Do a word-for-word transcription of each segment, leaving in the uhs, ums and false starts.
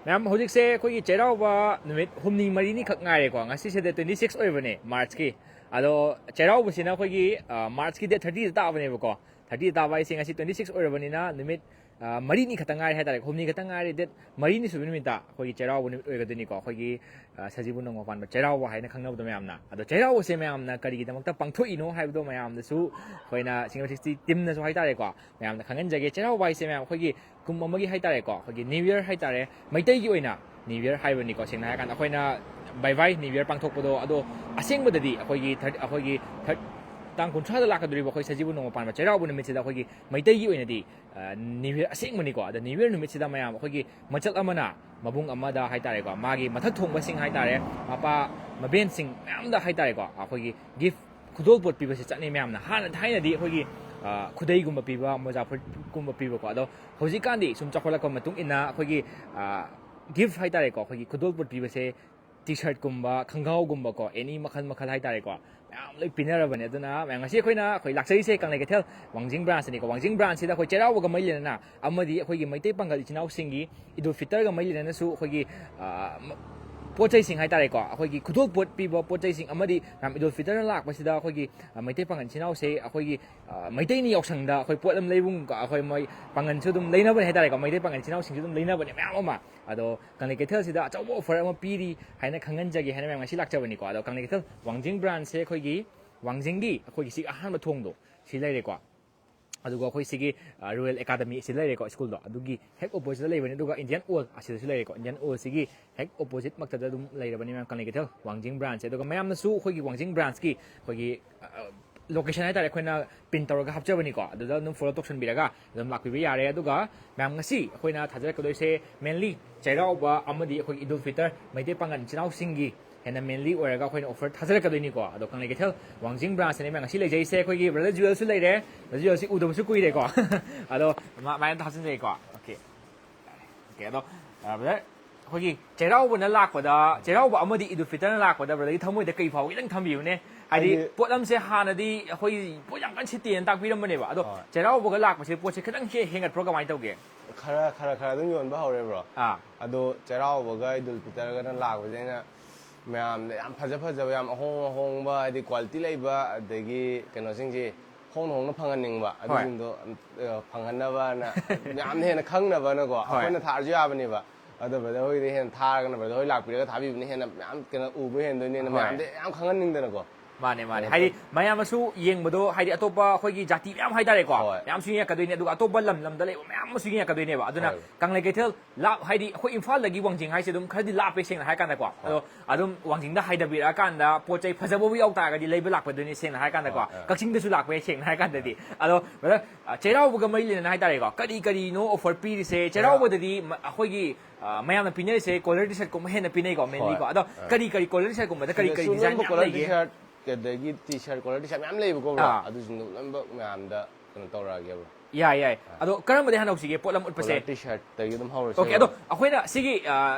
ꯃꯌꯥꯝ, ꯍꯧꯖꯤꯛꯁꯦ ꯑꯩꯈꯣꯏꯒꯤ ꯆꯩꯔꯥꯎꯕ ꯅꯨꯃꯤꯠ ꯍꯨꯝꯅꯤ ꯃꯔꯤꯅꯤ ꯈꯛ ꯉꯥꯏꯔꯦꯀꯣ꯫ ꯉꯁꯤꯁꯦ date twenty six ꯑꯣꯏꯕꯅꯦ, March ꯀꯤ꯫ ꯑꯗꯣ ꯆꯩꯔꯥꯎꯕꯁꯤꯅ ꯑꯩꯈꯣꯏꯒꯤ, ꯑ, March ꯀꯤ date thirty ꯗ ꯇꯥꯕꯅꯦꯕꯀꯣ꯫ Thirty ꯗ ꯇꯥꯕ ꯍꯥꯏꯁꯦ ꯉꯁꯤ twenty six ꯑꯣꯏꯔꯕꯅꯤꯅ ꯅꯨꯃꯤꯠ, ꯑ, ꯃꯔꯤꯅꯤ ꯈꯛꯇ ꯉꯥꯏꯔꯦ ꯍꯥꯏꯇꯥꯔꯦ, ꯍꯨꯝꯅꯤ ꯈꯛꯇ ꯉꯥꯏꯔꯦ꯫ Date ꯃꯔꯤꯅꯤ ꯁꯨꯕ ꯅꯨꯃꯤꯠꯇ ꯑꯩꯈꯣꯏꯒꯤ ꯆꯩꯔꯥꯎꯕ ꯅꯨꯃꯤꯠ ꯑꯣꯏꯒꯗꯣꯏꯅꯤꯀꯣ꯫ ꯑꯩꯈꯣꯏꯒꯤ, ꯑ, ꯁꯖꯤꯕꯨ ꯅꯣꯡꯃ ꯄꯥꯟꯕ ꯆꯩꯔꯥꯎꯕ ꯍꯥꯏꯅ ꯈꯪꯅꯕꯗꯣ ꯃꯌꯥꯝꯅ꯫ ꯑꯗꯣ ꯆꯩꯔꯥꯎꯕꯁꯦ ꯃꯌꯥꯝꯅ ꯀꯔꯤꯒꯤꯗꯃꯛꯇ ꯄꯥꯡꯊꯣꯛꯏꯅꯣ ꯍꯥꯏꯕꯗꯣ ꯃꯌꯥꯝꯗꯁꯨ ꯑꯩꯈꯣꯏꯅ Singer three sixty team ꯅꯁꯨ ꯍꯥꯏꯇꯥꯔꯦꯀꯣ, ꯃꯌꯥꯝꯗ ꯈꯪꯍꯟꯖꯒꯦ꯫ ꯆꯩꯔꯥꯎꯕ ꯍꯥꯏꯁꯦ ꯃꯌꯥꯝ ꯑꯩꯈꯣꯏꯒꯤ ꯀꯨꯝ ꯑꯃꯒꯤ ꯍꯥꯏꯇꯥꯔꯦꯀꯣ, ꯑꯩꯈꯣꯏꯒꯤ New Year ꯍꯥꯏꯇꯥꯔꯦ, ꯃꯩꯇꯩꯒꯤ ꯑꯣꯏꯅ New Year ꯍꯥꯏꯕꯅꯤꯀꯣ꯫ ꯁꯦꯡꯅ ꯍꯥꯏꯔꯀꯥꯟꯗ ꯑꯩꯈꯣꯏꯅ bye bye New Year ꯄꯥꯡꯊꯣꯛꯄꯗꯣ, ꯑꯗꯣ ꯑꯁꯦꯡꯕꯗꯗꯤ ꯑꯩꯈꯣꯏꯒꯤ thirty, ꯑꯩꯈꯣꯏꯒꯤ thirty, ꯇꯥꯡ ꯀꯨꯟꯊ꯭ꯔꯥꯗ ꯂꯥꯛꯀꯗꯧꯔꯤꯕ ꯑꯩꯈꯣꯏ ꯁꯖꯤꯕꯨ ꯅꯣꯡꯃ ꯄꯥꯟꯕ ꯆꯩꯔꯥꯎꯕ ꯅꯨꯃꯤꯠꯁꯤꯗ ꯑꯩꯈꯣꯏꯒꯤ ꯃꯩꯇꯩꯒꯤ ꯑꯣꯏꯅꯗꯤ, ꯑ, New Year ꯑꯁꯦꯡꯕꯅꯤꯀꯣ꯫ ꯑꯗ New Year ꯅꯨꯃꯤꯠꯁꯤꯗ ꯃꯌꯥꯝ ꯑꯩꯈꯣꯏꯒꯤ ꯃꯆꯜ ꯑꯃꯅ ꯃꯕꯨꯡ ꯑꯃꯗ ꯍꯥꯏꯇꯥꯔꯦꯀꯣ, ꯃꯥꯒꯤ ꯃꯊꯛ ꯊꯣꯡꯕꯁꯤꯡ ꯍꯥꯏꯇꯥꯔꯦ, ꯃꯄꯥ ꯃꯕꯦꯟꯁꯤꯡ ꯃꯌꯥꯝꯗ ꯍꯥꯏꯇꯥꯔꯦꯀꯣ, ꯑꯩꯈꯣꯏꯒꯤ gift, ꯈꯨꯗꯣꯜꯄꯣꯠ ꯄꯤꯕꯁꯦ ꯆꯠꯅꯩ ꯃꯌꯥꯝꯅ꯫ ꯍꯥꯟꯅ ꯊꯥꯏꯅꯗꯤ ꯑꯩꯈꯣꯏꯒꯤ, ꯑ, ꯈꯨꯗꯩꯒꯨꯝꯕ ꯄꯤꯕ, ꯃꯣꯖꯥ ꯐꯨꯔꯤꯠꯀꯨꯝꯕ ꯄꯤꯕꯀꯣ꯫ ꯑꯗꯣ ꯍꯧꯖꯤꯛꯀꯥꯟꯗꯤ ꯁꯨꯝ ꯆꯥꯎꯈꯠꯂꯛꯄ ꯃꯇꯨꯡ ꯏꯟꯅ ꯑꯩꯈꯣꯏꯒꯤ, ꯑ, gift ꯍꯥꯏꯇꯥꯔꯦꯀꯣ, ꯑꯩꯈꯣꯏꯒꯤ ꯈꯨꯗꯣꯜꯄꯣꯠ ꯄꯤꯕꯁꯦ T-shirt ꯀꯨꯝꯕ, ꯈꯪꯒꯥꯎꯒꯨꯝꯕꯀꯣ, any ꯃꯈꯜ ꯃꯈꯜ ꯍꯥꯏꯇꯥꯔꯦꯀꯣ, ꯃꯌꯥꯝ ꯂꯣꯏ ꯄꯤꯅꯔꯕꯅꯦ꯫ ꯑꯗꯨꯅ ꯃꯌꯥꯝ, ꯉꯁꯤ ꯑꯩꯈꯣꯏꯅ, ꯑꯩꯈꯣꯏ ꯂꯥꯛꯆꯔꯤꯁꯦ ꯀꯪꯂꯩ ꯀꯩꯊꯦꯜ ꯋꯥꯡꯖꯤꯡ branch ꯅꯤꯀꯣ꯫ ꯋꯥꯡꯖꯤꯡ branch ꯁꯤꯗ ꯑꯩꯈꯣꯏ ꯆꯩꯔꯥꯎꯕꯒ ꯃꯔꯤ ꯂꯩꯅꯅ ꯑꯃꯗꯤ ꯑꯩꯈꯣꯏꯒꯤ ꯃꯩꯇꯩ ꯄꯥꯡꯒꯜ ꯏꯆꯤꯟ ꯏꯅꯥꯎꯁꯤꯡꯒꯤ ꯏꯗꯨꯜ ꯐꯤꯇꯔꯒ ꯃꯔꯤ ꯂꯩꯅꯅꯁꯨ ꯑꯩꯈꯣꯏꯒꯤ, ꯑ, ꯃ-, ꯄꯣꯠ ꯆꯩꯁꯤꯡ ꯍꯥꯏꯇꯥꯔꯦꯀꯣ, ꯑꯩꯈꯣꯏꯒꯤ ꯈꯨꯗꯣꯜꯄꯣꯠ ꯄꯤꯕ ꯄꯣꯠ ꯆꯩꯁꯤꯡ ꯑꯃꯗꯤ ꯃꯌꯥꯝ ꯏꯗꯨꯜ ꯐꯤꯇꯔꯅ ꯂꯥꯛꯄꯁꯤꯗ ꯑꯩꯈꯣꯏꯒꯤ, ꯑ, ꯃꯩꯇꯩ ꯄꯥꯡꯒꯜ ꯏꯆꯤꯟ ꯏꯅꯥꯎꯁꯦ ꯑꯩꯈꯣꯏꯒꯤ, ꯑ, ꯃꯩꯇꯩꯅꯤ ꯌꯥꯎꯁꯪꯗ ꯑꯩꯈꯣꯏ ꯄꯣꯠ ꯑꯃ ꯂꯩꯕꯒꯨꯝ, ꯑꯩꯈꯣꯏ ꯃꯣꯏ ꯄꯥꯡꯒꯜꯁꯨ ꯑꯗꯨꯝ ꯂꯩꯅꯕꯅꯦ ꯍꯥꯏꯇꯥꯔꯦꯀꯣ, ꯃꯩꯇꯩ ꯄꯥꯡꯒꯜ ꯏꯆꯤꯟ ꯏꯅꯥꯎꯁꯤꯡꯁꯨ ꯑꯗꯨꯝ ꯂꯩꯅꯕꯅꯦ ꯃꯌꯥꯝ ꯑꯃ꯫ ꯑꯗꯣ ꯀꯪꯂꯩ ꯀꯩꯊꯦꯜꯁꯤꯗ ꯑꯆꯧꯕ offer ꯑꯃ ꯄꯤꯔꯤ ꯍꯥꯏꯅ ꯈꯪꯍꯟꯖꯒꯦ ꯍꯥꯏꯅ ꯃꯌꯥꯝ ꯉꯁꯤ ꯂꯥꯛꯆꯕꯅꯤꯀꯣ꯫ ꯑꯗꯣ ꯀꯪꯂꯩ ꯀꯩꯊꯦꯜ ꯋꯥꯡꯖꯤꯡ branch ꯁꯦ ꯑꯩꯈꯣꯏꯒꯤ ꯋꯥꯡꯖꯤꯡꯒꯤ ꯑꯩꯈꯣꯏꯒꯤ ꯁꯤ ꯑꯍꯥꯟꯕ ꯊꯣꯡꯗꯣ ꯁꯤ ꯂꯩꯔꯦꯀꯣ꯫ ꯑꯗꯨꯒ ꯑꯩꯈꯣꯏ ꯁꯤꯒꯤ, ꯑ, Royal Academy ꯑꯁꯤ ꯂꯩꯔꯦꯀꯣ, school ꯗꯣ, ꯑꯗꯨꯒꯤ ꯍꯦꯛ opposite ꯇ ꯂꯩꯕꯅꯤ꯫ ꯑꯗꯨꯒ Indian Oil ꯑꯁꯤꯗꯁꯨ ꯂꯩꯔꯦꯀꯣ, Indian Oil ꯁꯤꯒꯤ ꯍꯦꯛ opposite ꯃꯛꯇꯗ ꯑꯗꯨꯝ ꯂꯩꯔꯕꯅꯤ ꯃꯌꯥꯝ ꯀꯪꯂꯩ ꯀꯩꯊꯦꯜ ꯋꯥꯡꯖꯤꯡ branch ꯁꯦ꯫ ꯑꯗꯨꯒ ꯃꯌꯥꯝꯅꯁꯨ ꯑꯩꯈꯣꯏꯒꯤ ꯋꯥꯡꯖꯤꯡ branch ꯀꯤ ꯑꯩꯈꯣꯏꯒꯤ, ꯑ, location ꯍꯥꯏꯇꯥꯔꯦ, ꯑꯩꯈꯣꯏꯅ pin ꯇꯧꯔꯒ ꯍꯥꯞꯆꯕꯅꯤꯀꯣ, ꯑꯗꯨꯗ ꯑꯗꯨꯝ follow ꯇꯧꯁꯟꯕꯤꯔꯒ ꯑꯗꯨꯝ ꯂꯥꯛꯄꯤꯕ ꯌꯥꯔꯦ꯫ ꯑꯗꯨꯒ ꯃꯌꯥꯝ, ꯉꯁꯤ ꯑꯩꯈꯣꯏꯅ ꯊꯥꯖꯔꯛꯀꯗꯣꯏꯁꯦ mainly ꯆꯩꯔꯥꯎꯕ ꯑꯃꯗꯤ ꯑꯩꯈꯣꯏ ꯏꯗꯨꯜ ꯐꯤꯇꯔ ꯃꯩꯇꯩ ꯄꯥꯡꯒꯜ ꯏꯆꯤꯟ ꯏꯅꯥꯎꯁꯤꯡꯒꯤ ꯍꯦꯟꯅ mainly ꯑꯣꯏꯔꯒ ꯑꯩꯈꯣꯏꯅ offer ꯊꯥꯖꯔꯛꯀꯗꯣꯏꯅꯤꯀꯣ꯫ ꯑꯗꯣ ꯀꯪꯂꯩ ꯀꯩꯊꯦꯜ ꯋꯥꯡꯖꯤꯡ branch ꯁꯤꯅꯦ ꯃꯌꯥꯝ ꯉꯁꯤ ꯂꯩꯖꯩꯁꯦ꯫ ꯑꯩꯈꯣꯏꯒꯤ brother ꯖꯨꯋꯦꯜꯁꯨ ꯂꯩꯔꯦ, brother ꯖꯨꯋꯦꯜꯁꯤ ꯎꯗꯕꯁꯨ ꯀꯨꯏꯔꯦꯀꯣ꯫ ꯑꯗꯣ ꯃꯥ-, ꯃꯥꯏ ꯑꯝꯇ ꯍꯥꯞꯆꯤꯟꯖꯒꯦꯀꯣ꯫ Okay꯫ Okay, ꯑꯗꯣ, ꯑ, brother, ꯑꯩꯈꯣꯏꯒꯤ ꯆꯩꯔꯥꯎꯕꯅ ꯂꯥꯛꯄꯗ, ꯆꯩꯔꯥꯎꯕ ꯑꯃꯗꯤ ꯏꯗꯨꯜ ꯐꯤꯇꯔꯅ ꯂꯥꯛꯄꯗ brother ꯒꯤ ꯊꯃꯣꯏꯗ ꯀꯩ ꯐꯥꯎꯒꯦ ꯈꯤꯇꯪ ꯊꯝꯕꯤꯌꯨꯅꯦ? ꯍꯥꯏꯗꯤ ꯑꯩꯒꯤ ꯄꯣꯠꯂꯝꯁꯦ ꯍꯥꯟꯅꯗꯤ ꯑꯩꯈꯣꯏ ꯄꯣꯠ ꯌꯥꯝ ꯀꯟꯅ ꯁꯤꯠꯇꯦꯅ ꯇꯥꯛꯄꯤꯔꯝꯕꯅꯦꯕ, ꯑꯗꯣ ꯍꯣꯏ꯫ ꯆꯩꯔꯥꯎꯕꯒ ꯂꯥꯛꯄꯁꯦ ꯄꯣꯠꯁꯦ ꯈꯤꯇꯪ ꯍꯦ-, ꯍꯦꯟꯒꯠꯄ꯭ꯔꯣ, ꯀꯃꯥꯏꯅ ꯇꯧꯒꯦ? ꯈꯔ ꯈꯔ ꯈꯔ ꯑꯗꯨꯝ ꯌꯣꯟꯕ ꯍꯧꯔꯦ, ꯕ꯭ꯔꯣ꯫ ꯑꯥ ꯑꯗꯣ ꯆꯩꯔꯥꯎꯕꯒ ꯏꯗꯨꯜ ꯐꯤꯇꯔꯒꯅ ꯂꯥꯛꯄꯁꯦ, ꯑꯩꯅ ꯃꯌꯥꯝꯗ ꯌꯥꯝ ꯐꯖ ꯐꯖꯕ, ꯌꯥꯝ ꯑꯍꯣꯡ ꯑꯍꯣꯡꯕ, ꯍꯥꯏꯗꯤ ꯀ꯭ꯋꯥꯂꯤꯇꯤ ꯂꯩꯕ, ꯑꯗꯒꯤ ꯀꯩꯅꯣꯁꯤꯡꯁꯦ ꯍꯣꯡꯅ ꯍꯣꯡꯅ ꯐꯪꯍꯟꯅꯤꯡꯕ, ꯑꯗꯨꯁꯤꯡꯗꯣ ꯑ, ꯐꯪꯍꯟꯅꯕꯅ, ꯃꯌꯥꯝꯅ ꯍꯦꯟꯅ ꯈꯪꯅꯕꯅꯀꯣ꯫ ꯑꯩꯈꯣꯏꯅ ꯊꯥꯔꯁꯨ ꯌꯥꯕꯅꯦꯕ, ꯑꯗꯣ ꯕ꯭ꯔꯗꯔ ꯍꯣꯏꯗ ꯍꯦꯟꯅ ꯊꯥꯔꯒꯅ ꯕ꯭ꯔꯗꯔ ꯍꯣꯏ ꯂꯥꯛꯄꯤꯔꯒ ꯊꯥꯕꯤꯕꯅ ꯍꯦꯟꯅ ꯃꯌꯥꯝ ꯀꯩꯅꯣ ꯎꯕ ꯍꯦꯟꯗꯣꯏꯅꯦꯅ, ꯍꯣꯏ꯫ ꯃꯌꯥꯝꯗ ꯌꯥꯝ ꯈꯪꯍꯟꯅꯤꯡꯗꯅꯀꯣ꯫ ꯃꯥꯅꯦ ꯃꯥꯅꯦ ꯀꯩꯅꯣ ꯍꯥꯏꯗꯤ ꯇꯧ- ꯃꯌꯥꯝ ꯑꯃꯁꯨ ꯌꯦꯡꯕꯗꯣ, ꯍꯥꯏꯗꯤ ꯑꯇꯣꯞꯄ ꯑꯩꯈꯣꯏꯒꯤ ꯖꯥꯇꯤ ꯃꯌꯥꯝ ꯍꯥꯏꯇꯥꯔꯦꯀꯣ, ꯍꯣꯏ꯫ ꯃꯌꯥꯝꯁꯨ ꯌꯦꯡꯉꯛꯀꯗꯣꯏꯅꯦ, ꯑꯗꯨꯒ ꯑꯇꯣꯞꯄ ꯂꯝ ꯂꯝꯗ ꯂꯩꯕ ꯃꯌꯥꯝ ꯑꯃꯁꯨ ꯌꯦꯡꯉꯛꯀꯗꯣꯏꯅꯦꯕ꯫ ꯑꯗꯨꯅ ꯍꯣꯏ꯫ ꯀꯪꯂꯩ ꯀꯩꯊꯦꯜ ꯂꯥꯞ ꯍꯥꯏꯗꯤ ꯑꯩꯈꯣꯏ ꯏꯝꯐꯥꯜꯗꯒꯤ ꯋꯥꯡꯖꯤꯡ ꯍꯥꯏꯁꯦ ꯑꯗꯨꯝ ꯈꯔꯗꯤ ꯂꯥꯞꯄꯦ, ꯁꯦꯡꯅ ꯍꯥꯏ ꯀꯥꯟꯗꯀꯣ꯫ ꯑꯗꯣ ꯑꯗꯨꯝ ꯋꯥꯡꯖꯤꯡꯗ ꯍꯥꯏꯗꯕꯤꯔꯛꯑꯀꯥꯟꯗ ꯄꯣꯠ ꯆꯩ ꯐꯖꯕꯕꯨ ꯌꯥꯎ ꯇꯥꯔꯒꯗꯤ ꯂꯩꯕ ꯂꯥꯛꯄꯗꯨꯅꯤ, ꯁꯦꯡꯅ ꯍꯥꯏ ꯀꯥꯟꯗꯀꯣ꯫ ꯍꯣꯏ, ꯑꯥ꯫ ꯀꯛꯆꯤꯡꯗꯁꯨ ꯂꯥꯛꯄ ꯌꯥꯏ, ꯁꯦꯡꯅ ꯍꯥꯏ ꯀꯥꯟꯗꯗꯤ꯫ ꯑꯗꯣ ꯕ꯭ꯔꯗꯔ, ꯑ, ꯆꯩꯔꯥꯎꯕꯒ ꯃꯔꯤ ꯂꯩꯅꯅ ꯍꯥꯏꯇꯥꯔꯦꯀꯣ, ꯀꯔꯤ ꯀꯔꯤꯅꯣ ꯑꯣꯐꯔ ꯄꯤꯔꯤꯁꯦ? ꯆꯩꯔꯥꯎꯕꯗꯗꯤ ꯃ- ꯑꯩꯈꯣꯏꯒꯤ ꯑ, ꯃꯌꯥꯝꯅ ꯄꯤꯅꯔꯤꯁꯦ ꯀꯣꯂꯔ ꯇꯤ ꯁꯥꯔꯠꯀꯨꯝꯕ ꯍꯦꯟꯅ ꯄꯤꯅꯩꯀꯣ, ꯃꯦꯟꯂꯤꯀꯣ꯫ ꯍꯣꯏ, ꯑꯗꯣ ꯑꯥ꯫ ꯀꯔꯤ ꯀꯔꯤ ꯀꯣꯂꯔ ꯇꯤ ꯁꯥꯔꯠꯀꯨꯝꯕꯗ ꯀꯔꯤ ꯀꯔꯤ ꯁꯤꯗꯁꯨ ꯗꯤꯖꯥꯏꯟ ꯑꯅꯝꯕ ꯌꯥꯝ ꯀꯣꯂꯔ ꯇꯤ ꯂꯩꯒꯦ? ꯁꯥꯔꯠ, ꯑꯗꯒꯤ T shirt, collar T shirt ꯃꯌꯥꯝ ꯂꯩꯕꯀꯣ, ꯕ꯭ꯔꯣ꯫ ꯑꯥ꯫ ꯑꯗꯨꯁꯤꯡꯗꯣ ꯂꯣꯏꯅꯃꯛ ꯃꯌꯥꯝꯗ ꯀꯩꯅꯣ ꯇꯧꯔꯛꯑꯒꯦ, ꯕ꯭ꯔꯣ꯫ ꯌꯥꯏ ꯌꯥꯏ꯫ ꯑꯗꯣ ꯀꯔꯝꯕꯗ ꯍꯥꯟꯅ ꯍꯧꯁꯤꯒꯦ ꯄꯣꯠꯂꯝ ꯎꯠꯄꯁꯦ? ꯀꯣꯂꯔ ꯇꯤ ꯁꯥꯔꯠꯇꯒꯤ ꯑꯗꯨꯝ ꯍꯧꯔꯁꯦ, ꯑꯣꯀꯦ, ꯕ꯭ꯔꯣ꯫ ꯑꯗꯣ ꯑꯩꯈꯣꯏꯅ ꯁꯤꯒꯤ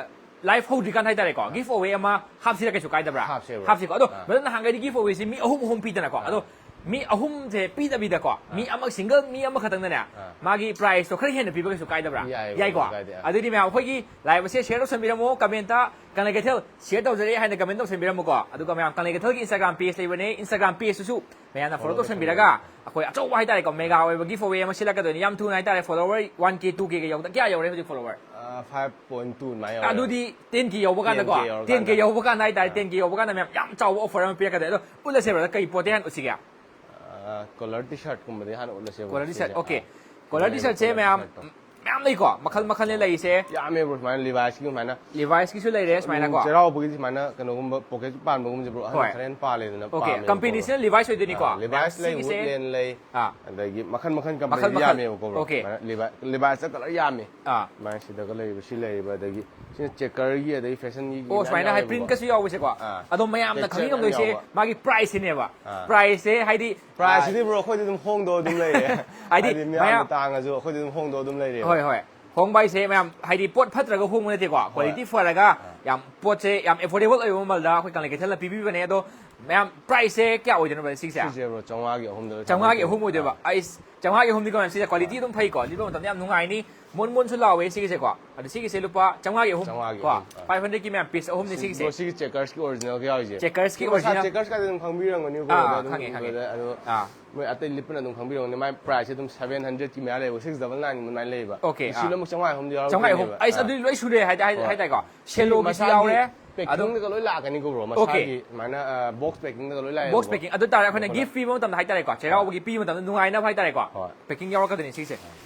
ꯂꯥꯏꯐ ꯍꯧꯗ꯭ꯔꯤꯀꯥꯟꯗ ꯍꯥꯏꯇꯥꯔꯦꯀꯣ, ꯒꯤꯐ ꯑꯋꯦ ꯑꯃ ꯍꯥꯞꯁꯤꯔ ꯀꯩꯁꯨ ꯀꯥꯏꯗꯕ꯭ꯔꯥ? ꯍꯥꯞꯁꯦ, ꯕ꯭ꯔꯣ꯫ ꯍꯥꯞꯁꯤꯀꯣ꯫ ꯑꯗꯣ ꯑꯥ꯫ ꯕ꯭ꯔꯗꯔꯅ ꯅꯍꯥꯟꯈꯩꯗꯤ ꯒꯤꯐ ꯑꯋꯦꯁꯤ ꯃꯤ ꯑꯍꯨꯝ ꯑꯍꯨꯝ ꯄꯤꯗꯅꯀꯣ꯫ ꯑꯗꯣ ꯃꯤ ꯑꯍꯨꯝꯁꯦ ꯄꯤꯗꯕꯤꯗꯀꯣ, ꯃꯤ ꯑꯃ ꯁꯤꯡꯒꯜ ꯃꯤ ꯑꯃꯈꯛꯇꯪꯗꯅꯦ, ꯑꯥ꯫ ꯃꯥꯒꯤ ꯄ꯭ꯔꯥꯏꯁꯇꯣ ꯈꯔ ꯍꯦꯟꯅ ꯄꯤꯕ ꯀꯩꯁꯨ ꯀꯥꯏꯗꯕ꯭ꯔꯥ? ꯌꯥꯏꯌꯦ, ꯌꯥꯏꯀꯣ? ꯀꯩꯁꯨ ꯀꯥꯏꯗꯦ, ꯑꯥ꯫ ꯑꯗꯨꯗꯤ ꯃꯌꯥꯝ ꯑꯩꯈꯣꯏꯒꯤ ꯂꯥꯏꯐ ꯑꯁꯦ ꯁꯤꯌꯔ ꯇꯧꯁꯟꯕꯤꯔꯝꯃꯣ, ꯀꯃꯦꯟꯇ ꯀꯪꯂꯩ ꯀꯩꯊꯦꯜ ꯁꯤꯌꯔ ꯇꯧꯖꯔꯛꯑꯦ ꯍꯥꯏꯅ ꯀꯃꯦꯟ ꯇꯧꯁꯟꯕꯤꯔꯝꯃꯨꯀꯣ꯫ ꯑꯗꯨꯒ ꯃꯌꯥꯝ ꯀꯪꯂꯩ ꯀꯩꯊꯦꯜꯒꯤ ꯏꯟꯁꯇꯥꯒ꯭ꯔꯥꯝ ꯄꯦꯖ ꯂꯩꯕꯅꯦ, ꯏꯟꯁꯇꯥꯒ꯭ꯔꯥꯝ ꯄꯦꯖꯇꯨꯁꯨ ꯃꯌꯥꯝꯅ ꯐꯣꯂꯣ ꯐꯣꯂꯣ ꯇꯧꯁꯟꯕꯤꯔꯒ ꯑꯩꯈꯣꯏ ꯑꯆꯧꯕ ꯍꯥꯏꯇꯥꯔꯦꯀꯣ, ꯃꯦꯒꯥ ꯑꯣꯏꯕ ꯒꯤꯐ ꯑꯋꯦ ꯑꯃ ꯁꯤꯜꯂꯛꯀꯗꯣꯏꯅꯤ꯫ ꯌꯥꯝ ꯊꯨꯅ ꯍꯥꯏꯇꯥꯔꯦ, ꯐꯣꯂꯣꯋꯔ ꯋꯥꯟ ꯀꯦ, ꯇꯨ ꯀꯦꯒ ꯌꯧꯗ ꯀꯌꯥ ꯌꯧꯔꯦ ꯍꯧꯖꯤꯛ ꯐꯣꯂꯣꯋꯔ? ꯐꯥꯏꯚ ꯄꯣꯏꯟ ꯇꯨ ꯑꯗꯨꯃꯥꯏꯅ ꯌꯧꯔꯦ꯫ ꯑꯗꯨꯗꯤ ꯇꯦꯟ ꯀꯦ ꯌꯧꯕ ꯀꯥꯟꯗꯀꯣ, ꯇꯦꯟ ꯀꯦ ꯌꯧꯔꯀꯥꯟꯗ꯫ ꯇꯦꯟ ꯀꯦ ꯌꯧꯕ ꯀꯥꯟꯗ ꯍꯥꯏꯇꯥꯔꯦ, ꯑꯥ꯫ ꯇꯦꯟ ꯀꯦ ꯌꯧꯕ ꯀꯥꯟꯗ ꯃꯌꯥꯝ ꯌꯥꯝ ꯆꯥꯎꯕ ꯑꯣꯐꯔ ꯑꯃ ꯄꯤꯔꯛꯀꯗꯣꯏꯅꯦ꯫ ꯑꯗꯣ ꯎꯠꯂꯁꯦ ꯕ꯭ꯔꯗꯔ, ꯀꯩ ꯄꯣꯠꯇꯩ ꯍꯥꯟꯅ ꯎꯠꯁꯤꯒꯦ? ꯀꯣꯂꯔ ꯇꯤ ꯁꯥꯔꯠꯀꯨꯝꯕꯗꯤ ꯍꯥꯟꯅ ꯎꯠꯂꯁꯦꯕ, ꯀꯣꯂꯔ ꯇꯤ ꯁꯥꯔꯠ, ꯁꯤꯁꯦ꯫ ꯑꯣꯀꯦ꯫ ꯑꯥ꯫ ꯀꯣꯂꯔ ꯇꯤ ꯁꯥꯔꯠꯁꯦ ꯀꯣꯂꯔ ꯇꯤ ꯃꯌꯥꯝ ꯁꯥꯔꯠꯇꯣ꯫ ꯃꯌꯥꯝ ꯂꯩꯀꯣ, ꯃꯈꯜ ꯃꯈꯜꯅꯦ ꯂꯩꯔꯤꯁꯦ꯫ ꯌꯥꯝꯃꯦ, ꯕ꯭ꯔꯣ꯫ ꯁꯨꯃꯥꯏꯅ ꯂꯤꯚꯥꯏꯁꯀꯤ ꯁꯨꯃꯥꯏꯅ ꯂꯤꯚꯥꯏꯁꯀꯤꯁꯨ ꯂꯩꯔꯦ ꯁꯨꯃꯥꯏꯅꯀꯣ꯫ ꯆꯩꯔꯥꯎꯕꯒꯤꯗꯤ ꯁꯨꯃꯥꯏꯅ ꯀꯩꯅꯣꯒꯨꯝꯕ ꯄꯣꯀꯦꯠ ꯄꯥꯟꯕꯒꯨꯝꯕꯁꯦ, ꯕ꯭ꯔꯣ, ꯑꯍꯟ ꯍꯣꯏ꯫ ꯈꯔ ꯍꯦꯟꯅ ꯄꯥꯜꯂꯦꯗꯅ, ꯑꯣꯀꯦ, ꯄꯥꯝꯃꯦꯕꯀꯣ, ꯀꯝꯄꯦꯅꯤꯁꯤꯅ ꯕ꯭ꯔꯣ꯫ ꯂꯤꯚꯥꯏꯁ ꯑꯣꯏꯗꯣꯏꯅꯤꯀꯣ꯫ ꯑꯥ, ꯂꯤꯚꯥꯏꯁ ꯂꯩ, ꯁꯤꯒꯤꯁꯦ ꯋꯨꯗꯂꯦꯟ ꯂꯩ, ꯑꯥ꯫ ꯑꯗꯒꯤ ꯃꯈꯜ ꯃꯈꯜ ꯃꯈꯜ ꯀꯝꯄꯦꯅꯤ ꯃꯈꯜ꯫ ꯌꯥꯝꯃꯦꯕꯀꯣ, ꯕ꯭ꯔꯣ꯫ ꯑꯣꯀꯦ꯫ ꯁꯨꯃꯥꯏꯅ ꯂꯤꯚꯥꯏ-, ꯂꯤꯚꯥꯏꯁꯇ ꯀꯂꯔ ꯌꯥꯝꯃꯦ꯫ ꯑꯥ꯫ ꯁꯨꯃꯥꯏꯅ ꯁꯤꯗ ꯀꯂꯔ ꯂꯩꯕ, ꯁꯤꯗ ꯂꯩꯕ, ꯑꯗꯒꯤ ꯁꯤꯅ ꯆꯦꯀꯔꯒꯤ, ꯑꯗꯒꯤ ꯐꯦꯁꯟꯒꯤ ꯑꯣ, ꯃꯌꯥꯝ ꯁꯨꯃꯥꯏꯅ ꯍꯥꯏ ꯌꯥꯎꯋꯦꯕꯀꯣ꯫ ꯄ꯭ꯔꯤꯟꯀꯁꯨ ꯌꯥꯎꯕꯁꯦꯀꯣ꯫ ꯑꯥ꯫ ꯑꯗꯣ ꯃꯌꯥꯝꯅ ꯇꯦꯛꯁꯆꯔ ꯈꯪꯅꯤꯡ ꯃꯌꯥꯝ ꯉꯝꯗꯣꯏꯁꯦ ꯌꯥꯎꯕ꯫ ꯃꯥꯒꯤ ꯄ꯭ꯔꯥꯏꯁꯁꯤꯅꯦꯕ꯫ ꯑꯥ꯫ ꯄ꯭ꯔꯥꯏꯁꯁꯦ ꯍꯥꯏꯗꯤ ꯄ꯭ꯔꯥꯏꯁꯁꯤꯗꯤ, ꯕ꯭ꯔꯣ, ꯑꯩꯈꯣꯏꯗꯤ ꯑꯗꯨꯝ ꯍꯣꯡꯗꯣꯛꯑ ꯑꯗꯨꯝ ꯂꯩꯔꯦ꯫ ꯍꯥꯏꯗꯤ ꯍꯥꯏꯗꯤ ꯃꯌꯥꯝꯅ ꯃꯌꯥꯝ ꯇꯥꯡꯉꯁꯨ ꯑꯩꯈꯣꯏꯗꯤ ꯑꯗꯨꯝ ꯍꯣꯡꯗꯣꯛꯑ ꯑꯗꯨꯝ ꯂꯩꯔꯦꯕ꯫ ꯍꯣꯏ ꯍꯣꯏ꯫ ꯍꯣꯡꯕ ꯍꯥꯏꯁꯦ ꯃꯌꯥꯝ ꯍꯥꯏꯗꯤ ꯄꯣꯠ ꯐꯠꯇ꯭ꯔꯒ ꯍꯣꯡꯕ ꯅꯠꯇꯦꯀꯣ, ꯀ꯭ꯋꯥꯂꯤꯇꯤ ꯐꯔꯒ ꯌꯥꯝ ꯄꯣꯠꯁꯦ ꯌꯥꯝ ꯑꯦꯐꯣꯔꯗꯦꯕꯜ ꯑꯣꯏꯕ ꯃꯃꯜꯗ ꯑꯩꯈꯣꯏ ꯀꯪꯂꯩ ꯀꯩꯊꯦꯜꯅ ꯄꯤꯕꯤꯕꯅꯦ꯫ ꯑꯗꯣ ꯃꯌꯥꯝ, price ꯁꯦ ꯀꯌꯥ ꯑꯣꯏꯗꯣꯏꯅꯣ ꯕ꯭ꯔꯗꯔ ꯁꯤꯒꯤꯁꯦ? ꯁꯤꯁꯦ ꯕ꯭ꯔꯣ ꯆꯥꯝꯃꯉꯥꯒꯤ ꯑꯍꯨꯝꯗ ꯂꯣꯏ ꯆꯥꯝꯃꯉꯥꯒꯤ ꯊꯥꯗꯣꯛꯈ꯭ꯔꯦ꯫ ꯑꯍꯨꯝ ꯑꯣꯏꯗꯣꯏꯕ꯫ ꯑꯩꯁ, ꯆꯥꯝꯃꯉꯥꯒꯤ ꯑꯍꯨꯝꯗꯤ ꯀꯃꯥꯏꯅ ꯁꯤꯁꯦ? Quality ꯑꯗꯨꯝ ꯐꯩꯀꯣ, ꯂꯤꯠꯄ ꯃꯇꯝꯗ ꯌꯥꯝ ꯅꯨꯡꯉꯥꯏꯅꯤ, ꯃꯣꯟ ꯃꯣꯟꯁꯨ ꯂꯥꯎꯋꯦ ꯁꯤꯒꯤꯁꯦꯀꯣ꯫ ꯑꯗꯣ ꯁꯤꯒꯤꯁꯦ ꯂꯨꯄꯥ ꯆꯥꯝꯃꯉꯥꯒꯤ ꯑꯍꯨꯝ ꯆꯥꯝꯃꯉꯥꯒꯤ ꯀꯣ꯫ ꯑꯍꯨꯝ, ꯑꯥ꯫ Five hundred ꯀꯤ ꯃꯌꯥꯝ piece ꯑꯍꯨꯝꯅꯤ ꯁꯤꯒꯤꯁꯦ꯫ ꯕ꯭ꯔꯣ ꯁꯤꯒꯤ Checkers ꯀꯤ original ꯀ ꯌꯥꯎꯔꯤꯁꯦ? Checkers ꯀꯤ ꯁꯤ ꯃꯁꯥ original꯫ Checkers ꯀꯥꯗꯤ ꯑꯗꯨꯝ ꯈꯪꯕꯤꯔꯝꯒꯅꯤ ꯕ꯭ꯔꯣ꯫ ꯑꯥ, ꯑꯗꯨꯝ ꯈꯪꯉꯦ, ꯈꯪꯉꯦ꯫ ꯎꯕꯗ ꯑꯗꯣ ꯑꯥ꯫ ꯃꯣꯏ ꯑꯇꯩ ꯂꯤꯠꯄꯅ ꯑꯗꯨꯝ ꯈꯪꯕꯤꯔꯝꯒꯅꯤ, ꯃꯥꯏ price ꯁꯦ ꯑꯗꯨꯝ seven hundred ꯀꯤ ꯃꯌꯥ ꯂꯩꯕ, six double nine ꯑꯗꯨꯃꯥꯏꯅ ꯂꯩꯕ꯫ Okay, ꯑꯗꯣ ꯁꯤꯅ ꯑꯥ꯫ ꯑꯃꯨꯛ ꯆꯥꯝꯃꯉꯥ ꯑꯍꯨꯝꯗꯤ ꯆꯥꯝꯃꯉꯥ ꯑꯍꯨꯝ꯫ ꯌꯥꯎꯔꯛꯀꯅꯦꯕ꯫ ꯑꯩꯁ, ꯑꯥ꯫ ꯑꯗꯨꯗꯤ ꯂꯣꯏ ꯁꯨꯔꯦ ꯍꯥꯏꯗꯤ, ꯍꯥꯏ-, ꯍꯣꯏ꯫ ꯍꯥꯏꯇꯥꯔꯦꯀꯣ꯫ ꯁꯤ ꯁꯦꯂꯣꯒꯤꯁꯨ ꯃꯁꯥꯒꯤ ꯌꯥꯎꯔꯦ꯫ ꯑꯗꯨꯝ packing ꯗꯒ ꯂꯣꯏ ꯂꯥꯛꯀꯅꯤꯀꯣ ꯕ꯭ꯔꯣ, Okay꯫ ꯃꯁꯥꯒꯤ ꯁꯨꯃꯥꯏꯅ box packing ꯗꯒ ꯂꯣꯏ ꯂꯥꯛꯑꯦꯕ꯫ Box packing꯫ ꯑꯗꯨ ꯇꯥꯔꯦ ꯑꯩꯈꯣꯏꯅ ꯍꯣꯏ꯫ Gift ꯄꯤꯕ ꯃꯇꯝꯗ ꯍꯥꯏꯇꯥꯔꯦꯀꯣ, ꯆꯩꯔꯥꯎꯕꯒꯤ ꯄꯤꯕ ꯃꯇꯝꯗ ꯅꯨꯡꯉꯥꯏꯅꯕ ꯍꯥꯏꯇꯥꯔꯦꯀꯣ꯫ ꯍꯣꯏ꯫ Packing ꯌꯥꯎꯔꯛꯀꯗꯣꯏꯅꯤ ꯁꯤꯁꯦ꯫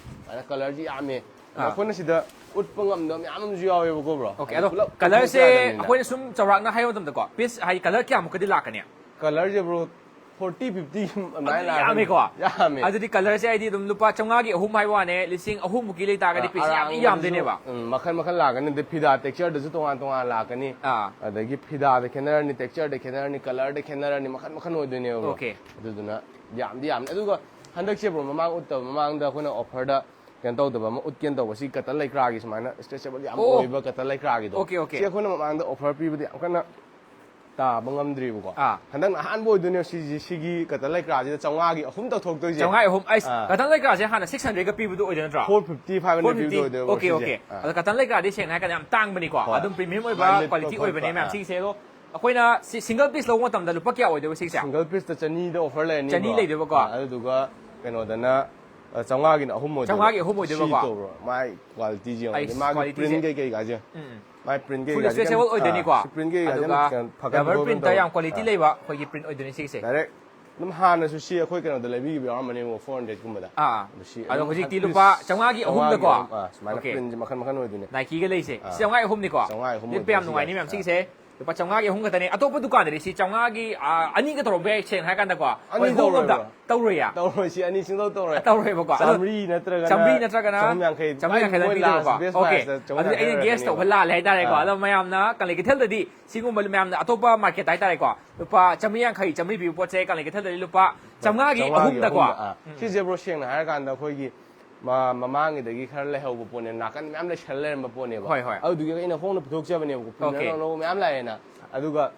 ꯑꯗ colour ꯁꯤ ꯌꯥꯝꯃꯦ꯫ ꯑꯥ꯫ ꯑꯩꯈꯣꯏꯅ ꯁꯤꯗ ꯎꯠꯄ ꯉꯝꯗꯕ ꯃꯌꯥꯝ ꯑꯃꯁꯨ ꯌꯥꯎꯋꯦꯕꯀꯣ ꯕ꯭ꯔꯣ꯫ Okay, ꯑꯗꯣ ꯑꯗꯣ ꯄꯨꯂꯞ colour ꯁꯦ ꯎꯠꯊꯣꯛꯄ ꯌꯥꯗꯕꯅꯤꯅ꯫ ꯑꯩꯈꯣꯏꯅ ꯁꯨꯝ ꯆꯥꯎꯔꯥꯛꯅ ꯍꯥꯏꯕ ꯃꯇꯝꯗꯀꯣ, piece ꯍꯥꯏꯗꯤ colour ꯀꯌꯥꯃꯨꯛꯀꯗꯤ ꯂꯥꯛꯀꯅꯤ? Colour ꯁꯦ ꯕ꯭ꯔꯣ, forty fifty ꯑꯗꯨꯃꯥꯏꯅ ꯑꯗꯨꯗꯤ ꯂꯥꯛꯀꯅꯤ꯫ ꯌꯥꯝꯃꯦꯀꯣ꯫ ꯌꯥꯝꯃꯦ꯫ ꯑꯗꯨꯗꯤ colour ꯁꯦ ꯑꯩꯗꯤ ꯑꯗꯨꯝ ꯂꯨꯄꯥ ꯆꯥꯝꯃꯉꯥꯒꯤ ꯑꯍꯨꯝ ꯍꯥꯏꯕ ꯋꯥꯅꯦ, ꯂꯤꯁꯤꯡ ꯑꯍꯨꯝꯃꯨꯛꯀꯤ ꯂꯩꯇꯥꯔꯒꯗꯤ piece ꯌꯥꯝ ꯑꯔꯥꯡꯕꯗꯁꯨ, ꯌꯥꯝꯗꯣꯏꯅꯦꯕ꯫ ꯎꯝ, ꯃꯈꯜ ꯃꯈꯜ ꯂꯥꯛꯀꯅꯤ꯫ ꯑꯗꯩ ꯐꯤꯗꯥ texture ꯗꯁꯨ ꯇꯣꯉꯥꯟ ꯇꯣꯉꯥꯟ ꯂꯥꯛꯀꯅꯤ꯫ ꯑꯥ꯫ ꯑꯗꯒꯤ ꯐꯤꯗꯥꯗ ꯈꯦꯠꯅꯔꯅꯤ, texture ꯗ ꯈꯦꯠꯅꯔꯅꯤ, colour ꯗ ꯈꯦꯠꯅꯔꯅꯤ, ꯃꯈꯜ ꯃꯈꯜ ꯑꯣꯏꯗꯣꯏꯅꯦꯕ ꯕ꯭ꯔꯣ꯫ Okay꯫ ꯑꯗꯨꯗꯨꯅ ꯌꯥꯝꯗꯤ ꯌꯥꯝꯅꯤ꯫ ꯑꯗꯨꯒ ꯍꯟꯗꯛꯁꯦ ꯕ꯭ꯔꯣ, ꯃꯃꯥꯡ ꯎꯠꯇꯕ ꯃꯃꯥꯡꯗ ꯑꯩꯈꯣꯏꯅ offer ꯗ ꯀꯩꯅꯣ ꯇꯧꯗꯕ ꯑꯃ ꯎꯠꯀꯦꯅ ꯇꯧꯕ, ꯁꯤ cotton ꯂꯩꯀ꯭ꯔꯥꯒꯤ ꯁꯨꯃꯥꯏꯅ stretchable ꯌꯥꯝ ꯑꯣ꯫ ꯑꯣꯏꯕ cotton ꯂꯩꯀ꯭ꯔꯥꯒꯤꯗꯣ꯫ Okay, okay꯫ ꯁꯤ ꯑꯩꯈꯣꯏꯅ ꯃꯃꯥꯡꯗ offer ꯄꯤꯕꯗꯤ ꯌꯥꯝ ꯀꯟꯅ ꯇꯥꯕ ꯉꯝꯗ꯭ꯔꯤꯕꯀꯣ꯫ ꯑꯥ꯫ ꯍꯟꯗꯛꯅ ꯑꯍꯥꯟꯕ ꯑꯣꯏꯗꯣꯏꯅꯦ ꯁꯤꯁꯤ, ꯁꯤꯒꯤ cotton ꯂꯩꯀ꯭ꯔꯥꯁꯤꯗ ꯆꯥꯝꯃꯉꯥꯒꯤ ꯑꯍꯨꯝ ꯇꯧꯊꯣꯛꯇꯣꯏꯁꯦ꯫ ꯆꯥꯝꯃꯉꯥꯒꯤ ꯑꯍꯨꯝ꯫ ꯑꯩꯁ, ꯑꯥ꯫ cotton ꯂꯩꯀ꯭ꯔꯥꯁꯦ ꯍꯥꯟꯅ six hundred ꯒ ꯄꯤꯕꯗꯣ ꯑꯣꯏꯗꯣꯏ ꯅꯠꯇ꯭ꯔꯣ? Four fifty, five hundred ꯄꯤꯕꯗꯣ ꯑꯣꯏꯗꯣꯏꯕ Okay, ꯁꯤꯁꯦ꯫ okay꯫ ꯑꯥ꯫ ꯑꯗꯣ cotton ꯂꯩꯀ꯭ꯔꯥꯗꯤ ꯁꯦꯡꯅ ꯍꯥꯏꯔꯀꯥꯟꯗ ꯌꯥꯝ ꯇꯥꯡꯕꯅꯤꯀꯣ꯫ ꯍꯣꯏ꯫ ꯑꯗꯨꯝ premium ꯑꯣꯏꯕ ꯃꯥꯏ ꯂꯤꯠꯄ quality ꯑꯣꯏꯕꯅꯦ ꯈꯣꯠꯄ, ꯃꯌꯥꯝ ꯑꯥ꯫ ꯁꯤꯁꯦ꯫ ꯑꯗꯣ ꯑꯩꯈꯣꯏꯅ ꯁꯤ single piece ꯂꯧꯕ ꯃꯇꯝꯗ ꯂꯨꯄꯥ ꯀꯌꯥ ꯑꯣꯏꯗꯣꯏꯕ ꯁꯤꯁꯦ? Single piece ꯇ ꯆꯅꯤꯗ offer ꯂꯩꯔꯅꯤ ꯆꯅꯤ ꯕ꯭ꯔꯣ꯫ ꯂꯩꯗꯣꯏꯕꯀꯣ꯫ ꯑꯥ, ꯑꯗꯨꯗꯨꯒ ꯀꯩꯅꯣꯗꯅ, ꯑ, ꯆꯥꯝꯃꯉꯥꯒꯤꯅ ꯑꯍꯨꯝ ꯑꯣꯏꯗꯣꯏꯕ꯫ ꯆꯥꯝꯃꯉꯥꯒꯤ ꯑꯍꯨꯝ ꯑꯣꯏꯗꯣꯏꯕꯀꯣ꯫ ꯁꯤ ꯇꯧꯕ꯭ꯔꯣ? ꯃꯥꯏ quality ꯁꯦ ꯌꯦꯡꯉꯣ꯫ ꯑꯩꯁ, ꯃꯥꯒꯤ quality print ꯁꯦ꯫ ꯀꯩ ꯀꯩꯀꯥꯁꯦ꯫ ꯎꯝ꯫ ꯃꯥꯏ print ꯀꯩ Full ꯀꯩꯀꯥꯁꯦ stretchable ꯈꯤꯇꯪ, ꯑꯣꯏꯗꯣꯏꯅꯤꯀꯣ꯫ ꯑꯥ, ꯁꯤ print ꯀꯩ ꯀꯩꯀꯥꯁꯦ ꯑꯗꯨꯒ ꯈꯤꯇꯪ ꯐꯒꯠꯄ rubber ꯈꯣꯠꯄ print ꯇ ꯇꯧꯔꯦ꯫ ꯌꯥꯝ quality ꯑꯥ꯫ ꯂꯩꯕ ꯑꯩꯈꯣꯏꯒꯤ print ꯑꯣꯏꯗꯣꯏꯅꯤ ꯁꯤꯒꯤꯁꯦ꯫ Direct ꯑꯗꯨꯝ ꯍꯥꯟꯅꯁꯨ ꯁꯤ ꯑꯩꯈꯣꯏ ꯀꯩꯅꯣꯗ ꯂꯩꯕꯤꯈꯤꯕ ꯌꯥꯎꯔꯝꯕꯅꯦꯕ, four hundred ꯀꯨꯝꯕꯗ꯫ ꯑꯥ꯫ ꯑꯗꯣ ꯁꯤ ꯑꯗꯣ ꯑꯗꯨꯝ ꯍꯧꯖꯤꯛꯇꯤ piece ꯂꯨꯄꯥ ꯆꯥꯝꯃꯉꯥꯒꯤ ꯑꯍꯨꯝꯗꯀꯣ? ꯆꯥꯝꯃꯉꯥꯒꯤ ꯑꯍꯨꯝ, ꯑꯥ, ꯁꯨꯃꯥꯏꯅ Okay꯫ Print ꯁꯦ ꯃꯈꯜ ꯃꯈꯜ ꯑꯣꯏꯗꯣꯏꯅꯦ꯫ Nike ꯒ ꯂꯩꯁꯦ꯫ ꯑꯥ꯫ ꯁꯤ ꯆꯥꯝꯃꯉꯥꯒꯤ ꯑꯍꯨꯝꯅꯤꯀꯣ꯫ ꯆꯥꯝꯃꯉꯥꯒꯤ ꯑꯍꯨꯝ ꯂꯤꯠꯄ ꯌꯥꯝ ꯑꯣꯏꯗꯣꯏꯅꯦ ꯅꯨꯡꯉꯥꯏꯅꯤ ꯃꯌꯥꯝ ꯁꯤꯁꯦ꯫ ꯁꯤꯒꯤꯁꯦ꯫ ꯂꯨꯄꯥ ꯆꯥꯝꯃꯉꯥꯒꯤ ꯑꯍꯨꯝ ꯈꯛꯇꯅꯦ꯫ ꯑꯇꯣꯞꯄ ꯗꯨꯀꯥꯟꯗꯗꯤ ꯁꯤ ꯆꯥꯝꯃꯉꯥꯒꯤ, ꯑꯥ, ꯑꯅꯤꯒ ꯇꯧꯔꯝꯕ ꯌꯥꯏ ꯁꯦꯡꯅ ꯍꯥꯏꯔꯀꯥꯟꯗꯀꯣ꯫ ꯑꯅꯤ ꯍꯣꯏ, ꯍꯣꯡꯕ ꯑꯝꯇ ꯇꯧꯔꯣꯏꯕ꯫ ꯇꯧꯔꯣꯏꯌꯦ? ꯇꯧꯔꯣꯏ, ꯁꯤ ꯑꯅꯤ ꯁꯨꯡꯇꯧ ꯇꯧꯔꯣꯏ꯫ ꯇꯧꯔꯣꯏꯕꯀꯣ꯫ ꯑꯗꯣ ꯆꯥꯝꯃꯔꯤ ꯅꯠꯇ꯭ꯔꯒꯅ ꯆꯥꯝꯃꯔꯤ ꯅꯠꯇ꯭ꯔꯒꯅ ꯆꯍꯨꯝ ꯌꯥꯡꯈꯩ, ꯆꯥꯝꯃꯔꯤ ꯌꯥꯡꯈꯩ ꯃꯣꯏ ꯑꯗꯨꯝ last ꯄꯤꯗꯧꯕꯀꯣ꯫ best Okay꯫ price ꯇ ꯆꯍꯨꯝ ꯑꯗꯨꯗꯤ ꯌꯥꯡꯈꯩ ꯑꯩꯅ guess ꯑꯣꯏꯔꯛꯀꯅꯦꯕ꯫ ꯇꯧꯕ ꯂꯥꯜꯂꯦ ꯍꯥꯏꯇꯥꯔꯦꯀꯣ꯫ ꯑꯥ꯫ ꯑꯗꯣ ꯃꯌꯥꯝꯅ ꯀꯪꯂꯩ ꯀꯩꯊꯦꯜꯗꯗꯤ ꯁꯤꯒꯨꯝꯕ ꯃꯌꯥꯝꯅ ꯑꯇꯣꯞꯄ market ꯍꯥꯏꯇꯥꯔꯦꯀꯣ, ꯂꯨꯄꯥ ꯆꯥꯝꯃꯔꯤ ꯌꯥꯡꯈꯩ, ꯆꯥꯝꯃꯔꯤ ꯄꯤꯕ ꯄꯣꯠꯁꯦ ꯀꯪꯂꯩ ꯀꯩꯊꯦꯜꯗꯗꯤ ꯂꯨꯄꯥ ꯆꯥꯝꯃꯉꯥꯒꯤ ꯆꯥꯝꯃꯉꯥꯒꯤ ꯑꯍꯨꯝꯗꯀꯣ꯫ ꯑꯍꯨꯝꯗ, ꯑꯥ꯫ ꯎꯝ꯫ ꯁꯤꯁꯦ ꯕ꯭ꯔꯣ, ꯁꯦꯡꯅ ꯍꯥꯏꯔꯀꯥꯟꯗ ꯑꯩꯈꯣꯏꯒꯤ ꯃ-, ꯃꯃꯥꯡꯒꯤꯗꯒꯤ ꯈꯔ ꯂꯩꯍꯧꯕ ꯄꯣꯠꯅꯦ, ꯅꯥꯀꯟ ꯃꯌꯥꯝ ꯂꯩꯁꯜ ꯂꯩꯔꯝꯕ ꯄꯣꯠꯅꯦꯕ꯫ ꯍꯣꯏ, ꯍꯣꯏ꯫ ꯑꯗꯨꯗꯨꯒꯤ ꯑꯩꯅ ꯍꯣꯡꯅ ꯄꯨꯊꯣꯛꯆꯕꯅꯦꯕꯀꯣ, premium Okay꯫ ꯑꯅꯧꯕ ꯃꯌꯥꯝ ꯂꯥꯛꯑꯦꯅ꯫ ꯑꯗꯨꯒ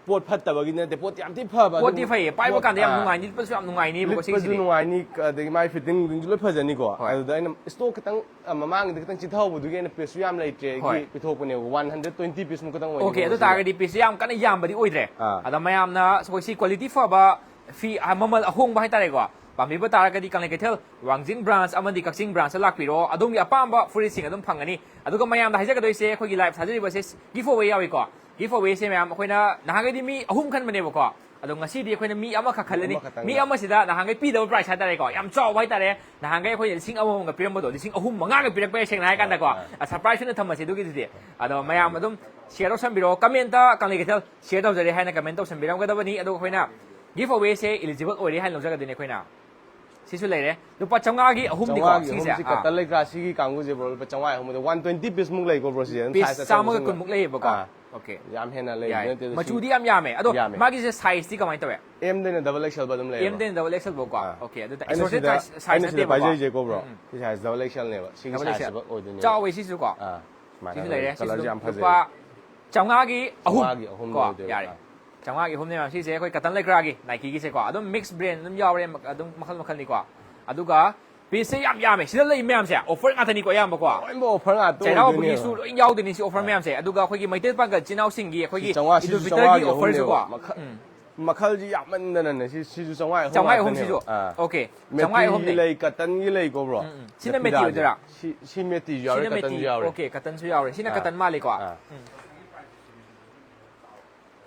ꯄꯣꯠ ꯐꯠꯇꯕꯒꯤ ꯅꯠꯇꯦ, ꯄꯣꯠ ꯌꯥꯝ ꯊꯤ ꯐꯕ꯫ ꯄꯣꯠꯇꯤ ꯑꯗꯨꯝ ꯐꯩꯌꯦ, ꯄꯥꯏꯕ ꯄꯣꯠ- ꯀꯥꯟꯗ ꯌꯥꯝ ꯑꯥ꯫ ꯅꯨꯡꯉꯥꯏ, ꯂꯤꯠꯄꯁꯨ ꯌꯥꯝ ꯅꯨꯡꯉꯥꯏꯅꯦꯕꯀꯣ ꯂꯤꯠꯄꯁꯨ ꯁꯤꯒꯤꯁꯤꯗꯤ꯫ ꯅꯨꯡꯉꯥꯏꯅꯤ, ꯑꯗꯒꯤ ꯃꯥꯏ ꯐꯤꯠꯇꯤꯡꯁꯨ ꯂꯣꯏ ꯐꯖꯅꯤꯀꯣ꯫ ꯍꯣꯏ꯫ ꯑꯗꯨꯗ ꯑꯩꯅ ꯏꯁꯇꯣꯛ ꯈꯤꯇꯪ ꯑ, ꯃꯃꯥꯡꯒꯤꯗ ꯈꯤꯇꯪ ꯆꯤꯊꯍꯧꯕꯗꯨꯒꯤ ꯑꯩꯅ ꯄꯤꯁꯁꯨ ꯌꯥꯝ ꯂꯩꯇ꯭ꯔꯦ, ꯑꯩꯒꯤ ꯍꯣꯏ꯫ ꯄꯤꯊꯣꯛꯄꯅꯦꯕ, ꯋꯥꯟ ꯍꯟꯗ꯭ꯔꯦꯠ ꯇ꯭ꯋꯦꯟꯇꯤ ꯄꯤꯁꯃꯨꯛ ꯈꯤꯇꯪ ꯑꯣꯏꯅꯤ꯫ ꯑꯣꯀꯦ, ꯑꯗꯨ ꯇꯥꯔꯒꯗꯤ ꯄꯤꯁꯁꯦ ꯌꯥꯝ ꯀꯟꯅ ꯌꯥꯝꯕꯗꯤ ꯑꯣꯏꯗ꯭ꯔꯦ꯫ ꯑꯥ꯫ ꯑꯗ ꯃꯌꯥꯝꯅ ꯑꯩꯈꯣꯏ ꯁꯤ ꯀ꯭ꯋꯥꯂꯤꯇꯤ ꯐꯕ ꯐꯤ, ꯑ, ꯃꯃꯜ ꯑꯍꯣꯡꯕ ꯍꯥꯏꯇꯥꯔꯦꯀꯣ, ꯄꯥꯝꯕꯤꯕ ꯇꯥꯔꯒꯗꯤ ꯀꯪꯂꯩ ꯀꯩꯊꯦꯜ ꯋꯥꯡꯖꯤꯡ ꯕ꯭ꯔꯥꯟꯁ ꯑꯃꯗꯤ ꯀꯛꯆꯤꯡ ꯕ꯭ꯔꯥꯟꯁꯇ ꯂꯥꯛꯄꯤꯔꯣ, ꯑꯗꯣꯝꯒꯤ ꯑꯄꯥꯝꯕ ꯐꯨꯔꯤꯠꯁꯤꯡ ꯑꯗꯨꯝ ꯐꯪꯒꯅꯤ꯫ ꯑꯗꯨꯒ ꯃꯌꯥꯝꯗ ꯍꯥꯏꯖꯒꯗꯣꯏꯁꯦ, ꯑꯩꯈꯣꯏꯒꯤ ꯂꯥꯏꯞ ꯊꯥꯖꯔꯤꯕꯁꯦ ꯒꯤꯐ ꯑꯋꯦ ꯌꯥꯎꯏꯀꯣ꯫ ꯒꯤꯐ ꯑꯋꯦꯁꯦ ꯃꯌꯥꯝ ꯑꯩꯈꯣꯏꯅ ꯅꯍꯥꯟꯒꯩꯗꯤ ꯃꯤ ꯑꯍꯨꯝ ꯈꯟꯕꯅꯦꯕꯀꯣ, ꯑꯗꯣ ꯉꯁꯤꯗꯤ ꯑꯩꯈꯣꯏꯅ ꯃꯤ ꯑꯃꯈꯛ ꯈꯜꯂꯅꯤ꯫ ꯑꯃꯈꯛꯇꯪꯗ꯫ ꯃꯤ ꯑꯃꯁꯤꯗ ꯅꯍꯥꯟꯒꯩ ꯄꯤꯗꯕ ꯄ꯭ꯔꯥꯏꯁ ꯍꯥꯏꯇꯥꯔꯦꯀꯣ, ꯌꯥꯝ ꯆꯥꯎꯕ ꯍꯥꯏꯇꯥꯔꯦ, ꯅꯍꯥꯟꯒꯩ ꯑꯩꯈꯣꯏꯅ ꯂꯤꯁꯤꯡ ꯑꯃꯃꯝꯒ ꯄꯤꯔꯝꯕꯗꯣ ꯂꯤꯁꯤꯡ ꯑꯍꯨꯝ ꯃꯉꯥꯒ ꯄꯤꯔꯛꯄ ꯌꯥꯏ, ꯁꯦꯡꯅ ꯍꯥꯏ ꯀꯥꯟꯗꯀꯣ꯫ ꯍꯣꯏ, ꯍꯣꯏ꯫ ꯁꯔꯄ꯭ꯔꯥꯏꯁ ꯑꯣꯏꯅ ꯊꯝꯃꯁꯦ ꯑꯗꯨꯒꯤꯗꯨꯗꯤ꯫ ꯑꯗꯣ ꯃꯌꯥꯝ ꯑꯗꯨꯝ ꯁꯤꯌꯔ ꯇꯧꯁꯟꯕꯤꯔꯛꯑꯣ, ꯀꯃꯦꯟꯇ ꯀꯪꯂꯩ ꯀꯩꯊꯦꯜ ꯁꯤꯌꯔ ꯇꯧꯖꯔꯦ ꯍꯥꯏꯅ ꯀꯃꯦꯟ ꯇꯧꯁꯟꯕꯤꯔꯝꯒꯗꯕꯅꯤ꯫ ꯑꯗꯨꯒ ꯑꯩꯈꯣꯏꯅ ꯒꯤꯐ ꯑꯋꯦꯁꯦ ꯏꯂꯤꯖꯤꯕꯜ ꯑꯣꯏꯔꯦ ꯍꯥꯏꯅ ꯂꯧꯖꯒꯗꯣꯏꯅꯦ ꯑꯩꯈꯣꯏꯅ꯫ ꯁꯤꯁꯨ ꯂꯩꯔꯦ, ꯂꯨꯄꯥ ꯆꯥꯝꯃꯉꯥꯒꯤ ꯑꯍꯨꯝꯅꯤꯀꯣ ꯆꯥꯝꯃꯉꯥꯒꯤ ꯁꯤꯁꯦ꯫ ꯑꯍꯨꯝꯁꯤ ꯑꯥ꯫ ꯀꯇꯟ ꯂꯩꯀ꯭ꯔꯥ ꯁꯤꯒꯤ ꯀꯥꯡꯕꯨꯁꯦ, ꯕ꯭ꯔꯣ, ꯂꯨꯄꯥ ꯆꯥꯝꯃꯉꯥ ꯑꯍꯨꯝꯗ ꯋꯥꯟ ꯇ꯭ꯋꯦꯟꯇꯤ ꯄꯤꯁꯃꯨꯛ ꯂꯩꯀꯣ, ꯕ꯭ꯔꯣ, ꯁꯤꯁꯦ ꯑꯗꯨꯝ ꯄꯤꯁ ꯁꯥꯏꯖ ꯆꯥꯝꯃꯒ ꯑꯆꯧꯕꯁꯤꯡ꯫ ꯀꯨꯟꯃꯨꯛ ꯂꯩꯌꯦꯕꯀꯣ꯫ ꯑꯥ꯫ ꯑꯣꯀꯦ꯫ ꯌꯥꯝ ꯍꯦꯟꯅ ꯂꯩꯕ ꯌꯥꯏ꯫ ꯅꯠꯇꯦ ꯑꯗꯣ ꯁꯤ- ꯃꯆꯨꯗꯤ ꯌꯥꯝ ꯌꯥꯝꯃꯦ, ꯑꯗꯣ ꯌꯥꯝꯃꯦ꯫ ꯃꯥꯒꯤꯁꯦ ꯁꯥꯏꯖꯇꯤ ꯀꯃꯥꯏꯅ ꯇꯧꯋꯦ? ꯑꯦꯝꯗꯩꯅ ꯗꯕꯜ ꯑꯦꯛꯁꯦꯜ ꯑꯗꯨꯝ ꯂꯩꯌꯦꯕ꯫ ꯑꯦꯝꯗꯩꯅ ꯗꯕꯜ ꯑꯦꯛꯁꯦꯜ ꯐꯥꯎꯀꯣ꯫ ꯑꯥ꯫ ꯑꯣꯀꯦ, ꯑꯗꯨꯗ ꯑꯩꯅ ꯑꯦꯁꯣꯔꯇꯦꯠ ꯁꯤꯗ ꯁꯥꯏꯖ ꯑꯩꯅ ꯁꯤꯗ ꯅꯠꯇꯦꯕꯀꯣ꯫ ꯄꯥꯏꯖꯔꯤꯁꯦꯀꯣ, ꯕ꯭ꯔꯣ, ꯎꯝ, ꯎꯝ꯫ ꯁꯤ ꯁꯥꯏꯖ ꯗꯕꯜ ꯑꯦꯛꯁꯦꯜꯅꯦꯕ꯫ ꯁꯤꯒꯤ ꯗꯕꯜ ꯁꯥꯏꯖꯁꯤ ꯑꯦꯛꯁꯦꯜ꯫ ꯐꯛ ꯑꯣꯏꯗꯣꯏꯅꯦꯕ꯫ ꯆꯥꯎꯋꯦ ꯁꯤꯁꯨꯀꯣ꯫ ꯑꯥ, ꯁꯨꯃꯥꯏꯅ ꯁꯤꯁꯨ ꯂꯩ꯫ ꯂꯩꯔꯦ꯫ ꯁꯤꯁꯨ ꯀꯂꯔꯁꯨ ꯑꯗꯨꯝ ꯌꯥꯝ ꯐꯖꯩ꯫ ꯂꯨꯄꯥ ꯆꯥꯝꯃꯉꯥꯒꯤ ꯑꯍꯨꯝ꯫ ꯆꯥꯝꯃꯉꯥꯒꯤ ꯑꯍꯨꯝ ꯀꯣ, ꯑꯣꯏꯗꯣꯏꯕ꯫ ꯌꯥꯔꯦ꯫ ꯑꯥ꯫ ꯆꯥꯝꯃꯉꯥꯒꯤ ꯑꯍꯨꯝꯅꯦ ꯃꯌꯥꯝ ꯁꯤꯁꯦ꯫ ꯑꯩꯈꯣꯏ ꯀꯇꯟ ꯂꯩꯀ꯭ꯔꯥꯒꯤ ꯅꯥꯏꯀꯤꯒꯤꯁꯦꯀꯣ, ꯑꯗꯨꯝ ꯃꯤꯛꯁ ꯕ꯭ꯔꯦꯟ ꯑꯗꯨꯝ ꯌꯥꯎꯔꯦ, ꯑꯗꯨꯝ ꯃꯈꯜ ꯃꯈꯜꯅꯤꯀꯣ꯫ ꯑꯗꯨꯒ ꯄꯤꯁꯁꯦ ꯌꯥꯝ ꯌꯥꯝꯃꯦ, ꯁꯤꯗ ꯂꯩ ꯃꯌꯥꯝꯁꯦ ꯑꯣꯐꯔ ꯉꯥꯛꯇꯅꯤꯀꯣ ꯑꯌꯥꯝꯕꯀꯣ꯫ ꯂꯣꯏꯅꯃꯛ ꯑꯣꯐꯔ ꯉꯥꯛꯇ ꯆꯩꯔꯥꯎꯕꯒꯤꯁꯨ ꯑꯣꯏꯗꯣꯏꯅꯦꯕ꯫ ꯂꯣꯏ ꯌꯥꯎꯗꯣꯏꯅꯤ ꯁꯤ ꯑꯣꯐꯔ ꯃꯌꯥꯝꯁꯦ꯫ ꯑꯗꯨꯒ ꯑꯩꯈꯣꯏꯒꯤ ꯃꯩꯇꯩ ꯄꯥꯡꯒꯜ ꯏꯆꯤꯟ ꯏꯅꯥꯎꯁꯤꯡꯒꯤ ꯑꯩꯈꯣꯏꯒꯤ ꯁꯤ ꯆꯥꯝꯃꯉꯥ, ꯁꯤꯁꯨ ꯏꯗꯨꯜ ꯐꯤꯇꯔꯒꯤ ꯆꯥꯝꯃꯉꯥꯒꯤ ꯑꯣꯐꯔꯁꯨꯀꯣ꯫ ꯑꯍꯨꯝꯅꯦꯕ꯫ ꯃꯈꯜ- ꯎꯝ꯫ ꯃꯈꯜꯁꯤ ꯌꯥꯝꯃꯟꯗꯅꯅꯦ, ꯁꯤ, ꯁꯤꯁꯨ ꯆꯥꯝꯃꯉꯥ ꯑꯍꯨꯝ ꯆꯥꯝꯃꯉꯥ ꯑꯍꯨꯝ ꯉꯥꯛꯇꯅꯦꯕ꯫ ꯁꯤꯁꯨ꯫ ꯑꯥ꯫ ꯑꯣꯀꯦ꯫ ꯆꯥꯝꯃꯉꯥ ꯑꯍꯨꯝꯅꯦ꯫ ꯃꯦꯇꯤꯒꯤ ꯂꯩ, ꯀꯇꯟꯒꯤ ꯂꯩꯀꯣ, ꯕ꯭ꯔꯣ? ꯎꯝ, ꯎꯝ꯫ ꯁꯤꯅ ꯐꯤꯗꯥꯁꯦ꯫ ꯃꯦꯇꯤ ꯑꯣꯏꯗꯣꯏꯔꯥ? ꯁꯤ, ꯁꯤ ꯃꯦꯇꯤꯁꯨ ꯌꯥꯎꯔꯦ, ꯁꯤꯅ ꯃꯦꯇꯤ꯫ ꯀꯇꯟꯁꯨ ꯌꯥꯎꯔꯦ꯫ ꯑꯣꯀꯦ, ꯀꯇꯟꯁꯨ ꯌꯥꯎꯔꯦ꯫ ꯁꯤꯅ ꯑꯥ꯫ ꯀꯇꯟ ꯃꯥꯜꯂꯦꯀꯣ꯫ ꯑꯥ꯫ ꯎꯝ꯫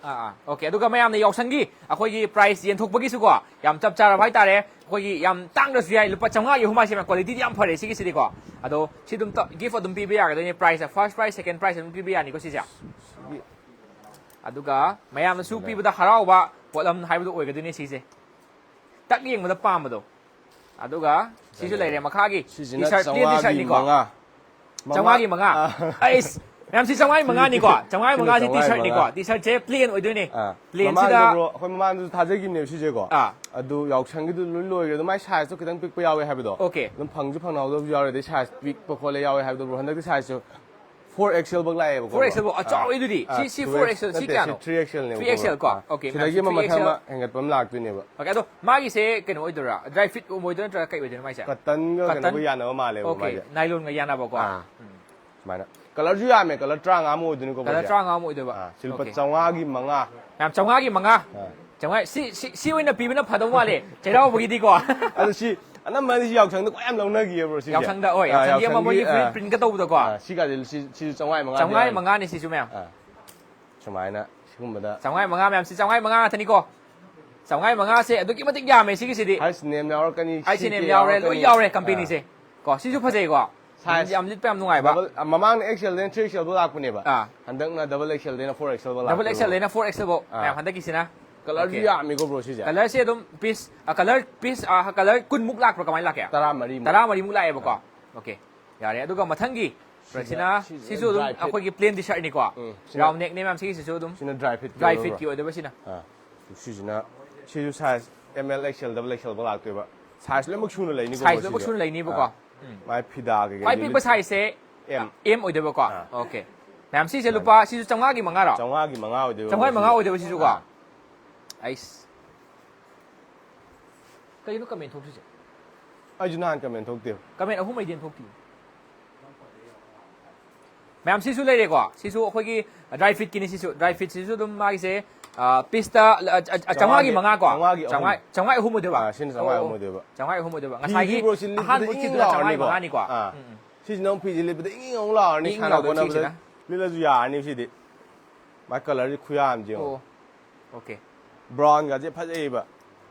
ꯑꯥ, ꯑꯥ꯫ ꯑꯣꯀꯦ, ꯑꯗꯨꯒ ꯃꯌꯥꯝꯅ ꯌꯥꯎꯁꯪꯒꯤ ꯑꯩꯈꯣꯏꯒꯤ ꯄ꯭ꯔꯥꯏꯁ ꯌꯦꯟꯊꯣꯛꯄꯒꯤꯁꯨꯀꯣ, ꯌꯥꯝ ꯆꯞ ꯆꯥꯔꯕ ꯍꯥꯏꯇꯥꯔꯦ꯫ ꯑꯩꯈꯣꯏꯒꯤ ꯌꯥꯝ ꯇꯥꯡꯗ꯭ꯔꯁꯨ ꯌꯥꯏ, ꯂꯨꯄꯥ ꯆꯥꯝꯃꯉꯥꯒꯤ ꯑꯍꯨꯝ ꯍꯥꯏꯁꯦ ꯀ꯭ꯋꯥꯂꯤꯇꯤꯗꯤ ꯌꯥꯝ ꯐꯔꯦ ꯁꯤꯒꯤꯁꯤꯗꯤꯀꯣ꯫ ꯑꯗꯣ ꯁꯤ ꯑꯗꯨꯝ ꯇ-, ꯒꯤꯐ ꯑꯗꯨꯝ ꯄꯤꯕ ꯌꯥꯒꯗꯣꯏꯅꯦ, ꯄ꯭ꯔꯥꯏꯁ, ꯐꯥꯔꯁ ꯄ꯭ꯔꯥꯏꯁ, ꯁꯦꯀꯦꯟ ꯄ꯭ꯔꯥꯏꯁ ꯑꯗꯨꯝ ꯄꯤꯕ ꯌꯥꯅꯤꯀꯣ ꯁꯤꯁꯦ꯫ ꯑꯗꯨꯒ ꯃꯌꯥꯝꯅꯁꯨ ꯄꯤꯕꯗ ꯍꯔꯥꯎꯕ ꯄꯣꯠꯂꯝ ꯍꯥꯏꯕꯗꯨ ꯑꯣꯏꯒꯗꯣꯏꯅꯦ ꯁꯤꯁꯦ꯫ ꯇꯛ ꯌꯦꯡꯕꯗ ꯄꯥꯝꯕꯗꯣ꯫ ꯑꯗꯨꯒ ꯁꯤꯁꯨ ꯂꯩꯔꯦ ꯃꯈꯥꯒꯤ ꯁꯤꯁꯤꯅ ꯇꯤ ꯁꯥꯔꯠ, plain ꯇꯤ ꯆꯥꯝꯃꯉꯥꯒꯤ ꯁꯥꯔꯠꯅꯤꯀꯣ꯫ ꯃꯉꯥ꯫ ꯃꯃꯥ-, ꯆꯥꯝꯃꯉꯥꯒꯤ ꯃꯉꯥ꯫ ꯑꯥ꯫ ꯑꯩꯁ, ꯃꯌꯥꯝ ꯁꯤ ꯆꯥꯝꯃꯉꯥꯒꯤ ꯃꯉꯥꯅꯤꯀꯣ꯫ ꯆꯥꯝꯃꯉꯥꯒꯤ ꯁꯤꯅ ꯃꯉꯥꯁꯤ ꯇꯤ ꯆꯥꯝꯃꯉꯥꯒꯤ ꯁꯥꯔꯠꯅꯤꯀꯣ꯫ ꯃꯉꯥ꯫ ꯇꯤ ꯁꯥꯔꯠꯁꯦ plain ꯑꯣꯏꯗꯣꯏꯅꯦ꯫ ꯑꯥ꯫ Plainꯁꯤꯗ ꯃꯃꯥꯡꯗ, ꯕ꯭ꯔꯣ, ꯑꯩꯈꯣꯏ ꯃꯃꯥꯡꯗꯁꯨ ꯊꯥꯖꯈꯤꯕꯅꯦꯕ ꯁꯤꯁꯦꯀꯣ꯫ ꯑꯥ꯫ ꯑꯗꯨ ꯌꯥꯎꯁꯪꯒꯤꯗꯨ ꯂꯣꯏ ꯂꯣꯏꯈ꯭ꯔꯦ꯫ ꯑꯗꯣ ꯃꯥꯏ ꯁꯥꯏꯖꯇꯣ ꯈꯤꯇꯪ ꯄꯤꯛꯄ ꯌꯥꯎꯋꯦ ꯍꯥꯏꯕꯗꯣ꯫ ꯑꯣꯀꯦ꯫ ꯑꯗꯨꯝ ꯐꯪꯁꯨ ꯐꯪꯍꯧꯗꯕꯁꯨ ꯌꯥꯎꯔꯦ꯫ ꯑꯗꯩ ꯁꯥꯏꯖ ꯄꯤꯛꯄ ꯈꯣꯠꯂꯦ ꯌꯥꯎꯋꯦ ꯍꯥꯏꯕꯗꯣ, ꯕ꯭ꯔꯣ, ꯍꯟꯗꯛꯇꯤ ꯁꯥꯏꯖꯁꯨ ꯐꯣꯔ ꯑꯦꯛꯁꯦꯜ ꯐꯥꯎ ꯂꯥꯛꯑꯦꯕ꯫ ꯐꯣꯔ ꯑꯦꯛꯁꯦꯜ ꯐꯥꯎ? ꯑꯆꯥꯎꯋꯦ ꯑꯗꯨꯗꯤ꯫ ꯁꯤ- ꯁꯤ ꯐꯣꯔ ꯑꯦꯛꯁꯦꯜ, ꯁꯤ ꯀꯌꯥꯅꯣ? ꯊ꯭ꯔꯤ ꯑꯦꯛꯁꯦꯜꯅꯦꯕ꯫ ꯊ꯭ꯔꯤ ꯑꯦꯛꯁꯦꯜ ꯀꯣ? ꯑꯣꯀꯦ, ꯁꯤꯗꯒꯤ ꯃꯌꯥꯝꯁꯤ ꯑꯃ ꯊ꯭ꯔꯤ ꯃꯊꯪ ꯑꯦꯛꯁꯦꯜ꯫ ꯑꯃ ꯍꯦꯟꯒꯠꯄ ꯑꯃ ꯂꯥꯛꯇꯣꯏꯅꯦꯕ꯫ ꯑꯣꯀꯦ, ꯑꯗꯣ ꯃꯥꯒꯤꯁꯦ ꯀꯩꯅꯣ ꯑꯣꯏꯗꯣꯏꯔꯥ? ꯗ꯭ꯔꯥꯏ ꯐꯤꯠ ꯑꯣꯏꯗꯣꯏ ꯅꯠꯇ꯭ꯔꯒ ꯀꯩ ꯑꯣꯏꯗꯣꯏꯅꯣ ꯃꯥꯏꯁꯦ? ꯀꯇꯟꯒ ꯀꯇꯟ? ꯀꯩꯅꯣꯒ ꯌꯥꯅꯕ ꯃꯥꯜꯂꯦꯕ ꯑꯣꯀꯦ, ꯃꯥꯏꯁꯦ꯫ ꯅꯥꯏꯂꯣꯟꯒ ꯌꯥꯅꯕꯀꯣ? ꯑꯥ꯫ ꯁꯨꯃꯥꯏꯅ꯫ ꯀꯂꯔꯁꯨ ꯌꯥꯝꯃꯦ, ꯀꯂꯔ ꯇꯔꯥꯃꯉꯥꯃꯨꯛ ꯑꯣꯏꯗꯣꯏꯅꯤꯀꯣ ꯀꯂꯔ ꯄꯣꯠꯁꯦ꯫ ꯇꯔꯥꯃꯉꯥꯃꯨꯛ ꯑꯣꯏꯗꯣꯏꯕ? ꯑꯥ, ꯁꯤ ꯂꯨꯄꯥ ꯑꯣꯀꯦ꯫ ꯆꯥꯝꯃꯉꯥꯒꯤ ꯃꯉꯥ꯫ ꯃꯌꯥꯝ ꯆꯥꯝꯃꯉꯥꯒꯤ ꯃꯉꯥ? ꯑꯥ꯫ ꯆꯥꯝꯃꯉꯥ? ꯁꯤ, ꯁꯤ, ꯁꯤ ꯑꯣꯏꯅ ꯄꯤꯕꯅ ꯐꯗꯧ ꯃꯥꯜꯂꯦ, ꯆꯩꯔꯥꯎꯕꯒꯤꯗꯤꯀꯣ꯫ ꯑꯗꯣ ꯁꯤ ꯑꯅꯝꯕꯅꯗꯤ ꯁꯤ ꯌꯥꯎꯁꯪꯗ ꯈ꯭ꯋꯥꯏ ꯌꯥꯝ ꯂꯧꯅꯈꯤꯌꯦ ꯕ꯭ꯔꯣ ꯁꯤꯁꯦ꯫ ꯌꯥꯎꯁꯪꯗ, ꯍꯣꯏ, ꯑꯥ, ꯌꯥꯎꯁꯪꯒꯤ ꯑꯃ ꯃꯣꯏꯒꯤ ꯑꯥ, ꯄ꯭ꯔꯤꯟꯠꯀ ꯇꯧꯕꯗꯀꯣ? ꯑꯥ, ꯁꯤꯒꯥꯁꯦ ꯁꯤ- ꯁꯤꯁꯨ ꯆꯥꯝꯃꯉꯥꯒꯤ ꯃꯉꯥ꯫ ꯆꯥꯝꯃꯉꯥꯒꯤ ꯃꯉꯥꯅꯤ ꯁꯤꯁꯨ ꯃꯌꯥꯝ꯫ ꯑꯥ, ꯁꯨꯃꯥꯏꯅ ꯁꯤꯒꯨꯝꯕꯗ꯫ ꯆꯥꯝꯃꯉꯥꯒꯤ ꯃꯉꯥ ꯃꯌꯥꯝꯁꯤ, ꯆꯥꯝꯃꯉꯥꯒꯤ ꯃꯉꯥ ꯉꯥꯛꯇꯅꯤꯀꯣ꯫ ꯆꯥꯝꯃꯉꯥꯒꯤ ꯃꯉꯥꯁꯦ ꯑꯗꯨꯛꯀꯤ ꯃꯇꯤꯛ ꯌꯥꯝꯃꯦ ꯁꯤꯒꯤꯁꯤꯗꯤ꯫ ꯑꯥꯏꯁ ꯅꯦꯝ ꯌꯥꯎꯔꯛꯀꯅꯤ, ꯑꯥꯏꯁ ꯁꯤ ꯅꯦꯝ ꯀꯦ ꯌꯥꯎꯔꯦ, ꯂꯣꯏ ꯌꯥꯎꯔꯛꯀꯅꯤ꯫ ꯌꯥꯎꯔꯦ ꯑꯥ꯫ ꯀꯝꯄꯦꯅꯤꯁꯦ꯫ ꯀꯣ, ꯁꯤꯁꯨ ꯐꯖꯩꯀꯣ꯫ ꯁꯥꯏꯖ ꯌꯥꯝ ꯂꯤꯠꯄ ꯌꯥꯝ ꯅꯨꯡꯉꯥꯏꯕ꯫ ꯗꯕꯜ, ꯑ, ꯃꯃꯥꯡꯗ ꯑꯦꯛꯁꯦꯜꯗꯩꯅ ꯊ꯭ꯔꯤ ꯑꯦꯛꯁꯦꯜ ꯐꯥꯎ ꯂꯥꯛꯄꯅꯦꯕ꯫ ꯑꯥ꯫ ꯍꯟꯗꯛꯅ ꯗꯕꯜ ꯑꯦꯛꯁꯦꯜꯗꯩꯅ ꯐꯣꯔ ꯑꯦꯛꯁꯦꯜ ꯐꯥꯎ ꯂꯥꯛꯄꯅꯦꯕ꯫ ꯗꯕꯜ ꯑꯦꯛꯁꯦꯜꯗꯩꯅ ꯐꯣꯔ ꯑꯦꯛꯁꯦꯜ ꯐꯥꯎ꯫ ꯑꯥ꯫ ꯃꯌꯥꯝ ꯍꯟꯗꯛꯀꯤꯁꯤꯅ꯫ ꯀꯂꯔꯁꯨ ꯑꯣꯀꯦ꯫ ꯌꯥꯝꯃꯤꯀꯣ ꯕ꯭ꯔꯣ ꯁꯤꯁꯦ꯫ ꯀꯂꯔꯁꯦ ꯑꯗꯨꯝ ꯄꯤꯁ, ꯑ, ꯀꯂꯔ ꯄꯤꯁ, ꯑ, ꯀꯂꯔ ꯀꯨꯟꯃꯨꯛ ꯂꯥꯛꯄ꯭ꯔꯥ? ꯀꯃꯥꯏꯅ ꯂꯥꯛꯀꯦ? ꯇꯔꯥꯃꯔꯤꯃꯨꯛ꯫ ꯇꯔꯥꯃꯔꯤꯃꯨꯛ ꯂꯥꯛꯑꯦꯕꯀꯣ꯫ ꯑꯣꯀꯦ꯫ ꯌꯥꯔꯦ꯫ ꯑꯗꯨꯒ ꯃꯊꯪꯒꯤ ꯄ꯭ꯔꯗꯛꯁꯤꯅ ꯁꯤꯁꯦ ꯁꯤꯁꯨ ꯑꯗꯨꯝ dry fit꯫ ꯑꯩꯈꯣꯏꯒꯤ ꯄ꯭ꯂꯦꯟ ꯇꯤ ꯁꯥꯔꯠꯅꯤꯀꯣ꯫ ꯎꯝ, ꯁꯤꯅ ꯔꯥꯎꯟ ꯅꯦꯛꯅꯦ ꯃꯌꯥꯝ ꯁꯤꯒꯤꯁꯤꯁꯨ ꯑꯗꯨꯝ꯫ ꯁꯤꯅ ꯗ꯭ꯔꯥꯏ ꯐꯤꯠ ꯗ꯭ꯔꯥꯏ ꯑꯣꯏꯕ, ꯐꯤꯠꯀꯤ ꯕ꯭ꯔꯣ꯫ ꯑꯣꯏꯗꯣꯏꯕ ꯁꯤꯅ꯫ ꯑꯥ꯫ ꯁꯤꯁꯤꯅ, ꯁꯤꯁꯨ size M L Excel, double Excel ꯐꯥꯎ ꯂꯥꯛꯇꯣꯏꯕ꯫ ꯁꯥꯏꯖ ꯂꯣꯏꯅꯃꯛ ꯁꯨꯅ ꯂꯩꯅꯤꯀꯣ ꯁꯥꯏꯖ ꯕ꯭ꯔꯣ ꯂꯣꯏꯅꯃꯛ ꯁꯤꯁꯦ꯫ ꯁꯨꯅ ꯂꯩꯅꯤꯕꯀꯣ꯫ ꯑꯥ꯫ ꯃꯥꯏ ꯐꯤꯗꯥ ꯀꯩꯀꯩ ꯈ꯭ꯋꯥꯏ ꯂꯤꯠ- ꯄꯤꯛꯄ ꯁꯥꯏꯖꯁꯦ ꯑꯦꯝ꯫ ꯑꯦꯝ ꯑꯣꯏꯗꯣꯏꯕꯀꯣ꯫ ꯑꯥ꯫ ꯑꯣꯀꯦ꯫ ꯃꯌꯥꯝ ꯁꯤꯁꯦ ꯂꯨꯄꯥ, ꯁꯤꯁꯨ ꯆꯥꯝꯃꯉꯥꯒꯤ ꯃꯉꯥꯔꯣ? ꯆꯥꯝꯃꯉꯥꯒꯤ ꯃꯉꯥ ꯑꯣꯏꯗꯣꯏꯕ ꯆꯥꯝꯃꯉꯥꯒꯤ ꯕ꯭ꯔꯣ ꯃꯉꯥ ꯁꯤꯁꯦ꯫ ꯑꯣꯏꯗꯣꯏꯕ ꯁꯤꯁꯨꯀꯣ꯫ ꯑꯥ꯫ ꯑꯩꯁ꯫ ꯀꯩꯅꯣ ꯀꯃꯦꯟ ꯊꯣꯛꯇ꯭ꯔꯤꯁꯦ? ꯑꯩꯁꯨ ꯅꯍꯥꯟ ꯀꯃꯦꯟ ꯊꯣꯛꯇꯦꯕ꯫ ꯀꯃꯦꯟ ꯑꯍꯨꯝ ꯑꯩꯗꯤ ꯊꯣꯛꯇꯦ꯫ ꯃꯌꯥꯝ ꯁꯤꯁꯨ ꯂꯩꯔꯦꯀꯣ꯫ ꯁꯤꯁꯨ ꯑꯩꯈꯣꯏꯒꯤ ꯗ꯭ꯔꯥꯏ ꯐꯤꯠꯀꯤꯅꯤ ꯁꯤꯁꯨ꯫ ꯗ꯭ꯔꯥꯏ ꯐꯤꯠꯁꯤꯁꯨ ꯑꯗꯨꯝ ꯃꯥꯒꯤꯁꯦ, ꯑ, ꯄꯤꯁꯇ, ꯑ, ꯑ, ꯑ, ꯆꯥꯝꯃꯉꯥꯒꯤ ꯃꯉꯥ ꯀꯣ? ꯆꯥꯝꯃꯉꯥꯒꯤ ꯑꯍꯨꯝ꯫ ꯆꯥꯝꯃꯉꯥ, ꯆꯥꯝꯃꯉꯥ ꯑꯍꯨꯝ ꯑꯣꯏꯗꯣꯏꯕ? ꯑꯥ, ꯁꯤꯅ ꯆꯥꯝꯃꯉꯥ ꯑꯣ, ꯑꯍꯨꯝ ꯑꯣꯏꯗꯣꯏꯕ꯫ ꯆꯥꯝꯃꯉꯥ ꯑꯍꯨꯝ ꯑꯣꯏꯗꯣꯏꯕ꯫ ꯐꯤꯁꯦ ꯉꯁꯥꯏꯒꯤ ꯕ꯭ꯔꯣ ꯁꯤ ꯂꯤꯠꯄꯗ ꯑꯍꯥꯟꯕ ꯏꯪ ꯏꯪ ꯎꯠꯈꯤꯕꯗꯨꯅ ꯆꯥꯝꯃꯉꯥꯒꯤ ꯂꯥꯎꯔꯅꯤꯀꯣ꯫ ꯃꯉꯥꯅꯤꯀꯣ꯫ ꯑꯥ꯫ ꯎꯝ, ꯎꯝ꯫ ꯁꯤꯁꯤꯅ ꯑꯃꯨꯛ ꯐꯤꯁꯦ ꯂꯤꯠꯄꯗ ꯏꯪ ꯏꯪ ꯑꯃꯨꯛ ꯂꯥꯎꯔꯅꯤ, ꯏꯪ ꯁꯥꯟꯅ ꯂꯥꯎꯗꯣꯏ ꯈꯣꯠꯅꯕꯗ ꯁꯤꯁꯤꯅ꯫ ꯂꯤꯠꯂꯁꯨ ꯌꯥꯔꯅꯤ ꯁꯤꯗꯤ꯫ ꯃꯥꯏ ꯀꯂꯔꯁꯤ ꯈꯨꯌꯥꯝ ꯑꯃ ꯌꯦꯡꯉꯣ꯫ ꯑꯣ꯫ ꯑꯣꯀꯦ꯫ ꯕ꯭ꯔꯥꯎꯟꯒꯁꯦ ꯐꯖꯩꯕ꯫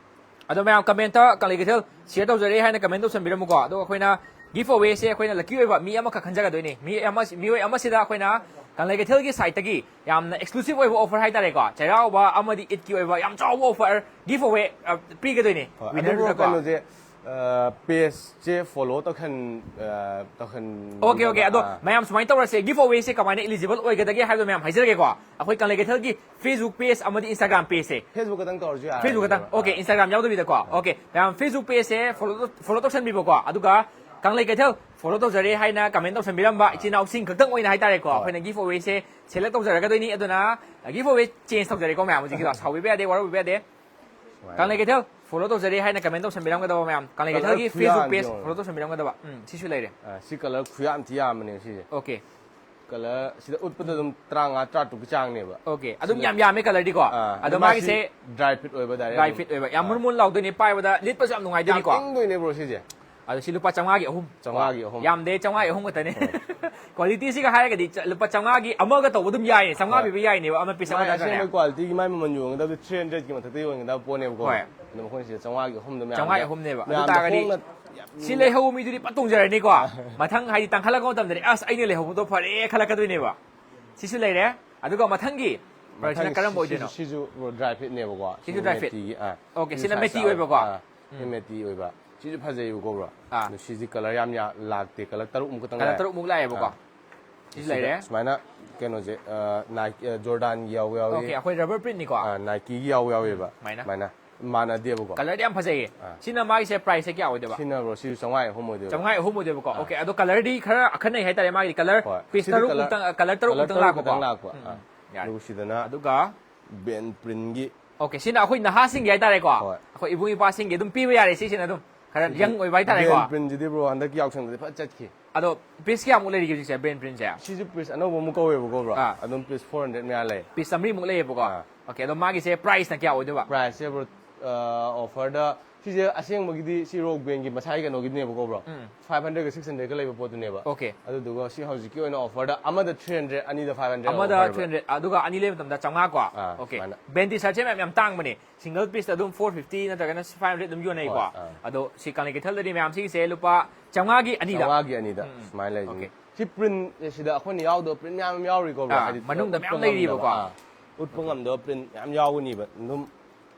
ꯑꯗꯣ ꯃꯌꯥꯝ ꯀꯃꯦꯟꯇ ꯀꯪꯂꯩ ꯀꯩꯊꯦꯜ ꯁꯤꯌꯔ ꯇꯧꯖꯔꯦ ꯍꯥꯏꯅ ꯀꯃꯦꯟ ꯇꯧꯁꯟꯕꯤꯔꯝꯃꯨꯀꯣ꯫ ꯑꯗꯣ ꯑꯩꯈꯣꯏꯅ ꯒꯤꯐ ꯑꯋꯦꯁꯦ ꯑꯩꯈꯣꯏꯅ ꯂꯛꯀꯤ ꯑꯣꯏꯕ ꯃꯤ ꯑꯃꯈꯛ ꯈꯟꯖꯒꯗꯣꯏꯅꯤ꯫ ꯃꯤ ꯑꯃ, ꯃꯤꯑꯣꯏ ꯑꯃꯁꯤꯗ ꯑꯩꯈꯣꯏꯅ ꯀꯪꯂꯩ ꯀꯩꯊꯦꯜꯒꯤ ꯁꯥꯏꯠꯇꯒꯤ ꯌꯥꯝꯅ ꯑꯦꯛꯁꯀ꯭ꯂꯨꯁꯤꯚ ꯑꯣꯏꯕ ꯑꯣꯐꯔ ꯍꯥꯏꯇꯥꯔꯦꯀꯣ, ꯆꯩꯔꯥꯎꯕ ꯑꯃꯗꯤ ꯏꯗꯀꯤ ꯑꯣꯏꯕ ꯌꯥꯝ ꯆꯥꯎꯕ ꯑꯣꯐꯔ ꯒꯤꯐ ꯑꯋꯦ, ꯑ, ꯄꯤꯒꯗꯣꯏꯅꯤ꯫ ꯍꯣꯏ, ꯋꯤꯅꯔꯗꯨꯗꯀꯣ꯫ ꯑꯗꯨꯕꯨ ꯀꯩꯅꯣꯁꯦ, ꯑ, ꯄꯦꯖꯁꯦ ꯐꯣꯂꯣ ꯇꯧꯁꯟ-, ꯑ, ꯇꯧꯁꯟ- ꯑꯣꯀꯦ, ꯑꯣꯀꯦ꯫ ꯑꯗꯣ ꯑꯥ꯫ ꯃꯌꯥꯝ ꯁꯨꯃꯥꯏꯅ ꯇꯧꯔꯁꯦ, ꯒꯤꯐ ꯑꯋꯦꯁꯦ ꯀꯃꯥꯏꯅ ꯏꯂꯤꯖꯤꯕꯜ ꯑꯣꯏꯒꯗꯒꯦ ꯍꯥꯏꯕꯗꯣ ꯃꯌꯥꯝ ꯍꯥꯏꯖꯔꯒꯦꯀꯣ꯫ ꯑꯩꯈꯣꯏ ꯀꯪꯂꯩ ꯀꯩꯊꯦꯜꯒꯤ ꯐꯦꯁꯕꯨꯛ ꯄꯦꯖ ꯑꯃꯗꯤ ꯏꯟꯁꯇꯥꯒ꯭ꯔꯥꯝ ꯄꯦꯖꯁꯦ꯫ ꯐꯦꯁꯕꯨꯛ ꯈꯛꯇꯪ ꯇꯧꯔꯁꯨ ꯌꯥꯔꯦ꯫ ꯐꯦꯁꯕꯨꯛ ꯈꯛꯇꯪ? ꯑꯣꯀꯦ, ꯏꯟꯁꯇꯥꯒ꯭ꯔꯥꯝ ꯌꯥꯎꯗꯕꯤꯗꯀꯣ꯫ ꯑꯣꯀꯦ, ꯃꯌꯥꯝ ꯐꯦꯁꯕꯨꯛ ꯄꯦꯖꯁꯦ ꯐꯣꯂꯣ, ꯐꯣꯂꯣ ꯇꯧꯁꯟꯕꯤꯕꯀꯣ꯫ ꯑꯗꯨꯒ ꯀꯪꯂꯩ ꯀꯩꯊꯦꯜ ꯐꯣꯂꯣ ꯇꯧꯖꯔꯦ ꯍꯥꯏꯅ ꯀꯃꯦꯟ ꯇꯧꯁꯟꯕꯤꯔꯝꯕ ꯏꯆꯤꯟ ꯏꯅꯥꯎꯁꯤꯡ ꯈꯛꯇꯪ ꯑꯣꯏꯅ ꯍꯥꯏꯇꯥꯔꯦꯀꯣ, ꯑꯩꯈꯣꯏꯅ ꯒꯤꯐ ꯑꯋꯦꯁꯦ ꯁꯦꯂꯦꯛ ꯇꯧꯖꯔꯛꯀꯗꯣꯏꯅꯤ꯫ ꯑꯗꯨꯅ ꯒꯤꯐ ꯑꯋꯦ ꯆꯦꯟꯖ ꯇꯧꯖꯔꯦꯀꯣ ꯃꯌꯥꯝ, ꯍꯧꯖꯤꯛꯀꯤꯗꯣ ꯁꯥꯎꯕꯤꯕ ꯌꯥꯗꯦ, ꯋꯥꯔꯧꯕꯤꯕ ꯌꯥꯗꯦ꯫ ꯁꯨꯃꯥꯏꯅ꯫ ꯀꯪꯂꯩ ꯀꯩꯊꯦꯜ ꯐꯣꯂꯣ ꯇꯧꯖꯔꯦ ꯍꯥꯏꯅ ꯀꯃꯦꯟ ꯇꯧꯁꯟꯕꯤꯔꯝꯒꯗꯕ ꯃꯌꯥꯝ, ꯀꯪꯂꯩ ꯀꯩꯊꯦꯜꯒꯤ ꯐꯦꯁꯕꯨꯛ ꯄꯦꯖ ꯐꯣꯂꯣ ꯇꯧꯁꯟꯕꯤꯔꯝꯒꯗꯕ꯫ ꯎꯝ, ꯁꯤꯁꯨ ꯂꯩꯔꯦ꯫ ꯑ, ꯁꯤ ꯀꯂꯔ ꯈꯨꯌꯥꯝ ꯊꯤ ꯌꯥꯝꯕꯅꯦ ꯁꯤꯁꯦ꯫ ꯑꯣꯀꯦ꯫ ꯀꯂꯔ ꯁꯤꯗ ꯎꯠꯄꯗ ꯑꯗꯨꯝ ꯇꯔꯥꯃꯉꯥ, ꯇꯔꯥꯇꯔꯨꯛꯀꯤ ꯆꯥꯡꯅꯦꯕ꯫ ꯑꯣꯀꯦ, ꯑꯗꯨꯝ ꯁꯤꯗ ꯌꯥꯝ ꯌꯥꯝꯃꯦ ꯀꯂꯔꯗꯤꯀꯣ꯫ ꯑꯥ, ꯑꯗꯣ ꯑꯗꯣ ꯃꯥꯁꯤ ꯃꯥꯒꯤꯁꯦ ꯗ꯭ꯔꯥꯏ ꯐꯤꯠ ꯑꯣꯏꯕ ꯗꯥꯏꯔꯦꯛ ꯗ꯭ꯔꯥꯏ ꯑꯗꯨꯝ꯫ ꯐꯤꯠ ꯑꯣꯏꯕ, ꯌꯥꯝ ꯑꯥ꯫ ꯃꯨꯟ ꯃꯨꯟ ꯂꯥꯎꯗꯣꯏꯅꯦ, ꯄꯥꯏꯕꯗ ꯂꯤꯠꯄꯁꯨ ꯌꯥꯝ ꯌꯥꯝ ꯅꯨꯡꯉꯥꯏꯗꯣꯏꯅꯤꯀꯣ꯫ ꯏꯪꯗꯣꯏꯅꯦ ꯕ꯭ꯔꯣ ꯁꯤꯁꯦ꯫ ꯑꯗꯣ ꯁꯤ ꯂꯨꯄꯥ ꯆꯥꯝꯃꯉꯥꯒꯤ ꯑꯍꯨꯝ꯫ ꯆꯥꯝꯃꯉꯥꯒꯤ ꯑꯍꯨꯝ꯫ ꯌꯥꯝꯗꯦ, ꯆꯥꯝꯃꯉꯥꯒꯤ ꯑꯍꯨꯝ ꯈꯛꯇꯅꯦ꯫ ꯀ꯭ꯋꯥꯂꯤꯇꯤꯁꯤꯒ ꯍꯥꯏꯔꯒꯗꯤ ꯆ-, ꯂꯨꯄꯥ ꯆꯥꯝꯃꯉꯥꯒꯤ ꯑꯃꯒ ꯇꯧꯕ ꯑꯗꯨꯝ ꯌꯥꯏꯅꯦ, ꯆꯥꯝꯃꯉꯥ ꯍꯣꯏ꯫ ꯄꯤꯕ ꯌꯥꯏꯅꯦꯕ, ꯑꯃ ꯄꯤꯁ ꯃꯥꯏ ꯑꯃ ꯑꯁꯦꯡꯕ ꯅꯠꯇ꯭ꯔꯅꯦ꯫ ꯀ꯭ꯋꯥꯂꯤꯇꯤꯒꯤ ꯃꯥꯏ ꯃꯃꯜ ꯌꯣꯟꯒꯗꯕꯗꯤ ꯊ꯭ꯔꯤ ꯍꯟꯗ꯭ꯔꯦꯗꯀꯤ ꯃꯊꯛꯇ ꯌꯣꯟꯒꯗꯕ ꯄꯣꯠꯅꯦꯕꯀꯣ꯫ ꯍꯣꯏ꯫ ꯑꯗꯣ ꯃꯈꯣꯏꯅ ꯁꯤꯗ ꯆꯥꯝꯃꯉꯥꯒꯤ ꯑꯍꯨꯝꯗ ꯃꯌꯥꯝꯗ, ꯆꯥꯝꯃꯉꯥꯒꯤ ꯑꯍꯨꯝꯅꯦꯕ꯫ ꯑꯗꯨ ꯃꯌꯥꯝꯗ ꯇꯥꯔꯒꯗꯤ ꯍꯣꯡꯅ ꯌꯥꯝ ꯁꯤ ꯂꯩꯍꯧꯕ ꯃꯤꯗꯨꯗꯤ ꯄꯠ ꯇꯣꯡꯖꯔꯅꯤꯀꯣ꯫ ꯃꯊꯪ ꯍꯥꯏꯗꯤ ꯇꯥꯡꯈꯠꯂꯛꯄ ꯃꯇꯝꯗꯗꯤ, "ꯑꯁ, ꯑꯩꯅ ꯂꯩꯍꯧꯕꯗꯣ ꯐꯔꯦ" ꯈꯜꯂꯛꯀꯗꯣꯏꯅꯦꯕ꯫ ꯁꯤꯁꯨ ꯂꯩꯔꯦ꯫ ꯑꯗꯨꯒ ꯃꯊꯪꯒꯤ ꯄ꯭ꯔꯗꯛꯁꯤꯅ ꯃꯊꯪꯒꯤ ꯀꯔꯝꯕ ꯁꯤ-, ꯑꯣꯏꯗꯣꯏꯅꯣ? ꯁꯤꯁꯨ, ꯁꯤꯁꯨ ꯗ꯭ꯔꯥꯏ ꯐꯤꯠꯅꯦꯕꯀꯣ꯫ ꯁꯤꯁꯨ ꯁꯤꯅ ꯗ꯭ꯔꯥꯏ ꯐꯤꯠ꯫ ꯃꯦꯇꯤꯒꯤ, ꯑꯥ, ꯑꯣꯀꯦ, ꯁꯤꯅ ꯁꯤꯅ ꯁꯥꯏꯖ ꯃꯦꯇꯤ ꯆꯥꯎꯋꯦ꯫ ꯑꯣꯏꯕꯀꯣ꯫ ꯑꯥ, ꯁꯤ ꯎꯝ꯫ ꯃꯦꯇꯤ ꯑꯣꯏꯕ꯫ ꯁꯤꯁꯨ ꯐꯖꯩꯕꯀꯣ, ꯕ꯭ꯔꯣ꯫ ꯑꯥ꯫ ꯑꯗꯣ ꯁꯤꯁꯤ ꯀꯂꯔ ꯌꯥꯝ ꯌꯥ-, ꯂꯥꯛꯇꯦ, ꯀꯂꯔ ꯇꯔꯨꯛꯃꯨꯛ ꯈꯛꯇꯪ ꯀꯂꯔ ꯂꯥꯛꯑꯦ꯫ ꯇꯔꯨꯛꯃꯨꯛ ꯂꯥꯛꯑꯦꯕꯀꯣ꯫ ꯑꯥ꯫ ꯁꯤꯁꯨ ꯁꯤꯗ ꯂꯩꯔꯦ꯫ ꯁꯨꯃꯥꯏꯅ ꯀꯩꯅꯣꯁꯦ, ꯑ, ꯅꯥꯏꯛ-, ꯑ, ꯖꯣꯔꯗꯥꯟꯒꯤ ꯌꯥꯎꯕ ꯌꯥꯎꯏ꯫ ꯑꯣꯀꯦ, ꯑꯩꯈꯣꯏ ꯔꯕꯔ ꯄ꯭ꯔꯤꯟꯠꯅꯤꯀꯣ꯫ ꯑꯥ, ꯅꯥꯏꯀꯤꯒꯤ ꯌꯥꯎꯕ ꯌꯥꯎꯋꯦꯕ꯫ ꯎꯝ, ꯁꯨꯃꯥꯏꯅ꯫ ꯁꯨꯃꯥꯏꯅ꯫ ꯃꯥꯟꯅꯗꯦꯕꯀꯣ꯫ ꯀꯂꯔꯗꯤ ꯌꯥꯝ ꯐꯖꯩꯌꯦ꯫ ꯑꯥ꯫ ꯁꯤꯅ ꯃꯥꯒꯤꯁꯦ ꯄ꯭ꯔꯥꯏꯁꯁꯦ ꯀꯌꯥ ꯑꯣꯏꯗꯣꯏꯕ? ꯁꯤꯅ, ꯕ꯭ꯔꯣ, ꯁꯤꯁꯨ ꯆꯥꯝꯃꯉꯥ ꯑꯍꯨꯝ ꯑꯣꯏꯗꯣꯏꯕ꯫ ꯆꯥꯝꯃꯉꯥ ꯑꯍꯨꯝ ꯑꯣꯏꯗꯣꯏꯕꯀꯣ꯫ ꯑꯥ꯫ ꯑꯣꯀꯦ, ꯑꯗꯣ ꯀꯂꯔꯗꯤ ꯈꯔ ꯑꯈꯟꯅꯩ ꯍꯥꯏꯇꯥꯔꯦ, ꯃꯥꯒꯤꯗꯤ ꯀꯂꯔ ꯍꯣꯏ꯫ ꯄꯤꯁ ꯁꯤꯗꯤ ꯇꯔꯨꯛ ꯀꯂꯔ, ꯃꯨꯛꯇꯪ, ꯀꯂꯔ ꯇꯔꯨꯛ ꯀꯂꯔ ꯃꯨꯛꯇꯪ ꯇꯔꯨꯛ ꯂꯥꯛꯄꯀꯣ꯫ ꯈꯛꯇꯪ ꯂꯥꯛꯄ꯫ ꯎꯝ, ꯑꯥ꯫ ꯎꯝ꯫ ꯌꯥꯔꯦ꯫ ꯑꯗꯨꯒ ꯁꯤꯗꯅ ꯑꯗꯨꯒ ꯕꯦꯟ ꯄ꯭ꯔꯤꯟꯒꯤ꯫ ꯑꯣꯀꯦ, ꯁꯤꯅ ꯑꯩꯈꯣꯏ ꯅꯍꯥꯁꯤꯡꯒꯤ ꯍꯥꯏꯇꯥꯔꯦꯀꯣ꯫ ꯍꯣꯏ꯫ ꯑꯩꯈꯣꯏ ꯏꯕꯨꯡ ꯏꯄ꯭ꯋꯥꯁꯤꯡꯒꯤ ꯑꯗꯨꯝ ꯄꯤꯕ ꯌꯥꯔꯦ, ꯁꯤꯁꯤꯅ ꯑꯗꯨꯝ ꯈꯔ ꯁꯤꯗꯤ ꯌꯪ ꯑꯣꯏꯕ ꯍꯥꯏꯇꯥꯔꯦꯀꯣ꯫ ꯕꯦꯟ ꯄ꯭ꯔꯤꯟꯁꯤꯗꯤ, ꯕ꯭ꯔꯣ, ꯍꯟꯗꯛꯀꯤ ꯌꯥꯎꯁꯪꯗꯗꯤ ꯐꯖ ꯆꯠꯈꯤ꯫ ꯑꯗꯣ ꯄꯤꯁ ꯀꯌꯥꯃꯨꯛ ꯂꯩꯔꯤꯒꯦ ꯍꯧꯖꯤꯛꯁꯦ ꯕꯦꯟ ꯄ꯭ꯔꯤꯟꯁꯦ? ꯁꯤꯁꯨ ꯄꯤꯁ ꯑꯅꯧꯕ ꯑꯃꯨꯛ ꯀꯧꯋꯦꯕꯀꯣ, ꯕ꯭ꯔꯣ꯫ ꯑꯥ꯫ ꯑꯗꯨꯝ ꯄꯤꯁ ꯐꯣꯔ ꯍꯟꯗ꯭ꯔꯦꯗ ꯃꯌꯥ ꯂꯩ꯫ ꯄꯤꯁ ꯆꯥꯝꯃꯔꯤꯃꯨꯛ ꯂꯩꯌꯦꯕꯀꯣ꯫ ꯑꯥ꯫ ꯑꯣꯀꯦ, ꯑꯗꯣ ꯃꯥꯒꯤꯁꯦ ꯄ꯭ꯔꯥꯏꯁꯅ ꯀꯌꯥ ꯑꯣꯏꯗꯣꯏꯕ? ꯄ꯭ꯔꯥꯏꯁꯁꯦ, ꯕ꯭ꯔꯣ, ꯑ, ꯑꯣꯐꯔꯗ, ꯁꯤꯁꯦ ꯑꯁꯦꯡꯕꯒꯤꯗꯤ ꯁꯤ ꯔꯣꯛ ꯕꯦꯟꯒꯤ ꯃꯁꯥꯒꯤ ꯀꯩꯅꯣꯒꯤꯗꯨꯅꯦꯕꯀꯣ, ꯕ꯭ꯔꯣ꯫ ꯎꯝ꯫ ꯐꯥꯏꯚ ꯍꯟꯗ꯭ꯔꯦꯗꯀ ꯁꯤꯛꯁ ꯍꯟꯗ꯭ꯔꯦꯗꯀ ꯂꯩꯕ ꯄꯣꯠꯇꯨꯅꯦꯕ꯫ ꯑꯣꯀꯦ꯫ ꯑꯗꯨꯗꯨꯒ ꯁꯤ ꯍꯧꯖꯤꯛꯀꯤ ꯑꯣꯏꯅ ꯑꯣꯐꯔꯗ ꯑꯃꯗ ꯊ꯭ꯔꯤ ꯍꯟꯗ꯭ꯔꯦꯗ, ꯑꯅꯤꯗ ꯐꯥꯏꯚ ꯍꯟꯗ꯭ꯔꯦꯗ ꯑꯃꯗ ꯑꯣꯐꯔ ꯂꯩꯕ꯫ ꯊ꯭ꯔꯤ ꯍꯟꯗ꯭ꯔꯦꯗ, ꯑꯗꯨꯒ ꯑꯅꯤ ꯂꯩꯕ ꯃꯇꯝꯗ ꯆꯥꯝꯃꯉꯥꯀꯣ꯫ ꯑꯥ, ꯑꯣꯀꯦ꯫ ꯁꯨꯃꯥꯏꯅ꯫ ꯕꯦꯟ ꯇꯤ ꯁꯥꯔꯠꯁꯦ ꯃꯌꯥꯝ ꯌꯥꯝ ꯇꯥꯡꯕꯅꯦ꯫ ꯁꯤꯡꯒꯜ ꯄꯤꯁꯇ ꯑꯗꯨꯝ ꯐꯣꯔ ꯐꯤꯐꯇꯤ ꯅꯠꯇ꯭ꯔꯒꯅ ꯐꯥꯏꯚ ꯍꯟꯗ꯭ꯔꯦꯗ ꯑꯗꯨꯝ ꯌꯣꯟꯅꯩꯀꯣ꯫ ꯍꯣꯏ, ꯑꯥ꯫ ꯑꯗꯣ ꯁꯤ ꯀꯪꯂꯩ ꯀꯩꯊꯦꯜꯗꯗꯤ ꯃꯌꯥꯝ ꯁꯤꯒꯤꯁꯦ ꯂꯨꯄꯥ ꯆꯥꯝꯃꯉꯥꯒꯤ ꯑꯅꯤꯗ꯫ ꯆꯥꯝꯃꯉꯥꯒꯤ ꯑꯅꯤꯗ ꯎꯝ, ꯎꯝ꯫ ꯁꯨꯃꯥꯏꯅ ꯂꯩꯁꯤꯅꯤ꯫ ꯑꯣꯀꯦ꯫ ꯁꯤ ꯄ꯭ꯔꯤꯟ ꯁꯤꯗ ꯑꯩꯈꯣꯏꯅ ꯌꯥꯎꯗꯕ ꯄ꯭ꯔꯤꯟ ꯃꯌꯥꯝ ꯑꯃ ꯌꯥꯎꯔꯤꯀꯣ, ꯕ꯭ꯔꯣ? ꯑꯥ, ꯍꯥꯏꯗꯤ ꯃꯅꯨꯡꯗ ꯎꯠꯄ ꯃꯌꯥꯝ ꯉꯝꯗꯕ, ꯂꯩꯔꯤꯕꯀꯣ꯫ ꯑꯥ, ꯎꯠꯄ ꯉꯝꯗꯕ ꯄ꯭ꯔꯤꯟ ꯃꯌꯥꯝ ꯌꯥꯎꯒꯅꯤꯕ꯫ ꯑꯗꯨꯝ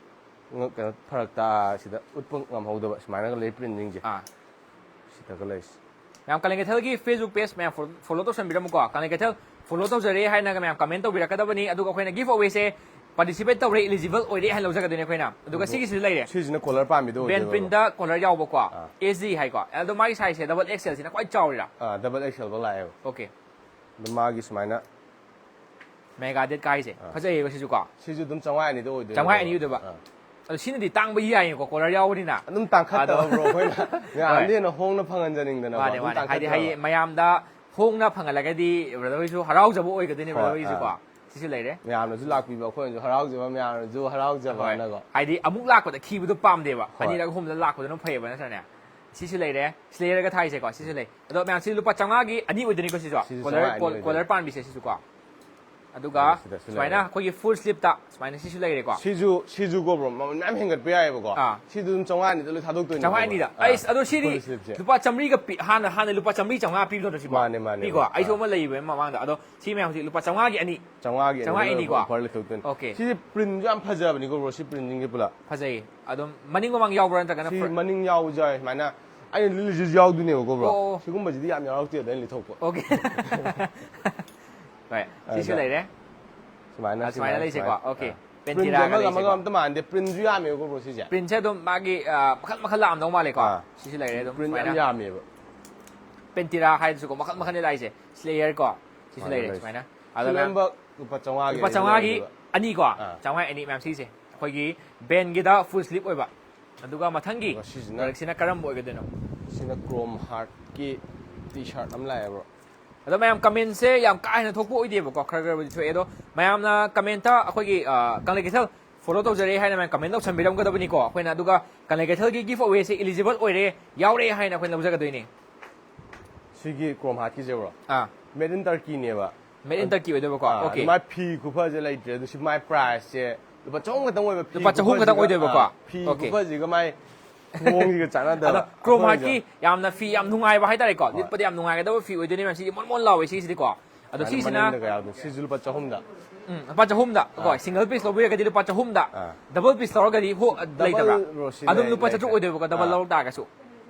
ꯉ-, ꯀꯩꯅꯣ, ꯐꯔꯛ ꯇꯥ-, ꯁꯤꯗ ꯎꯠꯄ ꯉꯝꯍꯧꯗꯕ ꯁꯨꯃꯥꯏꯅꯒ ꯂꯩ ꯄ꯭ꯔꯤꯟꯁꯤꯡꯁꯦ꯫ ꯑꯥ꯫ ꯁꯤꯗꯒ ꯂꯩꯁꯦ꯫ ꯃꯌꯥꯝ ꯀꯪꯂꯩ ꯀꯩꯊꯦꯜꯒꯤ ꯐꯦꯁꯕꯨꯛ ꯄꯦꯖ ꯃꯌꯥꯝ ꯐꯣꯂꯣ, ꯐꯣꯂꯣ ꯇꯧꯁꯟꯕꯤꯔꯝꯃꯨꯀꯣ꯫ ꯀꯪꯂꯩ ꯀꯩꯊꯦꯜ ꯐꯣꯂꯣ ꯇꯧꯖꯔꯦ ꯍꯥꯏꯅꯒ ꯃꯌꯥꯝ ꯀꯃꯦꯟ ꯇꯧꯕꯤꯔꯛꯀꯗꯕꯅꯤ꯫ ꯑꯗꯨꯒ ꯑꯩꯈꯣꯏꯅ ꯒꯤꯐ ꯑꯋꯦꯁꯦ ꯄꯥꯔꯇꯤꯁꯤꯄꯦꯠ ꯇꯧꯔꯦ, ꯏꯂꯤꯖꯤꯕꯜ ꯑꯣꯏꯔꯦ ꯍꯥꯏꯅ ꯂꯧꯖꯒꯗꯣꯏꯅꯦ ꯑꯩꯈꯣꯏꯅ꯫ ꯑꯗꯨꯒ ꯁꯤꯒꯤꯁꯤꯁꯨ ꯂꯩꯔꯦ꯫ ꯁꯤꯁꯤꯅ ꯀꯣꯂꯔ ꯄꯥꯝꯃꯤꯗꯣ ꯕꯦꯟ ꯑꯣꯏꯗꯣꯏꯅꯦꯕ꯫ ꯄ꯭ꯔꯤꯟꯗ ꯀꯣꯂꯔ ꯌꯥꯎꯕꯀꯣ꯫ ꯑꯥ꯫ ꯑꯦꯁ ꯖꯤ ꯍꯥꯏꯀꯣ꯫ ꯑꯗꯣ ꯃꯥꯒꯤ ꯁꯥꯏꯖꯁꯦ ꯗꯕꯜ ꯑꯦꯛꯁ ꯑꯦꯜꯁꯤꯅ ꯈ꯭ꯋꯥꯏ ꯆꯥꯎꯔꯤꯔꯥ? ꯑꯥ, ꯗꯕꯜ ꯑꯦꯛꯁ ꯑꯦꯜ ꯐꯥꯎ ꯂꯥꯛꯑꯦꯕ꯫ ꯑꯣꯀꯦ꯫ ꯑꯗꯣ ꯃꯥꯒꯤ ꯁꯨꯃꯥꯏꯅ ꯃꯦꯒꯥ ꯗꯦꯠ ꯀꯥꯏꯁꯦ꯫ ꯑꯥ꯫ ꯐꯖꯩꯌꯦꯀꯣ ꯁꯤꯁꯨ ꯀꯣ꯫ ꯁꯤꯁꯨ ꯑꯗꯨꯝ ꯆꯥꯝꯃꯉꯥ ꯑꯅꯤꯗ ꯑꯣꯏꯗꯣꯏꯅꯦ꯫ ꯆꯥꯝꯃꯉꯥ ꯑꯅꯤ ꯑꯣꯏꯗꯣꯏꯕ꯫ ꯑꯗꯣ ꯁꯤꯅꯗꯤ ꯇꯥꯡꯕ ꯌꯥꯏꯌꯦꯀꯣ, ꯀꯣꯂꯔ ꯌꯥꯎꯕꯅꯤꯅ꯫ ꯑꯗꯨꯝ ꯇꯥꯡꯈꯠꯇꯕ ꯑꯗꯣ ꯕ꯭ꯔꯣ ꯑꯩꯈꯣꯏꯅ ꯃꯌꯥꯝꯗꯤ ꯍꯦꯟꯅ ꯍꯣꯡꯅ ꯐꯪꯍꯟꯖꯅꯤꯡꯗꯅ ꯃꯥꯅꯦ, ꯑꯗꯨꯝ ꯃꯥꯅꯦ꯫ ꯍꯥꯏꯗꯤ ꯇꯥꯡꯈꯠꯇꯕ꯫ ꯍꯥꯏꯗꯤ ꯃꯌꯥꯝꯗ ꯍꯣꯡꯅ ꯐꯪꯍꯜꯂꯒꯗꯤ ꯕ꯭ꯔꯗꯔ ꯍꯣꯏꯁꯨ ꯍꯔꯥꯎꯖꯕ ꯑꯣꯏꯒꯗꯣꯏꯅꯦ, ꯕ꯭ꯔꯗꯔ ꯍꯣꯏ, ꯍꯣꯏꯁꯨꯀꯣ꯫ ꯑꯥ꯫ ꯁꯤꯁꯨ ꯂꯩꯔꯦ꯫ ꯃꯌꯥꯝꯅꯁꯨ ꯂꯥꯛꯄꯤꯕ ꯑꯩꯈꯣꯏꯅꯁꯨ ꯍꯔꯥꯎꯖꯕ, ꯃꯌꯥꯝꯅꯁꯨ ꯍꯣꯏ꯫ ꯍꯔꯥꯎꯖꯕꯅꯀꯣ꯫ ꯍꯥꯏꯗꯤ ꯑꯃꯨꯛ ꯂꯥꯛꯄꯗ ꯈꯤꯕꯗꯣ ꯄꯥꯝꯗꯦꯕ꯫ ꯍꯣꯏ꯫ ꯑꯅꯤꯔꯛ ꯑꯍꯨꯝꯗ ꯂꯥꯛꯄꯗꯨꯅ ꯐꯩꯌꯦꯕ, ꯅꯠꯇ꯭ꯔꯅꯦ? ꯁꯤꯁꯨ ꯂꯩꯔꯦ꯫ ꯁ꯭ꯂꯦꯌꯔꯒ ꯊꯥꯏꯁꯦꯀꯣ, ꯁꯤꯁꯨ ꯂꯩ꯫ ꯑꯗꯣ ꯃꯌꯥꯝꯁꯤ ꯂꯨꯄꯥ ꯆꯥꯝꯃꯉꯥꯒꯤ ꯑꯅꯤ ꯑꯣꯏꯗꯣꯏꯅꯤꯀꯣ ꯁꯤꯁꯨ꯫ ꯁꯤꯁꯨ ꯀꯣꯂꯔ ꯆꯥꯝꯃꯉꯥ ꯑꯅꯤ ꯑꯣꯏꯗꯣꯏꯅꯤ꯫ ꯀꯣꯂꯔ ꯄꯥꯟꯕꯤꯁꯦ ꯁꯤꯁꯨꯀꯣ꯫ ꯑꯗꯨꯒ ꯑꯥ, ꯁꯤꯗꯁꯨ ꯁꯨꯃꯥꯏꯅ ꯂꯩꯔꯦ꯫ ꯑꯩꯈꯣꯏꯒꯤ ꯐꯨꯜ ꯁ꯭ꯂꯤꯞꯇ ꯁꯨꯃꯥꯏꯅ ꯁꯤꯁꯨ ꯂꯩꯔꯦꯀꯣ꯫ ꯁꯤꯁꯨ ꯁꯤꯁꯨꯀꯣ ꯕ꯭ꯔꯣ, ꯃꯃꯜ ꯃꯌꯥꯝ ꯍꯦꯟꯒꯠꯄ ꯌꯥꯏꯑꯕꯀꯣ꯫ ꯑꯥ꯫ ꯁꯤꯗ ꯑꯗꯨꯝ ꯆꯥꯝꯃꯉꯥ ꯑꯅꯤꯗ ꯂꯣꯏ ꯊꯥꯗꯣꯛꯇꯣꯏꯅꯦ꯫ ꯆꯥꯝꯃꯉꯥ ꯑꯅꯤꯗ꯫ ꯑꯩꯁ, ꯑꯗꯣ ꯁꯤꯗꯤ ꯂꯨꯄꯥ ꯆꯥꯝꯃꯔꯤꯒ ꯄꯤ-, ꯍꯥꯟꯅ, ꯍꯥꯟꯅ ꯂꯨꯄꯥ ꯆꯥꯝꯃꯔꯤ ꯆꯥꯝꯃꯉꯥ ꯄꯤꯕ ꯅꯠꯇ꯭ꯔꯣ ꯁꯤꯕꯣ? ꯃꯥꯅꯦ, ꯃꯥꯅꯦ, ꯄꯤꯀꯣ? ꯃꯥꯅꯦ꯫ ꯑꯩꯁꯨ ꯑꯥ꯫ ꯑꯃ ꯂꯩꯕ ꯃꯃꯥꯡꯗ꯫ ꯑꯗꯣ ꯁꯤ ꯃꯌꯥꯝꯁꯤ ꯂꯨꯄꯥ ꯆꯥꯝꯃꯉꯥꯒꯤ ꯑꯅꯤ꯫ ꯆꯥꯝꯃꯉꯥꯒꯤ ꯑꯅꯤ ꯆꯥꯝꯃꯉꯥ ꯑꯅꯤꯀꯣ? ꯑꯣꯐꯔ ꯂꯩꯊꯣꯛꯇꯣꯏꯅꯤ꯫ ꯑꯣꯀꯦ꯫ ꯁꯤꯁꯦ ꯄ꯭ꯔꯤꯟꯁꯨ ꯌꯥꯝ ꯐꯖꯕꯅꯤꯀꯣ ꯕ꯭ꯔꯣ, ꯁꯤ ꯄ꯭ꯔꯤꯟꯁꯤꯡꯁꯦ ꯄꯨꯂꯞ꯫ ꯐꯖꯩꯌꯦ꯫ ꯑꯗꯨꯝ ꯃꯅꯤꯡ ꯃꯃꯥꯡ ꯌꯥꯎꯕ꯭ꯔꯥ ꯅꯠꯇ꯭ꯔꯒꯅ ꯁꯤ front? ꯃꯅꯤꯡ ꯌꯥꯎꯕꯁꯨ ꯌꯥꯎꯋꯦ, ꯁꯨꯃꯥꯏꯅ ꯑꯩꯅ ꯂꯤꯠꯂꯤꯁꯤꯁꯨ ꯌꯥꯎꯗꯣꯏꯅꯦꯕꯀꯣ ꯕ꯭ꯔꯣ꯫ ꯑꯣ, ꯑꯣ꯫ ꯁꯤꯒꯨꯝꯕꯁꯤꯗꯤ ꯌꯥꯝ ꯌꯥꯎꯔꯛꯇꯦ ꯑꯗ ꯑꯩꯅ ꯂꯤꯠꯊꯣꯛꯄ꯫ ꯑꯣꯀꯦ꯫ ꯍꯣꯏ, ꯁꯤꯁꯨ ꯑꯗ ꯂꯩꯔꯦ꯫ ꯁꯨꯃꯥꯏꯅ ꯑ, ꯁꯨꯃꯥꯏꯅ ꯂꯩꯁꯦꯀꯣ꯫ ꯑꯣꯀꯦ꯫ ꯄ꯭ꯔꯤꯟꯁꯦ ꯄꯦꯟꯇꯤꯔꯥꯒ ꯑꯃꯒ ꯑꯃꯒ ꯂꯩꯁꯦꯀꯣ꯫ ꯑꯝꯇ ꯃꯥꯟꯅꯗꯦ, ꯄ꯭ꯔꯤꯟꯁꯨ ꯌꯥꯝꯃꯦꯕꯀꯣ ꯕ꯭ꯔꯣ ꯁꯤꯁꯦ꯫ ꯄ꯭ꯔꯤꯟꯁꯦ ꯑꯗꯨꯝ ꯃꯥꯒꯤ, ꯑ, ꯃꯈꯜ ꯃꯈꯜ ꯂꯥꯛꯑꯝꯗꯧ ꯃꯥꯜꯂꯦꯀꯣ꯫ ꯑꯥ꯫ ꯁꯤꯁꯨ ꯂꯩꯔꯦ ꯑꯗꯨꯝ ꯄ꯭ꯔꯤꯟ ꯌꯥꯝ ꯁꯨꯃꯥꯏꯅ꯫ ꯌꯥꯝꯃꯦꯕ꯫ ꯄꯦꯟꯇꯤꯔꯥ ꯍꯥꯏꯗꯨꯁꯨꯀꯣ, ꯃꯈꯜ ꯃꯈꯜꯅꯤ ꯂꯥꯛꯏꯁꯦ꯫ ꯁ꯭ꯂꯦꯌꯔ ꯀꯣ꯫ ꯁꯤꯁꯨ ꯁꯨꯃꯥꯏꯅ ꯂꯩꯔꯦ ꯂꯩ꯫ ꯁꯨꯃꯥꯏꯅ꯫ ꯁꯤ ꯂꯣꯏꯅꯃꯛ ꯂꯨꯄꯥ ꯆꯥꯝꯃꯉꯥꯒꯤ ꯂꯨꯄꯥ ꯑꯅꯤꯗ ꯆꯥꯝꯃꯉꯥꯒꯤ ꯂꯩꯗꯣꯏꯕ꯫ ꯑꯅꯤꯀꯣ꯫ ꯑꯥ꯫ ꯆꯥꯝꯃꯉꯥ ꯑꯅꯤ ꯃꯌꯥꯝ ꯁꯤꯁꯦ꯫ ꯑꯩꯈꯣꯏꯒꯤ ꯕꯦꯟꯒꯤꯗ ꯐꯨꯜ ꯁ꯭ꯂꯤꯞ ꯑꯣꯏꯕ꯫ ꯑꯗꯨꯒ ꯃꯊꯪꯒꯤ ꯑꯗꯨꯒ ꯁꯤꯁꯤꯅ ꯄ꯭ꯔꯗꯛꯁꯤꯅ ꯀꯔꯝꯕ ꯑꯣꯏꯒꯗꯣꯏꯅꯣ? ꯁꯤꯅ ꯀ꯭ꯔꯣꯝ ꯍꯥꯔꯠꯀꯤ ꯇꯤ ꯁꯥꯔꯠ ꯑꯃ ꯂꯥꯛꯑꯦꯕ꯫ ꯑꯗꯣ ꯃꯌꯥꯝ ꯀꯃꯦꯟꯁꯦ ꯌꯥꯝ ꯀꯥ ꯍꯦꯟꯅ ꯊꯣꯛꯄ ꯑꯣꯏꯗꯦꯕꯀꯣ, ꯈꯔ ꯈꯔꯕꯨꯗꯤ ꯊꯣꯛꯑꯦ꯫ ꯑꯗꯣ ꯃꯌꯥꯝꯅ ꯀꯃꯦꯟꯇ ꯑꯩꯈꯣꯏꯒꯤ, ꯑ, ꯀꯪꯂꯩ ꯀꯩꯊꯦꯜ ꯐꯣꯂꯣ ꯇꯧꯖꯔꯦ ꯍꯥꯏꯅ ꯃꯌꯥꯝ ꯀꯃꯦꯟ ꯇꯧꯁꯟꯕꯤꯔꯝꯒꯗꯕꯅꯤꯀꯣ꯫ ꯑꯩꯈꯣꯏꯅ ꯑꯗꯨꯒ ꯀꯪꯂꯩ ꯀꯩꯊꯦꯜꯒꯤ ꯒꯤꯐ ꯑꯋꯦꯁꯦ ꯏꯂꯤꯖꯤꯕꯜ ꯑꯣꯏꯔꯦ, ꯌꯥꯎꯔꯦ ꯍꯥꯏꯅ ꯑꯩꯈꯣꯏꯅ ꯂꯧꯖꯒꯗꯣꯏꯅꯤ꯫ ꯁꯤꯒꯤ ꯀ꯭ꯔꯣꯝ ꯍꯥꯔꯠꯀꯤꯁꯦꯕ꯭ꯔꯣ? ꯑꯥ꯫ Made in Turkeyꯅꯦꯕ꯫ Made in Turkey ꯑꯣꯏꯗꯣꯏꯕꯀꯣ꯫ ꯑꯥ, ꯑꯣꯀꯦ꯫ ꯃꯥꯏ ꯐꯤ ꯈꯨꯐꯁꯦ ꯂꯩꯇ꯭ꯔꯦ꯫ ꯑꯗꯨ ꯁꯤ ꯃꯥꯏ ꯄ꯭ꯔꯥꯏꯁꯁꯦ ꯂꯨꯄꯥ ꯆꯍꯨꯝ ꯈꯛꯇꯪ ꯑꯣꯏꯕ꯫ ꯐꯤ ꯂꯨꯄꯥ ꯆꯍꯨꯝ ꯈꯛꯇꯪ ꯈꯨꯐꯁꯤꯒ, ꯑꯣꯏꯗꯣꯏꯕꯀꯣ꯫ ꯑꯥ, ꯐꯤ ꯑꯣꯀꯦ꯫ ꯈꯨꯐꯁꯤꯒ ꯃꯥꯏ ꯃꯑꯣꯡꯁꯤꯒ ꯆꯥꯟꯅꯗꯕ꯫ ꯑꯗꯣ ꯀ꯭ꯔꯣꯝ ꯑꯩꯈꯣꯏꯁꯦ ꯍꯥꯔꯠꯀꯤ ꯌꯥꯝꯅ ꯐꯤ ꯌꯥꯝ ꯅꯨꯡꯉꯥꯏꯕ ꯍꯥꯏꯇꯥꯔꯦꯀꯣ꯫ ꯍꯣꯏ꯫ ꯂꯤꯠꯄꯗ ꯌꯥꯝ ꯅꯨꯡꯉꯥꯏꯒꯗꯕ ꯐꯤ ꯑꯣꯏꯗꯣꯏꯅꯦ ꯃꯌꯥꯝ꯫ ꯁꯤꯗꯤ ꯃꯣꯟ ꯃꯣꯟ ꯂꯥꯎꯋꯦ ꯁꯤꯁꯤꯗꯤꯀꯣ꯫ ꯑꯗꯣ ꯁꯨꯃꯥꯏꯅ ꯁꯤꯁꯤꯅ ꯃꯅꯤꯡꯗꯒ ꯌꯥꯎꯗꯣꯏꯅꯤ꯫ ꯁꯤꯁꯨ ꯂꯨꯄꯥ ꯆꯍꯨꯝꯗ꯫ ꯎꯝ, ꯂꯨꯄꯥ ꯆꯍꯨꯝꯗ ꯀꯣ꯫ ꯑꯥ꯫ ꯁꯤꯡꯒꯜ ꯄꯤꯁ ꯂꯧꯕꯤꯔꯒꯗꯤ ꯂꯨꯄꯥ ꯆꯍꯨꯝꯗ꯫ ꯑꯥ꯫ ꯗꯕꯜ ꯄꯤꯁ ꯂꯧꯔꯒꯗꯤ ꯍꯣ-, ꯗꯕꯜ ꯂꯩꯇꯕ꯭ꯔꯥ? ꯔꯣ ꯁꯤ ꯑꯗꯨꯝ ꯂꯩ-, ꯂꯨꯄꯥ ꯆꯥꯇ꯭ꯔꯨꯛ ꯂꯩꯇ꯭ꯔꯦ꯫ ꯑꯣꯏꯗꯣꯏꯕꯀꯣ, ꯗꯕꯜ ꯑꯥ꯫ ꯂꯧ ꯇꯥꯔꯒꯁꯨ꯫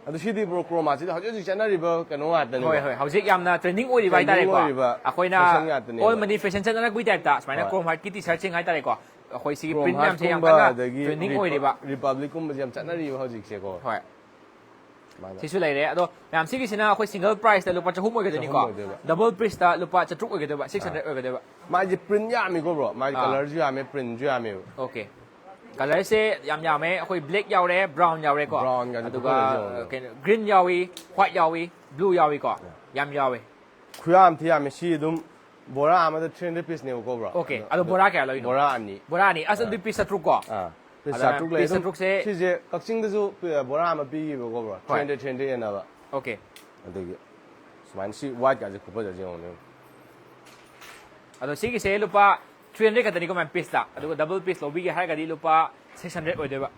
ꯑꯗꯣ ꯁꯤꯗꯤ ꯕ꯭ꯔꯣ, ꯀ꯭ꯔꯣꯝ ꯍꯥꯔꯠꯁꯤꯗꯤ ꯍꯧꯖꯤꯛ ꯍꯧꯖꯤꯛ ꯆꯠꯅꯔꯤꯕ ꯀꯩꯅꯣ ꯉꯥꯛꯇꯅꯤꯀꯣ꯫ ꯍꯣꯏ, ꯍꯣꯏ꯫ ꯍꯧꯖꯤꯛ ꯌꯥꯝꯅ ꯇ꯭ꯔꯦꯟꯗꯤꯡ ꯑꯣꯏꯔꯤꯕ ꯇ꯭ꯔꯦꯟꯗꯤꯡ ꯍꯥꯏꯇꯥꯔꯦꯀꯣ꯫ ꯑꯣꯏꯔꯤꯕ ꯑꯩꯈꯣꯏꯅ ꯐꯦꯁꯟ ꯉꯥꯛꯇꯅꯦꯕ꯫ all money fashion ꯆꯠꯅꯔꯛꯄꯒꯤ ꯇꯥꯏꯞꯇ ꯁꯨꯃꯥꯏꯅ ꯍꯣꯏ꯫ ꯀ꯭ꯔꯣꯝ ꯍꯥꯔꯠꯀꯤ ꯇꯤ ꯁꯥꯔꯠꯁꯤꯡ ꯍꯥꯏꯇꯥꯔꯦꯀꯣ꯫ ꯑꯩꯈꯣꯏ ꯁꯤꯒꯤ Chrome print ꯃꯌꯥꯝꯁꯦ ꯌꯥꯝ Heartꯀꯨꯝꯕ ꯀꯟꯅ ꯑꯗꯒꯤ trending Repu- ꯑꯣꯏꯔꯤꯕ. Republicꯀꯨꯝꯕꯁꯦ ꯌꯥꯝ ꯆꯠꯅꯔꯤꯕ ꯍꯧꯖꯤꯛꯁꯦꯀꯣ꯫ ꯍꯣꯏ, ꯁꯨꯃꯥꯏꯅ꯫ ꯁꯤꯁꯨ ꯂꯩꯔꯦ꯫ ꯑꯗꯣ ꯃꯌꯥꯝ ꯁꯤꯒꯤꯁꯤꯅ ꯑꯩꯈꯣꯏ single priceꯇ ꯂꯨꯄꯥ ꯆꯍꯨꯝ ꯑꯣꯏꯒꯗꯣꯏꯅꯤꯀꯣ꯫ ꯆꯍꯨꯝ ꯑꯣꯏꯗꯣꯏꯕ꯫ Double pieceꯇ ꯂꯨꯄꯥ ꯆꯥꯇ꯭ꯔꯨꯛ ꯑꯣꯏꯒꯗꯣꯏꯕ, six hundred ꯑꯣꯏꯒꯗꯣꯏꯕ꯫ ꯃꯥꯁꯦ print ꯌꯥꯝꯃꯤꯀꯣ bro, ꯃꯥꯒꯤ ꯑꯥ. Colourꯁꯨ ꯌꯥꯝꯃꯦ, printꯁꯨ ꯌꯥꯝꯃꯦꯕ꯫ Okay, colourꯁꯦ ꯌꯥꯝ ꯌꯥꯝꯃꯦ꯫ ꯑꯩꯈꯣꯏ black ꯌꯥꯎꯔꯦ, brown ꯌꯥꯎꯔꯦꯀꯣ꯫ Brownꯒꯁꯦ ꯑꯗꯨꯒ ꯐꯖꯅ ꯌꯥꯎꯔꯦ꯫ ꯀꯩꯅꯣ, green ꯌꯥꯎꯏ, white ꯌꯥꯎꯏ, blue ꯌꯥꯎꯏꯀꯣ꯫ ꯌꯥꯝ ꯌꯥꯎꯋꯦ꯫ ꯈꯨꯌꯥꯝ ꯊꯤ ꯌꯥꯝꯃꯦ꯫ ꯁꯤ ꯑꯗꯨꯝ ꯕꯣꯔꯥ ꯑꯃꯗ three hundred pieceꯅꯦꯕꯀꯣ bro꯫ Okay, ꯑꯗꯣ- ꯑꯗꯣ ꯕꯣꯔꯥ ꯀꯌꯥ ꯂꯧꯔꯤꯅꯣ? ꯕꯣꯔꯥ ꯑꯅꯤ꯫ ꯕꯣꯔꯥ ꯑꯅꯤ꯫ ꯑꯁ, ꯑꯗꯨꯗꯤ piece ꯆꯥꯇ꯭ꯔꯨꯛ ꯀꯣ? ꯑꯥ, piece ꯑꯗ ꯆꯥꯇ꯭ꯔꯨꯛ ꯂꯩ꯫ piece ꯑꯗꯨꯝ ꯆꯥꯇ꯭ꯔꯨꯛꯁꯦ ꯁꯤꯁꯦ ꯀꯛꯆꯤꯡꯗꯁꯨ ꯄꯤ- ꯕꯣꯔꯥ ꯑꯃ ꯄꯤꯈꯤꯕꯀꯣ bro, three hundred, three hundred ꯌꯦꯟꯅꯕ꯫ Okay. ꯑꯗꯒꯤ ꯁꯨꯃꯥꯏꯅ ꯁꯤ whiteꯀꯥꯁꯦ ꯈꯨꯐꯖꯁꯦ ꯌꯦꯡꯉꯣꯅꯦ꯫ ꯑꯗꯣ ꯁꯤꯒꯤꯁꯦ ꯂꯨꯄꯥ three hundred ꯈꯛꯇꯅꯤꯀꯣ ꯃꯌꯥꯝ, pieceꯇ꯫ ꯑꯗꯨꯒ double piece ꯂꯧꯕꯤꯒꯦ ꯍꯥꯏꯔꯒꯗꯤ ꯂꯨꯄꯥ six hundred ꯑꯣꯏꯗꯣꯏꯕ꯫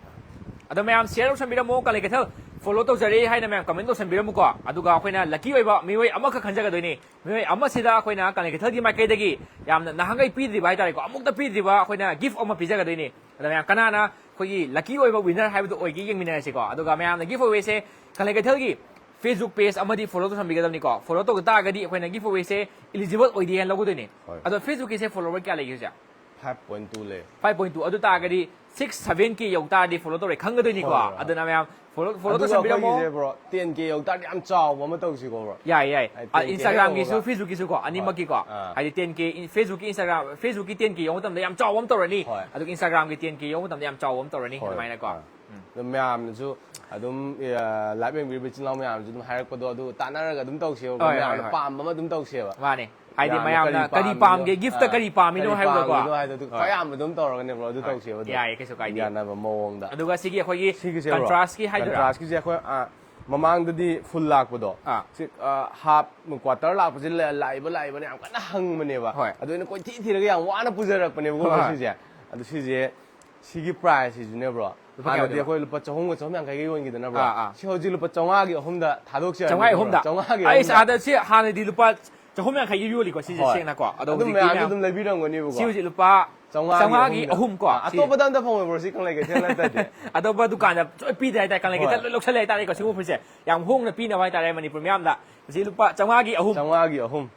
ꯑꯗꯣ ꯃꯌꯥꯝ share ꯇꯧꯁꯟꯕꯤꯔꯝꯃꯣ, ꯀꯪꯂꯩ ꯀꯩꯊꯦꯜ follow ꯇꯧꯖꯔꯦ ꯍꯥꯏꯅ ꯃꯌꯥꯝ comment ꯇꯧꯁꯟꯕꯤꯔꯝꯃꯨꯀꯣ꯫ ꯑꯗꯨꯒ ꯑꯩꯈꯣꯏꯅ lucky ꯑꯣꯏꯕ ꯃꯤꯑꯣꯏ ꯑꯃꯈꯛ ꯈꯟꯖꯒꯗꯣꯏꯅꯤ꯫ ꯃꯤꯑꯣꯏ ꯑꯃꯁꯤꯗ ꯑꯩꯈꯣꯏꯅ ꯀꯪꯂꯩ ꯀꯩꯊꯦꯜꯒꯤ ꯃꯥꯏꯀꯩꯗꯒꯤ ꯌꯥꯝꯅ ꯅꯍꯥꯟꯈꯩ ꯄꯤꯗ꯭ꯔꯤꯕ ꯍꯥꯏꯇꯥꯔꯦꯀꯣ, ꯑꯃꯨꯛꯇ ꯄꯤꯗ꯭ꯔꯤꯕ ꯑꯩꯈꯣꯏꯅ gift ꯑꯃ ꯄꯤꯖꯒꯗꯣꯏꯅꯤ꯫ ꯑꯗ ꯃꯌꯥꯝ ꯀꯅꯥꯅ ꯑꯩꯈꯣꯏꯒꯤ lucky ꯑꯣꯏꯕ winner ꯍꯥꯏꯕꯗꯨ ꯑꯣꯏꯒꯦ ꯌꯦꯡꯃꯤꯟꯅꯔꯁꯤꯀꯣ꯫ ꯑꯗꯨꯒ ꯃꯌꯥꯝꯅ giveawayꯁꯦ ꯀꯪꯂꯩ ꯀꯩꯊꯦꯜꯒꯤ Facebook page ꯑꯃꯗꯤ follow ꯇꯧꯁꯟꯕꯤꯒꯗꯕꯅꯤꯀꯣ꯫ Follow ꯇꯧꯗ ꯇꯥꯔꯒꯗꯤ ꯑꯩꯈꯣꯏꯅ giveawayꯁꯦ eligible ꯑꯣꯏꯗꯦ ꯍꯥꯏꯅ ꯂꯧꯒꯗꯣꯏꯅꯤ꯫ ꯍꯣꯏ꯫ ꯑꯗꯣ Facebookꯀꯤꯁꯦ follower ꯀꯌꯥ ꯂꯩꯒꯦ ꯍꯧꯖꯤꯛ? Five point two ꯂꯩ꯫ Five point two꯫ ꯑꯗꯨ ꯇꯥꯔꯒꯗꯤ six seven K ꯌꯧ ꯇꯥꯔꯗꯤ follow ꯇꯧꯔꯦ ꯈꯪꯒꯗꯣꯏꯅꯤꯀꯣ꯫ ꯍꯣꯏ, ꯍꯣꯏ, ꯍꯣꯏ꯫ ꯑꯗꯨꯅ ꯃꯌꯥꯝ follow follow ꯑꯗꯨꯒ ꯇꯧꯁꯟꯕꯤꯔꯝꯃꯣ꯫ ꯑꯩꯈꯣꯏꯒꯤꯁꯦ bro, ten K ꯌꯧ ꯇꯥꯔꯗꯤ ꯌꯥꯝ ꯆꯥꯎꯕ ꯑꯃ ꯇꯧꯁꯤꯀꯣ bro꯫ ꯌꯥꯏ, ꯌꯥꯏ꯫ ꯍꯥꯏꯗꯤ ꯑ, ten K Instagramꯒꯤꯁꯨ ꯍꯦꯛ ꯌꯧꯕꯒ꯫ Facebookꯀꯤꯁꯨꯀꯣ, ꯑꯅꯤꯃꯛꯀꯤꯀꯣ꯫ ꯑꯥ꯫ ꯍꯥꯏꯗꯤ ten K, Facebookꯀꯤ Instagram, Facebookꯀꯤ ten K ꯌꯧꯕ ꯃꯇꯝꯗ ꯌꯥꯝ ꯆꯥꯎꯕ ꯑꯃ ꯇꯧꯔꯅꯤ꯫ ꯍꯣꯏ꯫ ꯑꯗꯨꯒ Instagramꯒꯤ ten K ꯌꯧꯕ ꯃꯇꯝꯗ ꯌꯥꯝ ꯆꯥꯎꯕ ꯑꯃ ꯇꯧꯔꯅꯤ꯫ ꯍꯣꯏ, ꯑꯗꯨꯃꯥꯏꯅꯀꯣ꯫ ꯑꯥ꯫ ꯑꯗꯨꯝ ꯃꯌꯥꯝꯅꯁꯨ ꯑꯗꯨꯝ, ꯑ, live ꯌꯦꯡꯕꯤꯔꯤꯕ ꯏꯆꯤꯜ ꯏꯅꯥꯎ ꯃꯌꯥꯝꯁꯨ ꯑꯗꯨꯝ ꯍꯥꯏꯔꯛꯄꯗꯣ ꯑꯗꯨ ꯇꯥꯟꯅꯔꯒ ꯑꯗꯨꯝ ꯇꯧꯁꯦꯕ, ꯍꯣꯏ, ꯃꯌꯥꯝꯅ ꯍꯣꯏ, ꯍꯣꯏ꯫ ꯄꯥꯝꯕ ꯑꯃ ꯑꯗꯨꯝ ꯇꯧꯁꯦꯕ꯫ ꯃꯥꯅꯦ꯫ ꯍꯥꯏꯗꯤ ꯃꯌꯥꯝꯅ ꯃꯌꯥꯝꯅ ꯀꯔꯤ ꯄꯥꯝꯃꯤꯅꯣ? ꯄꯥꯝꯒꯦ, giftꯇ ꯑꯥ, ꯀꯔꯤ ꯄꯥꯝꯃꯤꯅꯣ ꯀꯔꯤ ꯍꯥꯏꯕꯗꯣꯀꯣ꯫ ꯄꯥꯝꯃꯤꯅꯣ ꯍꯥꯏꯗꯣ ꯑꯗꯨ ꯍꯣꯏ꯫ ꯈ꯭ꯋꯥꯏ ꯌꯥꯝꯕ ꯑꯗꯨꯝ ꯇꯧꯔꯒꯅꯦ bro, ꯑꯗꯨ ꯍꯣꯏ꯫ ꯇꯧꯁꯦꯕ ꯑꯗꯨꯝ꯫ ꯌꯥꯏꯌꯦ, ꯀꯩꯁꯨ ꯀꯥꯏꯗꯦ꯫ ꯌꯥꯅꯕ ꯃꯑꯣꯡꯗ꯫ ꯑꯗꯨꯒ ꯁꯤꯒꯤ ꯑꯩꯈꯣꯏꯒꯤ ꯁꯤꯒꯤꯁꯦ bro, contrastꯀꯤ ꯍꯥꯏꯗꯣꯏꯔꯥ? Contrastꯀꯤꯁꯦ ꯑꯩꯈꯣꯏ, ꯑ, ꯃꯃꯥꯡꯗꯗꯤ full ꯂꯥꯛꯄꯗꯣ꯫ ꯑꯥ꯫ ꯁꯤ, ꯑ, half, quarter ꯂꯥꯛꯄꯁꯦ ꯂ-, ꯂꯥꯛꯏꯕ ꯂꯥꯛꯏꯕꯅ ꯌꯥꯝ ꯀꯟꯅ ꯍꯪꯕꯅꯦꯕ꯫ ꯍꯣꯏ꯫ ꯑꯗꯨ ꯑꯩꯅ ꯀꯣꯏꯊꯤ ꯊꯤꯔꯒ ꯌꯥꯝ ꯋꯥꯅ ꯄꯨꯖꯔꯛꯄꯅꯦꯕꯀꯣ ꯍꯣꯏ꯫ ꯁꯤꯁꯦ꯫ ꯑꯗꯨ ꯁꯤꯁꯦ, ꯁꯤꯒꯤ priceꯁꯤꯁꯨꯅꯦ bro, ꯂꯨꯄꯥ ꯀꯌꯥ ꯍꯥꯟꯅꯗꯤ ꯑꯣꯏꯗꯣꯏꯕ? ꯑꯩꯈꯣꯏ ꯂꯨꯄꯥ ꯆꯍꯨꯝꯒ ꯆꯍꯨꯝ ꯌꯥꯡꯈꯩꯒ ꯌꯣꯟꯈꯤꯗꯅ bro꯫ ꯑꯥ, ꯑꯥ꯫ ꯁꯤ ꯍꯧꯖꯤꯛ ꯂꯨꯄꯥ ꯆꯥꯝꯃꯉꯥꯒꯤ ꯑꯍꯨꯝꯗ ꯊꯥꯗꯣꯛꯁꯦ ꯆꯥꯝꯃꯉꯥꯒꯤ ꯍꯥꯏꯕꯅꯦ bro꯫ ꯑꯍꯨꯝꯗ? ꯆꯥꯝꯃꯉꯥꯒꯤ ꯑꯩꯁ, ꯑꯍꯨꯝꯗ꯫ ꯑꯥꯗ ꯁꯤ ꯍꯥꯟꯅꯗꯤ ꯂꯨꯄꯥ ꯆꯍꯨꯝ ꯌꯥꯡꯈꯩꯒꯤ ꯌꯣꯜꯂꯤꯀꯣ ꯁꯤꯁꯦ, ꯍꯣꯏ꯫ ꯁꯦꯡꯅꯀꯣ꯫ ꯑꯗꯣ ꯑꯗꯨꯝ ꯍꯧꯖꯤꯛꯇꯤ ꯃꯌꯥꯝꯁꯨ ꯃꯌꯥꯝ ꯑꯗꯨꯝ ꯂꯩꯕꯤꯔꯝꯒꯅꯤꯕꯀꯣ꯫ ꯁꯤ ꯍꯧꯖꯤꯛ ꯂꯨꯄꯥ ꯆꯥꯝꯃꯉꯥꯒꯤ ꯑꯍꯨꯝ ꯀꯣ꯫ ꯑꯥ, ꯁꯤ ꯑꯇꯣꯞꯄꯗ ꯑꯝꯇ ꯐꯪꯉꯣꯏ bro, ꯁꯤ ꯀꯪꯂꯩ ꯀꯩꯊꯦꯜ ꯅꯠꯇꯗꯤ꯫ ꯑꯇꯣꯞꯄ ꯗꯨꯀꯥꯟꯗ ꯂꯣꯏ ꯄꯤꯗ꯭ꯔꯦ ꯍꯥꯏꯇꯥꯔꯦ, ꯀꯪꯂꯩ ꯀꯩꯊꯦꯜ ꯍꯣꯏ꯫ ꯂꯣꯏ ꯂꯧꯁꯜꯂꯦ ꯍꯥꯏꯇꯥꯔꯦꯀꯣ꯫ ꯁꯤꯒꯨꯝꯕ ꯐꯨꯔꯤꯠꯁꯦ ꯌꯥꯝ ꯍꯣꯡꯅ ꯄꯤꯅꯕ ꯍꯥꯏꯇꯥꯔꯦ ꯃꯅꯤꯄꯨꯔ ꯃꯤꯌꯥꯝꯗ꯫ ꯁꯤ ꯂꯨꯄꯥ ꯆꯥꯝꯃꯉꯥꯒꯤ ꯑꯍꯨꯝ꯫ ꯆꯥꯝꯃꯉꯥꯒꯤ ꯑꯍꯨꯝ꯫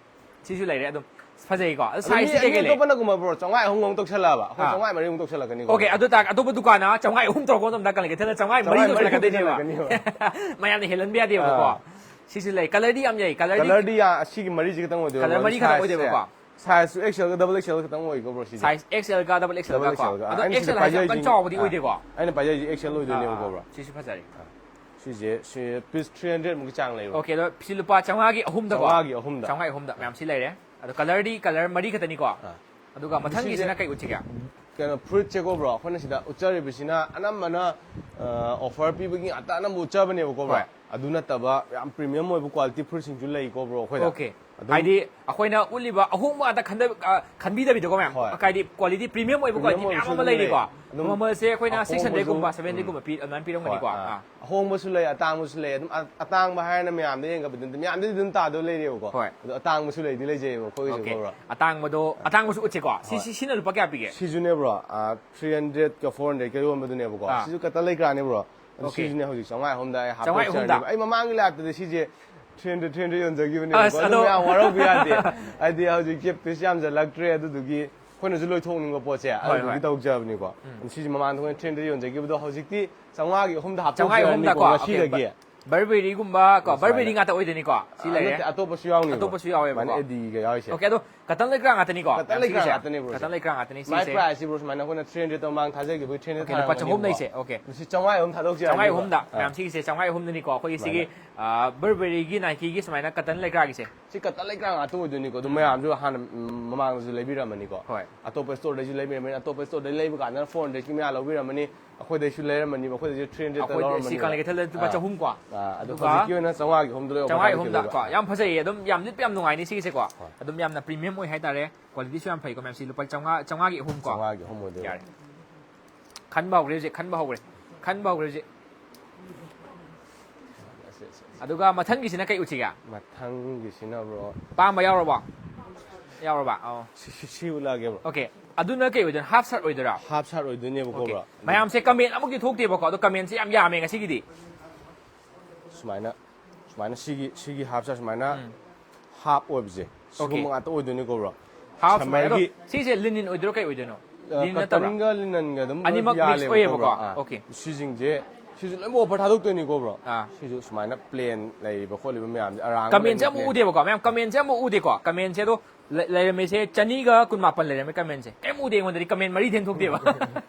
ꯁꯤꯁꯨ ꯂꯩꯔꯦ ꯑꯗꯨꯝ꯫ ꯐꯖꯩꯀꯣ? ꯑꯗꯣ ꯁꯥꯏꯖꯁꯤ ꯃꯤ ꯀꯩꯀꯩ ꯂꯩ? ꯑꯇꯣꯞꯄꯅꯒꯨꯝꯕ ꯕ꯭ꯔꯣ ꯆꯥꯝꯃꯉꯥ ꯑꯍꯨꯝ ꯑꯃꯨꯛ ꯇꯧꯁꯜꯂꯛꯑꯕ ꯑꯩꯈꯣꯏ ꯑꯥ. ꯆꯥꯝꯃꯉꯥ ꯃꯔꯤꯃꯨꯛ ꯇꯧꯁꯜꯂꯛꯀꯅꯤꯀꯣ. ꯑꯣꯀꯦ, ꯑꯗꯨ ꯇꯥꯔ ꯑꯇꯣꯞꯄ ꯗꯨꯀꯥꯟꯅ ꯆꯥꯝꯃꯉꯥ ꯑꯍꯨꯝ ꯇꯧꯔꯛꯄ ꯃꯇꯝꯗ ꯀꯜꯂꯒꯦ ꯊꯦꯅ ꯆꯥꯝꯃꯉꯥ ꯃꯔꯤ ꯆꯥꯝꯃꯉꯥ ꯃꯔꯤ ꯇꯧꯁꯜꯂꯛꯀꯗꯣꯏꯅꯦꯕ. ꯇꯧꯁꯜꯂꯛꯀꯅꯤꯕ. ꯃꯌꯥꯝꯅ ꯍꯦꯜꯍꯟꯕ ꯌꯥꯗꯦꯕꯀꯣ. ꯑꯥ. ꯁꯤꯁꯨ ꯂꯩ, ꯀꯂꯔꯗꯤ ꯌꯥꯝ ꯌꯩ. ꯀꯂꯔꯗꯤ ꯀꯂꯔꯗꯤ ꯌꯥ- ꯑꯁꯤꯒꯤ ꯃꯔꯤꯁꯤ ꯈꯛꯇꯪ ꯑꯣꯏꯗꯣꯏꯕ. ꯀꯂꯔ ꯃꯔꯤ ꯈꯛꯇꯪ ꯑꯣꯏꯗꯣꯏꯕꯀꯣ. ꯁꯥꯏꯖꯁꯨ ꯑꯦꯛꯁꯦꯜꯒ ꯗꯕꯜ ꯑꯦꯛꯁꯦꯜ ꯈꯛꯇꯪ ꯑꯣꯏꯀꯣ ꯕ꯭ꯔꯣ ꯁꯤꯁꯦ. ꯁꯥꯏꯖ ꯑꯦꯛꯁꯦꯜꯒ ꯗꯕꯜ ꯑꯦꯛꯁꯦꯜꯒ ꯗꯕꯜ ꯀꯣ. ꯑꯦꯛꯁꯦꯜꯒ. ꯑꯗꯣ ꯑꯩꯅ ꯁꯤꯗ ꯑꯦꯛꯁꯦꯜ ꯌꯥꯝ ꯄꯥꯏꯖꯔꯤꯁꯤ- ꯀꯟꯅ ꯆꯥꯎꯕꯗꯤ ꯑꯣꯏꯗꯦꯀꯣ. ꯑꯩꯅ ꯄꯥꯏꯖꯔꯤꯁꯦ ꯑꯦꯛꯁꯦꯜ ꯑꯣꯏꯗꯣꯏꯅꯦꯕꯀꯣ ꯑꯥ, ꯕ꯭ꯔꯣ. ꯁꯤꯁꯨ ꯐꯖꯔꯦ. ꯁꯤꯁꯦ ꯁꯤ ꯄꯤꯁ ꯊ꯭ꯔꯤ ꯍꯟꯗ꯭ꯔꯦꯗ ꯃꯨꯛꯀꯤ ꯆꯥꯡ ꯂꯩꯕ. ꯑꯣꯀꯦ, ꯑꯗꯣ ꯁꯤ ꯂꯨꯄꯥ ꯆꯥꯝꯃꯉꯥꯒꯤ ꯑꯍꯨꯝꯗꯀꯣ. ꯆꯥꯝꯃꯉꯥꯒꯤ ꯑꯍꯨꯝꯗ. ꯆꯥꯝꯃꯉꯥꯒꯤ ꯑꯍꯨꯝꯗ ꯃꯌꯥꯝ ꯁꯤ ꯂꯩꯔꯦ. ꯑꯗꯣ ꯀꯂꯔꯗꯤ ꯀꯂꯔ ꯃꯔꯤ ꯈꯛꯇꯅꯤꯀꯣ. ꯑꯗꯨꯒ ꯃꯊꯪꯒꯤꯁꯤꯅ ꯀꯩ ꯎꯠꯁꯤꯒꯦ? ꯀꯩꯅꯣ ꯐ꯭ꯔꯨꯏꯠꯁꯦꯀꯣ ꯕ꯭ꯔꯣ, ꯑꯩꯈꯣꯏꯅ ꯁꯤꯗ ꯎꯠꯆꯔꯤꯕꯁꯤꯅ ꯑꯅꯝꯕꯅ ꯑꯣꯐꯔ ꯄꯤꯕꯒꯤ ꯉꯥꯛꯇ ꯑꯅꯝꯕ ꯎꯠꯆꯕꯅꯦꯕꯀꯣ ꯕ꯭ꯔꯣ. ꯍꯣꯏ. ꯑꯗꯨ ꯅꯠꯇꯕ ꯌꯥꯝ ꯄ꯭ꯔꯤꯃꯤꯌꯝ ꯑꯣꯏꯕ ꯀ꯭ꯋꯥꯂꯤꯇꯤ ꯐ꯭ꯔꯨꯏꯠꯁꯤꯡꯁꯨ ꯂꯩꯀꯣ ꯕ꯭ꯔꯣ ꯑꯩꯈꯣꯏꯗ. ꯑꯣꯀꯦ. ꯑꯗꯨꯝ ꯍꯥꯏꯗꯤ ꯑꯩꯈꯣꯏꯅ ꯎꯠꯂꯤꯕ ꯑꯍꯣꯡꯕ ꯉꯥꯛꯇ ꯈꯟꯗ- ꯑ, ꯈꯟꯕꯤꯗꯕꯤꯗꯀꯣ ꯃꯌꯥꯝ. ꯍꯣꯏ. ꯍꯥꯏꯗꯤ ꯀ꯭ꯋꯥꯂꯤꯇꯤ ꯄ꯭ꯔꯤꯃꯤꯌꯝ ꯑꯣꯏꯕ ꯀ꯭ꯋꯥꯂꯤꯇꯤ ꯄ꯭ꯔꯤꯃꯤꯌꯝ ꯃꯌꯥꯝ ꯑꯣꯏꯕꯁꯨ ꯑꯃ ꯑꯗꯨꯝ ꯂꯩꯔꯤꯀꯣ. ꯂꯩ. ꯑꯗꯨꯝ ꯃꯃꯜꯁꯦ ꯑꯩꯈꯣꯏꯅ ꯁꯤꯛꯁ ꯍꯟꯗ꯭ꯔꯦꯗꯀꯨꯝꯕ ꯑꯍꯣꯡꯕꯁꯨ, ꯁꯚꯦꯟ ꯍꯟꯗ꯭ꯔꯦꯗꯀꯨꯝꯕ ꯄꯤ ꯑꯗꯨꯃꯥꯏꯅ ꯄꯤꯔꯝꯒꯅꯤꯀꯣ. ꯍꯣꯏ, ꯑꯥ. ꯑꯥ. ꯑꯍꯣꯡꯕꯁꯨ ꯂꯩ, ꯑꯇꯥꯡꯕꯁꯨ ꯂꯩ. ꯑꯗꯨꯝ ꯑ- ꯑꯇꯥꯡꯕ ꯍꯥꯏꯔꯅ ꯃꯌꯥꯝꯗ ꯌꯦꯡꯒꯕꯗꯤ ꯑꯗꯨꯝ ꯃꯌꯥꯝꯗꯗꯤ ꯑꯗꯨꯝ ꯇꯥꯗꯧ ꯂꯩꯔꯦꯕꯀꯣ. ꯍꯣꯏ. ꯑꯗꯣ ꯑꯇꯥꯡꯕꯁꯨ ꯂꯩꯗꯤ ꯂꯩꯖꯩꯑꯕ ꯑꯩꯈꯣꯏꯒꯤꯁꯨ ꯑꯣꯀꯦ. ꯕ꯭ꯔꯣ. ꯑꯇꯥꯡꯕꯗꯣ, ꯑꯇꯥꯡꯕꯁꯨ ꯎꯠꯁꯦꯀꯣ. ꯁꯤ ꯍꯣꯏ. ꯁꯤ ꯁꯤꯅ ꯂꯨꯄꯥ ꯀꯌꯥ ꯄꯤꯒꯦ? ꯁꯤꯁꯨꯅꯦ ꯕ꯭ꯔꯣ, ꯊ꯭ꯔꯤ ꯍꯟꯗ꯭ꯔꯦꯗꯀ ꯐꯣꯔ ꯍꯟꯗ꯭ꯔꯦꯗꯀ ꯌꯣꯟꯕꯗꯨꯅꯦꯕꯀꯣ. ꯑꯥ. ꯁꯤꯁꯨ ꯀꯇꯟ ꯂꯩꯀ꯭ꯔꯥꯅꯦ ꯕ꯭ꯔꯣ. ꯑꯗꯣ ꯑꯣꯀꯦ. ꯁꯤꯁꯨꯅꯦ ꯍꯧꯖꯤꯛ ꯆꯥꯝꯃꯉꯥ ꯑꯍꯨꯝꯗ ꯑꯩ ꯆꯥꯝꯃꯉꯥ ꯑꯍꯨꯝꯗ? ꯍꯥꯞꯇꯣꯛꯆꯔꯅꯦꯕ. ꯑꯩ ꯃꯃꯥꯡꯒꯤ ꯂꯥꯛꯄꯗ ꯁꯤꯁꯦ ꯊ꯭ꯔꯤ ꯍꯟꯗ꯭ꯔꯦꯗ, ꯊ꯭ꯔꯤ ꯍꯟꯗ꯭ꯔꯦꯗ ꯌꯣꯟꯖꯈꯤꯕꯅꯦꯕꯀꯣ. ꯑꯁ, ꯑꯗꯨ ꯑꯗꯣ ꯃꯌꯥꯝ ꯋꯥꯔꯧꯕ ꯌꯥꯗꯦ. ꯍꯥꯏꯗꯤ ꯍꯧꯖꯤꯛ ꯀꯦꯞꯇꯁꯨ ꯌꯥꯝꯖꯜꯂꯛꯇ꯭ꯔꯦ. ꯑꯗꯨꯗꯨꯒꯤ ꯑꯩꯈꯣꯏꯅꯁꯨ ꯂꯣꯏꯊꯣꯛꯅꯤꯡꯕ ꯄꯣꯠꯁꯦ ꯍꯣꯏ, ꯑꯗꯨꯗꯨꯒꯤ ꯍꯣꯏ. ꯇꯧꯖꯕꯅꯤꯀꯣ. ꯎꯝ. ꯑꯗꯣ ꯁꯤꯁꯦ ꯃꯃꯥꯡꯗ ꯑꯩꯈꯣꯏꯅ ꯊ꯭ꯔꯤ ꯍꯟꯗ꯭ꯔꯦꯗ ꯌꯣꯟꯖꯈꯤꯕꯗꯣ ꯍꯧꯖꯤꯛꯇꯤ ꯆꯥꯝꯃꯉꯥꯒꯤ ꯑꯍꯨꯝꯗ ꯆꯥꯝꯃꯉꯥꯒꯤ ꯑꯍꯨꯝꯗ ꯍꯥꯞꯇꯣꯛꯆꯔꯅꯤꯀꯣ ꯀꯣ. ꯉꯁꯤꯗꯒꯤ. ꯕꯔꯕꯦꯔꯤꯒꯨꯝꯕ ꯀꯣ. ꯁꯨꯃꯥꯏꯅ. ꯕꯔꯕꯦꯔꯤ ꯉꯥꯛꯇ ꯑꯣꯏꯗꯣꯏꯅꯤꯀꯣ. ꯁꯤ ꯑ, ꯂꯩꯔꯦ. ꯅꯠꯇꯦ, ꯑꯇꯣꯞꯄꯁꯨ ꯌꯥꯎꯅꯤꯕ. ꯑꯇꯣꯞꯄꯁꯨ ꯌꯥꯎꯋꯦꯕꯀꯣ. ꯁꯨꯃꯥꯏꯅ ꯑꯦꯗꯤꯒ ꯌꯥꯎꯔꯤꯁꯦ. ꯑꯣꯀꯦ, ꯑꯗꯣ ꯀꯇꯟ ꯂꯩꯀ꯭ꯔꯥ ꯉꯥꯛꯇꯅꯤꯀꯣ. ꯀꯇꯟ ꯃꯌꯥꯝ ꯂꯩꯀ꯭ꯔꯥ ꯁꯤꯒꯤꯁꯦ. ꯉꯥꯛꯇꯅꯦ, ꯕ꯭ꯔꯣ, ꯀꯇꯟ ꯁꯦ. ꯂꯩꯀ꯭ꯔꯥ ꯉꯥꯛꯇꯅꯤ ꯃꯥꯏ ꯁꯤꯁꯦ. ꯄ꯭ꯔꯥꯏꯁꯁꯤ ꯕ꯭ꯔꯣ ꯁꯨꯃꯥꯏꯅ ꯑꯩꯈꯣꯏꯅ ꯊ꯭ꯔꯤ ꯍꯟꯗ꯭ꯔꯦꯗ ꯇꯧꯔ ꯃꯥꯡ ꯊꯥꯖꯈꯤꯕꯒꯤ ꯊ꯭ꯔꯤ ꯍꯟꯗ꯭ꯔꯦꯗ ꯑꯣꯀꯦ, ꯂꯨꯄꯥ ꯆꯍꯨꯝ ꯂꯩꯁꯦ. ꯑꯣꯀꯦ. ꯁꯤ ꯆꯥꯝꯃꯉꯥ ꯑꯍꯨꯝ ꯊꯥꯗꯣꯛꯆꯔꯅꯤꯕꯀꯣ. ꯆꯥꯝꯃꯉꯥ ꯑꯍꯨꯝꯗ ꯑ. ꯃꯌꯥꯝ ꯁꯤꯒꯤꯁꯦ ꯆꯥꯝꯃꯉꯥ ꯑꯍꯨꯝꯗꯅꯤꯀꯣ. ꯑꯩꯈꯣꯏꯒꯤ ꯁꯤꯒꯤ ꯁꯨꯃꯥꯏꯅ. ꯑ, ꯕꯔꯕꯦꯔꯤꯒꯤ ꯅꯥꯏꯀꯤꯒꯤ ꯁꯨꯃꯥꯏꯅ ꯀꯇꯟ ꯂꯩꯀ꯭ꯔꯥꯒꯤꯁꯦ. ꯁꯤ ꯀꯇꯟ ꯂꯩꯀ꯭ꯔꯥ ꯉꯥꯛꯇ ꯑꯣꯏꯗꯣꯏꯅꯤꯀꯣ. ꯑꯗꯨꯝ ꯃꯌꯥꯝꯁꯨ ꯍꯥꯟꯅ, ꯎꯝ, ꯃꯃꯥꯡꯗꯁꯨ ꯂꯩꯕꯤꯔꯝꯃꯅꯤꯀꯣ. ꯍꯣꯏ. ꯑꯇꯣꯞꯄ ꯁ꯭ꯇꯣꯔꯗꯩꯁꯨ ꯂꯩꯕꯤꯔꯝꯃꯅꯤ. ꯑꯇꯣꯞꯄ ꯁ꯭ꯇꯣꯔꯗꯩ ꯂꯩꯕ ꯀꯥꯟꯗꯅ ꯐꯣꯔ ꯍꯟꯗ꯭ꯔꯦꯗꯀꯤ ꯃꯌꯥ ꯂꯧꯕꯤꯔꯝꯃꯅꯤ. ꯑꯩꯈꯣꯏꯗꯩꯁꯨ ꯂꯩꯔꯝꯃꯅꯤꯕ. ꯑꯩꯈꯣꯏꯗꯩꯁꯨ ꯊ꯭ꯔꯤ ꯍꯟꯗ꯭ꯔꯦꯗꯇ ꯑꯩꯈꯣꯏꯗꯤ ꯁꯤ ꯂꯧꯔꯝꯃꯅꯤꯕ. ꯀꯪꯂꯩ ꯀꯩꯊꯦꯜꯗ ꯂꯨꯄꯥ ꯑꯥ. ꯆꯍꯨꯝ ꯀꯣ. ꯑꯥ, ꯑꯗꯣ ꯑꯗꯨꯒ ꯍꯧꯖꯤꯛꯀꯤ ꯑꯣꯏꯅ ꯆꯥꯝꯃꯉꯥꯒꯤ ꯑꯍꯨꯝꯗ ꯂꯩ. ꯆꯥꯝꯃꯉꯥꯒꯤ ꯑꯍꯨꯝꯗ ꯀꯣ. ꯌꯥꯝ ꯐꯖꯩꯌꯦ, ꯑꯗꯨꯝ ꯌꯥꯝꯗꯤ ꯌꯥꯝ ꯅꯨꯡꯉꯥꯏꯅꯤ ꯁꯤꯒꯤꯁꯦꯀꯣ. ꯍꯣꯏ. ꯑꯗꯨꯝ ꯌꯥꯝꯅ ꯄ꯭ꯔꯤꯃꯤꯌꯝ ꯑꯣꯏ ꯍꯥꯏꯇꯥꯔꯦ. ꯀ꯭ꯋꯥꯂꯤꯇꯤꯁꯨ ꯌꯥꯝ ꯐꯩꯀꯣ ꯃꯌꯥꯝ. ꯁꯤ ꯂꯨꯄꯥ ꯆꯥꯝꯃꯉꯥ, ꯆꯥꯝꯃꯉꯥꯒꯤ ꯑꯍꯨꯝ ꯀꯣ. ꯆꯥꯝꯃꯉꯥꯒꯤ ꯑꯍꯨꯝ ꯑꯣꯏꯗꯣꯏꯕ. ꯌꯥꯔꯦ. ꯈꯟꯕ ꯍꯧꯈ꯭ꯔꯦ ꯍꯧꯖꯤꯛ, ꯈꯟꯕ ꯍꯧꯈ꯭ꯔꯦ. ꯈꯟꯕ ꯍꯧꯈ꯭ꯔꯦ ꯍꯧꯖꯤꯛ. ꯑꯁ, ꯑꯁ, ꯑꯁ. ꯑꯗꯨꯒ ꯃꯊꯪꯒꯤꯁꯤꯅ ꯀꯩ ꯎꯠꯁꯤꯒꯦ? ꯃꯊꯪꯒꯤꯁꯤꯅ, ꯕ꯭ꯔꯣ, ꯑꯄꯥꯝꯕ ꯌꯥꯎꯔꯕꯣ? ꯌꯥꯎꯔꯕ? ꯑꯣ. ꯁꯤ, ꯁꯤ, ꯁꯤ ꯎꯠꯂꯛꯑꯒꯦ, ꯕ꯭ꯔꯣ. ꯑꯣꯀꯦ. ꯑꯗꯨꯅ ꯀꯩ ꯑꯣꯏꯗꯣꯏꯅꯣ? ꯍꯥꯐ ꯁꯥꯔꯠ ꯑꯣꯏꯗꯣꯏꯔꯥ? ꯍꯥꯐ ꯁꯥꯔꯠ ꯑꯣꯏꯗꯣꯏꯅꯦꯕꯀꯣ, ꯑꯣꯀꯦ. ꯕ꯭ꯔꯣ. ꯃꯌꯥꯝꯁꯦ ꯀꯃꯦꯟ ꯑꯃꯨꯛꯇꯤ ꯊꯣꯛꯇꯦꯕꯀꯣ, ꯑꯗꯣ ꯀꯃꯦꯟꯁꯦ ꯌꯥꯝ ꯌꯥꯝꯃꯦ ꯉꯁꯤꯒꯤꯗꯤ. ꯁꯨꯃꯥꯏꯅ, ꯁꯨꯃꯥꯏꯅ ꯁꯤꯒꯤ, ꯁꯤꯒꯤ ꯍꯥꯐ ꯁꯥꯔꯠ ꯁꯨꯃꯥꯏꯅ ꯎꯝ. ꯍꯥꯐ ꯑꯣꯏꯕꯁꯦ. ꯁꯤꯒꯨꯝꯕ ꯉꯥꯛꯇ ꯑꯣꯏꯗꯣꯏꯅꯤꯀꯣ, ꯕ꯭ꯔꯣ꯫ ꯍꯥꯐ ꯁꯨꯃꯥꯏꯅ ꯑꯗꯣ ꯁꯝꯃꯔꯒꯤ ꯁꯤꯁꯦ ꯂꯤꯅꯤꯟ ꯑꯣꯏꯗꯣꯏꯔꯣ, ꯀꯩ ꯑꯣꯏꯗꯣꯏꯅꯣ? ꯂꯤꯅꯤꯟ ꯅꯠꯇꯕ꯭ꯔꯥ? ꯀꯇꯟꯒ ꯂꯤꯅꯟꯒ ꯑꯗꯨꯝ ꯑꯅꯤꯃꯛ ꯌꯥꯜꯂꯦꯕꯀꯣ, ꯃꯤꯛꯁ ꯑꯣꯏꯌꯦꯕꯀꯣ꯫ ꯕ꯭ꯔꯣ꯫ ꯑꯥ꯫ ꯑꯣꯀꯦ꯫ ꯁꯤꯁꯤꯡꯁꯦ ꯁꯤꯁꯨ ꯂꯣꯏꯅꯃꯛ ꯑꯣꯐꯔ ꯊꯥꯗꯣꯛꯇꯣꯏꯅꯤꯀꯣ, ꯕ꯭ꯔꯣ꯫ ꯑꯥ꯫ ꯁꯤꯁꯨ ꯁꯨꯃꯥꯏꯅ ꯄ꯭ꯂꯦꯟ ꯂꯩꯔꯤꯕ ꯈꯣꯠꯂꯤꯕ ꯃꯌꯥꯝꯁꯦ ꯑꯔꯥꯡ ꯀꯃꯦꯟꯁꯦ ꯑꯃꯨꯛ ꯎꯗꯦꯕꯀꯣ ꯃꯌꯥꯝ, ꯀꯃꯦꯟꯁꯦ ꯑꯃꯨꯛ ꯎꯗꯦꯀꯣ꯫ ꯀꯃꯦꯟꯁꯦ ꯑꯗꯣ ꯂꯩ- ꯂꯩꯔꯝꯃꯤꯁꯦ ꯆꯅꯤꯒ ꯀꯨꯟꯃꯥꯄꯟ ꯂꯩꯔꯝꯃꯦ ꯀꯃꯦꯟꯁꯦ꯫ ꯀꯩꯝ ꯎꯗꯦ ꯑꯩꯉꯣꯟꯗꯗꯤ, ꯀꯃꯦꯟ ꯃꯔꯤꯗꯩ ꯍꯦꯟ ꯊꯣꯛꯇꯦꯕ꯫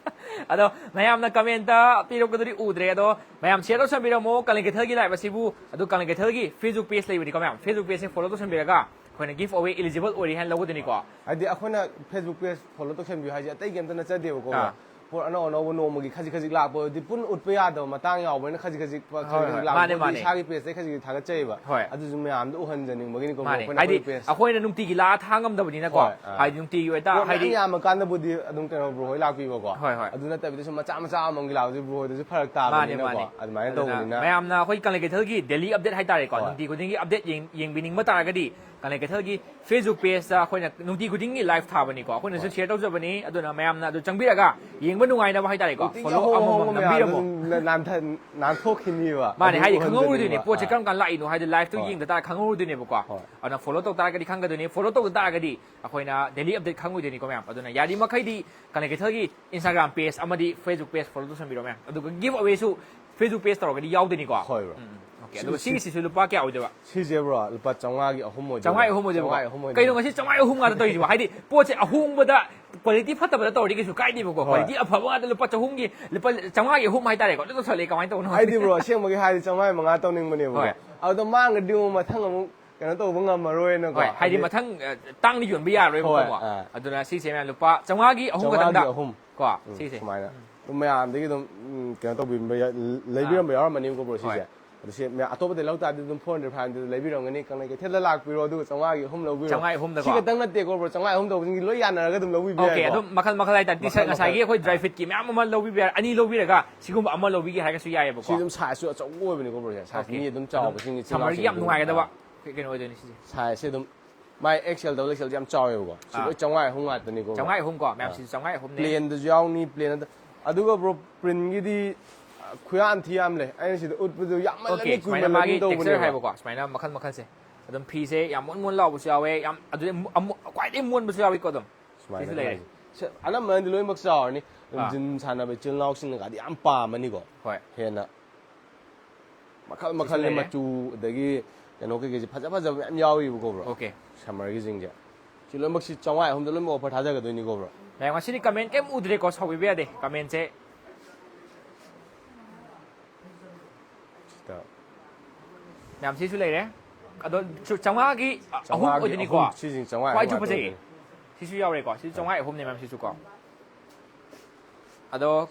ꯑꯗꯣ ꯃꯌꯥꯝꯅ ꯀꯃꯦꯟꯇ ꯄꯤꯔꯛꯄꯗꯨꯗꯤ ꯎꯗ꯭ꯔꯦ꯫ ꯑꯗꯣ ꯃꯌꯥꯝ ꯁꯤꯌꯔ ꯇꯧꯁꯟꯕꯤꯔꯝꯃꯣ ꯀꯥꯂꯦꯟ ꯀꯩꯊꯦꯜꯒꯤ ꯂꯥꯏꯞ ꯑꯁꯤꯕꯨ꯫ ꯑꯗꯨ ꯀꯥꯂꯦꯟ ꯀꯩꯊꯦꯜꯒꯤ ꯐꯦꯁꯕꯨꯛ ꯄꯦꯖ ꯂꯩꯕꯅꯤꯀꯣ ꯃꯌꯥꯝ, ꯐꯦꯁꯕꯨꯛ ꯄꯦꯖꯁꯦ ꯐꯣꯂꯣ ꯇꯧꯁꯟꯕꯤꯔꯒ ꯑꯩꯈꯣꯏꯅ ꯒꯤꯐ ꯑꯋꯦ ꯏꯂꯤꯖꯤꯕꯜ ꯑꯣꯏꯔꯤ ꯍꯥꯏꯅ ꯂꯧꯒꯗꯣꯏꯅꯤꯀꯣ꯫ ꯍꯥꯏꯗꯤ ꯑꯩꯈꯣꯏꯅ ꯐꯦꯁꯕꯨꯛ ꯄꯦꯖ ꯐꯣꯂꯣ ꯇꯧꯁꯟꯕꯤꯌꯨ ꯍꯥꯏꯁꯦ ꯑꯇꯩ ꯀꯩꯝꯇ ꯅꯠꯆꯗꯦꯕꯀꯣ, ꯑꯥ꯫ ꯄꯣꯠ ꯑꯅꯧ ꯑꯅꯧꯕ ꯅꯣꯡꯃꯒꯤ ꯈꯖꯤꯛ ꯈꯖꯤꯛ ꯂꯥꯛꯄ ꯑꯣꯏꯔꯗꯤ ꯄꯨꯟꯅ ꯎꯠꯄ ꯌꯥꯗꯕ ꯃꯇꯥꯡ ꯌꯥꯎꯕꯅꯤꯅ ꯈꯖꯤꯛ ꯈꯖꯤꯛ ꯈꯖꯤꯛ ꯍꯣꯏ, ꯈꯖꯤꯛ ꯍꯣꯏ꯫ ꯂꯥꯛꯄ ꯃꯥꯅꯦ, ꯄꯣꯠꯇꯤ ꯃꯥꯅꯦ꯫ ꯏꯁꯥꯒꯤ ꯄꯦꯖꯇꯩ ꯈꯖꯤꯛ ꯈꯖꯤꯛ ꯊꯥꯒꯠꯆꯩꯕ꯫ ꯍꯣꯏ꯫ ꯑꯗꯨꯁꯨ ꯃꯌꯥꯝꯗ ꯎꯍꯟꯖꯅꯤꯡꯕꯒꯤꯅꯤꯀꯣ, ꯃꯥꯅꯦ꯫ ꯑꯩꯈꯣꯏ ꯄꯦꯖ꯫ ꯑꯩꯈꯣꯏꯅ ꯅꯨꯡꯇꯤꯒꯤ ꯂꯥꯛꯑ ꯊꯥ ꯉꯝꯗꯕꯅꯤꯅꯀꯣ꯫ ꯍꯣꯏ, ꯑꯥ꯫ ꯍꯥꯏꯗꯤ ꯅꯨꯡꯇꯤꯒꯤ ꯑꯣꯏꯇꯥ-, ꯄꯣꯠ ꯃꯌꯥꯝ ꯍꯥꯏꯗꯤ ꯌꯥꯝꯃꯀꯥꯟꯗꯕꯨꯗꯤ ꯑꯗꯨꯝ ꯀꯩꯅꯣ ꯕ꯭ꯔꯣ ꯍꯣꯏ ꯂꯥꯛꯄꯤꯕꯀꯣ꯫ ꯍꯣꯏ, ꯍꯣꯏ꯫ ꯑꯗꯨ ꯅꯠꯇꯕꯤꯗ ꯁꯨꯝ ꯃꯆꯥ ꯃꯆꯥ ꯑꯃꯃꯝꯒꯤ ꯂꯥꯛꯄꯗꯤ ꯕ꯭ꯔꯣ ꯍꯣꯏꯗꯁꯨ ꯐꯔꯛ ꯃꯥꯅꯦ, ꯇꯥꯕꯅꯤꯅꯀꯣ꯫ ꯃꯥꯅꯦ꯫ ꯑꯗꯨꯃꯥꯏꯅ ꯑꯗꯨꯅ ꯇꯧꯕꯅꯤꯅ꯫ ꯃꯌꯥꯝꯅ ꯑꯩꯈꯣꯏ ꯀꯥꯂꯦꯟ ꯀꯩꯊꯦꯜꯒꯤ ꯗꯦꯂꯤ ꯑꯞꯗꯦꯠ ꯍꯥꯏꯇꯥꯔꯦꯀꯣ꯫ ꯍꯣꯏ꯫ ꯅꯨꯡꯇꯤ ꯈꯨꯗꯤꯡꯒꯤ ꯑꯞꯗꯦꯠ ꯌꯦꯡ-, ꯌꯦꯡꯕꯤꯅꯤꯡꯕ ꯇꯥꯔꯒꯗꯤ ꯀꯥꯂꯦꯟ ꯀꯩꯊꯦꯜꯒꯤ ꯐꯦꯁꯕꯨꯛ ꯄꯦꯖꯇ ꯑꯩꯈꯣꯏꯅ ꯅꯨꯡꯇꯤ ꯈꯨꯗꯤꯡꯒꯤ ꯂꯥꯏꯚ ꯊꯥꯕꯅꯤꯀꯣ꯫ ꯑꯩꯈꯣꯏꯅꯁꯨ ꯍꯣꯏ꯫ ꯁꯤꯌꯔ ꯇꯧꯖꯕꯅꯤ꯫ ꯑꯗꯨꯅ ꯃꯌꯥꯝꯅ ꯑꯗꯨ ꯆꯪꯕꯤꯔꯒ ꯌꯦꯡꯕ ꯅꯨꯡꯉꯥꯏꯅꯕ ꯍꯥꯏꯇꯥꯔꯦꯀꯣ꯫ ꯅꯨꯡꯇꯤꯒꯤ ꯐꯣꯂꯣ ꯑꯍꯣꯡ ꯑꯃꯃꯝ ꯑꯍꯣꯡꯕ ꯃꯌꯥꯝꯗꯣ ꯅꯝꯕꯤꯔꯝꯃꯣ꯫ ꯑꯗꯨꯝ ꯅꯥꯟꯊ-, ꯅꯥꯟꯊꯣꯛꯈꯤꯅꯤꯕ꯫ ꯃꯥꯅꯦ, ꯑꯗꯨ ꯍꯥꯏꯗꯤ ꯈꯪꯍꯧꯔꯣꯏꯗꯣꯏꯅꯦ꯫ ꯎꯍꯟꯖꯅꯤꯡꯕ꯫ ꯄꯣꯠꯁꯦ ꯑꯥ꯫ ꯀꯔꯝ ꯀꯥꯟꯗ ꯂꯥꯛꯏꯅꯣ ꯍꯥꯏꯗꯤ ꯂꯥꯏꯐꯇꯣ ꯍꯣꯏ꯫ ꯌꯦꯡꯗ ꯇꯥꯔꯒ ꯈꯪꯍꯧꯔꯣꯏꯗꯣꯏꯅꯦꯕꯀꯣ꯫ ꯍꯣꯏ꯫ ꯑꯗꯨꯅ ꯐꯣꯂꯣ ꯇꯧ ꯇꯥꯔꯒꯗꯤ ꯈꯪꯒꯗꯣꯏꯅꯤ꯫ ꯐꯣꯂꯣ ꯇꯧꯗ ꯇꯥꯔꯒꯗꯤ ꯑꯩꯈꯣꯏꯅ ꯗꯦꯂꯤ ꯑꯞꯗꯦꯠ ꯈꯪꯉꯣꯏꯗꯣꯏꯅꯤꯀꯣ ꯃꯌꯥꯝ꯫ ꯑꯗꯨꯅ ꯌꯥꯔꯤ ꯃꯈꯩꯗꯤ ꯀꯥꯂꯦꯟ ꯀꯩꯊꯦꯜꯒꯤ ꯏꯟꯁꯇꯥꯒ꯭ꯔꯥꯝ ꯄꯦꯖ ꯑꯃꯗꯤ ꯐꯦꯁꯕꯨꯛ ꯄꯦꯖ ꯐꯣꯂꯣ ꯇꯧꯁꯟꯕꯤꯔꯣ ꯃꯌꯥꯝ꯫ ꯑꯗꯨꯒ ꯒꯤꯐ ꯑꯋꯦꯁꯨ ꯐꯦꯁꯕꯨꯛ ꯄꯦꯖ ꯇꯧꯔꯒꯗꯤ ꯌꯥꯎꯗꯣꯏꯅꯤꯀꯣ꯫ ꯍꯣꯏ, ꯕ꯭ꯔꯣ꯫ ꯎꯝ, ꯎꯝ꯫ ꯑꯣꯀꯦ꯫ ꯁꯤ-, ꯑꯗꯨꯒ ꯁꯤ-, ꯁꯤꯒꯤꯁꯤꯁꯨ ꯂꯨꯄꯥ ꯀꯌꯥ ꯑꯣꯏꯗꯣꯏꯕ? ꯁꯤꯁꯦ ꯕ꯭ꯔꯣ ꯂꯨꯄꯥ ꯆꯥꯝꯃꯉꯥꯒꯤ ꯑꯍꯨꯝ ꯑꯣꯏꯗꯣꯏꯅꯦ꯫ ꯆꯥꯝꯃꯉꯥꯒꯤ ꯑꯍꯨꯝ ꯑꯣꯏꯗꯣꯏꯅꯦꯕ? ꯆꯥꯝꯃꯉꯥꯒꯤ ꯑꯍꯨꯝ ꯑꯣꯏꯗꯣꯏꯅꯦ꯫ ꯀꯩꯅꯣ ꯉꯁꯤ ꯆꯥꯝꯃꯉꯥꯒꯤ ꯑꯍꯨꯝ ꯉꯥꯛꯇ ꯇꯧꯔꯤꯁꯤꯕꯣ? ꯍꯥꯏꯗꯤ ꯄꯣꯠꯁꯦ ꯑꯍꯣꯡꯕꯗ ꯀ꯭ꯋꯥꯂꯤꯇꯤ ꯐꯠꯇꯕꯗ ꯇꯧꯔꯗꯤ ꯀꯩꯁꯨ ꯀꯥꯏꯗꯦꯕꯀꯣ꯫ ꯍꯣꯏ꯫ ꯀ꯭ꯋꯥꯂꯤꯇꯤ ꯑꯐꯕ ꯉꯥꯛꯇ ꯂꯨꯄꯥ ꯆꯍꯨꯝꯒꯤ, ꯂꯨꯄꯥ ꯆꯥꯝꯃꯉꯥꯒꯤ ꯑꯍꯨꯝ ꯍꯥꯏꯇꯥꯔꯦꯀꯣ꯫ ꯑꯗꯨ ꯇꯧꯁꯜꯂꯛꯑꯦ ꯀꯃꯥꯏꯅ ꯇꯧꯕꯅꯣ ꯍꯥꯏꯗꯤ ꯈꯪꯗꯦ꯫ ꯕ꯭ꯔꯣ ꯑꯁꯦꯡꯕꯒꯤ ꯍꯥꯏꯔꯗꯤ ꯆꯥꯝꯃꯉꯥꯒꯤ ꯃꯉꯥ ꯇꯧꯅꯤꯡꯕꯅꯦꯕꯀꯣ꯫ ꯍꯣꯏ꯫ ꯑꯗꯣ ꯃꯥꯡꯉꯗꯤ ꯑꯃꯨꯛ ꯃꯊꯪ ꯑꯃꯨꯛ ꯀꯩꯅꯣ ꯇꯧꯕ ꯉꯝꯃꯔꯣꯏꯅꯀꯣ꯫ ꯍꯣꯏ, ꯍꯥꯏꯗꯤ ꯃꯊꯪ, ꯑ, ꯇꯥꯡꯅ ꯌꯣꯟꯕ ꯌꯥꯔꯣꯏꯕꯀꯣ ꯍꯣꯏ, ꯑꯃꯨꯛ꯫ ꯑꯥ꯫ ꯑꯗꯨꯅ ꯁꯤꯁꯦ ꯃꯌꯥꯝ ꯂꯨꯄꯥ ꯆꯥꯝꯃꯉꯥꯒꯤ ꯑꯍꯨꯝ ꯆꯥꯝꯃꯉꯥꯒꯤ ꯈꯛꯇꯪꯗ꯫ ꯑꯍꯨꯝ꯫ ꯀꯣ, ꯎꯝ, ꯁꯤꯁꯦ꯫ ꯁꯨꯃꯥꯏꯅ꯫ ꯑꯗꯨꯝ ꯃꯌꯥꯝꯗꯒꯤ ꯑꯗꯨꯝ, ꯎꯝ, ꯀꯩꯅꯣ ꯇꯧꯕꯤꯔꯝꯕ ꯌꯥ-, ꯂꯩꯕꯤꯔꯝꯕ ꯌꯥꯎꯔꯝꯃꯅꯤꯕꯀꯣ, ꯕ꯭ꯔꯣ, ꯁꯤꯁꯦ꯫ ꯍꯣꯏ꯫ ꯑꯗꯨ ꯁꯤ ꯃꯌꯥꯝ ꯑꯇꯣꯞꯄꯗ ꯂꯧ ꯇꯥꯔꯗꯤ ꯑꯗꯨꯝ four hundred, five hundred ꯂꯩꯕꯤꯔꯝꯒꯅꯤ꯫ ꯀꯪꯂꯩ ꯀꯩꯊꯦꯜꯗ ꯂꯥꯛꯄꯤꯔꯣ, ꯑꯗꯨꯒ ꯆꯥꯝꯃꯉꯥꯒꯤ ꯑꯍꯨꯝ ꯂꯧꯕꯤꯔꯣ꯫ ꯆꯥꯝꯃꯉꯥꯒꯤ ꯑꯍꯨꯝꯗꯀꯣ? ꯁꯤ ꯈꯛꯇꯪ ꯅꯠꯇꯦꯀꯣ, ꯕ꯭ꯔꯣ, ꯆꯥꯝꯃꯉꯥꯒꯤ ꯑꯍꯨꯝ ꯇꯧꯕꯁꯤꯡꯒꯤ ꯂꯣꯏ ꯌꯥꯅꯔꯒ ꯑꯗꯨꯝ ꯂꯧꯕꯤꯕ ꯑꯣꯀꯦ, ꯌꯥꯏꯀꯣ꯫ ꯑꯗꯨꯝ ꯃꯈꯜ ꯃꯈꯜ ꯍꯥꯏꯇꯥꯔꯦ꯫ ꯇꯤ ꯁꯥꯔꯠ ꯃꯈꯜ ꯃꯈꯜ꯫ ꯉꯁꯥꯏꯒꯤ ꯑꯩꯈꯣꯏ ꯗ꯭ꯔꯥꯏ ꯐꯤꯠꯀꯤ ꯃꯌꯥꯝ ꯑꯃ ꯂꯧꯕꯤꯕ ꯌꯥꯔꯦ, ꯑꯅꯤ ꯂꯧꯕꯤꯔꯒ ꯁꯤꯒꯨꯝꯕ ꯑꯃ ꯂꯧꯕꯤꯒꯦ ꯍꯥꯏꯔꯒꯁꯨ ꯌꯥꯏꯑꯕꯀꯣ꯫ ꯁꯤ ꯑꯗꯨꯝ ꯁꯥꯏꯖꯁꯨ ꯑꯆꯧꯕ ꯑꯣꯏꯕꯅꯤꯀꯣ, ꯕ꯭ꯔꯣ, ꯁꯦ꯫ Size okay. ꯃꯤ ꯑꯗꯨꯝ ꯆꯥꯎꯕꯁꯤꯡꯒꯤ ꯁꯝꯃꯔꯒꯤ ꯌꯥꯝ ꯆꯤꯟꯖꯥꯛꯁꯤꯡ ꯅꯨꯡꯉꯥꯏꯒꯗꯕ ꯑꯗꯨꯝ, ꯀꯩꯅꯣ ꯑꯣꯏꯗꯣꯏꯅꯤ ꯁꯤꯁꯦ꯫ ꯁꯥꯏꯖꯁꯦ ꯑꯗꯨꯝ ꯃꯥꯏ XL, double XL ꯁꯦ ꯌꯥꯝ ꯆꯥꯎꯋꯦꯕꯀꯣ꯫ ꯁꯤ ꯑꯥ꯫ ꯂꯣꯏ ꯆꯥꯝꯃꯉꯥ ꯑꯍꯨꯝ ꯉꯥꯛꯇꯅꯤꯀꯣ, ꯕ꯭ꯔꯣ꯫ ꯆꯥꯝꯃꯉꯥ ꯑꯍꯨꯝ ꯀꯣ, ꯃꯌꯥꯝ ꯁꯤꯁꯨ ꯆꯥꯝꯃꯉꯥ ꯑꯍꯨꯝꯅꯦ꯫ ꯄ꯭ꯂꯦꯟꯗꯁꯨ ꯌꯥꯎꯅꯤ, ꯄ꯭ꯂꯦꯟ ꯅꯠꯇ-, ꯑꯗꯨꯒ, ꯕ꯭ꯔꯣ, ꯄ꯭ꯔꯤꯟꯒꯤꯗꯤ, ꯑ, ꯈꯨꯌꯥꯝ ꯊꯤ ꯌꯥꯝ ꯂꯩ꯫ ꯑꯩꯅ ꯁꯤꯗ ꯎꯠꯄꯗꯨ ꯌꯥꯝꯃꯜꯂꯅꯤ, ꯑꯣꯀꯦ, ꯁꯨꯃꯥꯏꯅ ꯀꯨꯏꯃꯜꯂꯅꯤ ꯃꯥꯒꯤ ꯇꯦꯛꯁꯆꯔ ꯇꯧꯕꯅꯦꯕ꯫ ꯍꯥꯏꯕꯀꯣ, ꯁꯨꯃꯥꯏꯅ ꯃꯈꯜ ꯃꯈꯜꯁꯦ꯫ ꯑꯗꯨꯝ ꯐꯤꯁꯦ ꯌꯥꯝ ꯃꯣꯟ ꯃꯣꯟ ꯂꯥꯎꯕꯁꯨ ꯌꯥꯎꯋꯦ, ꯌꯥꯝ ꯑꯗꯨꯗꯤ ꯑꯃꯨ-, ꯑꯃꯨ-, ꯈ꯭ꯋꯥꯏꯗꯒꯤ ꯃꯣꯟꯕꯁꯨ ꯌꯥꯎꯋꯤꯀꯣ ꯑꯗꯨꯝ꯫ ꯁꯨꯃꯥꯏꯅ ꯁꯤꯁꯨ ꯂꯩꯔꯦ꯫ ꯍꯥꯏꯁꯦ꯫ ꯁꯤ ꯑꯅꯝꯕꯅꯗꯤ ꯂꯣꯏꯅꯃꯛ ꯆꯥꯎꯔꯅꯤ꯫ ꯑꯗꯨꯝ ꯑꯥ꯫ ꯖꯤꯝ ꯁꯥꯟꯅꯕ ꯏꯆꯤꯜ ꯏꯅꯥꯎꯁꯤꯡꯅꯒꯗꯤ ꯌꯥꯝ ꯄꯥꯝꯃꯅꯤꯀꯣ꯫ ꯍꯣꯏ꯫ ꯍꯦꯟꯅ ꯃꯈꯜ ꯁꯤꯁꯨ ꯃꯈꯜꯅꯤ, ꯂꯩꯔꯦ꯫ ꯃꯆꯨ ꯑꯗꯒꯤ ꯀꯩꯅꯣ ꯀꯩꯀꯩꯁꯦ ꯐꯖ ꯐꯖꯕ ꯃꯌꯥꯝ ꯌꯥꯎꯔꯤꯕꯀꯣ, ꯕ꯭ꯔꯣ꯫ ꯑꯣꯀꯦ꯫ ꯁꯝꯃꯔꯒꯤꯁꯤꯡꯁꯦ꯫ ꯁꯤ ꯂꯣꯏꯅꯃꯛꯁꯤ ꯆꯥꯝꯃꯉꯥ ꯑꯍꯨꯝꯗ ꯂꯣꯏꯅꯃꯛ ꯑꯣꯐꯔ ꯊꯥꯖꯒꯗꯣꯏꯅꯤꯀꯣ, ꯕ꯭ꯔꯣ꯫ ꯃꯌꯥꯝ ꯉꯁꯤꯗꯤ ꯀꯃꯦꯟ ꯀꯩꯝ ꯎꯗ꯭ꯔꯦꯀꯣ, ꯁꯥꯎꯕꯤꯕ ꯌꯥꯗꯦ ꯀꯃꯦꯟꯁꯦ꯫ ꯁꯤꯗ꯫ ꯃꯌꯥꯝ ꯁꯤꯁꯨ ꯂꯩꯔꯦ꯫ ꯑꯗꯣ ꯆꯥꯝꯃꯉꯥꯒꯤ ꯑꯍꯨꯝ ꯆꯥꯝꯃꯉꯥꯒꯤ ꯑꯣꯏꯗꯣꯏꯅꯤꯀꯣ꯫ ꯑꯍꯨꯝ, ꯁꯤꯁꯤꯡ ꯆꯥꯝꯃꯉꯥ ꯈ꯭ꯋꯥꯏ ꯑꯍꯨꯝ ꯐꯖꯩꯌꯦ꯫ ꯉꯥꯛꯇ ꯑꯣꯏꯗꯣꯏꯅꯤ꯫ ꯁꯤꯁꯨ ꯌꯥꯎꯔꯦꯀꯣ꯫ ꯁꯤꯁꯨ ꯆꯥꯝꯃꯉꯥ ꯑꯍꯨꯝꯅꯦ ꯃꯌꯥꯝ ꯁꯤꯁꯨ ꯀꯣ꯫ ꯑꯗꯣ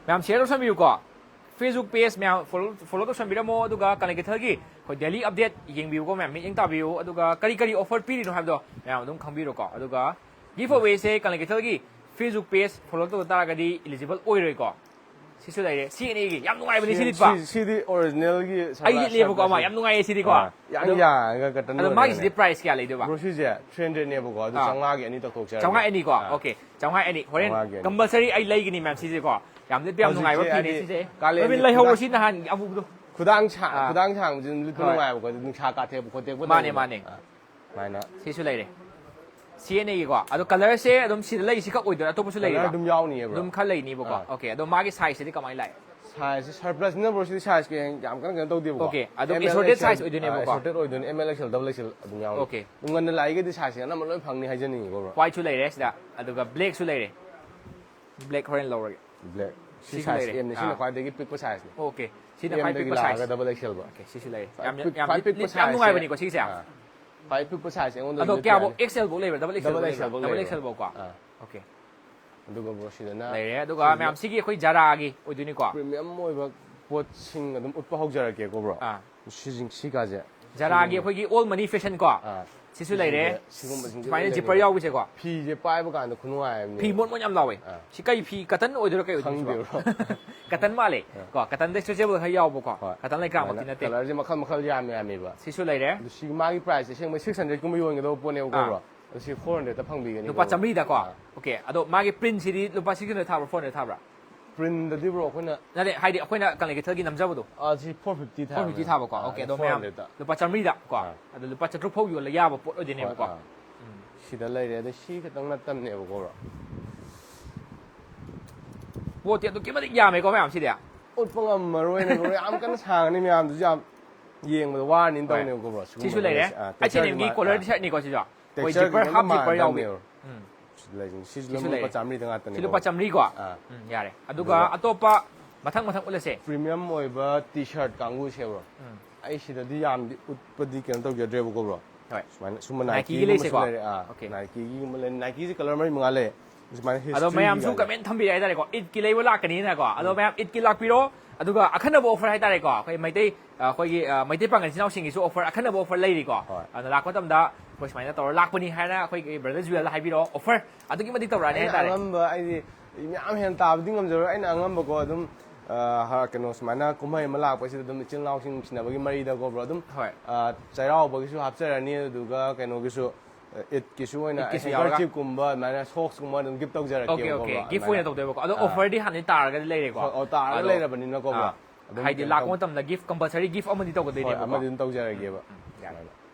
ꯃꯌꯥꯝ ꯁꯤꯌꯔ ꯇꯧꯁꯟꯕꯤꯌꯨꯀꯣ꯫ Facebook ꯄꯦꯖ ꯃꯌꯥꯝ ꯐꯣꯂꯣ, ꯐꯣꯂꯣ ꯇꯧꯁꯟꯕꯤꯔꯝꯃꯣ, ꯑꯗꯨꯒ ꯀꯪꯂꯩ ꯀꯩꯊꯦꯜꯒꯤ ꯑꯩꯈꯣꯏ ꯗꯦꯂꯤ ꯑꯞꯗꯦꯠ ꯌꯦꯡꯕꯤꯌꯨꯀꯣ ꯃꯌꯥꯝ, ꯃꯤꯠꯌꯦꯡ ꯇꯥꯕꯤꯌꯨ꯫ ꯑꯗꯨꯒ ꯀꯔꯤ ꯀꯔꯤ ꯑꯣꯐꯔ ꯄꯤꯔꯤꯅꯣ ꯍꯥꯏꯕꯗꯣ ꯃꯌꯥꯝ ꯑꯗꯨꯝ ꯈꯪꯕꯤꯔꯣꯀꯣ꯫ ꯑꯗꯨꯒ ꯒꯤꯐ ꯑꯋꯦꯁꯦ ꯀꯪꯂꯩ ꯀꯩꯊꯦꯜꯒꯤ Facebook ꯄꯦꯖ ꯐꯣꯂꯣ ꯇꯧꯗ ꯇꯥꯔꯒꯗꯤ ꯏꯂꯤꯖꯤꯕꯜ ꯑꯣꯏꯔꯣꯏꯀꯣ꯫ ꯁꯤꯁꯨ ꯂꯩꯔꯦ, ꯁꯤ ꯑꯅꯤꯒꯤ ꯌꯥꯝ ꯅꯨꯡꯉꯥꯏꯕꯅꯤ ꯁꯤ ꯁꯤ, ꯂꯤꯠꯄ꯫ ꯁꯤ, ꯁꯤꯗꯤ ꯑꯣꯔꯤꯖꯤꯅꯦꯜꯒꯤ ꯑꯩ ꯁꯟꯒ꯭ꯂꯥꯁ ꯂꯤꯠꯂꯦꯕꯀꯣ ꯑꯃ, ꯁꯟꯒ꯭ꯂꯥꯁ ꯌꯥꯝ ꯅꯨꯡꯉꯥꯏꯌꯦ ꯁꯤꯗꯤꯀꯣ꯫ ꯑꯥ, ꯌꯥꯡ ꯑꯗꯨꯝ, ꯌꯥꯡꯉꯒ ꯀꯇꯟ ꯑꯗꯣ ꯑꯣꯏꯔꯒꯅꯦ꯫ ꯃꯥꯒꯤꯁꯤꯗꯤ ꯄ꯭ꯔꯥꯏꯁ ꯀꯌꯥ ꯂꯩꯗꯣꯏꯕ? ꯕ꯭ꯔꯣ, ꯁꯤꯁꯦ ꯊ꯭ꯔꯤ ꯍꯟꯗ꯭ꯔꯦꯗꯅꯦꯕꯀꯣ, ꯑꯗꯨ ꯑꯥ꯫ ꯆꯥꯝꯃꯉꯥꯒꯤ ꯑꯅꯤ ꯇꯧꯊꯣꯛꯆꯔꯒꯦ꯫ ꯆꯥꯝꯃꯉꯥ ꯑꯅꯤꯀꯣ? ꯑꯥ꯫ ꯑꯣꯀꯦ, ꯆꯥꯝꯃꯉꯥ ꯑꯅꯤ꯫ ꯍꯣꯔꯦꯟ ꯆꯥꯝꯃꯉꯥ ꯑꯅꯤ꯫ ꯀꯝꯄꯜꯁꯔꯤ ꯑꯩ ꯂꯩꯒꯅꯤ ꯃꯌꯥꯝ ꯁꯤꯁꯦꯀꯣ꯫ ꯌꯥꯝ ꯂꯤꯠꯄ ꯌꯥꯝ ꯍꯧꯖꯤꯛꯁꯦ ꯅꯨꯡꯉꯥꯏꯕ ꯐꯤꯅꯦ ꯍꯥꯏꯗꯤ ꯁꯤꯁꯦ꯫ ꯀꯥꯂꯦꯟꯒꯤ ꯔꯣꯕꯤꯟ, ꯂꯩꯍꯧꯔꯣ ꯈꯨꯗꯥꯡ-, ꯁꯤ ꯅꯍꯥꯟ ꯑꯃꯨꯕꯗꯣ꯫ ꯈꯨꯗꯥꯡ ꯁꯥꯡ-, ꯑꯥ꯫ ꯈꯨꯗꯥꯡ ꯁꯥꯡꯕꯁꯤ ꯑꯗꯨꯝ ꯂꯤꯠꯄ ꯍꯣꯏ꯫ ꯅꯨꯡꯉꯥꯏꯕꯀꯣ, ꯑꯗꯨ ꯅꯨꯡꯁꯥ ꯀꯥꯊꯦꯛꯄ ꯈꯣꯠꯇꯦꯛꯄ ꯃꯥꯅꯦ, ꯇꯧꯕꯗꯣ꯫ ꯃꯥꯅꯦ꯫ ꯑꯥ꯫ ꯁꯨꯃꯥꯏꯅ꯫ ꯁꯤꯁꯨ ꯂꯩꯔꯦ꯫ ꯁꯤ ꯑꯅꯤꯒꯤꯀꯣ꯫ ꯑꯗꯣ ꯀꯂꯔꯁꯦ ꯑꯗꯨꯝ ꯁꯤꯗ ꯂꯩꯁꯤ ꯈꯛ ꯑꯣꯏꯗꯣꯏꯔꯥ? ꯑꯇꯣꯞꯄꯁꯨ ꯀꯂꯔ ꯂꯩꯔꯤꯕ꯭ꯔꯥ? ꯑꯗꯨꯝ ꯌꯥꯎꯅꯤꯌꯦ, ꯕ꯭ꯔꯣ꯫ ꯑꯗꯨꯝ ꯈꯔ ꯂꯩꯅꯤꯕꯀꯣ꯫ ꯑꯥ꯫ ꯑꯣꯀꯦ꯫ ꯑꯗꯣ ꯃꯥꯒꯤ ꯁꯥꯏꯖꯁꯤꯗꯤ ꯀꯃꯥꯏꯅ ꯂꯥꯛꯑꯦ? ꯁꯥꯏꯖꯁꯦ ꯁꯔꯄ꯭ꯂꯁꯅꯤꯅ, ꯕ꯭ꯔꯣ, ꯁꯤꯗꯤ ꯁꯥꯏꯖꯀꯤ ꯌꯥꯝ ꯀꯟꯅ ꯀꯩꯅꯣ ꯇꯧꯗꯦꯕꯀꯣ꯫ ꯑꯣꯀꯦ꯫ ꯑꯗꯨꯝ M L assorted X L, size ꯑꯣꯏꯗꯣꯏꯅꯦꯕꯀꯣ꯫ ꯑꯥ, ꯑꯦꯁꯣꯔꯇꯦꯗ ꯑꯣꯏꯗꯣꯏꯅꯦ꯫ M L X L, double X L ꯑꯗꯨꯝ ꯌꯥꯎꯅꯤ꯫ ꯑꯣꯀꯦ꯫ ꯑꯗꯨꯝ ꯉꯟꯅ ꯂꯥꯛꯏꯒꯩꯗꯤ ꯁꯥꯏꯖꯁꯦ ꯑꯅꯝꯕ ꯂꯣꯏ ꯐꯪꯅꯤ ꯍꯥꯏꯖꯅꯤꯡꯉꯤꯀꯣ, ꯕ꯭ꯔꯣ꯫ ꯋꯥꯏꯠꯁꯨ ꯂꯩꯔꯦ ꯁꯤꯗ, ꯑꯗꯨꯒ ꯕ꯭ꯂꯦꯛꯁꯨ ꯂꯩꯔꯦ꯫ ꯕ꯭ꯂꯦꯛ ꯍꯣꯔꯦꯟ ꯂꯧꯔꯒꯦ꯫ ꯕ꯭ꯂꯦꯛ꯫ ꯁꯤ ꯁꯤꯁꯨ ꯁꯥꯏꯖ ꯂꯩꯔꯦ꯫ ꯑꯦꯝꯅꯦ꯫ ꯁꯤꯅ ꯑꯥ꯫ ꯈ꯭ꯋꯥꯏꯗꯒꯤ ꯄꯤꯛꯄ ꯁꯥꯏꯖꯅꯤ꯫ ꯑꯣꯀꯦ꯫ ꯁꯤꯅ ꯈ꯭ꯋꯥꯏ ꯑꯦꯝꯗꯒꯤ ꯄꯤꯛꯄ ꯂꯥꯛꯑꯒ ꯁꯥꯏꯖ꯫ ꯗꯕꯜ ꯑꯦꯛꯁ ꯑꯦꯜ ꯕ꯫ ꯑꯣꯀꯦ, ꯁꯤꯁꯨ ꯂꯩꯔꯦ꯫ ꯈ꯭ꯋꯥꯏ ꯌꯥꯝ, ꯄꯤꯛ-, ꯌꯥꯝ ꯈ꯭ꯋꯥꯏ ꯂꯤꯠ-, ꯄꯤꯛꯄ ꯂꯤꯠ-, ꯌꯥꯝ ꯁꯥꯏꯖꯁꯦ꯫ ꯅꯨꯡꯉꯥꯏꯕꯅꯤꯀꯣ ꯁꯤꯒꯤꯁꯦ꯫ ꯑꯥ꯫ ꯈ꯭ꯋꯥꯏ ꯄꯤꯛꯄ ꯁꯥꯏꯖ ꯑꯩꯉꯣꯟꯗ ꯑꯗꯣ ꯂꯤꯠꯄ ꯀꯌꯥꯕꯨꯛ, ꯌꯥꯅꯤ꯫ ꯑꯦꯛꯁ ꯑꯦꯜ ꯕꯨꯛ ꯂꯩꯕ꯭ꯔꯥ? Double X L double book X L ꯂꯩꯕ꯭ꯔꯥ? ꯕꯨꯛ ꯗꯕꯜ ꯂꯩꯕ꯫ ꯑꯦꯛꯁ ꯑꯦꯜ ꯕꯨꯛꯀꯣ? ꯑꯥ꯫ ꯑꯣꯀꯦ꯫ ꯑꯗꯨꯒ, ꯕ꯭ꯔꯣ, ꯁꯤꯗꯅ ꯑꯗꯨꯒ ꯁꯤꯁꯦ ꯃꯌꯥꯝ ꯁꯤꯒꯤ ꯑꯩꯈꯣꯏ ꯖꯥꯔꯥꯒꯤ ꯑꯣꯏꯗꯣꯏꯅꯤꯀꯣ? ꯄ꯭ꯔꯤꯃꯤꯌꯝ ꯑꯣꯏꯕ ꯄꯣꯠꯁꯤꯡ ꯑꯗꯨꯝ ꯎꯠꯄ ꯍꯧꯖꯔꯛꯀꯦꯀꯣ, ꯕ꯭ꯔꯣ꯫ ꯑꯥ꯫ ꯁꯤꯁꯤꯡ-, ꯁꯤꯀꯥꯁꯦ꯫ ꯖꯥꯔꯥꯒꯤ ꯁꯤꯒꯨꯝꯕ-, ꯑꯩꯈꯣꯏꯒꯤ ꯑꯣꯜ ꯃꯅꯤ ꯐꯦꯁꯟ ꯀꯣ? ꯑꯥ꯫ ꯁꯤꯁꯨ ꯂꯩꯔꯦ꯫ ꯁꯤꯒꯨꯝꯕ-, ꯁꯤꯒꯨꯝꯕꯁꯤꯡꯁꯦ ꯁꯨꯃꯥꯏꯅ ꯂꯣꯏ ꯖꯤꯞꯄꯔ ꯂꯩꯅꯤꯀꯣ? ꯌꯥꯎꯕꯁꯦꯀꯣ? ꯐꯤꯁꯦ ꯄꯥꯏꯕ ꯀꯥꯟꯗ ꯈꯨꯅꯨꯡꯉꯥꯏ ꯑꯃꯅꯤ꯫ ꯐꯤ ꯃꯣꯟ ꯃꯣꯟ ꯌꯥꯝ ꯂꯥꯎꯋꯦ꯫ ꯑꯥ꯫ ꯁꯤ ꯀꯩ ꯐꯤ, ꯀꯇꯟ ꯑꯣꯏꯗꯣꯏꯔꯥ ꯀꯩ ꯑꯣꯏꯗꯣꯏꯅꯣ ꯈꯪꯗꯦ, ꯁꯤꯕꯣ? ꯕ꯭ꯔꯣ꯫ ꯀꯇꯟ ꯃꯥꯜꯂꯦ꯫ ꯑꯥ꯫ ꯀꯣ, ꯀꯇꯟꯗ ꯏꯁꯇ꯭ꯔꯦꯆꯦꯕꯜ ꯈꯔ ꯌꯥꯎꯕꯀꯣ? ꯍꯣꯏ꯫ ꯀꯇꯟ ꯂꯩꯀ꯭ꯔꯥꯃꯛꯇꯤ ꯑꯗꯨꯃꯥꯏꯅ ꯅꯠꯇꯦ꯫ ꯀꯂꯔꯁꯦ ꯃꯈꯜ ꯃꯈꯜ ꯌꯥꯝ ꯌꯥꯝꯃꯦꯕ꯫ ꯁꯤꯁꯨ ꯂꯩꯔꯦ꯫ ꯑꯗꯨ ꯁꯤ ꯃꯥꯒꯤ ꯄ꯭ꯔꯥꯏꯁꯁꯦ ꯑꯁꯦꯡꯕ ꯁꯤꯛꯁ ꯍꯟꯗ꯭ꯔꯦꯗꯀꯨꯝꯕ ꯌꯣꯟꯒꯗꯕ ꯄꯣꯠꯅꯦꯕꯀꯣ, ꯑꯥ꯫ ꯕ꯭ꯔꯣ꯫ ꯑꯗꯨ ꯁꯤ ꯐꯣꯔ ꯍꯟꯗ꯭ꯔꯦꯗꯇ ꯐꯪꯕꯤꯒꯅꯤ, ꯂꯨꯄꯥ ꯕ꯭ꯔꯣ꯫ ꯆꯥꯝꯃꯔꯤꯗꯀꯣ? ꯑꯥ꯫ ꯑꯣꯀꯦ꯫ ꯑꯗꯣ ꯃꯥꯒꯤ ꯄ꯭ꯔꯤꯟꯁꯤꯗꯤ ꯂꯨꯄꯥ ꯁꯤꯛꯁ ꯍꯟꯗ꯭ꯔꯦꯗ ꯊꯥꯕ꯭ꯔꯥ, ꯐꯣꯔ ꯍꯟꯗ꯭ꯔꯦꯗ ꯊꯥꯕ꯭ꯔꯥ? ꯄ꯭ꯔꯤꯟꯗꯗꯤ ꯕ꯭ꯔꯣ ꯑꯩꯈꯣꯏꯅ ꯅꯠꯇꯦ, ꯍꯥꯏꯗꯤ ꯑꯩꯈꯣꯏꯅ ꯀꯪꯂꯩ ꯀꯩꯊꯦꯜꯒꯤ ꯅꯝꯖꯕꯗꯣ, ꯑꯥ, ꯁꯤ ꯐꯣꯔ ꯐꯤꯐꯇꯤ ꯊꯥꯕꯅꯦ꯫ ꯐꯣꯔ ꯐꯤꯐꯇꯤ ꯊꯥꯕꯀꯣ꯫ ꯑꯥ, ꯑꯣꯀꯦ, ꯑꯗꯣ ꯐꯣꯔ ꯃꯌꯥꯝ ꯍꯟꯗ꯭ꯔꯦꯠꯇ꯫ ꯂꯨꯄꯥ ꯆꯥꯝꯃꯔꯤꯗ ꯀꯣ꯫ ꯑꯥ꯫ ꯑꯗꯣ ꯂꯨꯄꯥ ꯆꯥꯇ꯭ꯔꯨꯛ ꯐꯥꯎ ꯌꯣꯜꯂ ꯌꯥꯕ ꯄꯣꯠ ꯑꯣꯏꯗꯣꯏꯅꯦꯕꯀꯣ꯫ ꯑꯥ꯫ ꯁꯤꯗ ꯂꯩꯔꯦ꯫ ꯑꯗꯣ ꯁꯤ ꯈꯛꯇꯪ ꯅꯠꯇꯕꯅꯦꯕꯀꯣ ꯕ꯭ꯔꯣ꯫ ꯄꯣꯠꯇꯤ ꯑꯗꯨꯛꯀꯤ ꯃꯇꯤꯛ ꯌꯥꯝꯃꯦꯀꯣ ꯃꯌꯥꯝ ꯁꯤꯗꯤ꯫ ꯎꯠꯄ ꯉꯝꯃꯔꯣꯏꯅꯦ ꯕ꯭ꯔꯣ꯫ ꯌꯥꯝ ꯀꯟꯅ ꯁꯥꯡꯉꯅꯤ, ꯃꯌꯥꯝꯗꯨꯁꯨ ꯌꯥꯝ ꯌꯦꯡꯕꯗ ꯋꯥꯔꯅꯤꯅ ꯍꯣꯏ꯫ ꯇꯧꯅꯦꯕꯀꯣ ꯕ꯭ꯔꯣ꯫ ꯁꯤꯁꯨ ꯂꯩꯔꯦ꯫ ꯑꯩꯆ ꯑꯦꯟ ꯑꯦꯝꯒꯤ ꯀꯣꯂꯔ ꯇꯤ ꯁꯥꯔꯠꯅꯤꯀꯣ ꯁꯤꯁꯨ꯫ ꯑꯩꯈꯣꯏ texture ꯖꯤꯞꯄꯔ, ꯀꯩꯅꯣ ꯍꯥꯞ ꯖꯤꯞꯄꯔ ꯌꯥꯎꯕꯤ꯫ ꯃꯥꯟꯅꯗꯕꯅꯦꯕ꯫ ꯎꯝ꯫ ꯁꯤꯗ ꯂꯩꯁꯤꯅꯤ꯫ ꯁꯤꯁꯨ ꯁꯤꯁꯨ ꯂꯨꯄꯥ ꯂꯩꯔꯦ꯫ ꯆꯥꯝꯃꯔꯤꯗ ꯉꯥꯛꯇꯅꯦ꯫ ꯁꯤ ꯂꯨꯄꯥ ꯆꯥꯝꯃꯔꯤꯀꯣ꯫ ꯑꯥ꯫ ꯎꯝ, ꯌꯥꯔꯦ꯫ ꯑꯗꯨꯒ ꯑꯗꯨꯒ ꯑꯇꯣꯞꯄ ꯃꯊꯪ ꯃꯊꯪ ꯎꯠꯂꯁꯦ꯫ ꯄ꯭ꯔꯤꯃꯤꯌꯝ ꯑꯣꯏꯕ ꯇꯤ ꯁꯥꯔꯠ ꯀꯥꯡꯕꯨꯁꯦ ꯕ꯭ꯔꯣ꯫ ꯎꯝ꯫ ꯑꯩ ꯁꯤꯗꯗꯤ ꯌꯥꯝꯗꯤ ꯎꯠꯄꯗꯤ ꯀꯩꯅꯣ ꯇꯧꯖꯗ꯭ꯔꯦꯕꯀꯣ ꯕ꯭ꯔꯣ꯫ ꯍꯣꯏ꯫ ꯁꯨꯃꯥꯏꯅ ꯁꯨꯝꯕ Nikeꯒꯤ Nikeꯒꯨꯝꯕꯁꯨ ꯂꯩꯁꯦꯀꯣ? ꯂꯩꯔꯦ꯫ ꯑꯥ, Okay꯫ Nikeꯒꯤꯒꯨꯝꯕ ꯂꯩ꯫ Nikeꯁꯦ ꯀꯂꯔ ꯃꯔꯤ ꯃꯉꯥ ꯂꯩ꯫ ꯁꯨꯃꯥꯏꯅ ꯑꯗꯣ ꯃꯌꯥꯝꯁꯨ historyꯒꯤ ꯀꯥꯏꯅ꯫ ꯀꯃꯦꯟ ꯊꯝꯕꯤꯔꯦ ꯍꯥꯏꯇꯥꯔꯦꯀꯣ, ꯏꯠꯀꯤ ꯂꯩꯕ ꯂꯥꯛꯀꯅꯤꯅꯀꯣ꯫ ꯑꯗꯣ ꯃꯌꯥꯝ ꯏꯠꯀꯤ ꯂꯥꯛꯄꯤꯔꯣ꯫ ꯑꯗꯨꯒ ꯑꯈꯟꯅꯕ ꯑꯣꯐꯔ ꯍꯥꯏꯇꯥꯔꯦꯀꯣ, ꯑꯩꯈꯣꯏ ꯃꯩꯇꯩ, ꯑ, ꯑꯩꯈꯣꯏꯒꯤ, ꯑ, ꯃꯩꯇꯩ ꯄꯥꯡꯒꯜ ꯏꯆꯤꯟ ꯏꯅꯥꯎꯁꯤꯡꯒꯤꯁꯨ ꯑꯣꯐꯔ, ꯑꯈꯟꯅꯕ ꯑꯣꯐꯔ ꯂꯩꯔꯤꯀꯣ꯫ ꯍꯣꯏ꯫ ꯑꯗꯣ ꯂꯥꯛꯄ ꯃꯇꯝꯗ ꯑꯩꯈꯣꯏ ꯁꯨꯃꯥꯏꯅ ꯇꯧꯔ ꯂꯥꯛꯄꯅꯤ ꯍꯥꯏꯅ ꯑꯩꯈꯣꯏꯒꯤ ꯕ꯭ꯔꯗꯔ ꯖꯨꯋꯦꯜꯗ ꯍꯥꯏꯕꯤꯔꯛꯑꯣ, ꯑꯣꯐꯔ ꯑꯗꯨꯛꯀꯤ ꯃꯇꯤꯛ ꯇꯧꯔꯛꯑꯅꯤ ꯑꯩꯅ ꯍꯥꯏꯇꯥꯔꯦ꯫ ꯑꯉꯝꯕ ꯑꯩꯗꯤ ꯃꯌꯥꯝ ꯍꯦꯟꯅ ꯇꯥꯕꯗꯤ ꯉꯝꯖꯔꯣꯏ꯫ ꯑꯩꯅ ꯑꯉꯝꯕꯀꯣ ꯑꯗꯨꯝ, ꯑ, ꯍ-, ꯀꯩꯅꯣ ꯁꯨꯃꯥꯏꯅ ꯀꯨꯝꯍꯩ ꯑꯃ ꯂꯥꯛꯄꯁꯤꯗ ꯑꯗꯨꯝ ꯏꯆꯤꯜ ꯏꯅꯥꯎꯁꯤꯡ ꯅꯨꯡꯁꯤꯅꯕꯒꯤ ꯃꯔꯤꯗꯀꯣ ꯕ꯭ꯔꯣ ꯑꯗꯨꯝ, ꯍꯣꯏ꯫ ꯑ, ꯆꯩꯔꯥꯎꯕꯒꯤꯁꯨ ꯍꯥꯞꯆꯔꯅꯤ꯫ ꯑꯗꯨꯗꯨꯒ ꯀꯩꯅꯣꯒꯤꯁꯨ, ꯑ, ꯏꯠꯀꯤꯁꯨ ꯑꯣꯏꯅ ꯏꯠꯀꯤꯁꯨ ꯍꯦꯡꯀꯔ ꯌꯥꯎꯔꯒ? ꯆꯤꯞꯀꯨꯝꯕ ꯑꯗꯨꯃꯥꯏꯅ ꯁꯣꯛꯁꯀꯨꯝꯕ ꯑꯗꯨꯝ ꯒꯤꯐ ꯇꯧꯖꯔꯛꯀꯦ ꯑꯣꯀꯦ, ꯑꯣꯀꯦ꯫ ꯒꯤꯐ ꯑꯣꯏꯅ ꯇꯧꯗꯣꯏꯕꯀꯣ꯫ ꯑꯗꯣ ꯑꯣꯐꯔꯗꯤ ꯍꯥꯟꯅꯗꯤ ꯇꯥꯔꯒꯗꯤ ꯂꯩꯔꯦꯀꯣ꯫ ꯍꯣꯏ, ꯑꯣ, ꯇꯥꯔꯒ ꯑꯗꯣ, ꯂꯩꯔꯕꯅꯤꯅꯀꯣ ꯕ꯭ꯔꯣ꯫ ꯑꯥ, ꯑꯗꯨꯝ ꯍꯥꯏꯗꯤ ꯀꯩꯅꯣ ꯂꯥꯛꯄ ꯇꯧ- ꯃꯇꯝꯗ ꯒꯤꯐ ꯀꯝꯄꯜꯁꯔꯤ ꯒꯤꯐ ꯑꯃꯗꯤ ꯍꯣꯏ, ꯇꯧꯒꯗꯣꯏꯅꯦꯕꯀꯣ꯫ ꯑꯃꯗꯤ ꯑꯗꯨꯝ ꯇꯧꯖꯔꯒꯦꯕ꯫ ꯎꯝ, ꯌꯥꯔꯦ꯫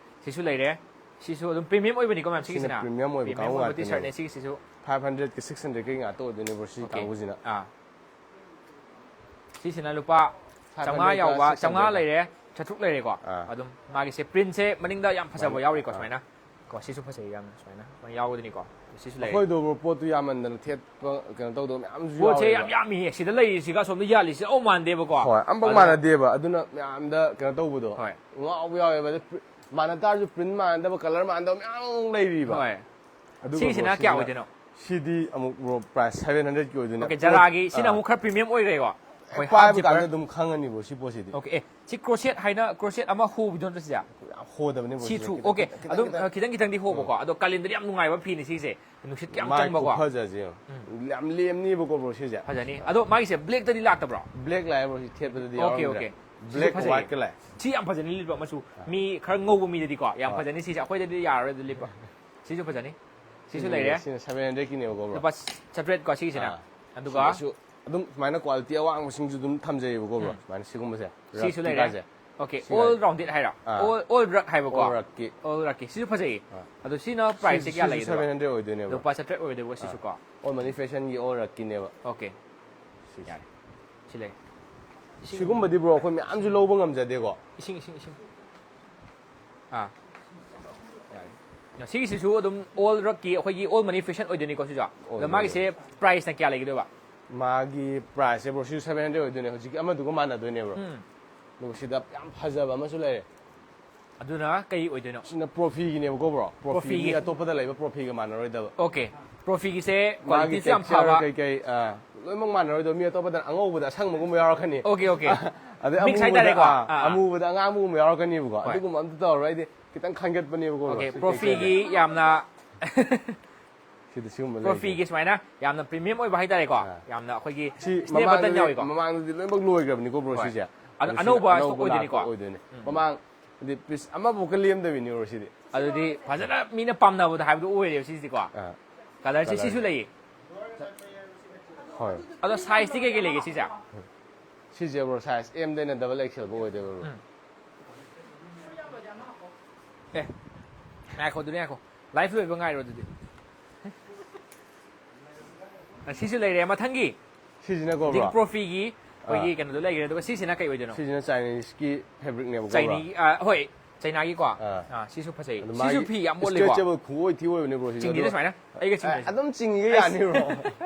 ꯁꯤꯁꯨ ꯂꯩꯔꯦ꯫ ꯁꯤꯁꯨ ꯑꯗꯨꯝ ꯄ꯭ꯔꯤꯃꯤꯌꯝ ꯑꯣꯏꯕꯅꯤꯀꯣ ꯃꯌꯥꯝ, ꯁꯤꯅ ꯁꯤꯒꯤꯁꯤꯅ꯫ ꯄ꯭ꯔꯤꯃꯤꯌꯝ ꯑꯣꯏꯕ ꯄ꯭ꯔꯤꯃꯤꯌꯝ ꯀꯥꯡꯕꯨ ꯑꯣꯏꯕ ꯇꯤ ꯉꯥꯛꯇꯅꯦꯕ꯫ ꯁꯥꯔꯠꯅꯦ ꯁꯤꯒꯤꯁꯤꯁꯨ꯫ ꯐꯥꯏꯚ ꯍꯟꯗ꯭ꯔꯦꯠꯀꯤ ꯁꯤꯛꯁ ꯍꯟꯗ꯭ꯔꯦꯠꯀꯤ ꯉꯥꯛꯇ ꯑꯣꯏꯗꯣꯏꯅꯦ ꯕ꯭ꯔꯣ ꯁꯤ ꯑꯣꯀꯦ꯫ ꯀꯥꯡꯕꯨꯁꯤꯅ꯫ ꯑꯥ꯫ ꯁꯤꯁꯤꯅ ꯂꯨꯄꯥ Five ꯆꯥꯝꯃꯉꯥ hundred ꯀ ꯌꯥꯎꯕ, six hundred ꯆꯥꯝꯃꯉꯥ ꯀ꯫ ꯂꯩꯔꯦ, ꯆꯥꯇ꯭ꯔꯨꯛ ꯂꯩꯔꯦꯀꯣ꯫ ꯑꯥ꯫ ꯑꯗꯨꯝ ꯃꯥꯒꯤꯁꯦ ꯄ꯭ꯔꯤꯟꯁꯦ ꯃꯅꯤꯡꯗ ꯌꯥꯝ ꯐꯖꯕ ꯃꯥꯅꯤ꯫ ꯌꯥꯎꯔꯤꯀꯣ ꯑꯥ꯫ ꯁꯨꯃꯥꯏꯅ꯫ ꯀꯣ ꯁꯤꯁꯨ ꯐꯖꯩ ꯌꯥꯝꯅ ꯁꯨꯃꯥꯏꯅ꯫ ꯁꯨꯃꯥꯏꯅ ꯌꯥꯎꯕꯗꯨꯅꯤꯀꯣ꯫ ꯁꯤꯁꯨ ꯂꯩꯔꯦ꯫ ꯑꯩꯈꯣꯏꯗꯣ ꯕ꯭ꯔꯣ ꯄꯣꯠꯇꯨ ꯌꯥꯝꯃꯟꯗꯅ ꯊꯦꯠꯄ ꯀꯩꯅꯣ ꯇꯧꯗꯕ ꯃꯌꯥꯝꯁꯨ ꯄꯣꯠꯁꯦ ꯌꯥꯎꯔꯦꯕ꯫ ꯌꯥꯝ ꯌꯥꯝꯃꯤꯍꯦ꯫ ꯁꯤꯗ ꯂꯩꯔꯤꯁꯤꯒ ꯑꯁꯣꯝꯗ ꯌꯥꯜꯂꯤꯁꯤꯒ ꯑꯃꯨꯛ ꯃꯥꯟꯗꯦꯕꯀꯣ꯫ ꯍꯣꯏ, ꯑꯝꯐꯥꯎ ꯑꯗꯨꯅ ꯃꯥꯟꯅꯗꯦꯕ꯫ ꯑꯗꯨꯅ ꯃꯌꯥꯝꯗ ꯀꯩꯅꯣ ꯇꯧꯕꯗꯣ꯫ ꯍꯣꯏ꯫ ꯉꯥꯎꯕ ꯌꯥꯎꯋꯦꯕ꯫ ꯑꯗ ꯄ꯭ꯔꯤ-, ꯃꯥꯟꯅ ꯇꯥꯔꯁꯨ ꯄ꯭ꯔꯤꯟ ꯃꯥꯟꯅꯗꯕ, ꯀꯂꯔ ꯃꯥꯟꯅꯗꯕ ꯃꯌꯥꯝ ꯑꯃꯨꯛ ꯂꯩꯔꯤꯕ꯫ ꯍꯣꯏ꯫ ꯑꯗꯨꯒ ꯁꯤꯒꯤꯁꯤꯅ ꯕ꯭ꯔꯣ, ꯀꯌꯥ ꯁꯤꯁꯤꯅ, ꯑꯣꯏꯗꯣꯏꯅꯣ? ꯁꯤꯗꯤ ꯑꯃꯨꯛ ꯕ꯭ꯔꯣ ꯄ꯭ꯔꯥꯏꯁ ꯁꯚꯦꯟ ꯍꯟꯗ꯭ꯔꯦꯠꯀꯤ ꯑꯣꯏꯗꯣꯏꯅꯦ꯫ ꯑꯣꯀꯦ, ꯖꯔꯥꯒꯤ ꯁꯤꯅ ꯑꯥ꯫ ꯑꯃꯨꯛ ꯈꯔ ꯄ꯭ꯔꯤꯃꯤꯌꯝ ꯑꯣꯏꯈ꯭ꯔꯦꯀꯣ꯫ ꯑꯩꯈꯣꯏ ꯄꯥꯏꯕ ꯍꯥꯞ ꯖꯤꯞꯄꯔ꯫ ꯀꯥꯟꯗ ꯑꯗꯨꯝ ꯈꯪꯉꯅꯤ ꯕ꯭ꯔꯣ ꯁꯤ ꯄꯣꯠꯁꯤꯗꯤ꯫ ꯑꯣꯀꯦ, ꯑꯦ, ꯁꯤ ꯀ꯭ꯔꯣꯁꯦꯠ ꯍꯥꯏꯅ ꯀ꯭ꯔꯣꯁꯦꯠ ꯑꯃ ꯍꯣꯕꯤꯗꯣ ꯅꯠꯇ꯭ꯔꯣ ꯁꯤꯁꯦ? ꯌꯥꯝ ꯍꯣꯗꯕꯅꯦ ꯕ꯭ꯔꯣ ꯁꯤ ꯁꯤꯁꯦ꯫ ꯊ꯭ꯔꯨ꯫ ꯈꯤꯇꯪ, ꯑꯣꯀꯦ, ꯈꯤꯇꯪ, ꯑꯗꯨꯝ ꯈꯤꯇꯪ, ꯑ, ꯈꯤꯇꯪ ꯈꯤꯇꯪꯗꯤ ꯍꯣꯕꯀꯣ꯫ ꯎꯝ꯫ ꯑꯗꯣ ꯀꯥꯂꯦꯟꯗꯗꯤ ꯌꯥꯝ ꯅꯨꯡꯉꯥꯏꯕ ꯐꯤꯅꯤ ꯁꯤꯁꯦ꯫ ꯅꯨꯡꯁꯤꯠ ꯌꯥꯝ ꯃꯥꯏ ꯆꯪꯕꯀꯣ꯫ ꯈꯨꯐꯖꯁꯦ ꯌꯦꯡꯉꯣ꯫ ꯌꯥꯝ ꯂꯦꯝꯅꯤꯕꯀꯣ ꯕ꯭ꯔꯣ ꯁꯤꯁꯦ꯫ ꯐꯖꯅꯤ꯫ ꯑꯗꯣ ꯃꯥꯒꯤꯁꯦ ꯕ꯭ꯂꯦꯛꯇꯗꯤ ꯂꯥꯛꯇꯕ꯭ꯔꯣ? ꯕ꯭ꯂꯦꯛ ꯂꯥꯛꯑꯦ ꯕ꯭ꯔꯣ ꯁꯤ ꯊꯦꯠꯄꯗꯗꯤ ꯑꯣꯀꯦ, ꯌꯥꯎꯔꯝꯗ꯭ꯔꯦ꯫ ꯑꯣꯀꯦ꯫ ꯁꯤꯁꯨ ꯕ꯭ꯂꯦꯛ ꯐꯖꯩꯌꯦ꯫ ꯋꯥꯏꯠꯀ ꯂꯥꯛꯑꯦ꯫ ꯁꯤ ꯌꯥꯝ ꯐꯖꯅꯤ ꯂꯤꯠꯄ ꯃꯆꯨ꯫ ꯃꯤ ꯈꯔ ꯉꯧꯕ ꯃꯤꯗꯗꯤꯀꯣ ꯌꯥꯝ ꯍꯣꯏ꯫ ꯐꯖꯅꯤ ꯁꯤꯁꯦ꯫ ꯑꯩꯈꯣꯏꯗꯗꯤ ꯌꯥꯔꯔꯣꯏ ꯑꯗꯨ ꯂꯤꯠꯄ꯫ ꯁꯤꯁꯨ ꯐꯖꯅꯤ꯫ ꯁꯤꯁꯨ ꯁꯤꯁꯨ ꯂꯩꯔꯦ꯫ ꯁꯤꯅ ꯁꯚꯦꯟ ꯍꯟꯗ꯭ꯔꯦꯠꯀꯤꯅꯦꯕꯀꯣ ꯕ꯭ꯔꯣ꯫ ꯂꯨꯄꯥ ꯆꯥꯇ꯭ꯔꯦꯠꯀꯣ ꯁꯤꯒꯤꯁꯤꯅ꯫ ꯑꯥ꯫ ꯑꯗꯨꯒ ꯁꯤꯗꯁꯨ ꯑꯗꯨꯝ ꯁꯨꯃꯥꯏꯅ ꯀ꯭ꯋꯥꯂꯤꯇꯤ ꯑꯋꯥꯡꯕꯁꯤꯡꯁꯨ ꯑꯗꯨꯝ ꯊꯝꯖꯩꯌꯦꯕꯀꯣ ꯕ꯭ꯔꯣ꯫ ꯁꯨꯃꯥꯏꯅ ꯁꯤꯒꯨꯝꯕꯁꯦ, ꯁꯤꯁꯨ ꯔꯛ ꯂꯩꯔꯦ꯫ ꯀꯩꯀꯥꯁꯦ꯫ Okay, ꯁꯤ all ꯂꯩꯔꯦ꯫ rounded ꯍꯥꯏꯔꯣ? ꯑꯥ꯫ All all ꯔꯛ ꯍꯥꯏꯕꯀꯣ? All ꯔꯛꯀꯤ꯫ All ꯔꯛꯀꯤ꯫ ꯁꯤꯁꯨ ꯐꯖꯩꯌꯦ꯫ ꯑꯗꯣ ꯁꯤꯅ price ꯁꯦ ꯀꯌꯥ ꯁꯤꯁꯨ ꯂꯩꯒꯦ? ꯁꯚꯦꯟ ꯍꯟꯗ꯭ꯔꯦꯗ ꯑꯣꯏꯗꯣꯏꯅꯦꯕ꯫ ꯂꯨꯄꯥ ꯆꯥꯇ꯭ꯔꯦꯠ ꯑꯣꯏꯗꯣꯏꯕ ꯁꯤꯁꯨ ꯀꯣ? All money fashion ꯒꯤ all ꯔꯛꯀꯤꯅꯦꯕ꯫ Okay꯫ ꯁꯤꯁꯦ꯫ ꯌꯥꯔꯦ꯫ ꯁꯤ ꯂꯩ꯫ ꯁꯤꯒꯨꯝꯕꯗꯤ ꯕ꯭ꯔꯣ ꯑꯩꯈꯣꯏ ꯃꯌꯥꯝꯁꯨ ꯂꯧꯕ ꯉꯝꯖꯗꯦꯀꯣ꯫ ꯏꯁꯤꯡ ꯏꯁꯤꯡ ꯏꯁꯤꯡ꯫ ꯑꯥ꯫ ꯌꯥꯔꯦ꯫ ꯁꯤꯒꯤꯁꯤꯁꯨ ꯑꯗꯨꯝ all ꯔꯛꯀꯤ ꯑꯩꯈꯣꯏꯒꯤ all money fashion ꯑꯣꯏꯗꯣꯏꯅꯤꯀꯣ ꯁꯤꯁꯨ? ꯑꯗꯣ ꯑꯣꯏꯗꯣꯏꯅꯤ꯫ ꯃꯥꯒꯤꯁꯦ price ꯅ ꯀꯌꯥ ꯂꯩꯒꯗꯣꯏꯕ? ꯃꯥꯒꯤ price ꯁꯦ ꯕ꯭ꯔꯣ ꯁꯤꯁꯨ ꯁꯚꯦꯟ ꯍꯟꯗ꯭ꯔꯦꯗ ꯑꯣꯏꯗꯣꯏꯅꯦ, ꯍꯧꯖꯤꯛꯀꯤ ꯑꯃꯗꯨꯒ ꯃꯥꯟꯅꯗꯣꯏꯅꯦ ꯕ꯭ꯔꯣ꯫ ꯎꯝ꯫ ꯑꯗꯨꯒ ꯁꯤꯗ ꯌꯥꯝ ꯐꯖꯕ ꯑꯃꯁꯨ ꯂꯩꯔꯦ꯫ ꯑꯗꯨꯅ ꯀꯩ ꯑꯣꯏꯗꯣꯏꯅꯣ? ꯁꯤꯅ ꯄ꯭ꯔꯣꯐꯤꯒꯤꯅꯦꯕꯀꯣ ꯕ꯭ꯔꯣ꯫ ꯄ꯭ꯔꯣꯐꯤ ꯄ꯭ꯔꯣꯐꯤꯒꯤ꯫ ꯃꯤ ꯑꯇꯣꯞꯄꯗ ꯂꯩꯕ ꯄ꯭ꯔꯣꯐꯤꯒ ꯃꯥꯟꯅꯔꯣꯏꯗꯕ꯫ Okay꯫ ꯄ꯭ꯔꯣꯐꯤꯒꯤꯁꯦ ꯃꯥꯒꯤ quality ꯁꯨ ꯌꯥꯝ texture ꯐꯕ꯫ ꯀꯩꯀꯩ ꯑꯥ, ꯂꯣꯏꯅꯃꯛ ꯃꯥꯟꯅꯔꯣꯏꯗꯕ꯫ ꯃꯤ ꯑꯇꯣꯞꯄꯗ ꯑꯉꯧꯕꯗ ꯑꯁꯪꯕꯒꯨꯝꯕ ꯌꯥꯎꯔꯛꯀꯅꯤ꯫ Okay, okay꯫ ꯑꯗꯩ Mix ꯑꯃꯨꯕꯗ, ꯍꯥꯏꯇꯥꯔꯦꯀꯣ꯫ ꯑꯥ, ꯑꯥ꯫ ꯑꯃꯨꯕꯗ ꯑꯉꯥꯡꯕꯒꯨꯝꯕ ꯌꯥꯎꯔꯛꯀꯅꯤꯕꯀꯣ꯫ ꯍꯣꯏ꯫ ꯑꯗꯨꯒꯨꯝꯕ ꯑꯝꯇ ꯇꯧꯔꯔꯣꯏ꯫ ꯑꯩꯗꯤ ꯈꯤꯇꯪ ꯈꯟꯒꯠꯄꯅꯦꯕꯀꯣ ꯕ꯭ꯔꯣ꯫ Okay, ꯁꯤ ꯄ꯭ꯔꯣꯐꯤꯒꯤ texture ꯁꯦ꯫ ꯌꯥꯝꯅ ꯁꯤꯗ ꯁꯤꯒꯨꯝꯕ ꯂꯩꯔꯤꯁꯦ꯫ ꯄ꯭ꯔꯣꯐꯤꯒꯤ ꯁꯨꯃꯥꯏꯅ ꯌꯥꯝꯅ premium ꯑꯣꯏꯕ ꯍꯥꯏꯇꯥꯔꯦꯀꯣ꯫ ꯑꯥ꯫ ꯌꯥꯝꯅ ꯑꯩꯈꯣꯏꯒꯤ ꯁꯤ snap button ꯃꯃꯥꯡꯗꯗꯤ, ꯌꯥꯎꯋꯤꯀꯣ꯫ ꯃꯃꯥꯡꯗꯗꯤ ꯂꯣꯏꯅꯃꯛ ꯂꯣꯏꯈ꯭ꯔꯕꯅꯤꯀꯣ ꯕ꯭ꯔꯣ ꯍꯣꯏ꯫ ꯁꯤꯁꯦ꯫ ꯑꯗꯨ ꯑꯗꯣ ꯁꯤꯅ ꯑꯅꯧꯕ stock ꯑꯅꯧꯕ ꯑꯣꯏꯗꯣꯏꯅꯤꯀꯣ꯫ ꯂꯥꯛꯄ ꯑꯣꯏꯗꯣꯏꯅꯦ꯫ ꯃꯃꯥꯡꯗꯗꯤ piece ꯑꯃꯐꯥꯎꯀ ꯂꯦꯝꯗꯕꯤꯅꯦ ꯕ꯭ꯔꯣ ꯁꯤꯗꯤ꯫ ꯑꯗꯨꯗꯤ ꯐꯖꯅ ꯃꯤꯅ ꯄꯥꯝꯅꯕꯗꯣ ꯍꯥꯏꯕꯗꯨ ꯑꯣꯏꯔꯦꯕ ꯁꯤꯁꯤꯀꯣ꯫ ꯑꯥ, Colour ꯁꯦ colour ꯁꯤꯁꯨ ꯁꯦ꯫ ꯂꯩꯌꯦ꯫ ꯍꯣꯏ꯫ ꯑꯗꯣ size ꯇꯤ ꯀꯩꯀꯩ ꯂꯩꯒꯦ ꯁꯤꯁꯦ? ꯁꯤꯁꯦ bro size M ꯗꯩꯅ double X L ꯐꯥꯎ ꯑꯣꯏꯗꯣꯏꯕ ꯕ꯭ꯔꯣ꯫ ꯎꯝ꯫ ꯑꯦ, ꯉꯥꯏꯈꯣ, ꯑꯗꯨꯗꯤ ꯉꯥꯏꯈꯣ꯫ Live ꯂꯣꯏꯕ ꯉꯥꯏꯔꯣ ꯑꯗꯨꯗꯤ꯫ ꯑ, ꯁꯤꯁꯨ ꯂꯩꯔꯦ ꯃꯊꯪꯒꯤ꯫ ꯁꯤꯁꯤꯅꯀꯣ ꯍꯧꯖꯤꯛ ꯕ꯭ꯔꯣ꯫ ꯄ꯭ꯔꯣꯐꯤꯒꯤ ꯑꯩꯈꯣꯏꯒꯤ ꯑꯥ꯫ ꯀꯩꯅꯣꯗꯣ ꯂꯩꯈ꯭ꯔꯦ, ꯑꯗꯨꯒ ꯁꯤꯁꯤꯅ ꯀꯩ ꯑꯣꯏꯗꯣꯏꯅꯣ? ꯁꯤꯁꯤꯅ Chinese ꯀꯤ fabric ꯅꯦꯕꯀꯣ ꯕ꯭ꯔꯣ꯫ ꯆꯥꯏꯅꯤꯒꯤ, ꯑ, ꯍꯣꯏ, ꯆꯥꯏꯅꯥꯒꯤꯀꯣ꯫ ꯑꯥ꯫ ꯑꯥ, ꯁꯤꯁꯨ ꯐꯖꯩ꯫ ꯑꯗꯨ ꯁꯤꯁꯨ ꯃꯥꯒꯤ ꯐꯤ ꯌꯥꯝ ꯃꯣꯠꯂꯤꯀꯣ꯫ Stretchable ꯈꯨꯑꯣꯏ ꯊꯤ ꯑꯣꯏꯕꯅꯦ ꯕ꯭ꯔꯣ ꯁꯤꯁꯨ꯫ ꯆꯤꯡꯉꯤꯗ ꯑꯗꯣ, ꯁꯨꯃꯥꯏꯅ? ꯑꯩꯒ ꯆꯤꯡꯉꯤꯁꯦ꯫ ꯑꯗꯨꯝ ꯆꯤꯡꯉꯤꯒ ꯌꯥꯅꯤ ꯕ꯭ꯔꯣ꯫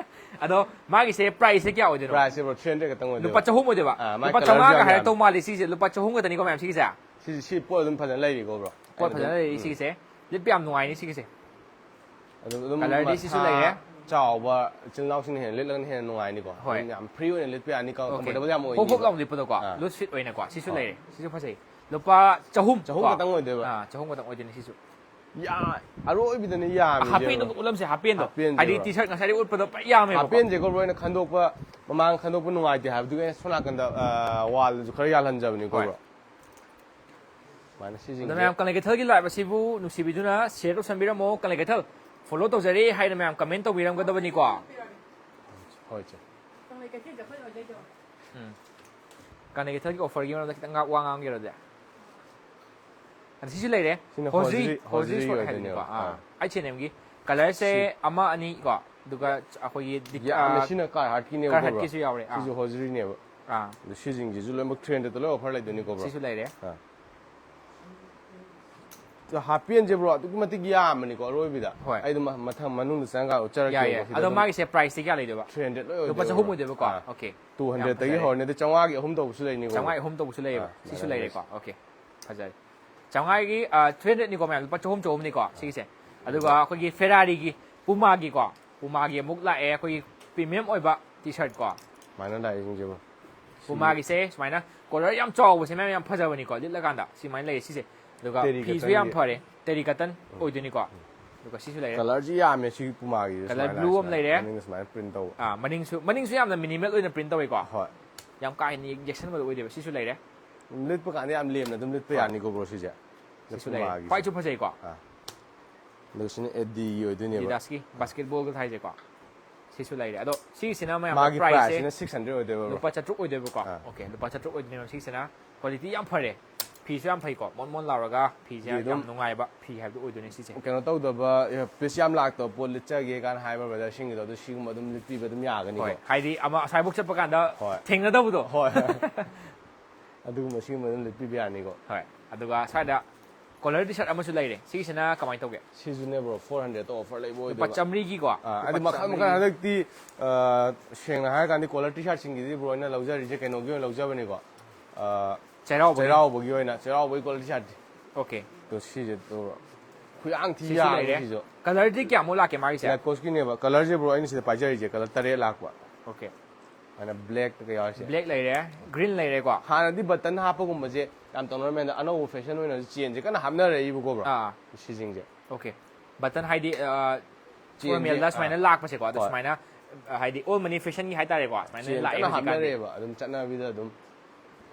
ꯑꯗꯣ ꯃꯥꯒꯤꯁꯦ price ꯁꯦ ꯀꯌꯥ ꯑꯣꯏꯗꯣꯏꯅꯣ? Price ꯁꯦ ꯕ꯭ꯔꯣ three hundred ꯈꯛꯇꯪ ꯑꯣꯏꯗꯣꯏꯕ꯫ ꯂꯨꯄꯥ ꯆꯍꯨꯝ ꯑꯣꯏꯗꯣꯏꯕ? ꯑꯥ, ꯃꯥꯏ ꯂꯨꯄꯥ colour ꯁꯨ ꯆꯥꯝꯃꯉꯥꯒ ꯌꯥꯝ ꯍꯥꯏꯔꯛꯇꯧ ꯌꯥꯝꯃꯤ꯫ ꯃꯥꯜꯂꯦ ꯁꯤꯁꯦ꯫ ꯂꯨꯄꯥ ꯆꯍꯨꯝ ꯈꯛꯇꯅꯤꯀꯣ ꯃꯌꯥꯝ ꯁꯤꯒꯤꯁꯦ? ꯁꯤꯁꯦ, ꯁꯤ ꯄꯣꯠ ꯑꯗꯨꯝ ꯐꯖꯅ ꯂꯩꯔꯤꯀꯣ ꯕ꯭ꯔꯣ? ꯄꯣꯠ ꯑꯩꯅ ꯐꯖꯅ ꯑꯗꯨꯝ, ꯂꯩꯔꯤ ꯎꯝ꯫ ꯁꯤꯒꯤꯁꯦ꯫ ꯂꯤꯠꯄ ꯌꯥꯝ ꯅꯨꯡꯉꯥꯏꯅꯤ ꯁꯤꯒꯤꯁꯦ꯫ ꯑꯗꯨꯝ, ꯑꯗꯨꯝ Colour ꯗꯤ ꯁꯤꯁꯨ ꯃꯁꯥ ꯂꯩꯔꯦ꯫ ꯆꯥꯎꯕ ꯏꯆꯤꯜ ꯏꯅꯥꯎꯁꯤꯡꯅ ꯍꯦꯟꯅ ꯂꯤꯠꯂꯒꯅ ꯍꯦꯟꯅ ꯅꯨꯡꯉꯥꯏꯅꯤꯀꯣ꯫ ꯍꯣꯏ꯫ ꯑꯗꯨꯝ ꯌꯥꯝ free ꯑꯣꯏꯅ ꯂꯤꯠꯄ ꯌꯥꯅꯤ, Okay꯫ comfortable ꯌꯥꯝ ꯍꯣꯞ ꯍꯣꯞ ꯑꯣꯏꯅꯤꯕ꯫ ꯂꯥꯎꯅ ꯂꯤꯠꯄꯗꯣꯀꯣ꯫ ꯑꯥ꯫ Loose fit ꯑꯣꯏꯅꯀꯣ꯫ ꯁꯤꯁꯨ ꯍꯣꯏ꯫ ꯂꯩꯔꯦ꯫ ꯁꯤꯁꯨ ꯐꯖꯩ꯫ ꯂꯨꯄꯥ ꯆꯍꯨꯝ ꯆꯍꯨꯝ ꯀꯣ? ꯈꯛꯇꯪ ꯑꯣꯏꯗꯣꯏꯕ꯫ ꯑꯥ, ꯆꯍꯨꯝ ꯈꯛꯇꯪ ꯑꯣꯏꯗꯣꯏꯅꯦ ꯁꯤꯁꯨ꯫ ꯌꯥ-, ꯑꯔꯣꯏꯕꯤꯗꯅꯦ ꯌꯥꯝꯃꯤꯁꯦ ꯍꯥꯄꯦꯟꯗꯣ ꯕ꯭ꯔꯣ꯫ ꯎꯠꯂꯝꯁꯦ, ꯍꯥꯄꯦꯟꯗꯣ꯫ ꯍꯥꯄꯦꯟꯁꯦ ꯍꯥꯏꯗꯤ ꯕ꯭ꯔꯣ꯫ T-shirt ꯉꯁꯥꯏꯗꯩ ꯎꯠꯄꯗꯣ ꯄꯨꯔꯥ ꯌꯥꯝꯃꯦꯕꯀꯣ꯫ ꯍꯥꯄꯦꯟꯁꯦꯀꯣ ꯕ꯭ꯔꯣ, ꯑꯩꯅ ꯈꯟꯗꯣꯛꯄ, ꯃꯃꯥꯡ ꯈꯟꯗꯣꯛꯄ ꯅꯨꯡꯉꯥꯏꯇꯦ ꯍꯥꯏꯕꯗꯨꯒꯤ ꯑꯩꯅ ꯁꯣꯝ ꯅꯥꯀꯟꯗ, ꯑ, wall ꯗꯁꯨ ꯈꯔ ꯌꯥꯜꯍꯟꯖꯕꯅꯤꯀꯣ ꯍꯣꯏ꯫ ꯕ꯭ꯔꯣ꯫ ꯁꯨꯃꯥꯏꯅ ꯑꯗꯣ ꯁꯤꯁꯤꯡꯁꯦ꯫ ꯃꯌꯥꯝ ꯀꯪꯂꯩ ꯀꯩꯊꯦꯜꯒꯤ live ꯑꯁꯤꯕꯨ ꯅꯨꯡꯁꯤꯕꯤꯗꯨꯅ share ꯇꯧꯁꯟꯕꯤꯔꯝꯃꯣ꯫ ꯀꯪꯂꯩ ꯀꯩꯊꯦꯜ follow ꯇꯧꯖꯔꯦ ꯍꯥꯏꯅ ꯃꯌꯥꯝ comment ꯇꯧꯕꯤꯔꯝꯒꯗꯕꯅꯤꯀꯣ꯫ ꯍꯣꯏ ꯆꯦ꯫ ꯎꯝ꯫ ꯀꯥꯔꯅꯦꯒꯤ ꯊꯔꯠꯀꯤ ꯑꯣꯐꯔꯒꯤ ꯃꯔꯝꯗ ꯈꯤꯇꯪ ꯉꯥꯛ ꯋꯥ ꯉꯥꯡꯒꯦꯔꯣ ꯑꯗꯨꯗꯤ? ꯑꯗ ꯁꯤꯁꯨ ꯂꯩꯔꯦ꯫ ꯁꯤꯅ ꯍꯣꯖꯔꯤ, ꯍꯣꯖꯔꯤ, ꯍꯣꯖꯔꯤ ꯍꯣꯖꯔꯤ ꯁꯣꯔꯠ ꯑꯣꯏꯗꯣꯏꯅꯦꯕ꯫ ꯍꯥꯏꯕꯅꯤꯀꯣ꯫ ꯑꯥ꯫ ꯑꯥ꯫ ꯑꯩꯆ ꯑꯦꯟ ꯑꯦꯝꯒꯤ ꯀꯂꯔꯁꯦ ꯁꯤ- ꯑꯃ ꯑꯅꯤ ꯀꯣ, ꯑꯗꯨꯒ ꯑꯩꯈꯣꯏꯒꯤ ꯗꯤ-, ꯌꯥꯝꯅ ꯑꯥ, ꯁꯤꯅ ꯀꯥꯔꯍꯥꯔꯠꯀꯤꯅꯦꯕ꯫ ꯀꯥꯔꯍꯥꯔꯠꯀꯤꯁꯨ ꯌꯥꯎꯔꯦ꯫ ꯑꯥ꯫ ꯁꯤꯁꯨ ꯍꯣꯖꯔꯤꯅꯦꯕ꯫ ꯑꯥ꯫ ꯑꯗꯣ ꯁꯤꯁꯤꯡꯁꯤꯁꯨ ꯂꯣꯏꯅꯃꯛ ꯊ꯭ꯔꯤ ꯍꯟꯗ꯭ꯔꯦꯗꯇ ꯂꯣꯏ ꯑꯣꯐꯔ ꯂꯩꯗꯣꯏꯅꯤꯀꯣ, ꯕ꯭ꯔꯣ? ꯁꯤꯁꯨ ꯂꯩꯔꯦ꯫ ꯑꯥ꯫ ꯑꯗꯣ ꯍꯥꯞꯄꯦꯟꯁꯦ, ꯕ꯭ꯔꯣ, ꯑꯗꯨꯛꯀꯤ ꯃꯇꯤꯛ ꯌꯥꯝꯕꯅꯤꯀꯣ ꯑꯔꯣꯏꯕꯤꯗ꯫ ꯍꯣꯏ꯫ ꯑꯩ ꯑꯗꯨꯝ ꯃꯊꯪ ꯃꯅꯨꯡꯗ ꯆꯪꯉꯒ ꯎꯠꯆꯔꯛꯀꯦ, ꯌꯥꯏ, ꯕ꯭ꯔꯣ꯫ ꯌꯥꯏ꯫ ꯁꯤꯗ ꯑꯗꯣ ꯑꯗꯨꯝ ꯃꯥꯒꯤꯁꯦ ꯄ꯭ꯔꯥꯏꯁꯇꯤ ꯀꯌꯥ ꯂꯩꯗꯣꯏꯕ? ꯊ꯭ꯔꯤ ꯍꯟꯗ꯭ꯔꯦꯗ ꯂꯣꯏ ꯑꯣꯏꯗꯣꯏꯕ, ꯂꯨꯄꯥ ꯕ꯭ꯔꯣ꯫ ꯆꯍꯨꯝ ꯑꯣꯏꯗꯣꯏꯕꯀꯣ? ꯑꯥ꯫ ꯑꯣꯀꯦ꯫ ꯇꯨ ꯌꯥꯝ ꯍꯟꯗ꯭ꯔꯦꯗꯇꯒꯤ ꯐꯖꯔꯦ꯫ ꯍꯧꯔꯅꯤ, ꯑꯗꯩ ꯆꯥꯝꯃꯉꯥꯒꯤ ꯑꯍꯨꯝ ꯇꯧꯕꯁꯨ ꯂꯩꯅꯤꯀꯣ, ꯕ꯭ꯔꯣ꯫ ꯆꯥꯝꯃꯉꯥꯒꯤ ꯑꯍꯨꯝ ꯇꯧꯕꯁꯨ ꯂꯩꯌꯦꯕ꯫ ꯑꯥ, ꯁꯤꯁꯨ ꯃꯥꯅꯦ, ꯂꯩꯔꯦꯀꯣ꯫ ꯃꯥꯅꯦ꯫ ꯑꯣꯀꯦ꯫ ꯐꯖꯔꯦ꯫ ꯆꯥꯝꯃꯉꯥꯒꯤ, ꯑꯥ, ꯊ꯭ꯔꯤ ꯍꯟꯗ꯭ꯔꯦꯗꯅꯤꯀꯣ ꯃꯌꯥꯝ, ꯂꯨꯄꯥ ꯆꯍꯨꯝ ꯆꯍꯨꯝꯅꯤꯀꯣ ꯁꯤꯒꯤꯁꯦ꯫ ꯑꯗꯨꯒ ꯑꯩꯈꯣꯏꯒꯤ ꯐꯦꯔꯥꯔꯤꯒꯤ ꯄꯨꯃꯥꯒꯤꯀꯣ, ꯄꯨꯃꯥꯒꯤ ꯑꯃꯨꯛ ꯂꯥꯛꯑꯦ ꯑꯩꯈꯣꯏꯒꯤ ꯄ꯭ꯔꯤꯃꯤꯌꯝ ꯑꯣꯏꯕ ꯇꯤ ꯁꯥꯔꯠ ꯀꯣ꯫ ꯁꯨꯃꯥꯏꯅ ꯂꯥꯛꯏꯁꯤꯡꯁꯦ, ꯕ꯭ꯔꯣ꯫ ꯄꯨꯃꯥꯒꯤꯁꯦ ꯁꯨꯃꯥꯏꯅ ꯀꯣꯂꯔ ꯌꯥꯝ ꯆꯥꯎꯕꯁꯦ ꯃꯌꯥꯝ ꯌꯥꯝ ꯐꯖꯕꯅꯤꯀꯣ ꯂꯤꯠꯂꯀꯥꯟꯗ꯫ ꯁꯨꯃꯥꯏꯅ ꯂꯩꯌꯦ ꯁꯤꯁꯦ꯫ ꯑꯗꯨꯒ ꯇꯦꯔꯤ ꯐꯤꯁꯨ ꯀꯇꯟꯒꯤ꯫ ꯌꯥꯝ ꯐꯔꯦ, ꯇꯦꯔꯤ ꯀꯇꯟ ꯑꯣꯏꯗꯣꯏꯅꯤꯀꯣ꯫ ꯑꯗꯨꯒ ꯁꯤꯁꯨ ꯂꯩꯔꯦ꯫ ꯀꯂꯔꯁꯤ ꯌꯥꯝꯃꯦ ꯁꯤꯒꯤ ꯄꯨꯃꯥꯒꯤꯁꯦ꯫ ꯀꯂꯔ ꯁꯨꯃꯥꯏꯅ ꯕ꯭ꯂꯨ ꯑꯃ ꯁꯨꯃꯥꯏꯅ ꯂꯩꯔꯦ꯫ ꯃꯅꯤꯡꯗ ꯁꯨꯃꯥꯏꯅ ꯄ꯭ꯔꯤꯟ ꯇꯧꯕ꯫ ꯑꯥ, ꯃꯅꯤꯡꯁꯨ, ꯃꯅꯤꯡꯁꯨ ꯌꯥꯝꯅ ꯃꯤꯅꯤꯃꯦꯜ ꯑꯣꯏꯅ ꯄ꯭ꯔꯤꯟ ꯇꯧꯋꯦꯀꯣ꯫ ꯍꯣꯏ꯫ ꯌꯥꯝ ꯀꯥ ꯍꯦꯟꯅ ꯌꯦꯛꯁꯟꯕꯗꯣ ꯑꯣꯏꯗꯦꯕ꯫ ꯁꯤꯁꯨ ꯂꯩꯔꯦ꯫ ꯂꯤꯠꯄ ꯀꯥꯟꯗ ꯌꯥꯝ ꯂꯦꯝꯅ ꯑꯗꯨꯝ ꯂꯤꯠꯄ ꯍꯣꯏ꯫ ꯌꯥꯅꯤꯀꯣ, ꯕ꯭ꯔꯣ, ꯁꯤꯁꯦ꯫ ꯁꯤꯁꯨ ꯂꯩꯔꯦ꯫ ꯄꯨꯃꯥꯒꯤꯁꯦ꯫ ꯈ꯭ꯋꯥꯏꯁꯨ ꯐꯖꯩꯀꯣ꯫ ꯑꯥ꯫ ꯑꯗꯨꯒ ꯁꯤꯅ ꯑꯦꯗꯤꯒꯤ ꯑꯣꯏꯗꯣꯏꯅꯦꯕ꯫ ꯑꯦꯗꯤꯗꯥꯁꯀꯤ ꯕꯥꯁꯀꯦꯠꯕꯣꯜꯒ ꯊꯥꯏꯁꯦꯀꯣ꯫ ꯁꯤꯁꯨ ꯂꯩꯔꯦ꯫ ꯑꯗꯣ ꯁꯤꯒꯤꯁꯤꯅ ꯃꯌꯥꯝ ꯃꯥꯒꯤ ꯄ꯭ꯔꯥꯏꯁꯁꯦ ꯄ꯭ꯔꯥꯏꯁꯁꯤꯅ ꯁꯤꯛꯁ ꯍꯟꯗ꯭ꯔꯦꯗ ꯑꯣꯏꯗꯣꯏꯕ, ꯕ꯭ꯔꯣ꯫ ꯂꯨꯄꯥ ꯆꯥꯇ꯭ꯔꯨꯛ ꯑꯣꯏꯗꯣꯏꯕꯀꯣ꯫ ꯑꯥ꯫ ꯑꯣꯀꯦ, ꯂꯨꯄꯥ ꯆꯥꯇ꯭ꯔꯨꯛ ꯑꯣꯏꯗꯣꯏꯅꯦꯕ ꯁꯤꯒꯤꯁꯤꯅ꯫ ꯀ꯭ꯋꯥꯂꯤꯇꯤ ꯌꯥꯝ ꯐꯔꯦ꯫ ꯐꯤꯁꯨ ꯌꯌꯥꯝ ꯐꯩꯀꯣ꯫ ꯃꯣꯟ ꯃꯣꯟ ꯂꯥꯎꯔꯒ ꯐꯤꯁꯦ ꯐꯤ ꯑꯗꯨꯝ ꯌꯥꯝ ꯅꯨꯡꯉꯥꯏꯕ ꯐꯤ ꯍꯥꯏꯕꯗꯨ ꯑꯣꯏꯗꯣꯏꯅꯦ ꯁꯤꯁꯦ꯫ ꯀꯩꯅꯣ ꯇꯧꯗꯕ, ꯄꯤꯁ ꯌꯥꯝ ꯂꯥꯛꯇꯕ ꯄꯣꯠ ꯂꯤꯠꯆꯒꯦ ꯀꯥꯏꯅ ꯍꯥꯏꯕ ꯕ꯭ꯔꯗꯔꯁꯤꯡꯒꯤꯗꯣ, ꯑꯗꯨ ꯁꯤꯒꯨꯝꯕ ꯑꯗꯨꯝ ꯂꯤꯠꯄꯤꯕ ꯑꯗꯨꯝ ꯌꯥꯒꯅꯤꯀꯣ꯫ ꯍꯣꯏ, ꯍꯥꯏꯗꯤ ꯑꯃ ꯑꯁ꯭ꯋꯥꯏꯐꯥꯎ ꯆꯠꯄ ꯀꯥꯟꯗ ꯍꯣꯏ꯫ ꯊꯦꯡꯅꯗꯕꯗꯣ꯫ ꯍꯣꯏ꯫ ꯑꯗꯨꯒꯨꯝꯕ ꯁꯤꯒꯨꯝꯕ ꯑꯗꯨꯝ ꯂꯤꯠꯄꯤꯕ ꯌꯥꯅꯤꯀꯣ꯫ ꯍꯣꯏ꯫ ꯑꯗꯨꯒ ꯁ꯭ꯋꯥꯏꯗ ꯀꯣꯂꯔ ꯇꯤ ꯁꯥꯔꯠ ꯑꯃꯁꯨ ꯂꯩꯔꯦ꯫ ꯁꯤꯒꯤꯁꯤꯅ ꯀꯃꯥꯏꯅ ꯇꯧꯒꯦ? ꯁꯤꯁꯨꯅꯦ, ꯕ꯭ꯔꯣ, ꯐꯣꯔ ꯍꯟꯗ꯭ꯔꯦꯗꯇ ꯑꯣꯐꯔ ꯂꯩꯕ ꯂꯨꯄꯥ ꯑꯣꯏꯗꯣꯏꯕ꯫ ꯆꯥꯝꯃꯔꯤꯒꯤꯀꯣ꯫ ꯑꯥ, ꯂꯨꯄꯥ ꯑꯗꯨ ꯃꯈꯜ ꯃꯈꯜ ꯆꯥꯝꯃꯔꯤꯒꯤ꯫ ꯍꯟꯗꯛꯇꯤ, ꯑꯥ, ꯁꯦꯡꯅ ꯍꯥꯏꯔ ꯀꯥꯟꯗꯤ ꯀꯣꯂꯔ ꯇꯤ ꯁꯥꯔꯠꯁꯤꯡꯒꯤꯗꯤ ꯕ꯭ꯔꯣ ꯑꯩꯅ ꯂꯧꯖꯔꯤꯁꯦ ꯀꯩꯅꯣꯒꯤ ꯑꯣꯏꯅ ꯂꯧꯖꯕꯅꯤꯀꯣ꯫ ꯑꯥ, ꯆꯩꯔꯥꯎꯕꯒꯤ? ꯆꯩꯔꯥꯎꯕꯒꯤ ꯑꯣꯏꯅ, ꯆꯩꯔꯥꯎꯕꯒꯤ ꯀꯣꯂꯔ ꯇꯤ ꯁꯥꯔꯠꯇꯤ꯫ ꯑꯣꯀꯦ꯫ ꯑꯗꯣ ꯁꯤꯁꯦ, ꯕ꯭ꯔꯣ, ꯈꯨꯌꯥꯡ ꯊꯤ ꯁꯤꯁꯨ ꯌꯥꯡꯉꯦ ꯂꯩꯔꯦ꯫ ꯁꯤꯁꯨ꯫ ꯀꯂꯔꯗꯤ ꯀꯌꯥꯃꯨꯛ ꯂꯥꯛꯀꯦ ꯃꯥꯒꯤꯁꯦ? ꯂꯦꯀꯣꯁꯀꯤꯅꯦꯕ꯫ ꯀꯂꯔꯁꯦ, ꯕ꯭ꯔꯣ, ꯑꯩꯅ ꯁꯤꯗ ꯄꯥꯏꯖꯔꯤꯁꯦ ꯀꯂꯔ ꯇꯔꯦꯠ ꯂꯥꯛꯄ꯫ ꯑꯣꯀꯦ꯫ ꯑꯗꯨꯅ ꯕ꯭ꯂꯦꯛꯇꯒ ꯌꯥꯎꯔꯤꯁꯦ꯫ ꯕ꯭ꯂꯦꯛ ꯂꯩꯔꯦ, ꯒ꯭ꯔꯤꯟ ꯂꯩꯔꯦꯀꯣ꯫ ꯍꯥꯟꯅꯗꯤ ꯕꯇꯟ ꯍꯥꯞꯄꯒꯨꯝꯕꯁꯦ ꯌꯥꯝ ꯇꯧꯅꯔꯝꯃꯦ, ꯑꯗ ꯑꯅꯧꯕ ꯐꯦꯁꯟ ꯑꯣꯏꯅ ꯆꯦꯟꯁꯦ ꯀꯟꯅ ꯍꯥꯞꯅꯔꯛꯏꯕꯀꯣ, ꯕ꯭ꯔꯣ꯫ ꯑꯥ꯫ ꯁꯤꯁꯤꯡꯁꯦ꯫ ꯑꯣꯀꯦ꯫ ꯕꯇꯟ ꯍꯥꯏꯗꯤ, ꯑ, ꯆꯦꯟꯁꯦ, ꯐꯣꯔꯃꯦꯜꯗ ꯁꯨꯃꯥꯏꯅ ꯑꯥ꯫ ꯂꯥꯛꯄꯁꯦꯀꯣ꯫ ꯑꯗ ꯍꯣꯏ꯫ ꯁꯨꯃꯥꯏꯅ, ꯑ, ꯍꯥꯏꯗꯤ ꯑꯣꯜ ꯃꯅꯤ ꯐꯦꯁꯟꯒꯤ ꯍꯥꯏꯇꯥꯔꯦꯀꯣ꯫ ꯁꯨꯃꯥꯏꯅ ꯆꯦꯟ ꯂꯥꯛꯑꯦ ꯀꯟꯅ ꯍꯧꯖꯤꯛꯀꯥꯟꯗꯤ꯫ ꯍꯥꯞꯅꯔꯛꯑꯦꯕ ꯑꯗꯨꯝ ꯆꯠꯅꯕꯤꯗ ꯑꯗꯨꯝ꯫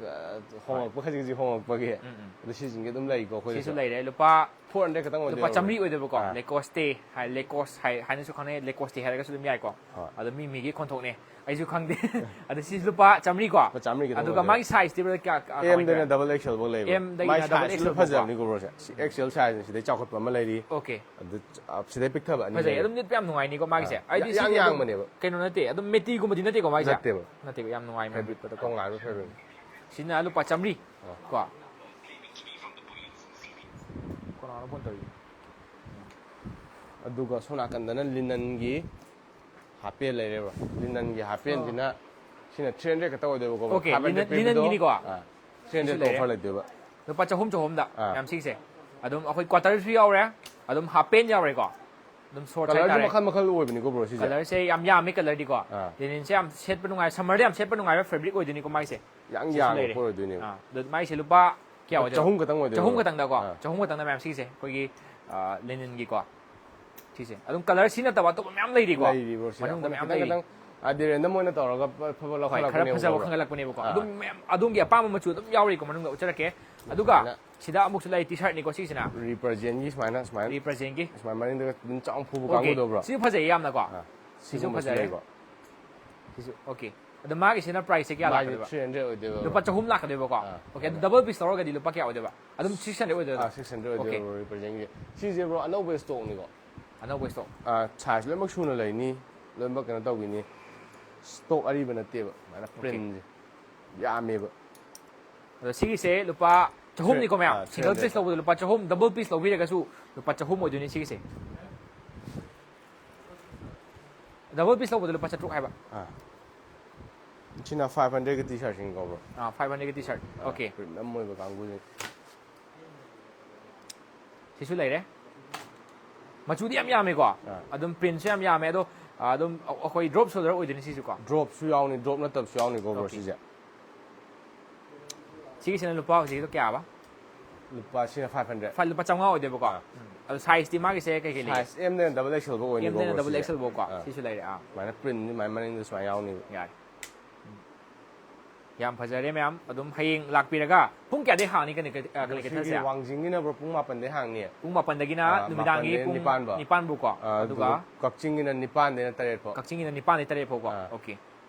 ꯑ, ꯍꯣꯡꯉꯛꯄ, ꯈꯖꯤꯛ ꯈꯖꯤꯛ ꯍꯣꯡꯉꯛꯄꯒꯤ꯫ ꯎꯝ, ꯎꯝ꯫ ꯑꯗꯨ ꯁꯤꯁꯤꯡꯁꯦ ꯑꯗꯨꯝ ꯂꯩꯀꯣ ꯑꯩꯈꯣꯏꯗꯁꯨ꯫ ꯁꯤꯁꯨ ꯂꯩꯔꯦ, ꯂꯨꯄꯥ ꯐꯣꯔ ꯍꯟꯗ꯭ꯔꯦꯗ ꯈꯛꯇꯪ ꯂꯨꯄꯥ ꯑꯣꯏꯗꯣꯏꯔꯣ? ꯆꯥꯝꯃꯔꯤ ꯑꯣꯏꯗꯣꯏꯕꯀꯣ꯫ ꯑꯥ꯫ ꯂꯦꯀꯣꯁꯇꯦ ꯍꯥꯏ, ꯂꯦꯀꯣꯁ ꯍꯥꯏ, ꯍꯥꯏꯅꯁꯨ ꯈꯪꯅꯩ, ꯂꯦꯀꯣꯁꯇꯦ ꯍꯥꯏꯔꯒꯁꯨ ꯑꯗꯨꯝ ꯌꯥꯏꯀꯣ꯫ ꯍꯣꯏ꯫ ꯑꯗꯣ ꯃꯤ ꯃꯤꯒꯤ ꯈꯣꯟꯊꯣꯛꯅꯦ, ꯑꯩꯁꯨ ꯈꯪꯗꯦ꯫ ꯑꯗꯣ ꯁꯤꯁꯦ ꯂꯨꯄꯥ ꯆꯥꯝꯃꯔꯤꯀꯣ꯫ ꯂꯨꯄꯥ ꯆꯥꯝꯃꯔꯤ ꯈꯛꯇꯪ ꯑꯗꯨꯒ ꯑꯣꯏꯗꯣꯏꯕ꯫ ꯃꯥꯒꯤ ꯁꯥꯏꯖꯇꯤ ꯕ꯭ꯔꯗꯔ ꯀꯌꯥ, ꯀꯌꯥ, ꯑꯦꯝꯗꯩꯅ ꯀꯃꯥꯏꯅ ꯇꯧꯋꯦ? ꯗꯕꯜ ꯑꯦꯛꯁꯦꯜ ꯐꯥꯎ ꯂꯩꯕ꯫ ꯑꯦꯝꯗꯒꯤꯅ ꯃꯥꯏ ꯗꯕꯜ ꯁꯥꯏꯖꯁꯤꯁꯨ ꯑꯦꯛꯁꯦꯜ ꯐꯖꯕꯅꯤꯀꯣ ꯕ꯭ꯔꯣꯁꯦ꯫ ꯁꯤ ꯑꯦꯛꯁꯦꯜ ꯁꯥꯏꯖꯅ ꯁꯤꯗꯩ ꯆꯥꯎꯈꯠꯄ ꯑꯃ ꯂꯩꯔꯤ꯫ ꯑꯣꯀꯦ꯫ ꯑꯗꯨ, ꯑ, ꯁꯤꯗꯩ ꯄꯤꯛꯊꯕ ꯑꯅꯤ ꯐꯖꯩ, ꯂꯩꯔꯤ꯫ ꯑꯗꯨꯝ ꯂꯤꯠꯄ ꯌꯥꯝ ꯅꯨꯡꯉꯥꯏꯅꯤꯀꯣ ꯃꯥꯒꯤꯁꯦ꯫ ꯑꯥ꯫ ꯍꯥꯏꯗꯤ ꯌꯥ-, ꯌꯥꯝ ꯁꯤꯗꯤ ꯑꯗꯨꯝ ꯌꯥꯡꯕꯅꯦꯕ꯫ ꯀꯩꯅꯣ ꯅꯠꯇꯦ, ꯑꯗꯨꯝ ꯃꯦꯇꯤꯒꯨꯝꯕꯗꯤ ꯅꯠꯇꯦꯀꯣ ꯃꯥꯒꯤꯁꯦ꯫ ꯅꯠꯇꯦꯕ꯫ ꯅꯠꯇꯦꯕ, ꯌꯥꯝ ꯅꯨꯡꯉꯥꯏ ꯃꯥꯒꯤ꯫ ꯐꯦꯕ꯭ꯔꯤꯛꯇꯣ ꯀꯣꯡꯒꯥꯏꯕ ꯐꯦꯕ꯭ꯔꯤꯛ꯫ ꯁꯤꯅ ꯂꯨꯄꯥ ꯆꯥꯝꯃꯔꯤ ꯑꯥ꯫ ꯀꯣ꯫ ꯀꯅꯥꯅꯣ ꯐꯣꯟ ꯇꯧꯔꯤꯁꯦ? ꯑꯗꯨꯒ ꯁꯣꯝ ꯅꯥꯀꯟꯗꯅ ꯂꯤꯅꯟꯒꯤ ꯍꯥꯄꯦꯟ ꯂꯩꯔꯦꯕ꯫ ꯂꯤꯅꯟꯒꯤ ꯍꯥꯄꯦꯟꯁꯤꯅ ꯁꯤꯅ ꯊ꯭ꯔꯤ ꯍꯟꯗ꯭ꯔꯦꯗ ꯈꯛꯇ ꯑꯣꯏꯗꯣꯏꯕꯀꯣ꯫ ꯑꯣꯀꯦ, ꯐꯥꯏꯚ ꯍꯟꯗ꯭ꯔꯦꯗ ꯂꯤꯅꯟ-, ꯄꯤꯕꯗꯣ, ꯂꯤꯅꯟꯒꯤꯅꯤꯀꯣ? ꯑꯥ, ꯊ꯭ꯔꯤ ꯍꯟꯗ꯭ꯔꯦꯗ ꯁꯤꯁꯨ ꯂꯩꯔꯦ꯫ ꯑꯣꯐꯔ ꯂꯩꯗꯣꯏꯕ꯫ ꯂꯨꯄꯥ ꯆꯍꯨꯝ ꯆꯍꯨꯝꯗ ꯑꯥ꯫ ꯃꯌꯥꯝ ꯁꯤꯒꯤꯁꯦ꯫ ꯑꯗꯨꯝ ꯑꯩꯈꯣꯏ ꯀ꯭ꯋꯥꯇꯔꯁꯨ ꯌꯥꯎꯔꯦ, ꯑꯗꯨꯝ ꯍꯥꯄꯦꯟ ꯌꯥꯎꯔꯦꯀꯣ, ꯑꯗꯨꯝ ꯁꯣꯔꯠ ꯀꯂꯔꯁꯨ ꯍꯥꯏꯇꯥꯔꯦ꯫ ꯃꯈꯜ ꯃꯈꯜ ꯑꯣꯏꯕꯅꯤꯀꯣ ꯕ꯭ꯔꯣ ꯁꯤꯁꯦ꯫ ꯀꯂꯔꯁꯦ ꯌꯥꯝ ꯌꯥꯝꯃꯤ ꯀꯂꯔꯗꯤꯀꯣ꯫ ꯑꯥ꯫ ꯂꯤꯅꯟꯁꯦ ꯌꯥꯝ ꯁꯦꯠꯄ ꯅꯨꯡꯉꯥꯏ, ꯁꯝꯃꯔꯗ ꯌꯥꯝ ꯁꯦꯠꯄ ꯅꯨꯡꯉꯥꯏꯕ ꯐꯦꯕ꯭ꯔꯤꯛ ꯑꯣꯏꯗꯣꯏꯅꯤꯀꯣ ꯃꯥꯒꯤꯁꯦ꯫ ꯌꯥꯝ ꯁꯤꯁꯨ ꯌꯥꯝꯕ ꯂꯩꯔꯦ꯫ ꯄꯣꯠ ꯑꯣꯏꯗꯣꯏꯅꯦꯕ꯫ ꯑꯥ, ꯑꯗꯨ ꯃꯥꯏꯁꯦ ꯂꯨꯄꯥ ꯀꯌꯥ ꯑꯣꯏꯗꯣꯏꯅꯣ? ꯆꯍꯨꯝ ꯈꯛꯇꯪ ꯑꯣꯏꯗꯣꯏꯅꯦꯕ꯫ ꯆꯍꯨꯝ ꯈꯛꯇꯪꯗꯀꯣ? ꯑꯥ꯫ ꯆꯍꯨꯝ ꯈꯛꯇꯪꯗ ꯃꯌꯥꯝ ꯁꯤꯁꯦ ꯑꯩꯈꯣꯏꯒꯤ, ꯑꯥ, ꯂꯤꯅꯟꯒꯤꯀꯣ꯫ ꯁꯤꯁꯦ ꯑꯗꯨꯝ ꯀꯂꯔ ꯁꯤ ꯅꯠꯇꯕ ꯑꯇꯣꯞꯄ ꯃꯌꯥꯝ ꯂꯩꯔꯤꯀꯣ꯫ ꯂꯩꯔꯤ ꯕ꯭ꯔꯣ ꯁꯤꯗ꯫ ꯃꯅꯨꯡꯗ ꯈꯤꯇꯪ ꯂꯩꯔꯤ꯫ ꯈꯤꯇꯪ ꯑꯗꯤ ꯔꯦꯟꯗꯝ ꯑꯣꯏꯅ ꯇꯧꯔꯒ ꯐ-, ꯐꯕ ꯍꯣꯏ, ꯈꯔ ꯂꯧꯈꯠꯂꯛꯄꯅꯦꯕꯀꯣ ꯐꯖꯕ ꯕ꯭ꯔꯣ꯫ ꯈꯟꯒꯠꯂꯛꯄꯅꯦꯕꯀꯣ꯫ ꯑꯥ꯫ ꯑꯗꯨꯝ ꯃꯌꯥꯝ, ꯑꯗꯣꯝꯒꯤ ꯑꯄꯥꯝꯕ ꯃꯆꯨ ꯑꯗꯨꯝ ꯌꯥꯎꯔꯤꯀꯣ ꯃꯅꯨꯡꯗ, ꯎꯠꯆꯔꯛꯀꯦ꯫ ꯑꯗꯨꯒ ꯁꯨꯃꯥꯏꯅ꯫ ꯁꯤꯗ ꯑꯃꯨꯛꯁꯨ ꯂꯩ, ꯇꯤ ꯁꯥꯔꯠꯅꯤꯀꯣ ꯁꯤꯁꯤꯅ꯫ ꯔꯤꯄ꯭ꯔꯖꯦꯟꯒꯤ ꯁꯨꯃꯥꯏꯅ, ꯁꯨꯃꯥꯏꯅ꯫ ꯔꯤꯄ꯭ꯔꯖꯦꯟꯒꯤ꯫ ꯁꯨꯃꯥꯏꯅ ꯃꯅꯤꯡꯗꯒ ꯑꯗꯨꯝ ꯆꯥꯎꯅ ꯐꯨꯕ ꯑꯣꯀꯦ꯫ ꯀꯥꯡꯕꯨꯗꯣ ꯕ꯭ꯔꯣ꯫ ꯁꯤꯁꯨ ꯐꯖꯩ ꯌꯥꯝꯅꯀꯣ꯫ ꯑꯥ꯫ ꯁꯤꯁꯨ ꯁꯤꯒꯨꯝꯕꯁꯨ ꯐꯖꯔꯦ꯫ ꯂꯩꯀꯣ꯫ ꯁꯤꯁꯨ, ꯑꯣꯀꯦ꯫ ꯑꯗꯣ ꯃꯥꯒꯤꯁꯤꯅ ꯄ꯭ꯔꯥꯏꯁꯁꯦ ꯀꯌꯥ ꯃꯥꯒꯤ ꯂꯥꯛꯀꯗꯣꯏꯕ? ꯊ꯭ꯔꯤ ꯍꯟꯗ꯭ꯔꯦꯗ ꯑꯣꯏꯗꯣꯏꯕ꯫ ꯂꯨꯄꯥ ꯆꯍꯨꯝ ꯂꯥꯛꯀꯗꯣꯏꯕꯀꯣ? ꯑꯥ, ꯑꯣꯀꯦ, ꯑꯗꯨ ꯑꯗꯨꯅ꯫ ꯗꯕꯜ ꯄꯤꯁ ꯂꯧꯔꯒꯗꯤ ꯂꯨꯄꯥ ꯀꯌꯥ ꯑꯣꯏꯗꯣꯏꯕ? ꯑꯗꯨꯝ ꯁꯤꯛꯁ ꯍꯟꯗ꯭ꯔꯦꯗ ꯑꯣꯏꯗꯣꯏꯕ? ꯑꯥ, ꯁꯤꯛꯁ ꯍꯟꯗ꯭ꯔꯦꯗ ꯑꯣꯏꯗꯣꯏꯕ ꯔꯤꯄ꯭ꯔꯖꯦꯟꯒꯤ꯫ ꯁꯤꯁꯦ ꯕ꯭ꯔꯣ ꯑꯅꯧꯕ ꯁ꯭ꯇꯣꯛꯅꯤꯀꯣ꯫ ꯑꯅꯧꯕ ꯁ꯭ꯇꯣꯛ꯫ ꯑꯥ, ꯁꯥꯏꯖ ꯂꯣꯏꯅꯃꯛ ꯁꯨꯅ ꯂꯩꯅꯤ꯫ ꯂꯣꯏꯅꯃꯛ ꯀꯩꯅꯣ ꯇꯧꯈꯤꯅꯤ꯫ ꯁ꯭ꯇꯣꯛ ꯑꯔꯤꯕ ꯅꯠꯇꯦꯕ꯫ ꯑꯗꯨꯃꯥꯏꯅ ꯑꯣꯀꯦ꯫ ꯄ꯭ꯔꯤꯟꯁꯦ ꯌꯥꯝꯃꯦꯕ꯫ ꯑꯗꯣ ꯁꯤꯒꯤꯁꯦ ꯂꯨꯄꯥ ꯆꯍꯨꯝꯅꯤꯀꯣ ꯃꯌꯥꯝ? ꯑꯥ, ꯁꯤꯡꯒꯜ ꯊ꯭ꯔꯤ ꯍꯟꯗ꯭ꯔꯦꯗ꯫ ꯄꯤꯁ ꯂꯧꯕꯗ ꯂꯨꯄꯥ ꯆꯍꯨꯝ, ꯗꯕꯜ ꯄꯤꯁ ꯂꯧꯕꯤꯔꯒꯁꯨ ꯂꯨꯄꯥ ꯆꯍꯨꯝ ꯑꯣꯏꯗꯣꯏꯅꯤ ꯁꯤꯒꯤꯁꯦ꯫ ꯗꯕꯜ ꯄꯤꯁ ꯂꯧꯕꯗ ꯂꯨꯄꯥ ꯆꯥꯇ꯭ꯔꯨꯛ ꯍꯥꯏꯕ꯫ ꯑꯥ꯫ ꯁꯤꯅ ꯐꯥꯏꯚ ꯍꯟꯗ꯭ꯔꯦꯗꯀꯤ ꯇꯤ ꯁꯥꯔꯠꯁꯤꯡ ꯀꯧꯕ꯭ꯔꯣ? ꯑꯥ, ꯐꯥꯏꯚ ꯍꯟꯗ꯭ꯔꯦꯗꯀꯤ ꯇꯤ ꯁꯥꯔꯠ꯫ ꯑꯣꯀꯦ꯫ ꯄ꯭ꯔꯤꯃꯤꯌꯝ ꯑꯣꯏꯕ ꯀꯥꯡꯕꯨꯁꯦ꯫ ꯁꯤꯁꯨ ꯂꯩꯔꯦ꯫ ꯃꯆꯨꯗꯤ ꯌꯥꯝ ꯌꯥꯝꯃꯦꯀꯣ꯫ ꯑꯥ꯫ ꯑꯗꯨꯝ ꯄ꯭ꯔꯤꯟꯁꯨ ꯌꯥꯝ ꯌꯥꯝꯃꯦ꯫ ꯑꯗꯣ, ꯑꯥ, ꯑꯗꯨꯝ ꯑꯩꯈꯣꯏ ꯗ꯭ꯔꯣꯞ ꯁꯣꯜꯗꯔ ꯑꯣꯏꯗꯣꯏꯅꯤ ꯁꯤꯁꯨꯀꯣ꯫ ꯗ꯭ꯔꯣꯞꯁꯨ ꯌꯥꯎꯅꯤ, ꯗ꯭ꯔꯣꯞ ꯅꯠꯇꯕꯁꯨ ꯌꯥꯎꯅꯤꯀꯣ ꯕ꯭ꯔꯣ ꯑꯣꯀꯦ꯫ ꯁꯤꯁꯦ꯫ ꯁꯤꯒꯤꯁꯤꯅ ꯂꯨꯄꯥ ꯍꯧꯖꯤꯛꯀꯤꯗꯣ ꯀꯌꯥꯕ? ꯂꯨꯄꯥ ꯁꯤꯅ ꯐꯥꯏꯚ ꯍꯟꯗ꯭ꯔꯦꯗ꯫ ꯐꯥꯏ-, ꯂꯨꯄꯥ ꯆꯥꯝꯃꯉꯥ ꯑꯣꯏꯗꯣꯏꯕꯀꯣ꯫ ꯑꯥ꯫ ꯎꯝ꯫ ꯑꯗꯣ ꯁꯥꯏꯖꯇꯤ ꯃꯥꯒꯤꯁꯦ ꯀꯩ ꯀꯩ ꯂꯩꯒꯦ? ꯁꯥꯏꯖ ꯑꯦꯝꯗꯩꯅ ꯗꯕꯜ ꯑꯦꯛꯁꯦꯜ ꯐꯥꯎ ꯑꯣꯏꯅꯤꯀꯣ ꯑꯦꯝꯗꯩꯅ ꯕ꯭ꯔꯣ ꯗꯕꯜ ꯁꯤꯁꯦ꯫ ꯑꯦꯛꯁꯦꯜ ꯐꯥꯎꯀꯣ꯫ ꯑꯥ꯫ ꯁꯤꯁꯨ ꯂꯩꯔꯦ꯫ ꯑꯥ꯫ ꯁꯨꯃꯥꯏꯅ ꯄ꯭ꯔꯤꯟ ꯑꯗꯨꯃꯥꯏꯅ ꯃꯅꯤꯡꯗ ꯁꯨꯃꯥꯏꯅ ꯌꯥꯎꯅꯤꯕ꯫ ꯌꯥꯔꯦ꯫ ꯌꯥꯝ ꯐꯖꯔꯦ ꯃꯌꯥꯝ꯫ ꯑꯗꯨꯝ ꯍꯌꯦꯡ ꯂꯥꯛꯄꯤꯔꯒ ꯄꯨꯡ ꯀꯌꯥꯗꯩ ꯍꯥꯡꯅꯤ ꯀꯂꯤ-, ꯑ, ꯀꯂꯤ ꯀꯩꯊꯦꯜꯁꯦ? ꯁꯤꯒꯤ ꯋꯥꯡꯖꯤꯡꯒꯤꯅ ꯕ꯭ꯔꯣ ꯄꯨꯡ ꯃꯥꯄꯟꯗꯩ ꯍꯥꯡꯅꯤ꯫ ꯄꯨꯡ ꯃꯥꯄꯟꯗꯒꯤꯅ ꯑ, ꯅꯨꯃꯤꯗꯥꯡꯒꯤ ꯃꯥꯄꯟꯗꯩꯅ ꯄꯨꯡ ꯅꯤꯄꯥꯟ ꯐꯥꯎ꯫ ꯅꯤꯄꯥꯟ ꯐꯥꯎꯀꯣ꯫ ꯑ, ꯑꯗꯨꯒ ꯑꯗꯨꯒ ꯀꯛꯆꯤꯡꯒꯤꯅ ꯅꯤꯄꯥꯟꯗꯩꯅ ꯇꯔꯦꯠ ꯐꯥꯎ꯫ ꯀꯛꯆꯤꯡꯒꯤꯅ ꯅꯤꯄꯥꯟꯗꯩ ꯇꯔꯦꯠ ꯐꯥꯎꯀꯣ꯫ ꯑ꯫ ꯑꯣꯀꯦ꯫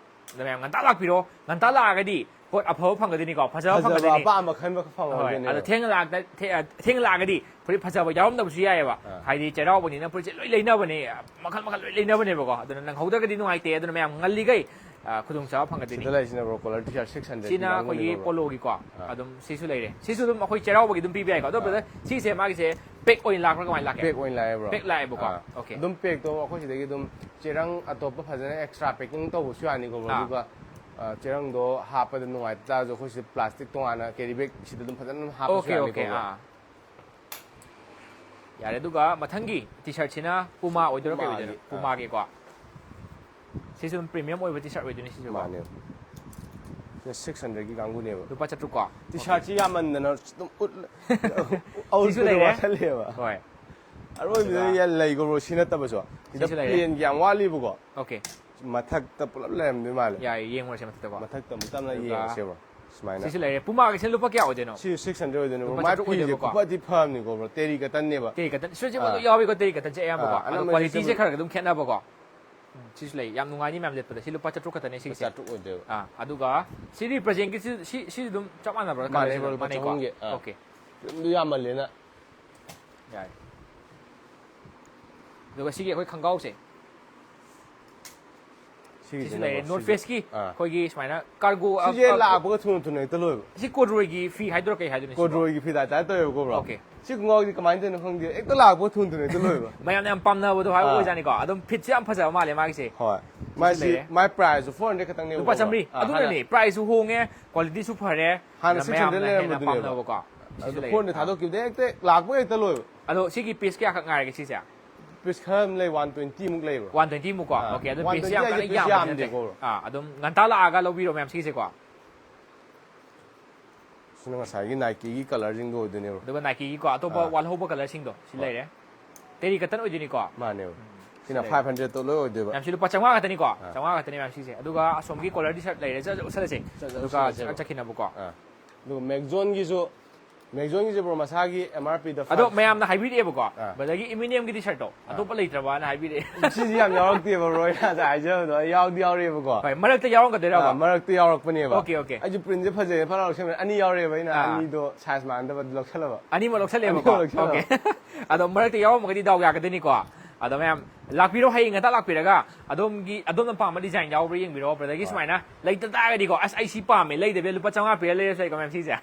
ꯑꯗ ꯃꯌꯥꯝ ꯉꯟꯇꯥ ꯂꯥꯛꯄꯤꯔꯣ꯫ ꯉꯟꯇꯥ ꯂꯥꯛꯑꯒꯗꯤ ꯄꯣꯠ ꯑꯐꯕ ꯐꯪꯒꯗꯣꯏꯅꯤꯀꯣ, ꯐꯖꯕ ꯐꯖꯕ ꯐꯪꯒꯗꯣꯏꯅꯤ꯫ ꯑꯄꯥꯝꯕ ꯈꯟꯕ ꯍꯣꯏ, ꯐꯪꯍꯧꯗꯣꯏꯅꯦꯕ꯫ ꯑꯗꯣ ꯊꯦꯡꯅ ꯂꯥꯛꯇ-, ꯊꯦ-, ꯑ, ꯊꯦꯡꯅ ꯂꯥꯛꯑꯒꯗꯤ ꯐꯨꯔꯤꯠ ꯐꯖꯕ ꯌꯥꯎꯔꯝꯗꯕꯁꯨ ꯌꯥꯏꯑꯕ꯫ ꯑꯥ꯫ ꯍꯥꯏꯗꯤ ꯆꯩꯔꯥꯎꯕꯅꯤꯅ ꯐꯨꯔꯤꯠꯁꯦ ꯂꯣꯏ ꯂꯩꯅꯕꯅꯦ, ꯃꯈꯜ ꯃꯈꯜ ꯂꯣꯏ ꯂꯩꯅꯕꯅꯦꯕꯀꯣ꯫ ꯑꯗꯨꯅ ꯅꯪꯍꯧꯗ꯭ꯔꯒꯗꯤ ꯅꯨꯡꯉꯥꯏꯇꯦ꯫ ꯑꯗꯨꯅ ꯃꯌꯥꯝ ꯉꯜꯂꯤꯈꯩ, ꯑ, ꯈꯨꯗꯣꯡꯆꯥꯕ ꯐꯪꯒꯗꯣꯏꯅꯤ꯫ ꯁꯤꯗ ꯂꯩꯁꯤꯅ bro colour T shirt six hundred ꯁꯤꯅ ꯑꯩꯈꯣꯏꯒꯤ ꯄꯣꯂꯣꯒꯤꯀꯣ꯫ ꯑꯥ꯫ ꯑꯗꯨꯝ ꯁꯤꯁꯨ ꯂꯩꯔꯦ꯫ ꯁꯤꯁꯨ ꯑꯗꯨꯝ ꯑꯩꯈꯣꯏ ꯆꯩꯔꯥꯎꯕꯒꯤ ꯑꯗꯨꯝ ꯄꯤꯕ ꯌꯥꯏꯀꯣ꯫ ꯑꯗꯣ ꯑꯥ꯫ ꯕ꯭ꯔꯗꯔ, ꯁꯤꯁꯦ ꯃꯥꯒꯤꯁꯦ ꯄꯦꯛ ꯑꯣꯏꯅ ꯂꯥꯛꯄ꯭ꯔꯥ ꯀꯃꯥꯏꯅ ꯂꯥꯛꯀꯦ? ꯄꯦꯛ ꯑꯣꯏꯅ ꯂꯥꯛꯑꯦ ꯕ꯭ꯔꯣ꯫ ꯄꯦꯛ ꯂꯥꯛꯑꯦꯕꯀꯣ꯫ ꯑꯥ꯫ ꯑꯣꯀꯦ꯫ ꯑꯗꯨꯝ ꯄꯦꯛꯇꯣ ꯑꯩꯈꯣꯏ ꯁꯤꯗꯒꯤ ꯑꯗꯨꯝ ꯆꯦꯔꯪ ꯑꯇꯣꯞꯄ ꯐꯖꯅ ꯑꯦꯛꯁꯇ꯭ꯔꯥ ꯄꯦꯛꯀꯤꯡ ꯇꯧꯕꯁꯨ ꯌꯥꯅꯤꯀꯣ ꯕ꯭ꯔꯣ꯫ ꯑꯥ꯫ ꯑꯗꯨꯒ, ꯑ, ꯆꯦꯔꯪꯗꯣ ꯍꯥꯞꯄꯗ ꯅꯨꯡꯉꯥꯏꯇ ꯇꯥꯔꯁꯨ ꯑꯩꯈꯣꯏ ꯁꯤꯗ ꯄ꯭ꯂꯥꯁꯇꯤꯛ ꯇꯣꯉꯥꯟꯅ ꯀꯦꯔꯤ ꯕꯦꯛ ꯁꯤꯗ ꯑꯗꯨꯝ ꯐꯖꯅ ꯑꯗꯨꯝ ꯍꯥꯞꯄꯁꯨ ꯑꯣꯀꯦ, ꯌꯥꯅꯤꯀꯣ ꯑꯣꯀꯦ꯫ ꯕ꯭ꯔꯣ꯫ ꯑꯥ꯫ ꯌꯥꯔꯦ, ꯑꯗꯨꯒ ꯃꯊꯪꯒꯤ ꯇꯤ ꯁꯥꯔꯠꯁꯤꯅ ꯄꯨꯃꯥ ꯑꯣꯏꯗꯣꯏꯔꯣ, ꯀꯩ ꯑꯣꯏꯗꯣꯏꯅꯣ? ꯄꯨꯃꯥꯒꯤ, ꯑꯥ꯫ ꯄꯨꯃꯥꯒꯤꯀꯣ꯫ ꯁꯤꯁꯨ ꯑꯗꯨꯝ ꯄ꯭ꯔꯤꯃꯤꯌꯝ ꯑꯣꯏꯕ ꯇꯤ ꯁꯥꯔꯠ ꯑꯣꯏꯗꯣꯏꯅꯤ ꯁꯤꯁꯨꯀꯣ꯫ ꯃꯥꯅꯦ꯫ ꯁꯤꯅ ꯁꯤꯛꯁ ꯍꯟꯗ꯭ꯔꯦꯠꯀꯤ ꯀꯥꯡꯕꯨꯅꯦꯕ꯫ ꯂꯨꯄꯥ ꯆꯥꯇ꯭ꯔꯨꯛ ꯀꯣ? ꯇꯤ ꯁꯥꯔꯠꯁꯤ ꯌꯥꯝꯃꯟꯗꯅ ꯑꯗꯨꯝ ꯎꯠ-, ꯁꯤꯁꯨ ꯎꯠꯄꯗ ꯂꯩꯔꯦ꯫ ꯋꯥꯁꯜꯂꯦꯕ꯫ ꯍꯣꯏ꯫ ꯑꯔꯣꯏꯕꯗ ꯑꯗꯨꯒ ꯌꯥ-, ꯂꯩꯒꯣ ꯕ꯭ꯔꯣ, ꯁꯤ ꯅꯠꯇꯕꯁꯨ꯫ ꯁꯤꯗ ꯁꯤꯁꯨ ꯂꯩꯔꯦ꯫ ꯄ꯭ꯂꯦꯟꯒꯤ ꯌꯥꯝ ꯋꯥꯠꯂꯤꯕꯀꯣ꯫ ꯑꯣꯀꯦ꯫ ꯃꯊꯛꯇ ꯄꯨꯂꯞ ꯂꯩꯔꯝꯗꯣꯏ ꯃꯥꯜꯂꯦ꯫ ꯌꯥꯏ, ꯌꯦꯡꯉꯨꯔꯁꯦ ꯃꯊꯛꯇꯀꯣ꯫ ꯃꯊꯛꯇ ꯑꯃꯨꯛ ꯇꯞꯅ ꯑꯗꯨꯒ ꯌꯦꯡꯉꯁꯦ ꯕ꯭ꯔꯣ꯫ ꯁꯨꯃꯥꯏꯅ꯫ ꯁꯤꯁꯨ ꯂꯩꯔꯦ꯫ ꯄꯨꯃꯥꯒꯤꯁꯤꯅ ꯂꯨꯄꯥ ꯀꯌꯥ ꯑꯣꯏꯗꯣꯏꯅꯣ? ꯁꯤ ꯁꯤꯛꯁ ꯍꯟꯗ꯭ꯔꯦꯠ ꯑꯣꯏꯗꯣꯏꯅꯦ ꯕ꯭ꯔꯣ꯫ ꯂꯨꯄꯥ ꯃꯥꯏ ꯆꯥꯇ꯭ꯔꯨꯛ ꯐꯤꯁꯦ ꯑꯣꯏꯗꯣꯏꯕꯀꯣ꯫ ꯈꯨꯐꯗꯤ ꯐꯕꯅꯤꯀꯣ ꯕ꯭ꯔꯣ꯫ ꯇꯦꯔꯤ ꯀꯇꯟꯅꯦꯕ꯫ ꯇꯦꯔꯤ ꯀꯇꯟ꯫ ꯁꯤꯁꯨ ꯑꯥ꯫ ꯂꯣꯏ ꯌꯥꯎꯏꯀꯣ, ꯇꯦꯔꯤ ꯀꯇꯟꯁꯦ ꯑꯌꯥꯝꯕꯀꯣ꯫ ꯑꯥ, ꯑꯗꯣ ꯑꯅꯝꯕ ꯀ꯭ꯋꯥꯂꯤꯇꯤꯁꯦ ꯁꯤꯁꯦ ꯈꯔ ꯈꯔ ꯑꯗꯨꯝ ꯈꯦꯠꯅꯕꯀꯣ꯫ ꯎꯝ, ꯁꯤꯁꯨ ꯂꯩ꯫ ꯌꯥꯝ ꯅꯨꯡꯉꯥꯏꯅꯤ ꯃꯌꯥꯝ ꯂꯤꯠꯄꯗ꯫ ꯁꯤ ꯂꯨꯄꯥ ꯆꯥꯇ꯭ꯔꯨꯛ ꯈꯛꯇꯅꯦ ꯁꯤꯒꯤꯁꯦ꯫ ꯆꯥꯇ꯭ꯔꯨꯛ ꯑꯣꯏꯗꯣꯏꯕ꯫ ꯑꯥ, ꯑꯗꯨꯒ ꯁꯤ ꯔꯤꯄ꯭ꯔꯖꯦꯟꯒꯤꯁꯤ, ꯁꯤ, ꯁꯤ ꯑꯗꯨꯝ ꯆꯞ ꯃꯥꯟꯅꯕ꯭ꯔꯥ? ꯃꯥꯟꯅꯩ ꯀꯂꯔꯁꯤ ꯕ꯭ꯔꯣ, ꯑꯗꯨꯝ ꯂꯨꯄꯥ ꯃꯥꯟꯅꯩꯀꯣ? ꯆꯍꯨꯝꯒꯤ, ꯑꯥ꯫ ꯑꯣꯀꯦ꯫ ꯑꯗꯨꯝꯗꯤ ꯌꯥꯝꯃꯜꯂꯦꯅ꯫ ꯌꯥꯏ꯫ ꯑꯗꯨꯒ ꯁꯤꯒꯤ ꯑꯩꯈꯣꯏ ꯈꯪꯒꯥꯎꯁꯦ꯫ ꯁꯤꯁꯨ ꯁꯤꯒꯤꯁꯤꯅ ꯂꯩꯔꯦ꯫ ꯕ꯭ꯔꯣ, ꯅꯣꯔꯠ ꯁꯤꯁꯦ꯫ ꯐꯦꯁꯀꯤ ꯑꯥ꯫ ꯑꯩꯈꯣꯏꯒꯤ ꯁꯨꯃꯥꯏꯅ ꯀꯥꯔꯒꯣ, ꯑ, ꯁꯤꯁꯦ ꯑ, ꯂꯥꯛꯄꯒ ꯊꯨꯅ ꯊꯨꯅ ꯍꯦꯛꯇ ꯂꯣꯏꯕ꯫ ꯁꯤ ꯀꯣꯗ꯭ꯔꯣꯏꯒꯤ ꯐꯤ ꯍꯥꯏꯗꯣꯏꯔꯥ ꯀꯩ ꯍꯥꯏꯗꯣꯏꯅꯣ ꯁꯤꯕꯣ? ꯀꯣꯗ꯭ꯔꯣꯏꯒꯤ ꯐꯤꯗꯥ ꯇꯥꯏꯞ ꯇꯧꯋꯦꯕꯀꯣ ꯕ꯭ꯔꯣ꯫ ꯑꯣꯀꯦ꯫ ꯁꯤ ꯈꯣꯡꯒ꯭ꯔꯥꯎꯗꯤ ꯀꯃꯥꯏꯅ ꯇꯧꯔꯤꯅꯣ ꯈꯪꯗꯦ, ꯍꯦꯛꯇ ꯂꯥꯛꯄꯒ ꯊꯨꯅ ꯊꯨꯅ ꯍꯦꯛꯇ ꯂꯣꯏꯕ꯫ ꯃꯌꯥꯝꯅ ꯌꯥꯝ ꯄꯥꯝꯅꯕꯗꯣ ꯍꯥꯏꯕ ꯑꯥ꯫ ꯑꯣꯏꯖꯥꯠꯅꯤꯀꯣ꯫ ꯑꯗꯨꯝ ꯐꯤꯠꯁꯨ ꯌꯥꯝ ꯐꯖꯕ ꯃꯥꯜꯂꯦ ꯃꯥꯒꯤꯁꯦ꯫ ꯍꯣꯏ꯫ ꯃꯥꯏꯁꯤ, ꯂꯩꯔꯦ꯫ ꯃꯥꯏ ꯄ꯭ꯔꯥꯏꯁꯁꯨ ꯐꯣꯔ ꯍꯟꯗ꯭ꯔꯦꯠ ꯈꯛꯇꯪꯅꯦꯕ ꯂꯨꯄꯥ ꯕ꯭ꯔꯣ꯫ ꯆꯥꯝꯃꯔꯤ꯫ ꯑꯥ, ꯑꯗꯨꯅꯅꯦ, ꯍꯥꯟꯅ ꯄ꯭ꯔꯥꯏꯁꯁꯨ ꯍꯣꯡꯉꯦ, ꯀ꯭ꯋꯥꯂꯤꯇꯤꯁꯨ ꯐꯔꯦ꯫ ꯍꯥꯟꯅ ꯑꯗꯨꯅ ꯁꯤꯛꯁ ꯍꯟꯗ꯭ꯔꯦꯠ ꯃꯌꯥꯝꯅ ꯍꯦꯟꯅ ꯂꯩꯔꯝꯕꯗꯨꯅꯦꯕ꯫ ꯄꯥꯝꯅꯕꯀꯣ꯫ ꯁꯤꯁꯨ ꯑꯗꯨ ꯂꯩꯔꯦ꯫ ꯐꯣꯔ ꯍꯟꯗ꯭ꯔꯦꯠ ꯊꯥꯗꯣꯛꯈꯤꯕꯗꯩ ꯍꯦꯛꯇ ꯂꯥꯛꯄꯒ ꯍꯦꯛꯇ ꯂꯣꯏꯕ꯫ ꯑꯗꯣ ꯁꯤꯒꯤ ꯄꯤꯁ ꯀꯌꯥꯈꯛ ꯉꯥꯏꯔꯒꯦ ꯁꯤꯁꯦ? ꯄꯤꯁ ꯈꯔ ꯑꯃ ꯂꯩ, ꯋꯥꯟ ꯇ꯭ꯋꯦꯟꯇꯤ ꯃꯨꯛ ꯂꯩꯕ꯭ꯔꯣ? ꯋꯥꯟ ꯇ꯭ꯋꯦꯟꯇꯤ ꯃꯨꯛꯀꯣ? ꯑꯥ, ꯑꯣꯀꯦ, ꯑꯗꯨ ꯋꯥꯟ ꯄꯤꯁ ꯇ꯭ꯋꯦꯟꯇꯤ ꯌꯥꯝ ꯍꯥꯏꯁꯦ ꯀꯟꯅ ꯄꯤꯁ ꯌꯥꯝꯕꯗꯤ ꯅꯠꯇꯦ꯫ ꯌꯥꯝꯗꯦꯀꯣ꯫ ꯑꯥ, ꯑꯗꯨꯝ ꯉꯟꯇꯥ ꯂꯥꯛꯑꯒ ꯂꯧꯕꯤꯔꯣ ꯃꯌꯥꯝ ꯁꯤꯒꯤꯁꯦꯀꯣ꯫ ꯁꯤꯅ ꯉꯁꯥꯏꯒꯤ ꯅꯥꯏꯀꯤꯒꯤ ꯀꯂꯔꯁꯤꯡꯗꯣ ꯑꯣꯏꯗꯣꯏꯅꯦꯕ꯫ ꯑꯗꯨꯒ ꯅꯥꯏꯀꯤꯒꯤꯀꯣ ꯑꯇꯣꯞꯄ ꯑꯥ꯫ ꯋꯥꯠꯍꯧꯕ ꯀꯂꯔꯁꯤꯡꯗꯣ ꯁꯤ ꯍꯣꯏ꯫ ꯂꯩꯔꯦ꯫ ꯇꯦꯔꯤ ꯀꯇꯟ ꯑꯣꯏꯗꯣꯏꯅꯤꯀꯣ? ꯃꯥꯅꯦꯕ꯫ ꯁꯤꯅ ꯐꯥꯏꯚ ꯍꯟꯗ꯭ꯔꯦꯠꯇꯣ ꯂꯣꯏ ꯑꯣꯏꯗꯣꯏꯕ꯫ ꯃꯌꯥꯝꯁꯤ ꯂꯨꯄꯥ ꯆꯥꯝꯃꯉꯥ ꯈꯛꯇꯅꯤꯀꯣ? ꯆꯥꯝꯃꯉꯥ ꯈꯛꯇꯅꯤ ꯃꯌꯥꯝ ꯁꯤꯁꯦ꯫ ꯑꯗꯨꯒ ꯑꯁꯣꯝꯒꯤ ꯀꯣꯂꯔꯗꯤ ꯁꯠ ꯂꯩꯔꯦ, ꯆꯠ-, ꯆꯠꯂꯁꯦ꯫ ꯆꯠ-, ꯑꯗꯨꯒ ꯆꯠꯂꯁꯦꯕ꯫ ꯆꯠꯈꯤꯅꯕꯀꯣ꯫ ꯑꯥ꯫ ꯑꯗꯨꯒ ꯃꯦꯛꯖꯣꯟꯒꯤꯁꯨ, ꯃꯦꯛꯖꯣꯟꯒꯤꯁꯦ ꯕ꯭ꯔꯣ ꯃꯁꯥꯒꯤ ꯑꯦꯝ ꯑꯥꯔ ꯄꯤꯗ ꯑꯗꯣ ꯐꯥꯏꯚ ꯃꯌꯥꯝꯅ ꯍꯥꯏꯕꯤꯔꯛꯑꯦꯕꯀꯣ, ꯑꯥ꯫ ꯕ꯭ꯔꯗꯔꯒꯤ ꯏꯃꯤꯅꯤꯌꯝꯒꯤꯗꯤ ꯁꯠꯇꯣ ꯑꯥ꯫ ꯑꯇꯣꯞꯄ ꯂꯩꯇ꯭ꯔꯕꯅ ꯍꯥꯏꯕꯤꯔꯛꯑꯦ꯫ ꯁꯤꯁꯤ ꯌꯥꯝ ꯌꯥꯎꯔꯛꯇꯦꯕ ꯕ꯭ꯔꯣ, ꯑꯩꯅ ꯉꯁꯥꯏ ꯍꯥꯏꯖꯕꯗꯣ ꯑꯩ ꯌꯥꯎꯗꯤ ꯌꯥꯎꯔꯛꯑꯦꯕꯀꯣ꯫ ꯍꯣꯏ, ꯃꯔꯛꯇ ꯌꯥꯎꯔꯝꯒꯗꯣꯏꯔꯕ? ꯑꯥ, ꯃꯔꯛꯇ ꯌꯥꯎꯔꯛꯄꯅꯦꯕ꯫ Okay, okay. ꯑꯩꯁꯨ ꯄ꯭ꯔꯤꯟꯁꯦ ꯐꯖꯩꯅ ꯐꯠ ꯂꯥꯎ ꯂꯧꯁꯟꯕꯅꯦ, ꯑꯅꯤ ꯌꯥꯎꯔꯛꯑꯦꯕ, ꯑꯩꯅ ꯑꯥ꯫ ꯑꯅꯤꯗꯣ ꯁꯥꯏꯖ ꯃꯥꯟꯅꯗꯕ ꯂꯧꯁꯜꯂꯕ꯫ ꯑꯅꯤꯃꯛ ꯂꯧꯁꯜꯂꯦꯕꯀꯣ? ꯑꯅꯤꯃꯛ ꯂꯧꯁꯜꯂꯕ꯫ ꯑꯣꯀꯦ꯫ ꯑꯗꯣ ꯃꯔꯛꯇ ꯌꯥꯎꯔꯝꯃꯒꯗꯤ ꯗꯥꯎ ꯌꯥꯒꯗꯣꯏꯅꯤꯀꯣ꯫ ꯑꯗꯣ ꯃꯌꯥꯝ ꯂꯥꯛꯄꯤꯔꯣ, ꯍꯌꯦꯡ ꯉꯟꯇꯥ ꯂꯥꯛꯄꯤꯔꯒ ꯑꯗꯣꯝꯒꯤ, ꯑꯗꯣꯝꯅ ꯄꯥꯝꯕ ꯗꯤꯖꯥꯏꯟ ꯌꯥꯎꯕ꯭ꯔꯥ ꯌꯦꯡꯕꯤꯔꯣ꯫ ꯕ꯭ꯔꯗꯔꯒꯤ ꯍꯣꯏ꯫ ꯁꯨꯃꯥꯏꯅ ꯂꯩꯇ ꯇꯥꯔꯒꯗꯤꯀꯣ, "ꯑꯁ, ꯑꯩ ꯁꯤ ꯄꯥꯝꯃꯦ, ꯂꯩꯗꯕꯤꯗ ꯂꯨꯄꯥ ꯆꯥꯝꯃꯉꯥ ꯄꯤꯔ ꯂꯩꯔꯁꯨ ꯌꯥꯏꯀꯣ ꯃꯌꯥꯝ ꯁꯤꯁꯦ"꯫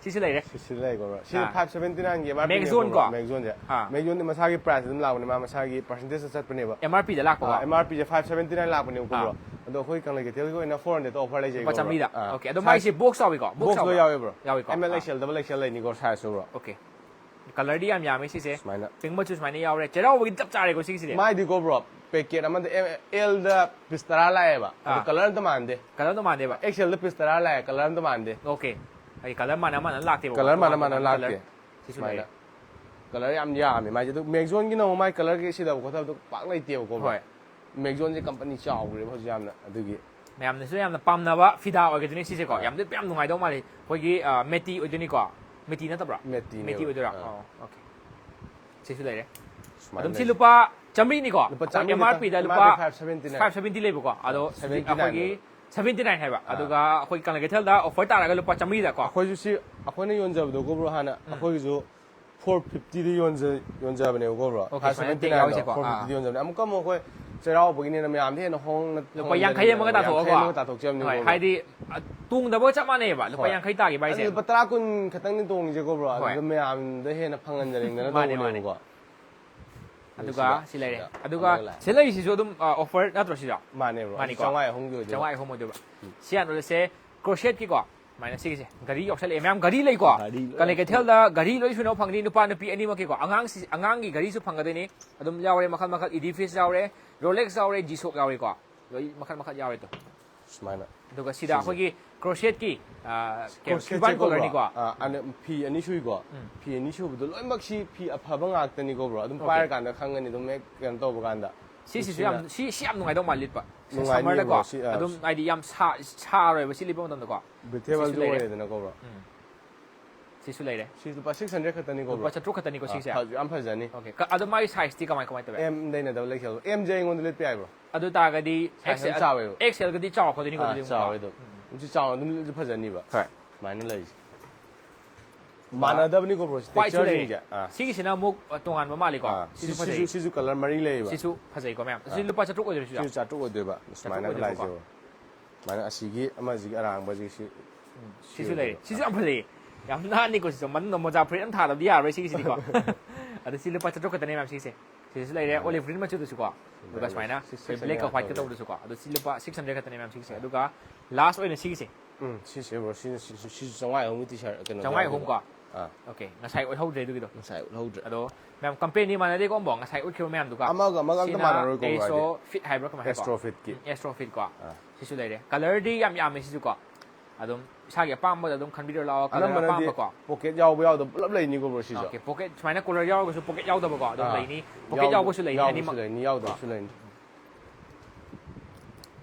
ꯁꯤꯁꯨ ꯂꯩꯔꯦ꯫ ꯁꯤꯁꯨ ꯂꯩꯀꯣ ꯕ꯭ꯔꯣ꯫ ꯁꯤꯁꯦ ꯑꯥ꯫ ꯐꯥꯏꯚ ꯁꯦꯚꯦꯟꯇꯤ ꯅꯥꯏꯟꯒꯤ ꯑꯦꯝ ꯑꯥꯔ ꯄꯤ ꯃꯦꯛꯖꯣꯟ ꯀꯣ? ꯃꯦꯛꯖꯣꯟꯁꯦ꯫ ꯑꯥ꯫ ꯃꯦꯛꯖꯣꯟꯗꯤ ꯃꯁꯥꯒꯤ ꯄ꯭ꯔꯥꯏꯁ ꯑꯗꯨꯝ ꯂꯥꯛꯄꯅꯦ, ꯃꯥ ꯃꯁꯥꯒꯤ ꯄꯔꯁꯦꯟꯇꯦꯖꯇ ꯆꯠꯄꯅꯦꯕ꯫ ꯑꯦꯝ ꯑꯥꯔ ꯄꯤꯗ ꯂꯥꯛꯄꯀꯣ? ꯑꯥ, ꯑꯦꯝ ꯑꯥꯔ ꯄꯤꯁꯦ ꯐꯥꯏꯚ ꯁꯦꯚꯦꯟꯇꯤ ꯅꯥꯏꯟ ꯂꯥꯛꯄꯅꯦꯕꯀꯣ ꯑꯥ꯫ ꯕ꯭ꯔꯣ꯫ ꯑꯗꯣ ꯑꯩꯈꯣꯏ ꯀꯪꯂꯩ ꯀꯩꯊꯦꯜꯒꯤ ꯑꯣꯏꯅ ꯐꯣꯔ ꯍꯟꯗ꯭ꯔꯦꯠꯇ ꯑꯣꯐꯔ ꯂꯩꯖꯩꯀꯣ ꯂꯨꯄꯥ ꯕ꯭ꯔꯣ꯫ ꯆꯥꯝꯃꯔꯤꯗ꯫ ꯑꯥ꯫ ꯑꯣꯀꯦ, ꯑꯗꯣ ꯁꯥꯏꯖ ꯃꯥꯏꯁꯦ ꯕꯣꯛꯁ ꯌꯥꯎꯏꯀꯣ? ꯕꯣꯛꯁ ꯕꯣꯛꯁ ꯂꯣꯏ ꯌꯥꯎꯕ꯭ꯔꯥ? ꯌꯥꯎꯋꯦ ꯕ꯭ꯔꯣ꯫ ꯌꯥꯎꯏꯀꯣ? ꯑꯦꯝ ꯑꯦꯜ ꯑꯥ꯫ X L, double X L ꯂꯩꯅꯤꯀꯣ ꯁꯥꯏꯖꯁꯨ ꯕ꯭ꯔꯣ꯫ ꯑꯣꯀꯦ꯫ ꯀꯂꯔꯗꯤ ꯌꯥꯝ ꯌꯥꯝꯃꯦ ꯁꯤꯁꯦ꯫ ꯁꯨꯃꯥꯏꯅ꯫ ꯄꯤꯡ ꯃꯆꯨ ꯁꯨꯃꯥꯏꯅ ꯌꯥꯎꯔꯦ꯫ ꯆꯩꯔꯥꯎꯕꯒꯤ ꯆꯞ ꯆꯥꯔꯦꯀꯣ ꯁꯤꯒꯤꯁꯤꯗꯤ꯫ ꯃꯥꯏꯗꯤꯀꯣ ꯕ꯭ꯔꯣ, ꯄꯦꯀꯦꯠ ꯑꯃꯗ ꯑꯦꯝ-, ꯑꯦꯜꯗ ꯄꯤꯁ ꯇꯔꯥ ꯂꯥꯛꯑꯦꯕ꯫ ꯑꯗꯣ ꯑꯥ꯫ ꯀꯂꯔ ꯑꯝꯇ ꯃꯥꯟꯗꯦ꯫ ꯀꯂꯔ ꯑꯝꯇ ꯃꯥꯟꯗꯦꯕ꯫ ꯑꯦꯛꯁ ꯑꯦꯜꯗ ꯄꯤꯁ ꯇꯔꯥ ꯂꯥꯛꯑꯦ, ꯀꯂꯔ ꯑꯝꯇ ꯃꯥꯟꯗꯦ꯫ ꯑꯣꯀꯦ꯫ ꯍꯥꯏꯗꯤ ꯀꯂꯔ ꯃꯥꯟꯅ ꯃꯥꯟꯅ ꯂꯥꯛꯇꯦꯕꯀꯣ꯫ ꯀꯂꯔ ꯃꯥꯟꯅ ꯇꯣꯉꯥꯟ ꯃꯥꯟꯅ ꯇꯣꯉꯥꯟ ꯂꯥꯛꯇꯦ꯫ ꯀꯂꯔ꯫ ꯁꯤꯁꯨ ꯁꯨꯃꯥꯏꯅ꯫ ꯂꯩꯔꯦ꯫ ꯀꯂꯔ ꯌꯥꯝ ꯌꯥꯝꯃꯦ ꯃꯥꯏꯁꯦ꯫ ꯑꯗꯨ ꯃꯦꯛꯖꯣꯟꯒꯤꯅ ꯑꯃꯨꯛ ꯃꯥꯏ ꯀꯂꯔꯒꯤ ꯁꯤꯗꯕ ꯈꯣꯠꯇꯕꯗꯣ ꯄꯥꯛ ꯂꯩꯇꯦꯕꯀꯣ ꯕ꯭ꯔꯣ꯫ ꯍꯣꯏ꯫ ꯃꯦꯛꯖꯣꯟꯁꯦ ꯀꯝꯄꯅꯤ ꯆꯥꯎꯈ꯭ꯔꯦꯕ ꯍꯧꯖꯤꯛ ꯌꯥꯝꯅ, ꯑꯗꯨꯒꯤ꯫ ꯃꯌꯥꯝꯅꯁꯨ ꯌꯥꯝꯅ ꯄꯥꯝꯅꯕ ꯐꯤꯗꯥ ꯑꯣꯏꯒꯗꯣꯏꯅꯤ ꯁꯤꯁꯦꯀꯣ꯫ ꯑꯥ꯫ ꯌꯥꯝ ꯂꯤꯠꯄ ꯌꯥꯝ ꯅꯨꯡꯉꯥꯏꯗꯧ ꯃꯥꯜꯂꯤ꯫ ꯑꯩꯈꯣꯏꯒꯤ, ꯑ, ꯃꯦꯇꯤ ꯑꯣꯏꯗꯣꯏꯅꯤꯀꯣ? ꯃꯦꯇꯤ ꯅꯠꯇꯕ꯭ꯔꯥ? ꯃꯦꯇꯤꯅꯦꯕ꯫ ꯃꯦꯇꯤ ꯑꯣꯏꯗꯣꯏꯔꯥ? ꯑꯥ꯫ ꯑꯣ, ꯑꯣꯀꯦ꯫ ꯁꯤꯁꯨ ꯂꯩꯔꯦ꯫ ꯁꯨꯃꯥꯏꯅ ꯑꯗꯨꯝ ꯁꯤ ꯂꯩ꯫ ꯂꯨꯄꯥ ꯆꯥꯝꯃꯔꯤꯅꯤꯀꯣ? ꯂꯨꯄꯥ ꯑꯩꯈꯣꯏ ꯆꯥꯝꯃꯔꯤ ꯑꯦꯝ ꯑꯥꯔ ꯄꯤꯗ ꯈꯛꯇꯪ, ꯂꯨꯄꯥ M R P five seventy nine. Five seventy ꯂꯩꯕꯀꯣ? ꯑꯗꯣ ꯑꯥ, ꯁꯤꯗꯤ ꯁꯚꯦꯟꯇꯤ ꯅꯥꯏꯟ ꯑꯩꯈꯣꯏꯒꯤ ꯑꯣꯏꯕ꯫ ꯁꯚꯦꯟꯇꯤ ꯅꯥꯏꯟ ꯍꯥꯏꯕ꯫ ꯑꯥ꯫ ꯑꯗꯨꯒ ꯑꯩꯈꯣꯏ ꯀꯪꯂꯩ ꯀꯩꯊꯦꯜꯗ ꯑꯣꯐꯔ ꯇꯥꯔꯒ ꯂꯨꯄꯥ ꯆꯥꯝꯃꯔꯤꯗꯀꯣ? ꯑꯩꯈꯣꯏꯁꯨ ꯁꯤ, ꯑꯩꯈꯣꯏꯅ ꯌꯣꯟꯖꯕꯗꯣꯀꯣ ꯕ꯭ꯔꯣ, ꯍꯥꯟꯅ ꯎꯝ꯫ ꯑꯩꯈꯣꯏꯒꯤꯁꯨ ꯐꯣꯔ ꯐꯤꯐꯇꯤꯗ ꯌꯣꯟꯖ-, ꯌꯣꯟꯖꯕꯅꯦꯀꯣ ꯕ꯭ꯔꯣ? ꯑꯣꯀꯦ, ꯐꯥꯏꯚ ꯁꯚꯦꯟꯇꯤ ꯅꯥꯏꯟꯗꯣ, ꯁꯨꯃꯥꯏꯅ ꯇꯦꯛ ꯌꯥꯎꯔꯤꯁꯦꯀꯣ? ꯐꯣꯔ ꯐꯤꯐꯇꯤꯗ ꯑꯥ꯫ ꯌꯣꯟꯖꯕꯅꯦ꯫ ꯑꯃꯨꯛꯀ ꯑꯃꯨꯛ ꯑꯩꯈꯣꯏ ꯆꯩꯔꯥꯎꯕꯒꯤꯅꯦꯅ ꯃꯌꯥꯝꯗ ꯍꯦꯟꯅ ꯍꯣꯡꯅ ꯂꯨꯄꯥ ꯌꯥꯡꯈꯩ ꯑꯃꯒ ꯍꯣꯡꯍꯟꯖꯕꯅꯦꯕ꯫ ꯌꯥꯡꯈꯩ ꯇꯥꯊꯣꯛꯑꯒꯀꯣ? ꯑꯃꯒ ꯇꯥꯊꯣꯛꯆꯕꯅꯦꯀꯣ ꯍꯣꯏ, ꯕ꯭ꯔꯣ? ꯍꯥꯏꯗꯤ, ꯑ, ꯇꯣꯡꯗꯕꯒ ꯆꯞ ꯃꯥꯟꯅꯩꯌꯦꯕ, ꯂꯨꯄꯥ ꯍꯣꯏ꯫ ꯌꯥꯡꯈꯩ ꯇꯥꯈꯤꯕ ꯍꯥꯏꯁꯦ꯫ ꯑꯗꯨ ꯂꯨꯄꯥ ꯇꯔꯥ ꯀꯨꯟ ꯈꯛꯇꯪꯅꯤ ꯇꯣꯡꯉꯤꯁꯦꯀꯣ ꯕ꯭ꯔꯣ? ꯍꯣꯏ꯫ ꯑꯗꯨꯗ ꯃꯌꯥꯝꯗ ꯍꯦꯟꯅ ꯐꯪꯍꯟꯖꯅꯤꯡꯗꯅ ꯃꯥꯅꯦ, ꯃꯥꯅꯦ꯫ ꯇꯧꯕꯅꯦꯕꯀꯣ꯫ ꯑꯗꯨꯒ ꯁꯤꯗ, ꯁꯤ ꯂꯩꯔꯦ꯫ ꯁꯤꯗ ꯑꯗꯨꯒ ꯑꯃꯒ ꯂꯥꯛꯑꯦ꯫ ꯁꯤ ꯂꯩꯔꯤꯁꯤꯁꯨ ꯑꯗꯨꯝ, ꯑ, ꯑꯣꯐꯔ ꯅꯠꯇ꯭ꯔꯣ ꯁꯤꯁꯨ? ꯃꯥꯅꯦ ꯕ꯭ꯔꯣ꯫ ꯃꯥꯅꯤꯀꯣ? ꯆꯥꯝꯃꯉꯥ ꯑꯍꯨꯝꯒꯤ ꯑꯣꯏꯗꯣꯏꯕ꯫ ꯆꯥꯝꯃꯉꯥ ꯑꯍꯨꯝ ꯑꯣꯏꯗꯣꯏꯕ꯫ ꯎꯝ꯫ ꯁꯤ ꯍꯥꯟꯅ ꯎꯠꯂꯁꯦ꯫ ꯀ꯭ꯔꯣꯁꯦꯠꯀꯤꯀꯣ, ꯁꯨꯃꯥꯏꯅ ꯁꯤꯒꯤꯁꯦ꯫ ꯒꯥꯔꯤ ꯌꯥꯎꯁꯜꯂꯛꯑꯦ ꯃꯌꯥꯝ, ꯒꯥꯔꯤ ꯂꯩꯀꯣ? ꯒꯥꯔꯤ ꯂꯣꯏ ꯀꯪꯂꯩ ꯂꯩ꯫ ꯀꯩꯊꯦꯜꯗ ꯒꯥꯔꯤ ꯂꯣꯏ ꯁꯨꯅꯕ ꯐꯪꯒꯅꯤ, ꯅꯨꯄꯥ ꯅꯨꯄꯤ ꯑꯅꯤꯃꯛꯀꯤꯀꯣ꯫ ꯑꯉꯥꯡꯁꯤ, ꯑꯉꯥꯡꯒꯤ ꯒꯥꯔꯤꯁꯨ ꯐꯪꯒꯗꯣꯏꯅꯤ꯫ ꯑꯗꯨꯝ ꯌꯥꯎꯔꯦ ꯃꯈꯜ ꯃꯈꯜ, ꯏꯗꯤꯐꯤꯁ ꯌꯥꯎꯔꯦ, ꯔꯣꯂꯦꯛꯁ ꯌꯥꯎꯔꯦ, ꯖꯤ ꯁꯣꯛ ꯌꯥꯎꯔꯦꯀꯣ꯫ ꯂꯣꯏ ꯃꯈꯜ ꯃꯈꯜ ꯌꯥꯎꯔꯦ ꯇꯣ꯫ ꯁꯨꯃꯥꯏꯅ꯫ ꯑꯗꯨꯒ ꯁꯤꯗ ꯑꯩꯈꯣꯏꯒꯤ crocheted-ꯀꯤ, ꯑ, ꯀꯩꯅꯣ, Crochet Cuban ꯁꯦꯠꯄꯀꯣ, collar-ꯅꯤꯀꯣ꯫ ꯑ, ꯑꯅ ꯐꯤ ꯑꯅꯤ ꯁꯨꯏꯀꯣ꯫ ꯐꯤ ꯑꯅꯤ ꯁꯨꯕꯗꯣ ꯂꯣꯏꯅꯃꯛ ꯁꯤ ꯐꯤ ꯑꯐꯕ ꯉꯥꯛꯇꯅꯤꯀꯣ ꯕ꯭ꯔꯣ꯫ ꯑꯗꯨꯝ Okay. ꯄꯥꯏꯔꯀꯥꯟꯗ ꯈꯪꯒꯅꯤ ꯑꯗꯨꯝ ꯍꯦꯛ ꯀꯩꯅꯣ ꯇꯧꯕ ꯀꯥꯟꯗ꯫ ꯁꯤꯁꯤꯁꯨ ꯁꯤꯅ ꯌꯥꯝ, ꯁꯤ, ꯁꯤ ꯌꯥꯝ ꯅꯨꯡꯉꯥꯏꯗꯧ ꯃꯥꯜꯂꯤ ꯂꯤꯠꯄ꯫ ꯅꯨꯡꯉꯥꯏꯅꯤ Summer-ꯗꯀꯣ꯫ ꯕ꯭ꯔꯣ, ꯁꯤ, ꯑ, ꯑꯗꯨꯝ ꯍꯥꯏꯗꯤ ꯌꯥꯝ ꯁꯥ-, ꯁꯥꯔꯣꯏꯕ ꯁꯤ ꯂꯤꯠꯄ ꯃꯇꯝꯗꯀꯣ꯫ Breathable-ꯁꯨ ꯁꯤꯁꯨ ꯂꯩꯔꯦ꯫ ꯑꯣꯏꯔꯦꯗꯅꯀꯣ ꯕ꯭ꯔꯣ꯫ ꯁꯤꯁꯨ ꯂꯩꯔꯦ꯫ ꯁꯤꯁꯨ ꯂꯨꯄꯥ six hundred ꯈꯛꯇꯅꯤꯀꯣ ꯂꯨꯄꯥ ꯕ꯭ꯔꯣ꯫ ꯆꯥꯇ꯭ꯔꯨꯛ ꯈꯛꯇꯅꯤꯀꯣ ꯑ, ꯁꯤꯁꯦ꯫ ꯐꯖ-, ꯌꯥꯝ ꯐꯖꯅꯤ꯫ Okay. ꯀ-, ꯑꯗꯣ ꯃꯥꯒꯤ size-ꯇꯤ ꯀꯃꯥꯏ, ꯀꯃꯥꯏ ꯇꯧꯋꯦ? M-ꯗꯩꯅ double X L꯫ M-ꯁꯦ ꯑꯩꯉꯣꯟꯗ ꯂꯤꯠꯄ ꯌꯥꯏ ꯕ꯭ꯔꯣ꯫ ꯑꯗꯨ ꯇꯥꯔꯒꯗꯤ X L, size ꯌꯥꯝ ꯆꯥꯎꯋꯦꯕ꯫ X L-ꯒꯗꯤ ꯆꯥꯎꯔꯛꯀꯗꯣꯏꯅꯤꯀꯣ ꯑꯥ, ꯑꯗꯨꯗꯤ ꯑꯃꯨꯛꯀꯣ꯫ ꯆꯥꯎꯋꯦ ꯑꯗꯨꯝ꯫ ꯎꯝ, ꯁꯤ ꯆꯥꯎꯅ ꯑꯗꯨꯝ ꯂꯤꯠꯂꯁꯨ ꯐꯖꯅꯤꯕ꯫ ꯍꯣꯏ꯫ ꯃꯥꯟꯅꯗꯕꯅꯤꯀꯣ ꯕ꯭ꯔꯣ꯫ White-ꯁꯨ ꯂꯩꯔꯦ꯫ Texture-ꯁꯤꯡꯁꯦ꯫ ꯑꯥ꯫ ꯁꯤꯒꯤꯁꯤꯅ ꯑꯃꯨꯛ, ꯑ, ꯇꯣꯉꯥꯟꯕ ꯃꯥꯜꯂꯤꯀꯣ꯫ ꯑꯥ, ꯁꯤꯁꯨ ꯁꯤ-, ꯐꯖꯩ꯫ ꯁꯤꯁꯨ, ꯁꯤꯁꯨ color ꯃꯔꯤ ꯂꯩꯌꯦꯕ꯫ ꯁꯤꯁꯨ ꯐꯖꯩꯀꯣ ꯃꯌꯥꯝ꯫ ꯁꯤ ꯂꯨꯄꯥ ꯆꯥꯇ꯭ꯔꯨꯛ ꯑꯣꯏꯗꯣꯏꯔꯣ ꯁꯤꯁꯨ? ꯁꯤꯁꯨ ꯆꯥꯇ꯭ꯔꯨꯛ ꯑꯣꯏꯗꯣꯏꯕ꯫ ꯁꯨꯃꯥꯏꯅ ꯑꯣꯏꯗꯣꯏꯕꯀꯣ꯫ ꯂꯥꯛꯏꯁꯦ ꯕ꯭ꯔꯣ꯫ ꯁꯨꯃꯥꯏꯅ ꯑꯁꯤꯒꯤ ꯑꯃꯁꯤꯒꯤ ꯑꯔꯥꯡꯕꯁꯤꯒꯤ ꯁꯤ ꯁꯤꯁꯨ ꯂꯩꯔꯦ꯫ ꯁꯤꯁꯨ ꯌꯥꯝ ꯐꯖꯩꯌꯦ꯫ ꯌꯥꯝ ꯅꯥꯟꯅꯤꯀꯣ ꯁꯤꯁꯨ꯫ ꯃꯅꯨꯡꯗ ꯃꯣꯖꯥ ꯐꯨꯔꯤꯠ ꯑꯃ ꯊꯥꯗꯕꯗꯤ ꯌꯥꯔꯣꯏ ꯁꯤꯒꯤꯁꯤꯗꯤꯀꯣ꯫ ꯑꯗꯣ ꯁꯤ ꯂꯨꯄꯥ ꯆꯥꯇ꯭ꯔꯨꯛ ꯈꯛꯇꯅꯦ ꯃꯌꯥꯝ ꯁꯤꯒꯤꯁꯦ꯫ ꯁꯤꯁꯨ ꯂꯩꯔꯦ, olive green ꯃꯆꯨꯗꯁꯨꯀꯣ꯫ ꯑꯗꯨꯒ ꯁꯨꯃꯥꯏꯅ ꯁꯤ ꯑꯩꯈꯣꯏ section black-ꯀ ꯌꯥꯝ white-ꯀ ꯐꯖꯩ꯫ ꯇꯧꯕꯗꯁꯨꯀꯣ꯫ ꯑꯗꯣ ꯁꯤ ꯂꯨꯄꯥ six hundred ꯈꯛꯇꯅꯦ ꯃꯌꯥꯝ ꯁꯤꯒꯤꯁꯦ꯫ ꯑꯗꯨꯒ last ꯑꯣꯏꯅ ꯁꯤꯒꯤꯁꯦ꯫ ꯎꯝ, ꯁꯤꯁꯦ ꯕ꯭ꯔꯣ꯫ ꯁꯤꯅ, ꯁꯤꯁꯨ, ꯁꯤꯁꯨ ꯆꯥꯝꯃꯉꯥ ꯑꯍꯨꯝꯒꯤ T-shirt ꯀꯩꯅꯣ ꯆꯥꯝꯃꯉꯥ ꯌꯥꯎꯗꯣꯏꯕ꯫ ꯑꯍꯨꯝꯀꯣ? ꯑꯥ꯫ Okay, ꯉꯁꯥꯏ ꯎꯠꯍꯧꯗ꯭ꯔꯦ ꯑꯗꯨꯒꯤꯗꯣ꯫ ꯉꯁꯥꯏ ꯎꯠꯍꯧꯗ꯭ꯔꯦ꯫ ꯑꯗꯣ ꯃꯌꯥꯝ company ꯃꯥꯟꯅꯗꯦꯀꯣ ꯑꯃꯨꯛ ꯉꯁꯥꯏ ꯎꯠꯈꯤꯕ ꯃꯌꯥꯝꯗꯨꯒ꯫ ꯑꯃꯒ ꯑꯝꯇ ꯁꯤꯅ ꯃꯥꯟꯅꯔꯣꯏꯀꯣ ꯕ꯭ꯔꯣ, Astro ꯍꯥꯏꯗꯤ꯫ Fit ꯍꯥꯏꯕ꯭ꯔꯥ ꯀꯃꯥꯏ ꯍꯥꯏꯀꯣ? Astro Fit-ꯀꯤ꯫ ꯎꯝ, Astro Fit-ꯀꯣ꯫ ꯁꯤꯁꯨ ꯂꯩꯔꯦ꯫ Color-ꯗꯤ ꯌꯥꯝ ꯌꯥꯝꯃꯦ ꯁꯤꯁꯨꯀꯣ꯫ ꯑꯗꯨꯝ ꯏꯁꯥꯒꯤ ꯑꯄꯥꯝꯕꯗ ꯑꯗꯨꯝ ꯈꯟꯕꯤꯔꯣ ꯂꯥꯛꯑꯣ, color ꯑꯅꯝꯕꯅꯗꯤ ꯑꯄꯥꯝꯕꯀꯣ꯫ Pocket ꯌꯥꯎꯕ ꯌꯥꯎꯗꯕ ꯄꯨꯂꯞ ꯂꯩꯅꯤꯀꯣ ꯕ꯭ꯔꯣ ꯁꯤꯁꯨ꯫ Okay, pocket ꯁꯨꯃꯥꯏꯅ collar ꯌꯥꯎꯔꯒꯁꯨ pocket ꯌꯥꯎꯗꯕꯀꯣ ꯑꯗꯨꯝ ꯑꯥ꯫ ꯂꯩꯅꯤ꯫ Pocket ꯌꯥꯎꯗ-, ꯌꯥꯎꯕꯁꯨ ꯂꯩꯅꯤ ꯌꯥꯎꯕꯁꯨ ꯑꯅꯤꯃꯛ꯫ ꯂꯩꯅꯤ, ꯌꯥꯎꯗꯕꯁꯨ ꯂꯩꯅꯤ꯫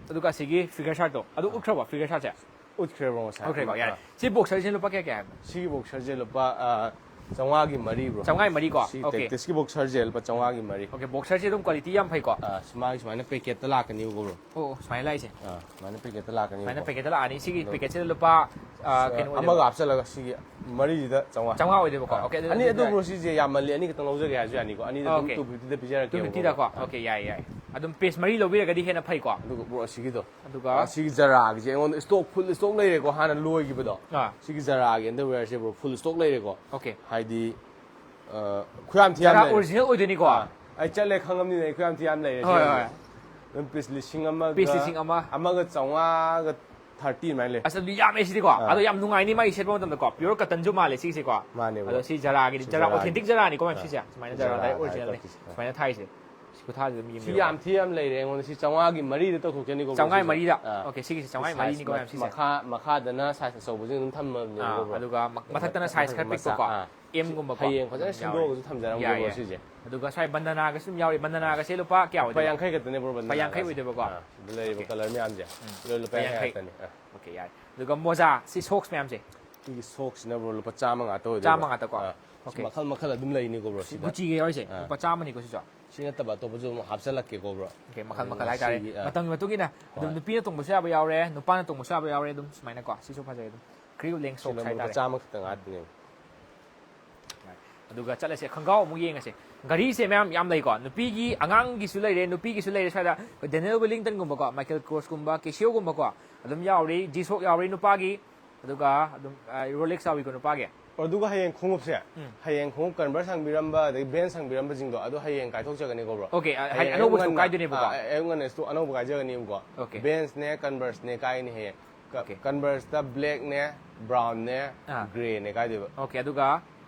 ꯑꯗꯨꯒ ꯑꯁꯤꯒꯤ figure shirt-ꯇꯣ ꯑꯗꯨ ꯎꯠꯈ꯭ꯔꯕꯣ, figure shirt-ꯁꯦ? ꯎꯠꯈ꯭ꯔꯦ ꯕ꯭ꯔꯣ ꯉꯁꯥꯏ꯫ ꯎꯠꯈ꯭ꯔꯦꯀꯣ, ꯌꯥꯔꯦ꯫ ꯑꯥ꯫ ꯁꯤ boxer-ꯁꯦ ꯂꯨꯄꯥ ꯀꯌꯥ ꯀꯌꯥ ꯍꯥꯏꯕꯅꯣ? ꯁꯤꯒꯤ boxer-ꯁꯦ ꯂꯨꯄꯥ, ꯑꯥ, ꯆꯥꯝꯃꯉꯥꯒꯤ ꯃꯔꯤ ꯕ꯭ꯔꯣ꯫ ꯆꯥꯝꯃꯉꯥꯒꯤ ꯃꯔꯤꯀꯣ? ꯁꯤ Okay. Tactics-ꯀꯤ boxer-ꯁꯦ ꯂꯨꯄꯥ ꯆꯥꯝꯃꯉꯥꯒꯤ ꯃꯔꯤ꯫ Okay, boxer-ꯁꯦ ꯑꯗꯨꯝ quality ꯌꯥꯝ ꯐꯩꯀꯣ? ꯑꯥ, ꯁꯤ ꯃꯥꯒꯤ ꯁꯨꯃꯥꯏꯅ packet-ꯇ ꯂꯥꯛꯀꯅꯤꯕꯀꯣ ꯕ꯭ꯔꯣ꯫ ꯑꯣ, ꯑꯣ, ꯁꯨꯃꯥꯏꯅ ꯂꯥꯛꯏꯁꯦ꯫ ꯑꯥ, ꯁꯨꯃꯥꯏꯅ packet-ꯇ ꯂꯥꯛꯀꯅꯤꯕꯀꯣ꯫ ꯁꯨꯃꯥꯏꯅ packet-ꯇ ꯂꯥꯛꯑꯅꯤ꯫ ꯁꯤꯒꯤ packet-ꯁꯤꯗ ꯂꯨꯄꯥ, ꯑꯥ, ꯀꯩꯅꯣ ꯑꯣꯏꯗꯣꯏꯕ? ꯑꯃꯒ ꯍꯥꯞꯆꯜꯂꯒ ꯁꯤꯒꯤ ꯃꯔꯤꯁꯤꯗ ꯆꯥꯝꯃꯉꯥ꯫ ꯆꯥꯝꯃꯉꯥ ꯑꯣꯏꯗꯣꯏꯕꯀꯣ? ꯑꯥ꯫ Okay, ꯑꯗꯨ, ꯑꯅꯤ, ꯑꯗꯨ, ꯑꯗꯨ ꯕ꯭ꯔꯣ ꯁꯤꯁꯦ ꯌꯥꯝꯃꯜꯂꯤ, ꯑꯅꯤ ꯈꯛꯇꯪ ꯂꯧꯖꯒꯦ ꯍꯥꯏꯔꯁꯨ ꯌꯥꯅꯤꯀꯣ꯫ ꯑꯅꯤꯗ ꯑꯗꯨꯝ Okay. two fifty-ꯗ ꯄꯤꯖꯔꯛꯀꯦ꯫ Two fifty-ꯗꯀꯣ? Okay, ꯌꯥꯏ, ꯌꯥꯏ꯫ ꯑꯗꯨꯝ piece ꯃꯔꯤ ꯂꯧꯕꯤꯔꯒꯗꯤ ꯍꯦꯟꯅ ꯐꯩꯀꯣ? ꯑꯗꯨꯒ ꯕ꯭ꯔꯣ ꯑꯁꯤꯒꯤꯗꯣ꯫ ꯑꯗꯨꯒ ꯑꯥ, ꯁꯤꯒꯤ Zara-ꯒꯤꯁꯦ ꯑꯩꯉꯣꯟꯗ stock, full stock ꯂꯩꯔꯦꯀꯣ, ꯍꯥꯟꯅ ꯂꯣꯏꯈꯤꯕꯗꯣ꯫ ꯑꯥ꯫ ꯁꯤꯒꯤ Zara-ꯒꯤ underwear-ꯁꯦ ꯕ꯭ꯔꯣ full stock ꯂꯩꯔꯦꯀꯣ꯫ Okay. ꯍꯥꯏꯗꯤ, ꯑ, ꯈꯨꯌꯥꯝ ꯊꯤ ꯌꯥꯝ Zara ꯂꯩꯔꯦ꯫ Original ꯑꯣꯏꯗꯣꯏꯅꯤꯀꯣ? ꯑꯥ, ꯑꯩ ꯆꯠꯂꯦ ꯈꯪꯉꯕꯅꯤꯅ ꯑꯩ ꯈꯨꯌꯥꯝ ꯊꯤ ꯌꯥꯝ ꯂꯩꯔꯦ ꯍꯣꯏ, ꯁꯤꯒꯤ꯫ ꯍꯣꯏ꯫ ꯑꯗꯨꯝ piece ꯂꯤꯁꯤꯡ ꯑꯃꯒ, Piece ꯂꯤꯁꯤꯡ ꯑꯃ꯫ ꯑꯃꯒ ꯆꯥꯝꯃꯉꯥꯒ thirty ꯑꯗꯨꯃꯥꯏꯅ ꯂꯩ꯫ ꯑꯁ, ꯑꯗꯨꯗꯤ ꯌꯥꯝꯃꯦ ꯁꯤꯗꯤꯀꯣ꯫ ꯑꯥ꯫ ꯑꯗꯣ ꯌꯥꯝ ꯅꯨꯡꯉꯥꯏꯅꯤ ꯃꯥꯒꯤ ꯁꯦꯠꯄ ꯃꯇꯝꯗꯀꯣ꯫ Pure cotton-ꯁꯨ ꯃꯥꯜꯂꯦ ꯁꯤꯒꯤꯁꯦꯀꯣ꯫ ꯃꯥꯅꯦ, ꯕ꯭ꯔꯣ꯫ ꯑꯗꯣ ꯁꯤ Zara-ꯒꯤꯗꯤ, ꯁꯤ Zara, Zara-ꯒꯤ꯫ authentic Zara-ꯅꯤꯀꯣ ꯃꯌꯥꯝ ꯑꯥ꯫ ꯁꯤꯁꯦ꯫ ꯁꯨꯃꯥꯏꯅ Zara Zara direct ꯍꯥꯏ original-ꯅꯦ꯫ ꯇꯥꯔꯗꯤ꯫ ꯁꯨꯃꯥꯏꯅ ꯊꯥꯏꯁꯦ꯫ ꯈꯨꯊꯥꯁꯦ ꯑꯗꯨꯝ ꯁꯤ ꯌꯦꯡꯕꯤꯔꯣ꯫ ꯌꯥꯝ ꯊꯤ ꯌꯥꯝ ꯂꯩꯔꯦ ꯑꯩꯉꯣꯟꯗ꯫ ꯁꯤ ꯆꯥꯝꯃꯉꯥꯒꯤ ꯃꯔꯤꯗ ꯇꯧꯊꯣꯛꯆꯅꯤꯀꯣ, bro, ꯆꯥꯝꯃꯉꯥ ꯁꯤꯁꯦ꯫ ꯃꯔꯤꯗ꯫ ꯑꯥ꯫ Okay, ꯁꯤꯒꯤꯁꯦ ꯁꯤ ꯆꯥꯝꯃꯉꯥ size ꯃꯔꯤꯅꯤꯀꯣ, ꯃ- ꯃꯌꯥꯝ ꯁꯤꯁꯦ꯫ ꯃꯈꯥ ꯃꯈꯥꯗꯅ size ꯑꯆꯧꯕꯁꯤꯡ ꯑꯗꯨꯝ ꯊꯝꯃꯕꯅꯦꯕꯀꯣ, ꯑꯥ, bro꯫ ꯑꯗꯨꯒ ꯃ- ꯃꯊꯛꯇꯅ size ꯈꯔ ꯃꯊꯛ- ꯄꯤꯛꯄꯀꯣ, ꯑꯥ, M ꯒꯨꯝꯕꯀꯣ꯫ ꯍꯌꯦꯡ ꯐꯖꯅ ꯑꯗꯨꯝ ꯌꯥꯎꯔꯦ꯫ ꯁꯦꯝꯗꯣꯛꯑꯒꯁꯨ ꯊꯝꯖꯔꯝꯒꯦ, ꯌꯥꯏ, bro, ꯌꯥꯏ꯫ ꯁꯤꯁꯦ꯫ ꯑꯗꯨꯒ ꯁ꯭ꯋꯥꯏ ꯕꯟꯗꯅꯥꯒꯁꯨ ꯑꯗꯨꯝ ꯌꯥꯎꯔꯤ꯫ ꯕꯟꯗꯅꯥꯒꯁꯦ ꯂꯨꯄꯥ ꯀꯌꯥ ꯂꯨꯄꯥ ꯑꯣꯏꯗꯣꯏꯅꯣ? ꯌꯥꯡꯈꯩ ꯈꯛꯇꯅꯦ, bro, ꯂꯨꯄꯥ ꯌꯥꯡꯈꯩ ꯕꯟꯗꯅꯥꯒꯁꯦ꯫ ꯑꯣꯏꯗꯣꯏꯕꯀꯣ꯫ ꯑꯥ, ꯁꯤꯗ ꯂꯩꯔꯤꯕ Okay. colour ꯃꯌꯥꯝꯁꯦ, ꯎꯝ. ꯂꯣꯏ ꯂꯨꯄꯥ ꯂꯨꯄꯥ ꯌꯥꯡꯈꯩ ꯌꯥꯡꯈꯩ꯫ ꯈꯛꯇꯅꯦ꯫ ꯑꯥ꯫ Okay, ꯌꯥꯏ꯫ ꯑꯗꯨꯒ ꯃꯣꯖꯥ, ꯁꯤ socks ꯃꯌꯥꯝꯁꯦ? ꯁꯤꯒꯤ socksꯁꯤꯅ, bro, ꯂꯨꯄꯥ ꯆꯥꯝꯃ ꯉꯥꯛꯇ ꯑꯣꯏꯗꯣꯏꯕ꯫ ꯆꯥꯝꯃ ꯉꯥꯛꯇꯀꯣ? ꯑꯥ꯫ Okay. ꯃꯈꯜ ꯃꯈꯜ ꯑꯗꯨꯝ ꯂꯩꯅꯤꯀꯣ, bro, ꯁꯤꯗ꯫ Gucciꯒꯤ ꯌꯥꯎꯔꯤꯁꯦ? ꯑꯥ꯫ ꯂꯨꯄꯥ ꯆꯥꯝꯃꯅꯤꯀꯣ ꯁꯤꯁꯨ? ꯁꯤ ꯅꯠꯇꯕ ꯑꯇꯣꯞꯄꯁꯨ ꯑꯃꯨꯛ ꯍꯥꯞꯆꯜꯂꯛꯀꯦꯀꯣ, bro꯫ Okay, ꯃꯈꯜ ꯑꯗꯨꯒ ꯃꯈꯜ ꯍꯥꯏꯇꯥꯔꯦ꯫ ꯁꯤꯒꯤ, ꯑꯥ꯫ ꯃꯇꯝꯒꯤ ꯃꯇꯨꯡ ꯏꯟꯅ ꯑꯗꯨꯝ ꯍꯣꯏ꯫ ꯅꯨꯄꯤꯅ ꯇꯣꯡꯕꯁꯨ ꯌꯥꯕ ꯌꯥꯎꯔꯦ, ꯅꯨꯄꯥꯅ ꯇꯣꯡꯕꯁꯨ ꯌꯥꯕ ꯌꯥꯎꯔꯦ, ꯑꯗꯨꯝ ꯁꯨꯃꯥꯏꯅꯀꯣ꯫ ꯁꯤꯁꯨ ꯐꯖꯩ ꯑꯗꯨꯝ꯫ ꯈꯔꯤꯒꯨ ꯂꯦꯡ ꯁꯤꯅ socks ꯂꯨꯄꯥ ꯍꯥꯏꯇꯥꯔꯦ꯫ ꯆꯥꯝꯃ ꯈꯛꯇ ꯉꯥꯛꯇꯅꯦ꯫ ꯑꯗꯨꯒ ꯆꯠꯂꯁꯦ, ꯈꯣꯡꯒ꯭ꯔꯥꯎ ꯑꯃꯨꯛ ꯌꯦꯡꯉꯁꯦ꯫ ꯘꯔꯤꯁꯦ ꯃꯌꯥꯝ ꯌꯥꯝ ꯂꯩꯀꯣ, ꯅꯨꯄꯤꯒꯤ, ꯑꯉꯥꯡꯒꯤꯁꯨ ꯂꯩꯔꯦ, ꯅꯨꯄꯤꯒꯤꯁꯨ ꯂꯩꯔꯦ꯫ ꯁ꯭ꯋꯥꯏꯗ ꯑꯩꯈꯣꯏ Daniel Wellingtonꯒꯨꯝꯕꯀꯣ, Michael Korsꯀꯨꯝꯕ, Casioꯒꯨꯝꯕꯀꯣ ꯑꯗꯨꯝ ꯌꯥꯎꯔꯤ, G-Shock ꯌꯥꯎꯔꯤ ꯅꯨꯄꯥꯒꯤ, ꯑꯗꯨꯒ ꯑꯗꯨꯝ ꯑ, Rolex ꯌꯥꯎꯏꯀꯣ ꯅꯨꯄꯥꯒꯤ꯫ ꯑꯗꯨꯒ ꯍꯌꯦꯡ ꯈꯣꯡꯎꯞꯁꯦ, ꯎꯝ. ꯍꯌꯦꯡ ꯈꯣꯡꯎꯞ Converse ꯍꯪꯕꯤꯔꯝꯕ, ꯑꯗꯒꯤ Vans ꯍꯪꯕꯤꯔꯝꯕꯁꯤꯡꯗꯣ, ꯑꯗꯨ ꯍꯌꯦꯡ ꯀꯥꯏꯊꯣꯛꯆꯒꯅꯤꯀꯣ, bro꯫ Okay, ꯑ, ꯍꯌꯦꯡ ꯍꯥꯏꯗꯤ ꯑꯅꯧꯕ ꯑꯌꯨꯛ stock ꯉꯟꯅ, ꯀꯥꯏꯗꯣꯏꯅꯦꯕꯀꯣ? ꯑ, ꯑꯌꯨꯛ ꯉꯟꯅ stock ꯑꯅꯧꯕ ꯀꯥꯏꯖꯒꯅꯤꯕꯀꯣ꯫ Okay. Vansꯅꯦ, Converseꯅꯦ ꯀꯥꯏꯅꯤ ꯍꯌꯦꯡ꯫ ꯀ-, Okay. Converseꯇ blackꯅꯦ, brownꯅꯦ, ꯑꯥ. greyꯅꯦ ꯀꯥꯏꯗꯣꯏꯕ꯫ Okay, ꯑꯗꯨꯒ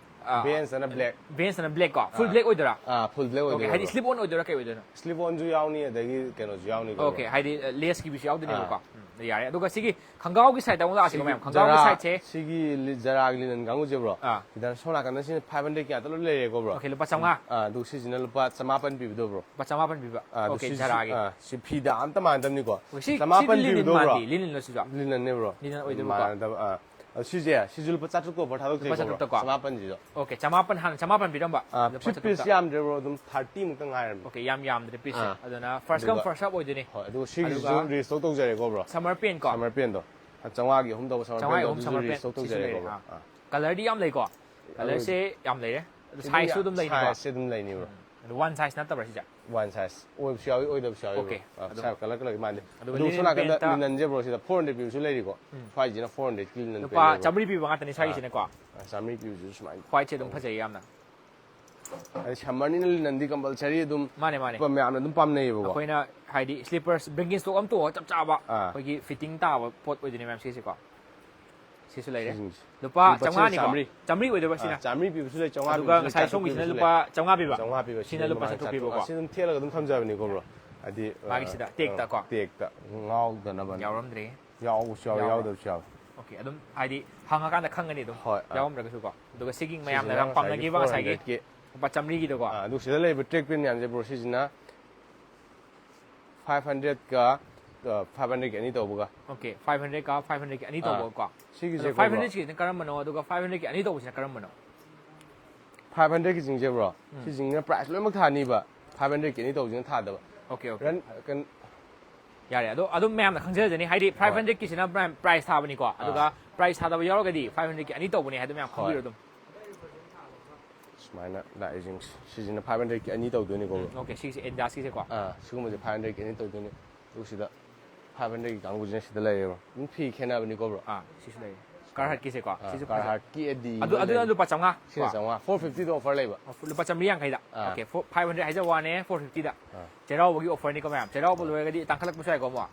ꯑ, Vansꯇꯅ black꯫ Vansꯇꯅ black ꯀꯣ? Full ꯑꯥ. black ꯑꯣꯏꯗꯣꯏꯔꯥ? ꯑꯥ, full black Okay, ꯑꯣꯏꯗꯣꯏꯕ, ꯍꯥꯏꯗꯤ bro꯫ Slip-on ꯑꯣꯏꯗꯣꯏꯔꯥ, ꯀꯩ ꯑꯣꯏꯗꯣꯏꯅꯣ? Slip-onꯁꯨ ꯌꯥꯎꯅꯤ, ꯑꯗꯒꯤ ꯀꯩꯅꯣꯁꯨ ꯌꯥꯎꯅꯤꯀꯣ, bro꯫ Okay, ꯍꯥꯏꯗꯤ ꯑ, laceꯀꯤꯁꯨ ꯌꯥꯎꯗꯣꯏꯅꯦꯕꯀꯣ꯫ ꯑꯥ. ꯎꯝ, ꯌꯥꯔꯦ꯫ ꯑꯗꯨꯒ ꯁꯤꯒꯤ ꯈꯣꯡꯒ꯭ꯔꯥꯎꯒꯤ sideꯇ ꯑꯃꯨꯛ ꯂꯥꯛꯑꯁꯤꯀꯣ, ꯁꯤꯒꯤ ꯃꯌꯥꯝ꯫ ꯈꯣꯡꯒ꯭ꯔꯥꯎꯒꯤ Zara, sideꯁꯦ? ꯁꯤꯒꯤ ꯂꯤ-, Zaraꯒꯤ linen ꯀꯥꯡꯕꯨꯁꯦ, bro꯫ ꯑꯥ. ꯁꯤꯗ ꯁꯣꯝ ꯅꯥꯀꯟꯗ ꯁꯤꯅ five hundred ꯀꯌꯥꯗ ꯂꯣꯏ ꯂꯩꯔꯦꯀꯣ, bro꯫ Okay, ꯂꯨꯄꯥ ꯆꯥꯝꯃꯉꯥ? ꯑꯥ, ꯑꯗꯨ ꯁꯤꯁꯤꯅ ꯂꯨꯄꯥ ꯆꯃꯥꯄꯟ ꯄꯤꯕꯗꯣ, bro꯫ ꯂꯨꯄꯥ ꯆꯥꯝꯃꯥꯄꯟ ꯄꯤꯕ꯫ ꯑꯥ, ꯑꯗꯨ Okay, ꯁꯤꯁꯨ-, Zaraꯒꯤ꯫ ꯑꯥ, ꯁꯤ ꯐꯤꯗꯥ ꯑꯝꯇ ꯃꯥꯟꯅꯗꯕꯅꯤꯀꯣ꯫ Okay, ꯁꯤ, ꯆꯃꯥꯄꯟ ꯁꯤꯗꯤ linen ꯄꯤꯕꯗꯣ, bro꯫ ꯃꯥꯟꯗꯦ, linenꯂꯣ ꯁꯤꯁꯨ? Linenꯅꯦ, bro꯫ Linen ꯑꯣꯏꯗꯣꯏꯕꯀꯣ? ꯃꯥꯟꯅꯗꯕ, ꯑꯥ꯫ ꯑꯗꯨ ꯁꯤꯁꯦ, ꯁꯤꯁꯨ ꯂꯨꯄꯥ ꯆꯥꯇ꯭ꯔꯨꯛ ꯀꯣ, ꯕ꯭ꯔꯣ, ꯊꯥꯗꯣꯛꯇ꯭ꯔꯦꯀꯣ, ꯂꯨꯄꯥ bro? ꯆꯥꯇ꯭ꯔꯨꯛꯇꯀꯣ? ꯆꯃꯥꯄꯟꯁꯤꯁꯨ꯫ Okay, ꯆꯥꯃꯥꯄꯟ ꯍꯥꯟꯅ, ꯆꯥꯃꯥꯄꯟ ꯄꯤꯔꯝꯕ? ꯑꯥ, ꯂꯨꯄꯥ few piece ꯆꯥꯇ꯭ꯔꯨꯛꯇ꯫ ꯌꯥꯝꯗ꯭ꯔꯦ, bro, ꯑꯗꯨꯝ thirty ꯃꯨꯛꯇ ꯉꯥꯏꯔꯝꯅꯦ꯫ Okay, ꯌꯥꯝ ꯌꯥꯝꯗ꯭ꯔꯦ pieceꯁꯦ꯫ ꯑꯥ. ꯑꯗꯨꯅ first come, ꯑꯗꯨꯒ first serve ꯑꯣꯏꯗꯣꯏꯅꯦ꯫ ꯍꯣꯏ, ꯑꯗꯨꯒ ꯁꯤꯒꯤꯁꯨ ꯑꯗꯨꯒ restock ꯇꯧꯖꯔꯦꯀꯣ, bro? Summer pantꯀꯣ? Summer pantꯗꯣ꯫ ꯆꯥꯝꯃꯉꯥꯒꯤ ꯑꯍꯨꯝ ꯇꯧꯕ summer ꯆꯥꯝꯃꯉꯥꯒꯤ pantꯗꯣ, ꯑꯍꯨꯝ ꯑꯗꯨꯁꯨ summer pant restock ꯁꯤꯁꯨ ꯇꯧꯖꯔꯦꯀꯣ, ꯂꯩꯔꯦ꯫ bro? ꯑꯥ. ꯑꯥ. Colourꯗꯤ ꯌꯥꯝ ꯂꯩꯀꯣ? Colourꯁꯦ ꯌꯥꯝ ꯂꯩꯔꯦ꯫ ꯑꯗꯨ sizeꯁꯨ ꯑꯗꯨꯝ ꯂꯩꯅꯤꯀꯣ? Sizeꯁꯦ ꯑꯗꯨꯝ ꯂꯩꯅꯤ, bro꯫ ꯑꯗꯨ one size ꯅꯠꯇꯕ꯭ꯔꯥ ꯁꯤꯁꯦ? One size꯫ ꯑꯣꯏꯕꯁꯨ ꯌꯥꯎꯏ, ꯑꯣꯏꯗꯕꯁꯨ ꯌꯥꯎꯏ, bro꯫ Okay, ꯑꯥ, ꯑꯗꯨꯝ꯫ size colour colourꯒꯤ ꯃꯥꯟꯗꯦ꯫ ꯑꯗꯨꯒ ꯑꯗꯨꯒ linen ꯁꯣꯝ ꯅꯥꯀꯟꯗ pantꯇ linenꯁꯦ, bro, ꯁꯤꯗ four hundred ꯄꯤꯕꯁꯨ ꯂꯩꯔꯤꯀꯣ꯫ ꯎꯝ. Fiveꯁꯤꯅ four hundred linen pant ꯂꯨꯄꯥ ꯂꯩꯕ, bro꯫ ꯆꯥꯝꯃꯔꯤ ꯄꯤꯕ ꯉꯥꯛꯇꯅꯤ ꯁ꯭ꯋꯥꯏꯒꯤꯁꯤꯅꯀꯣ? ꯑꯥ, ꯆꯥꯝꯃꯔꯤ ꯄꯤꯕꯁꯨ ꯁꯨꯃꯥꯏꯅ꯫ Whiteꯁꯦ ꯑꯗꯨꯝ ꯐꯖꯩ ꯌꯥꯝꯅ꯫ ꯑꯗꯩ summerꯅꯤꯅ linenꯗꯤ compulsory ꯑꯗꯨꯝ ꯃꯥꯅꯦ, ꯃꯥꯅꯦ꯫ ꯃꯌꯥꯝꯅ ꯑꯗꯨꯝ ꯄꯥꯝꯅꯩꯌꯦꯕꯀꯣ꯫ ꯑꯩꯈꯣꯏꯅ ꯍꯥꯏꯗꯤ slippers, Birkenstock ꯑꯃ ꯇꯣꯡꯉꯒ ꯆꯞ ꯆꯥꯕ ꯑꯥ꯫ ꯑꯩꯈꯣꯏꯒꯤ fitting ꯇꯥꯕ ꯄꯣꯠ ꯑꯣꯏꯗꯣꯏꯅꯦ ꯃꯌꯥꯝ ꯁꯤꯁꯦꯀꯣ꯫ ꯁꯤꯁꯨ ꯂꯩꯔꯦ꯫ ꯁꯤꯁꯤꯡꯁꯦ꯫ ꯂꯨꯄꯥ ꯁꯤ ꯂꯨꯄꯥ ꯆꯥꯝꯃꯉꯥꯅꯤꯀꯣ? ꯆꯥꯝꯃꯔꯤ꯫ ꯆꯥꯝꯃꯔꯤ ꯑꯣꯏꯗꯣꯏꯕ ꯁꯤꯅ? ꯑꯥ, ꯆꯥꯝꯃꯔꯤ ꯄꯤꯕꯁꯨ ꯂꯩ, ꯆꯥꯝꯃꯉꯥ ꯑꯗꯨꯒ ꯄꯤꯕꯁꯨ ꯂꯩ, ꯉꯁꯥꯏ ꯆꯥꯇ꯭ꯔꯨꯛ ꯁꯣꯝꯒꯤꯁꯤꯅ ꯄꯤꯕꯁꯨ ꯂꯨꯄꯥ ꯂꯩ꯫ ꯆꯥꯝꯃꯉꯥ ꯄꯤꯕ? ꯆꯥꯝꯃꯉꯥ ꯄꯤꯕ꯫ ꯁꯤꯅ ꯂꯨꯄꯥ ꯆꯥꯇ꯭ꯔꯨꯛ ꯄꯤꯕꯀꯣ? ꯑꯥ, ꯁꯤ ꯑꯗꯨꯝ ꯊꯦꯠꯂꯒ ꯑꯗꯨꯝ ꯊꯝꯖꯕꯅꯤꯀꯣ, ꯕ꯭ꯔꯣ꯫ ꯍꯥꯏꯗꯤ, ꯑꯥ, ꯃꯥꯒꯤꯁꯤꯗ ꯇꯦꯛꯇ ꯀꯣ? ꯇꯦꯛꯇ ꯉꯥꯎꯗꯅꯕ꯫ ꯌꯥꯎꯔꯝꯗ꯭ꯔꯦ꯫ ꯌꯥꯎꯕꯁꯨ ꯌꯥꯎꯋꯤ, ꯌꯥꯎꯔꯦ꯫ ꯌꯥꯎꯗꯕꯁꯨ ꯌꯥꯎꯋꯤ꯫ ꯑꯣꯀꯦ, ꯑꯗꯨꯝ ꯍꯥꯏꯗꯤ ꯍꯪꯉꯀꯥꯟꯗ ꯈꯪꯒꯅꯤ ꯑꯗꯨꯝ꯫ ꯍꯣꯏ, ꯑꯥ꯫ ꯌꯥꯎꯔꯝꯗ꯭ꯔꯒꯁꯨꯀꯣ꯫ ꯑꯗꯨꯒ ꯁꯤꯒꯤ ꯃꯌꯥꯝꯅ ꯁꯤꯁꯤꯅ ꯌꯥꯝ ꯉꯁꯥꯏꯒꯤ ꯄꯥꯝꯅꯈꯤꯕ ꯉꯁꯥꯏꯒꯤ four hundred ꯀꯤ꯫ ꯂꯨꯄꯥ ꯆꯥꯝꯃꯔꯤꯒꯤꯗꯀꯣ? ꯑꯥ, ꯑꯗꯨ ꯁꯤꯗ ꯂꯩꯕ track pant ꯃꯌꯥꯝꯁꯦ, ꯕ꯭ꯔꯣ, ꯁꯤꯁꯤꯅ five hundred ꯀ, ꯑ, five hundred ꯀꯤ ꯑꯅꯤ ꯇꯧꯕꯒ꯫ ꯑꯣꯀꯦ, five hundred ꯀ five hundred ꯀꯤ ꯑꯅꯤ ꯑꯥ꯫ ꯇꯧꯕꯀꯣ? ꯁꯤꯒꯤꯁꯦ ꯑꯗꯣ ꯀꯣ, ꯕ꯭ꯔꯣ? five hundred ꯀꯤꯁꯤꯅ ꯀꯔꯝꯕꯅꯣ, ꯑꯗꯨꯒ five hundred ꯀꯤ ꯑꯅꯤ ꯇꯧꯕꯁꯤꯅ ꯀꯔꯝꯕꯅꯣ? Five hundred ꯀꯤꯁꯤꯡꯁꯦ, ꯕ꯭ꯔꯣ, ꯎꯝ꯫ ꯁꯤꯁꯤꯡꯁꯤꯅ price ꯂꯣꯏꯅꯃꯛ ꯊꯥꯅꯤꯕ, five hundred ꯀꯤ ꯑꯅꯤ ꯇꯧꯕꯁꯤꯅ ꯊꯥꯗꯕ꯫ Okay, okay. Run, ꯀꯟ-, ꯌꯥꯔꯦ, ꯑꯗꯣ ꯑꯗꯨꯝ ꯃꯌꯥꯝꯅ ꯈꯪꯖꯔꯖꯅꯤ, ꯍꯥꯏꯗꯤ five hundred ꯀꯤꯁꯤꯅ price ꯊꯥꯕꯅꯤꯀꯣ, ꯑꯗꯨꯒ ꯑꯥ꯫ Price ꯊꯥꯗꯕ ꯌꯥꯎꯔꯒꯗꯤ five hundred ꯀꯤ ꯑꯅꯤ ꯇꯧꯕꯅꯦ ꯍꯥꯏꯗꯣ ꯃꯌꯥꯝ ꯍꯣꯏ꯫ ꯈꯪꯕꯤꯔꯣ ꯑꯗꯨꯝ꯫ ꯁꯨꯃꯥꯏꯅ ꯂꯥꯛꯏꯁꯤꯡꯁꯦ, ꯁꯤꯁꯤꯅ five hundred ꯀꯤ ꯑꯅꯤ ꯇꯧꯗꯣꯏꯅꯤꯀꯣ, ꯕ꯭ꯔꯣ꯫ ꯑꯣꯀꯦ, ꯁꯤꯒꯤꯁꯦ Adidas ꯀꯤꯁꯦꯀꯣ? ꯑꯥ, ꯁꯤꯒꯨꯝꯕꯁꯦ five hundred ꯀꯤ ꯑꯅꯤ ꯇꯧꯗꯣꯏꯅꯤ꯫ ꯑꯗꯨꯒ ꯁꯤꯗ five hundred ꯀꯤ ꯀꯥꯡꯕꯨꯁꯤꯅ ꯁꯤꯗ ꯂꯩꯔꯦꯕ꯫ ꯑꯗꯨꯝ ꯐꯤ ꯈꯦꯠꯅꯕꯅꯤꯀꯣ, ꯕ꯭ꯔꯣ꯫ ꯑꯥ, ꯁꯤꯁꯨ ꯂꯩꯔꯦ꯫ Carhartt ꯀꯤꯁꯦꯀꯣ? ꯑꯥ, ꯁꯤꯁꯨ ꯐꯖꯩ꯫ Carhartt ꯀꯤ ꯑꯦꯗꯤ ꯑꯗꯨ, ꯑꯗꯨꯅ ꯂꯨꯄꯥ ꯆꯥꯝꯃꯉꯥ ꯁꯤꯅ ꯀꯣ? ꯆꯥꯝꯃꯉꯥ, four fifty ꯗ offer ꯂꯩꯕ꯫ ꯑꯣ, ꯂꯨꯄꯥ ꯆꯥꯝꯃꯔꯤ ꯌꯥꯡꯈꯩꯗ꯫ ꯑꯥ꯫ ꯑꯣꯀꯦ, four, five hundred ꯍꯥꯏꯖꯕ ꯋꯥꯅꯦ, four fifty ꯗ꯫ ꯑꯥ꯫ ꯆꯩꯔꯥꯎꯕꯒꯤ offer ꯅꯤꯀꯣ ꯃꯌꯥꯝ꯫ ꯆꯩꯔꯥꯎꯕ ꯂꯣꯏꯔꯒꯗꯤ ꯇꯥꯡꯈꯠꯂꯛꯄꯁꯨ ꯌꯥꯏꯀꯣ ꯑꯃꯨꯛ꯫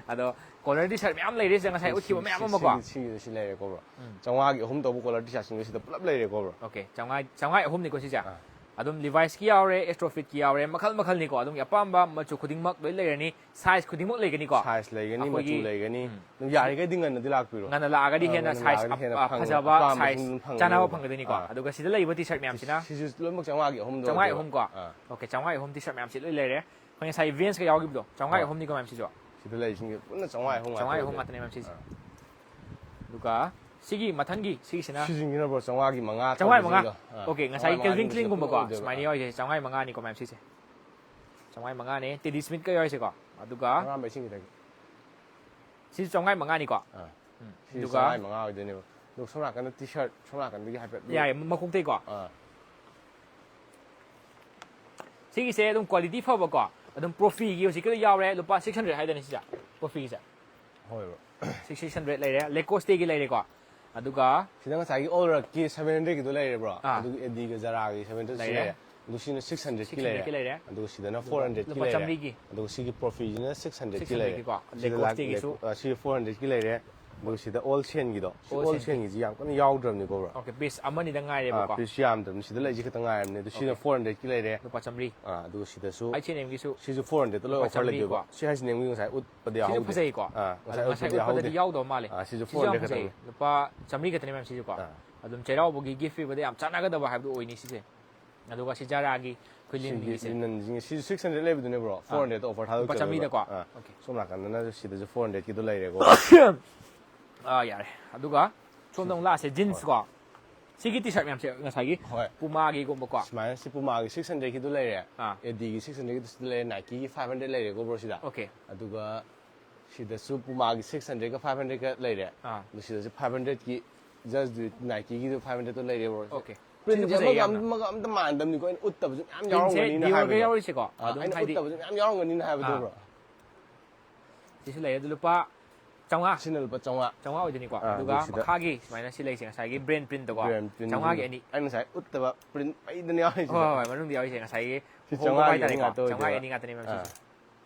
ꯑꯗꯣ collar T-shirt ꯃꯌꯥꯝ ꯂꯩꯔꯦ ꯁꯤꯗ ꯉꯁꯥꯏ ꯎꯠꯈꯤꯕ ꯃꯌꯥꯝ ꯑꯃꯀꯣ꯫ ꯁꯤꯒꯤ, ꯁꯤꯒꯤꯗ ꯁꯤ ꯂꯩꯔꯦꯀꯣ, ꯕ꯭ꯔꯣ꯫ ꯎꯝ꯫ ꯆꯥꯝꯃꯉꯥꯒꯤ ꯑꯍꯨꯝ ꯇꯧꯕ collar T-shirt ꯁꯤꯡꯁꯦ ꯁꯤꯗ ꯄꯨꯂꯞ ꯂꯩꯔꯦꯀꯣ, ꯕ꯭ꯔꯣ꯫ ꯑꯣꯀꯦ, ꯆꯥꯝꯃꯉꯥ, ꯆꯥꯝꯃꯉꯥ ꯑꯍꯨꯝꯅꯤꯀꯣ ꯁꯤꯁꯦ꯫ ꯑꯥ꯫ ꯑꯗꯨꯝ Levi's ꯀꯤ ꯌꯥꯎꯔꯦ, Astrofit ꯀꯤ ꯌꯥꯎꯔꯦ, ꯃꯈꯜ ꯃꯈꯜꯅꯤꯀꯣ꯫ ꯑꯗꯨꯝ ꯑꯄꯥꯝꯕ ꯃꯆꯨ ꯈꯨꯗꯤꯡꯃꯛ ꯂꯣꯏ ꯂꯩꯔꯅꯤ, size ꯈꯨꯗꯤꯡꯃꯛ ꯂꯩꯒꯅꯤꯀꯣ꯫ Size ꯂꯩꯒꯅꯤ, ꯑꯩꯈꯣꯏꯒꯤ ꯃꯆꯨ ꯂꯩꯒꯅꯤ꯫ ꯎꯝ꯫ ꯑꯗꯨꯝ ꯌꯥꯔꯤꯈꯩꯗꯤ ꯉꯟꯅꯗꯤ ꯂꯥꯛꯄꯤꯔꯣ꯫ ꯉꯟꯅ ꯂꯥꯛꯑꯒꯗꯤ ꯑꯥ, ꯍꯦꯟꯅ ꯉꯟꯅ size ꯂꯥꯛꯑꯒꯗꯤ ꯍꯦꯟꯅ ꯑ, ꯐꯪ-, ꯐꯖꯕ, ꯑꯄꯥꯝꯕꯁꯤꯡ size ꯑꯗꯨꯝ ꯐꯪꯒꯅꯤ, ꯆꯥꯅꯕ ꯕ꯭ꯔꯣ꯫ ꯐꯪꯒꯗꯣꯏꯅꯤꯀꯣ꯫ ꯑꯥ꯫ ꯑꯗꯨꯒ ꯁꯤꯗ ꯂꯩꯕ T-shirt ꯃꯌꯥꯝꯁꯤꯅ ꯁꯤꯁꯨ ꯂꯣꯏꯅꯃꯛ ꯆꯥꯝꯃꯉꯥꯒꯤ ꯑꯍꯨꯝꯗꯣ ꯆꯥꯝꯃꯉꯥꯒꯤ ꯑꯣꯏꯗꯣꯏꯕ꯫ ꯑꯍꯨꯝꯀꯣ꯫ ꯑꯥ꯫ ꯑꯣꯀꯦ, ꯆꯥꯝꯃꯉꯥꯒꯤ ꯑꯍꯨꯝ T-shirt ꯃꯌꯥꯝꯁꯤ ꯂꯣꯏ ꯂꯩꯔꯦ꯫ ꯑꯩꯈꯣꯏ ꯉꯁꯥꯏ Vans ꯀ ꯌꯥꯎꯈꯤꯕꯗꯣ, ꯆꯥꯝꯃꯉꯥꯒꯤ ꯍꯣꯏ꯫ ꯑꯍꯨꯝꯅꯤꯀꯣ ꯃꯌꯥꯝꯁꯤꯁꯨ꯫ ꯁꯤꯗ ꯂꯩꯔꯤꯁꯤꯡꯁꯦ ꯄꯨꯟꯅ ꯆꯥꯝꯃꯉꯥ ꯑꯍꯨꯝ ꯉꯥꯛꯇ ꯆꯥꯝꯃꯉꯥꯒꯤ ꯑꯍꯨꯝ ꯑꯣꯏꯗꯣꯏꯕ꯫ ꯉꯥꯛꯇꯅꯦ ꯃꯌꯥꯝ ꯁꯤꯁꯦ꯫ ꯑꯥ꯫ ꯑꯗꯨꯒ ꯁꯤꯒꯤ ꯃꯊꯪꯒꯤ ꯁꯤꯒꯤꯁꯤꯅ ꯁꯤꯁꯤꯡꯁꯤꯅ, ꯕ꯭ꯔꯣ, ꯆꯥꯝꯃꯉꯥꯒꯤ ꯃꯉꯥ ꯆꯥꯝꯃꯉꯥꯒꯤ ꯃꯉꯥ꯫ ꯇꯧꯕꯁꯤꯡꯗꯣ꯫ ꯑꯥ, ꯑꯣꯀꯦ, ꯉꯁꯥꯏ ꯆꯥꯝꯃꯉꯥꯒꯤ Calvin ꯃꯉꯥ Klein ꯒꯨꯝꯕꯀꯣ, ꯑꯣꯏꯗꯣꯏꯕ꯫ ꯁꯨꯃꯥꯏꯅ ꯑꯥ꯫ ꯌꯥꯎꯔꯤꯁꯦ ꯆꯥꯝꯃꯉꯥꯒꯤ ꯃꯉꯥꯅꯤꯀꯣ ꯃꯌꯥꯝ ꯁꯤꯁꯦ꯫ ꯆꯥꯝꯃꯉꯥꯒꯤ ꯃꯉꯥꯅꯦ, Teddy Smith ꯀ ꯌꯥꯎꯔꯤꯁꯦꯀꯣ꯫ ꯑꯗꯨꯒ ꯑꯉꯥꯡꯕ ꯏꯁꯤꯡ ꯈꯤꯇꯪ꯫ ꯁꯤꯁꯨ ꯆꯥꯝꯃꯉꯥꯒꯤ ꯃꯉꯥꯅꯤꯀꯣ꯫ ꯑꯥ꯫ ꯎꯝ, ꯁꯤ ꯑꯗꯨꯒ ꯆꯥꯝꯃꯉꯥꯒꯤ ꯃꯉꯥ ꯑꯣꯏꯗꯣꯏꯅꯦꯕ꯫ ꯑꯗꯨꯒ ꯁꯣꯝ ꯅꯥꯀꯟꯗ T-shirt, ꯁꯣꯝ ꯅꯥꯀꯟꯗꯒꯤ ꯍꯥꯏꯐꯦꯠ꯫ ꯌꯥꯏ, ꯃꯈꯣꯡꯇꯩꯀꯣ꯫ ꯑꯥ꯫ ꯁꯤꯒꯤꯁꯦ ꯑꯗꯨꯝ quality ꯐꯕꯀꯣ, ꯑꯗꯨꯝ Profi ꯒꯤ ꯍꯧꯖꯤꯛꯀꯤꯗ ꯌꯥꯎꯔꯦ, ꯂꯨꯄꯥ six hundred ꯍꯥꯏꯗꯅꯦ ꯁꯤꯁꯦ, Profi ꯒꯤꯁꯦ꯫ ꯍꯣꯏ, ꯕ꯭ꯔꯣ꯫ Six, six hundred ꯂꯩꯔꯦ, Lacoste ꯒꯤ ꯂꯩꯔꯦꯀꯣ꯫ ꯑꯗꯨꯒ ꯁꯤꯗ ꯉꯁꯥꯏꯒꯤ All Rush ꯀꯤ seven hundred ꯀꯤꯗꯣ ꯂꯩꯔꯦ, ꯕ꯭ꯔꯣ꯫ ꯑꯥ꯫ ꯑꯗꯨꯒ ꯑꯦꯗꯤꯒ Zara ꯒꯤ seven hundred ꯁꯤ ꯂꯩꯔꯦ꯫ ꯂꯩꯔꯦ꯫ ꯑꯗꯨ ꯁꯤꯅ six hundred ꯀꯤ Six hundred ꯀꯤ ꯂꯩꯔꯦ꯫ ꯂꯩꯔꯦ꯫ ꯑꯗꯨꯒ ꯁꯤꯗꯅ ꯑꯗꯨꯒ four hundred ꯀꯤ ꯂꯨꯄꯥ ꯂꯩꯔꯦ꯫ ꯆꯥꯝꯃꯔꯤꯒꯤ꯫ ꯑꯗꯨꯒ ꯁꯤꯒꯤ Profi ꯁꯤꯅ six hundred ꯀꯤ Six hundred ꯂꯩꯔꯦ꯫ ꯀꯤꯀꯣ꯫ ꯁꯤꯗ Lacoste ꯂꯥꯛ-, ꯒꯤꯁꯨ꯫ ꯑ, ꯁꯤꯒꯤ four hundred ꯀꯤ ꯂꯩꯔꯦ꯫ ꯑꯗꯨꯒ ꯁꯤꯗ ꯑꯣꯜ ꯁꯦꯟꯒꯤꯗꯣ, ꯁꯤ ꯑꯣꯜ ꯑꯣꯜ ꯁꯦꯟꯒꯤ꯫ ꯁꯦꯟꯒꯤꯁꯤ ꯌꯥꯝ ꯀꯟꯅ ꯌꯥꯎꯗ꯭ꯔꯕꯅꯤꯀꯣ, ꯕ꯭ꯔꯣ? ꯑꯣꯀꯦ, ꯄꯤꯁ ꯑꯃꯅꯤꯗ ꯉꯥꯏꯔꯦꯕꯀꯣ꯫ ꯄꯤꯁ ꯌꯥꯝꯗ꯭ꯔꯕꯅꯤ, ꯁꯤꯗ ꯂꯩꯁꯦ ꯈꯛꯇ ꯉꯥꯏꯔꯕꯅꯤ꯫ ꯑꯗꯨ ꯁꯤꯅ ꯑꯣꯀꯦ꯫ ꯐꯣꯔ ꯍꯟꯗ꯭ꯔꯦꯗꯀꯤ ꯂꯩꯔꯦ꯫ ꯂꯨꯄꯥ ꯆꯥꯝꯃꯔꯤ꯫ ꯑꯥ, ꯑꯗꯨꯒ ꯁꯤꯗꯁꯨ ꯑꯩ ꯁꯦꯟ ꯁꯤꯁꯨ ꯐꯣꯔ ꯍꯟꯗ꯭ꯔꯦꯗꯇ ꯂꯣꯏ ꯂꯨꯄꯥ ꯑꯣꯐꯔ ꯂꯩꯗꯣꯏꯕ꯫ ꯆꯥꯝꯃꯔꯤꯀꯣ꯫ ꯁꯤ ꯍꯥꯏꯁꯤ ꯅꯦꯝꯒꯤ ꯉꯁꯥꯏ ꯎꯠꯄꯗꯤ ꯁꯤꯁꯨ ꯌꯥꯎꯍꯧꯗꯦ꯫ ꯐꯖꯩꯀꯣ꯫ ꯑꯥ, ꯉꯁꯥꯏ ꯑꯗꯣ ꯉꯁꯥꯏ ꯎꯠꯄꯗꯤ ꯎꯠꯄꯗꯗꯤ ꯌꯥꯎꯍꯧꯗꯦ꯫ ꯌꯥꯎꯗꯕ ꯃꯥꯜꯂꯦ꯫ ꯑꯥ, ꯁꯤꯁꯨ ꯁꯤꯁꯨ ꯐꯣꯔ ꯌꯥꯝ ꯍꯟꯗ꯭ꯔꯦꯗ ꯐꯖꯩ꯫ ꯈꯛꯇꯅꯤ꯫ ꯂꯨꯄꯥ ꯆꯥꯝꯃꯔꯤꯒ ꯇꯅꯦ ꯃꯌꯥꯝ ꯁꯤꯁꯨꯀꯣ꯫ ꯑꯥ꯫ ꯑꯗꯨꯝ ꯆꯩꯔꯥꯎꯕꯒꯤ ꯒꯤꯐ ꯄꯤꯕꯗ ꯌꯥꯝ ꯆꯥꯟꯅꯒꯗꯕ ꯍꯥꯏꯕꯗꯨ ꯑꯣꯏꯅꯤ ꯁꯤꯁꯦ꯫ ꯑꯗꯨꯒ ꯁꯤ ꯖꯥꯔꯥꯒꯤ ꯑꯩꯈꯣꯏ ꯂꯤꯟꯒꯤꯁꯦ꯫ ꯁꯤꯒꯤ ꯂꯤꯅꯟꯁꯤꯡꯁꯦ, ꯁꯤꯁꯨ ꯁꯤꯛꯁ ꯍꯟꯗ꯭ꯔꯦꯗ ꯂꯩꯕꯗꯨꯅꯦ, ꯕ꯭ꯔꯣ? ꯐꯣꯔ ꯍꯟꯗ꯭ꯔꯦꯗꯇ ꯑꯣꯐꯔ ꯂꯨꯄꯥ ꯊꯥꯗꯣꯛꯆꯔꯒ꯫ ꯆꯥꯝꯃꯔꯤꯗꯀꯣ꯫ ꯑꯥ꯫ ꯑꯣꯀꯦ꯫ ꯁꯣꯝ ꯅꯥꯀꯟꯗꯅ ꯁꯤꯗꯁꯨ ꯐꯣꯔ ꯍꯟꯗ꯭ꯔꯦꯗꯀꯤꯗꯣ ꯂꯩꯔꯦꯀꯣ꯫ ꯑꯥ, ꯌꯥꯔꯦ꯫ ꯑꯗꯨꯒ ꯁꯣꯝꯗ ꯑꯃꯨꯛ ꯂꯥꯛꯑꯁꯦ, ꯖꯤꯟꯁꯀꯣ꯫ ꯁꯤꯒꯤ ꯇꯤ ꯁꯥꯔꯠ ꯃꯌꯥꯝꯁꯦ ꯉꯁꯥꯏꯒꯤ ꯍꯣꯏ꯫ ꯄꯨꯃꯥꯒꯤꯒꯨꯝꯕꯀꯣ꯫ ꯁꯨꯃꯥꯏꯅ ꯁꯤ ꯄꯨꯃꯥꯒꯤ ꯁꯤꯛꯁ ꯍꯟꯗ꯭ꯔꯦꯗꯀꯤꯗꯣ ꯂꯩꯔꯦ꯫ ꯑꯥ꯫ ꯑꯦꯗꯤꯒꯤ ꯁꯤꯛꯁ ꯍꯟꯗ꯭ꯔꯦꯗꯀꯤꯗꯣ ꯁꯤꯗ ꯂꯩꯔꯦ, ꯅꯥꯏꯀꯤꯒꯤ ꯐꯥꯏꯚ ꯍꯟꯗ꯭ꯔꯦꯗ ꯂꯩꯔꯦꯀꯣ, ꯕ꯭ꯔꯣ, ꯁꯤꯗ꯫ ꯑꯣꯀꯦ꯫ ꯑꯗꯨꯒ ꯁꯤꯗꯁꯨ ꯄꯨꯃꯥꯒꯤ ꯁꯤꯛꯁ ꯍꯟꯗ꯭ꯔꯦꯗꯀ ꯐꯥꯏꯚ ꯍꯟꯗ꯭ꯔꯦꯗꯀ ꯂꯩꯔꯦ꯫ ꯑꯥ꯫ ꯑꯗꯨ ꯁꯤꯗꯁꯨ ꯐꯥꯏꯚ ꯍꯟꯗ꯭ꯔꯦꯗꯀꯤ, ꯖꯁ ꯗꯨ ꯏꯠ, ꯅꯥꯏꯀꯤꯒꯤꯗꯣ ꯐꯥꯏꯚ ꯍꯟꯗ꯭ꯔꯦꯗꯇꯣ ꯂꯩꯔꯦ, ꯕ꯭ꯔꯣ꯫ ꯑꯣꯀꯦ꯫ ꯄ꯭ꯔꯤꯟꯁꯦ ꯁꯤꯁꯨ ꯐꯖꯩ ꯑꯃꯒ ꯌꯥꯝꯅ꯫ ꯑꯃꯒ ꯑꯝꯇ ꯃꯥꯟꯅꯗꯕꯅꯤꯀꯣ, ꯑꯩꯅ ꯎꯠꯇꯕꯁꯨ ꯃꯌꯥꯝ ꯄ꯭ꯔꯤꯟꯁꯦ ꯌꯥꯎꯔꯝꯒꯅꯤꯅ ꯗꯤꯑꯣꯔꯒ ꯍꯥꯏꯕꯗꯣ꯫ ꯌꯥꯎꯔꯤꯁꯦꯀꯣ꯫ ꯑꯥ, ꯑꯗꯨꯝ ꯑꯩꯅ ꯍꯥꯏꯗꯤ ꯎꯠꯇꯕꯁꯨ ꯃꯌꯥꯝ ꯌꯥꯎꯔꯝꯒꯅꯤꯅ ꯍꯥꯏꯕꯗꯣ, ꯑꯥ꯫ ꯕ꯭ꯔꯣ꯫ ꯁꯤꯁꯨ ꯂꯩꯔꯦ꯫ ꯑꯗꯨ ꯂꯨꯄꯥ ꯆꯥꯝꯃꯉꯥ꯫ ꯁꯤꯅ ꯂꯨꯄꯥ ꯆꯥꯝꯃꯉꯥ꯫ ꯆꯥꯝꯃꯉꯥ ꯑꯣꯏꯗꯣꯏꯅꯤꯀꯣ꯫ ꯑꯥ, ꯑꯗꯨꯒ ꯑꯗꯨ ꯁꯤꯗ ꯃꯈꯥꯒꯤ ꯁꯨꯃꯥꯏꯅ ꯁꯤ ꯂꯩꯁꯦ, ꯉꯁꯥꯏꯒꯤ ꯕ꯭ꯔꯦꯟ ꯄ꯭ꯔꯤꯟꯇꯀꯣ꯫ ꯕ꯭ꯔꯦꯟ ꯄ꯭ꯔꯤꯟ ꯆꯥꯝꯃꯉꯥꯒꯤ ꯑꯅꯤ꯫ ꯑꯩꯅ ꯉꯁꯥꯏ ꯎꯠꯇꯕ ꯄ꯭ꯔꯤꯟ ꯃꯩꯗꯅ ꯌꯥꯎꯔꯤꯁꯦ꯫ ꯍꯣꯏ, ꯍꯣꯏ, ꯍꯣꯏ, ꯃꯅꯨꯡꯗ ꯌꯥꯎꯔꯤꯁꯦ ꯉꯁꯥꯏꯒꯤ ꯁꯤ ꯍꯣꯡꯕ ꯆꯥꯝꯃꯉꯥꯒꯤ ꯍꯥꯏꯇꯥꯔꯦꯀꯣ꯫ ꯑꯅꯤ ꯉꯥꯛꯇ ꯑꯣꯏꯗꯣꯏꯕ꯫ ꯆꯥꯝꯃꯉꯥꯒꯤ ꯑꯅꯤ ꯉꯥꯛꯇꯅꯦꯕ ꯑꯥ꯫ ꯁꯤꯁꯦ꯫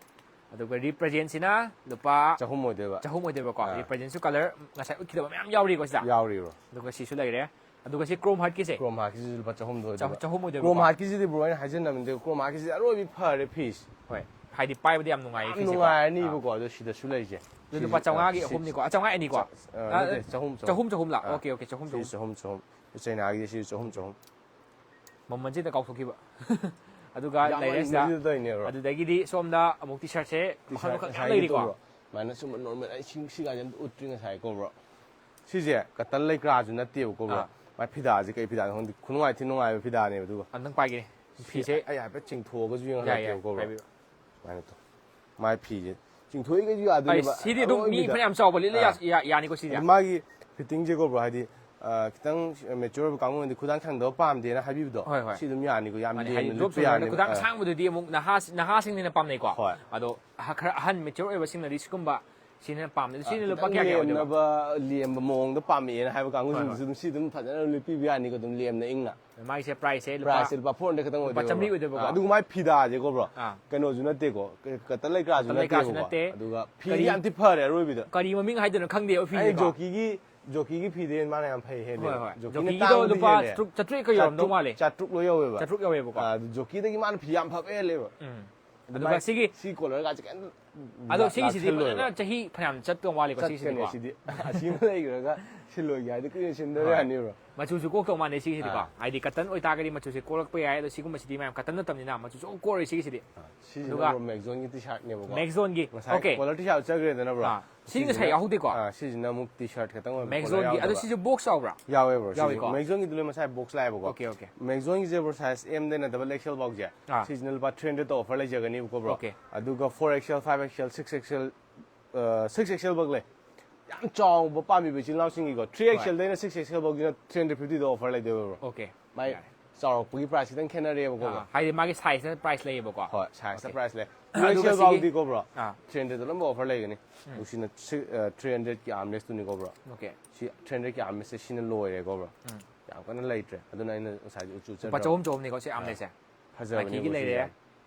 ꯑꯗꯨꯒ ꯔꯤꯞ ꯄ꯭ꯔꯖꯦꯟꯁꯤꯅ ꯂꯨꯄꯥ ꯆꯍꯨꯝ ꯑꯣꯏꯗꯣꯏꯕ꯫ ꯆꯍꯨꯝ ꯑꯣꯏꯗꯣꯏꯕꯀꯣ꯫ ꯑꯥ꯫ ꯔꯤꯞ ꯄ꯭ꯔꯖꯦꯟꯁꯨ ꯀꯂꯔ ꯉꯁꯥꯏ ꯎꯠꯈꯤꯗꯕ ꯃꯌꯥꯝ ꯌꯥꯎꯔꯤꯀꯣ ꯁꯤꯗ꯫ ꯌꯥꯎꯔꯤꯕ꯭ꯔꯣ? ꯑꯗꯨꯒ ꯁꯤꯁꯨ ꯂꯩꯔꯦ꯫ ꯑꯗꯨꯒ ꯁꯤ ꯀ꯭ꯔꯣꯝ ꯍꯥꯔꯠꯀꯤꯁꯦ꯫ ꯀ꯭ꯔꯣꯝ ꯍꯥꯔꯠꯀꯤꯁꯤꯁꯨ ꯂꯨꯄꯥ ꯆꯍꯨꯝꯗ ꯑꯣꯏꯗꯣꯏꯕ꯫ ꯆꯍꯨꯝ ꯑꯣꯏꯗꯣꯏꯕꯀꯣ꯫ ꯀ꯭ꯔꯣꯝ ꯍꯥꯔꯠꯀꯤꯁꯤꯗꯤ, ꯕ꯭ꯔꯣ, ꯑꯩꯅ ꯍꯥꯏꯖꯟꯅꯕꯅꯤꯗ, ꯀ꯭ꯔꯣꯝ ꯍꯥꯔꯠꯀꯤꯁꯤꯗꯤ ꯑꯔꯣꯏꯕꯤ ꯐꯔꯦ ꯐꯤꯁ꯫ ꯍꯣꯏ꯫ ꯍꯥꯏꯗꯤ ꯄꯥꯏꯕꯗꯤ ꯌꯥꯝ ꯅꯨꯡꯉꯥꯏꯌꯦ ꯌꯥꯝ ꯐꯤꯁꯦꯀꯣ꯫ ꯅꯨꯡꯉꯥꯏꯔꯅꯤꯕꯀꯣ꯫ ꯑꯗꯣ ꯁꯤꯗꯁꯨ ꯂꯩꯁꯦ꯫ ꯑꯗꯨ ꯂꯨꯄꯥ ꯆꯥꯝꯃꯉꯥꯒꯤ ꯑꯍꯨꯝꯅꯤꯀꯣ꯫ ꯑ, ꯆꯥꯝꯃꯉꯥ ꯑꯅꯤꯀꯣ꯫ ꯑ, ꯅꯠꯇꯦ, ꯆꯍꯨꯝ, ꯆꯍꯨꯝ꯫ ꯆꯍꯨꯝ, ꯆꯍꯨꯝ ꯂꯥꯛ꯫ ꯑꯥ꯫ ꯑꯣꯀꯦ, ꯑꯣꯀꯦ, ꯆꯍꯨꯝ, ꯁꯤꯁꯨ ꯆꯍꯨꯝ꯫ ꯆꯍꯨꯝ, ꯆꯍꯨꯝ꯫ ꯆꯥꯏꯅꯥꯒꯤ ꯁꯤꯁꯨ ꯆꯍꯨꯝ, ꯆꯍꯨꯝ꯫ ꯃꯃꯜꯁꯤꯗ ꯀꯥꯎꯊꯣꯛꯈꯤꯕ꯫ ꯑꯗꯨꯒ ꯌꯥꯝ ꯂꯩꯔꯦ ꯁꯤꯗ꯫ ꯃꯟꯕꯗꯨꯗ ꯇꯧꯔꯤꯅꯦꯕ꯫ ꯑꯗꯨꯗꯒꯤꯗꯤ ꯁꯣꯝꯗ ꯑꯃꯨꯛ ꯇꯤ ꯁꯥꯔꯠꯁꯦ ꯃꯈꯜ ꯃꯈꯜ ꯃꯌꯥꯝ ꯉꯁꯥꯏꯒꯤ ꯂꯩꯔꯤꯀꯣ꯫ ꯇꯧꯕ꯭ꯔꯣ? ꯁꯨꯃꯥꯏꯅ ꯁꯨꯝꯕ ꯅꯣꯔꯃꯦꯜ, ꯑꯩ ꯁꯤ, ꯁꯤ ꯀꯥꯁꯦ ꯑꯝꯇ ꯎꯠꯇ꯭ꯔꯤ ꯉꯁꯥꯏꯀꯣ, ꯕ꯭ꯔꯣ꯫ ꯁꯤꯁꯦ ꯀꯇꯟ ꯂꯩꯀ꯭ꯔꯥꯁꯨ ꯅꯠꯇꯦꯕꯀꯣ, ꯕ꯭ꯔꯣ꯫ ꯑꯥ꯫ ꯃꯥꯏ ꯐꯤꯗꯥꯁꯦ ꯀꯩ ꯐꯤꯗꯥꯅꯣ ꯈꯪꯗꯦ, ꯈꯨꯅꯨꯡꯉꯥꯏ ꯊꯤ ꯅꯨꯡꯉꯥꯏꯕ ꯐꯤꯗꯥꯅꯦꯕ꯫ ꯑꯗꯨꯒ ꯑꯝꯇꯪ ꯄꯥꯏꯒꯦꯅꯦ꯫ ꯁꯤ ꯐꯤꯁꯦ꯫ ꯑꯩ ꯍꯥꯏꯐꯦꯠ ꯆꯤꯡꯊꯣꯛꯑꯒꯁꯨ ꯌꯥꯏ, ꯌꯥꯏ, ꯌꯦꯡꯍꯜꯂꯛꯀꯦꯕꯀꯣ, ꯕ꯭ꯔꯣ꯫ ꯄꯥꯏꯕꯤꯌꯨ꯫ ꯁꯨꯃꯥꯏꯅ ꯇꯧ꯫ ꯃꯥꯏ ꯐꯤꯁꯦ ꯆꯤꯡꯊꯣꯛꯏꯒꯁꯨ ꯑꯩ ꯌꯥꯗꯣꯏꯅꯦꯕ꯫ ꯁꯤꯗꯤ ꯑꯗꯨꯝ ꯃꯤ ꯑꯔꯣꯏꯕꯤꯗ꯫ ꯐꯅꯌꯥꯝ ꯆꯥꯎꯕ ꯂꯤꯠꯂ ꯑꯥ꯫ ꯌꯥ-, ꯌꯥ-, ꯌꯥꯅꯤꯀꯣ ꯁꯤꯁꯦ꯫ ꯑꯗꯨ ꯃꯥꯒꯤ ꯐꯤꯠꯇꯤꯡꯁꯦꯀꯣ, ꯕ꯭ꯔꯣ, ꯍꯥꯏꯗꯤ, ꯑ, ꯈꯤꯇꯪ ꯃꯦꯆꯣꯔ ꯑꯣꯏꯕ ꯀꯥꯡꯕꯨꯅꯗꯤ ꯈꯨꯗꯥꯡ ꯁꯥꯡꯗꯕ ꯄꯥꯝꯗꯦꯅ ꯍꯥꯏꯕꯤꯕꯗꯣ, ꯍꯣꯏ, ꯍꯣꯏ꯫ ꯁꯤ ꯑꯗꯨꯝ ꯌꯥꯅꯤꯀꯣ, ꯌꯥꯝ ꯃꯥꯅꯦ, ꯂꯦꯝꯅ ꯍꯥꯏꯗꯤ ꯗ꯭ꯔꯣꯞ ꯂꯤꯠꯄ ꯁꯣꯜꯗꯔꯗ ꯌꯥꯅꯤꯕ꯫ ꯈꯨꯗꯥꯡ ꯑꯥ꯫ ꯑꯁꯥꯡꯕꯗꯨꯗꯤ ꯑꯃꯨꯛ ꯅꯍꯥ-, ꯅꯍꯥꯁꯤꯡꯅ ꯍꯦꯟꯅ ꯄꯥꯝꯅꯩꯀꯣ꯫ ꯍꯣꯏ꯫ ꯑꯗꯣ ꯑꯍ-, ꯈꯔ ꯑꯍꯟ ꯃꯦꯆꯣꯔ ꯑꯣꯏꯕꯁꯤꯡꯅꯗꯤ ꯁꯤꯒꯨꯝꯕ ꯁꯤꯅ ꯄꯥꯝꯃꯦ꯫ ꯁꯤꯅ ꯂꯨꯄꯥ ꯀꯌꯥ ꯀꯌꯥ ꯑꯣꯏꯗꯣꯏꯕ? ꯂꯦꯝꯅ ꯏꯪꯅ ꯍꯥꯏꯕ ꯀꯥꯡꯕꯨꯁꯤꯡꯗꯨꯁꯨ ꯑꯗꯨꯝ ꯁꯤ ꯑꯗꯨꯝ ꯐꯖꯅ ꯂꯤꯠꯄꯤꯕ ꯌꯥꯅꯤꯀꯣ, ꯑꯗꯨꯝ ꯂꯦꯝꯅ ꯏꯪꯅ꯫ ꯃꯥꯒꯤꯁꯦ price ꯁꯦ ꯂꯨꯄꯥ price ꯁꯦ ꯂꯨꯄꯥ four hundred ꯈꯛꯇꯪ ꯂꯨꯄꯥ ꯑꯣꯏꯗꯣꯏꯕ꯫ ꯆꯥꯝꯃꯔꯤ ꯑꯣꯏꯗꯣꯏꯕꯀꯣ꯫ ꯑꯥ, ꯑꯗꯨꯒ ꯃꯥꯏ ꯐꯤꯗꯥꯁꯦꯀꯣ bro, ꯑꯥ꯫ ꯀꯩꯅꯣꯁꯨ ꯅꯠꯇꯦꯀꯣ, ꯀ- cotton ꯂꯩꯀ꯭ꯔꯥꯁꯨ cotton ꯂꯩꯀ꯭ꯔꯥꯁꯨ ꯅꯠꯇꯦꯕꯀꯣ꯫ ꯅꯠꯇꯦ꯫ ꯑꯗꯨꯒ ꯐꯤ ꯀꯔꯤ- ꯌꯥꯝ ꯊꯤ ꯐꯔꯦ ꯑꯔꯣꯏꯕꯤꯗ꯫ ꯀꯔꯤ ꯃꯃꯤꯡ ꯍꯥꯏꯗꯣꯏꯅꯣ ꯈꯪꯗꯦꯕ ꯑꯩ ꯐꯤꯁꯦꯀꯣ꯫ ꯖꯣꯀꯤꯒꯤ ꯖꯣꯀꯤꯒꯤ ꯐꯤꯗꯦ ꯃꯥꯅ ꯌꯥꯝ ꯐꯩ ꯍꯦꯜꯂꯦ꯫ ꯍꯣꯏ, ꯍꯣꯏ꯫ ꯖꯣꯀꯤꯅ ꯖꯣꯀꯤꯒꯤꯗꯣ ꯇꯥꯡꯕꯗꯤ ꯂꯨꯄꯥ ꯍꯦꯜꯂꯦ꯫ ꯆꯥꯇ꯭ꯔꯨꯛ- ꯆꯥꯇ꯭ꯔꯦꯠꯀ ꯌꯧꯔꯝꯗꯧ ꯆꯥꯇ꯭ꯔꯨꯛ- ꯃꯥꯜꯂꯦ꯫ ꯆꯥꯇ꯭ꯔꯨꯛ ꯂꯣꯏ ꯌꯧꯋꯦꯕ꯫ ꯆꯥꯇ꯭ꯔꯨꯛ ꯌꯧꯋꯦꯕꯀꯣ꯫ ꯑꯥ, ꯑꯗꯨ ꯖꯣꯀꯤꯗꯒꯤ ꯃꯥꯅ ꯐꯤ ꯌꯥꯝ ꯐꯕ ꯍꯦꯜꯂꯦꯕ꯫ ꯎꯝ꯫ ꯑꯗꯨ ꯑꯗꯨꯒ ꯃꯥꯏ ꯁꯤꯒꯤ- ꯁꯤ color ꯒꯁꯦ ꯀꯩꯝ ꯑꯗꯣ ꯁꯤꯒꯤꯁꯤꯗꯤ ꯂꯥꯛꯁꯜꯂꯣꯏꯕ꯫ ꯐꯖꯅ ꯆꯍꯤ ꯐꯅꯌꯥꯝ ꯆꯠꯇꯧ ꯃꯥꯜꯂꯦꯀꯣ ꯆꯠꯀꯅꯤ ꯁꯤꯒꯤꯁꯤꯗꯤꯀꯣ꯫ ꯁꯤꯗꯤ꯫ ꯑꯁꯤ ꯑꯃ ꯂꯩꯈ꯭ꯔꯒ ꯁꯤꯜꯂꯣꯏꯒꯦ ꯍꯥꯏꯗꯤ ꯀꯨꯏꯅ ꯁꯤꯟꯗꯕ ꯍꯣꯏ꯫ ꯌꯥꯅꯤꯕ꯭ꯔꯣ? ꯃꯆꯨꯁꯨ ꯀꯣꯛꯇꯧ ꯃꯥꯟꯗꯦ ꯁꯤꯒꯤꯁꯤꯗꯤꯀꯣ꯫ ꯑꯥ꯫ ꯍꯥꯏꯗꯤ cotton ꯑꯣꯏꯇꯥꯔꯒꯗꯤ ꯃꯆꯨꯁꯦ ꯀꯣꯛꯂꯛꯄ ꯌꯥꯏ, ꯑꯗꯣ ꯁꯤꯒꯨꯝꯕꯁꯤꯗꯤ ꯃꯌꯥꯝ cotton ꯅꯠꯇꯕꯅꯤꯅ ꯃꯆꯨꯁꯨ ꯑꯃꯨꯛ ꯀꯣꯛꯂꯣꯏ ꯁꯤꯒꯤꯁꯤꯗꯤ꯫ ꯁꯤꯁꯤꯅ ꯑꯗꯨꯒ bro Maxzone ꯒꯤ T-shirt ꯅꯦꯕꯀꯣ꯫ Maxzone ꯒꯤ꯫ ꯉꯁꯥꯏ Okay꯫ Color T-shirt ꯆꯠꯈ꯭ꯔꯦꯗꯅ bro꯫ ꯑꯥ꯫ ꯁꯤ ꯉꯁꯥꯏ ꯌꯥꯎꯍꯧꯗꯦꯀꯣ? ꯑꯥ, ꯁꯤꯁꯤꯅ ꯑꯃꯨꯛ T-shirt ꯈꯛꯇꯪ ꯑꯣꯏꯕ, Maxzone color ꯒꯤ꯫ ꯑꯗꯣ ꯌꯥꯎꯗꯕ꯫ ꯁꯤꯁꯦ box ꯌꯥꯎꯕ꯭ꯔꯥ? ꯌꯥꯎꯋꯦ bro, ꯁꯤꯁꯦ꯫ ꯌꯥꯎꯋꯤꯀꯣ? Maxzone ꯒꯤꯗꯤ ꯂꯣꯏ ꯃꯁꯥꯏ box ꯂꯥꯛꯑꯦꯕꯀꯣ꯫ Okay, okay꯫ Maxzone ꯒꯤꯁꯦ bro size M ꯗꯩꯅ double X L ꯐꯥꯎꯁꯦ꯫ ꯑꯥ꯫ ꯁꯤꯁꯤꯅ ꯂꯨꯄꯥ three hundred ꯇ offer ꯂꯩꯖꯒꯅꯤꯕꯀꯣ bro꯫ Okay꯫ ꯑꯗꯨꯒ four X L, five X L, six X L, ꯑ, six X L ꯐꯥꯎ ꯂꯩ꯫ ꯌꯥꯝ ꯆꯥꯎꯕ ꯄꯥꯝꯃꯤꯕ ꯏꯆꯤꯜ ꯏꯅꯥꯎꯁꯤꯡꯒꯤꯀꯣ꯫ Three X L ꯗꯩꯅ six X L ꯐꯥꯎꯒꯤꯅ three hundred fifty ꯗ offer ꯂꯩꯗꯣꯏꯕ bro꯫ Okay꯫ ꯃꯥꯏ ꯌꯥꯔꯦ꯫ ꯆꯥꯎꯔꯛꯄꯒꯤ price ꯈꯤꯇꯪ ꯈꯦꯠꯅꯔꯦꯕꯀꯣ bro꯫ ꯑꯥ, ꯍꯥꯏꯗꯤ ꯃꯥꯒꯤ size ꯇ price ꯂꯩꯌꯦꯕꯀꯣ꯫ ꯍꯣꯏ, size ꯇ Okay꯫ price ꯂꯩ꯫ ꯑꯗꯨꯒ Two X L ꯁꯤꯒꯤ- ꯐꯥꯎꯗꯤꯀꯣ bro, ꯑꯥ꯫ three hundred ꯇ ꯂꯣꯏꯅꯃꯛ offer ꯂꯩꯒꯅꯤ꯫ ꯑꯗꯨ ꯁꯤꯅ si-, ꯑ, three hundred ꯀꯤ armrest ꯇꯨꯅꯤꯀꯣ bro꯫ Okay꯫ ꯁꯤ three hundred ꯀꯤ armrest ꯁꯦ ꯁꯤꯅ ꯂꯣꯏꯔꯦꯀꯣ bro꯫ ꯌꯥꯝ ꯀꯟꯅ ꯂꯩꯇ꯭ꯔꯦ꯫ ꯑꯗꯨꯅ ꯑꯩꯅ ꯉꯁꯥꯏ ꯎꯆꯨ ꯂꯨꯄꯥ ꯆꯍꯨꯝ ꯆꯍꯨꯝꯅꯤꯀꯣ ꯁꯤ armrest ꯁꯦ꯫ ꯐꯖꯕꯅꯦ Nike ꯒꯤ bro, ꯁꯤ ꯂꯩꯔꯦ꯫ ꯌꯥꯝ꯫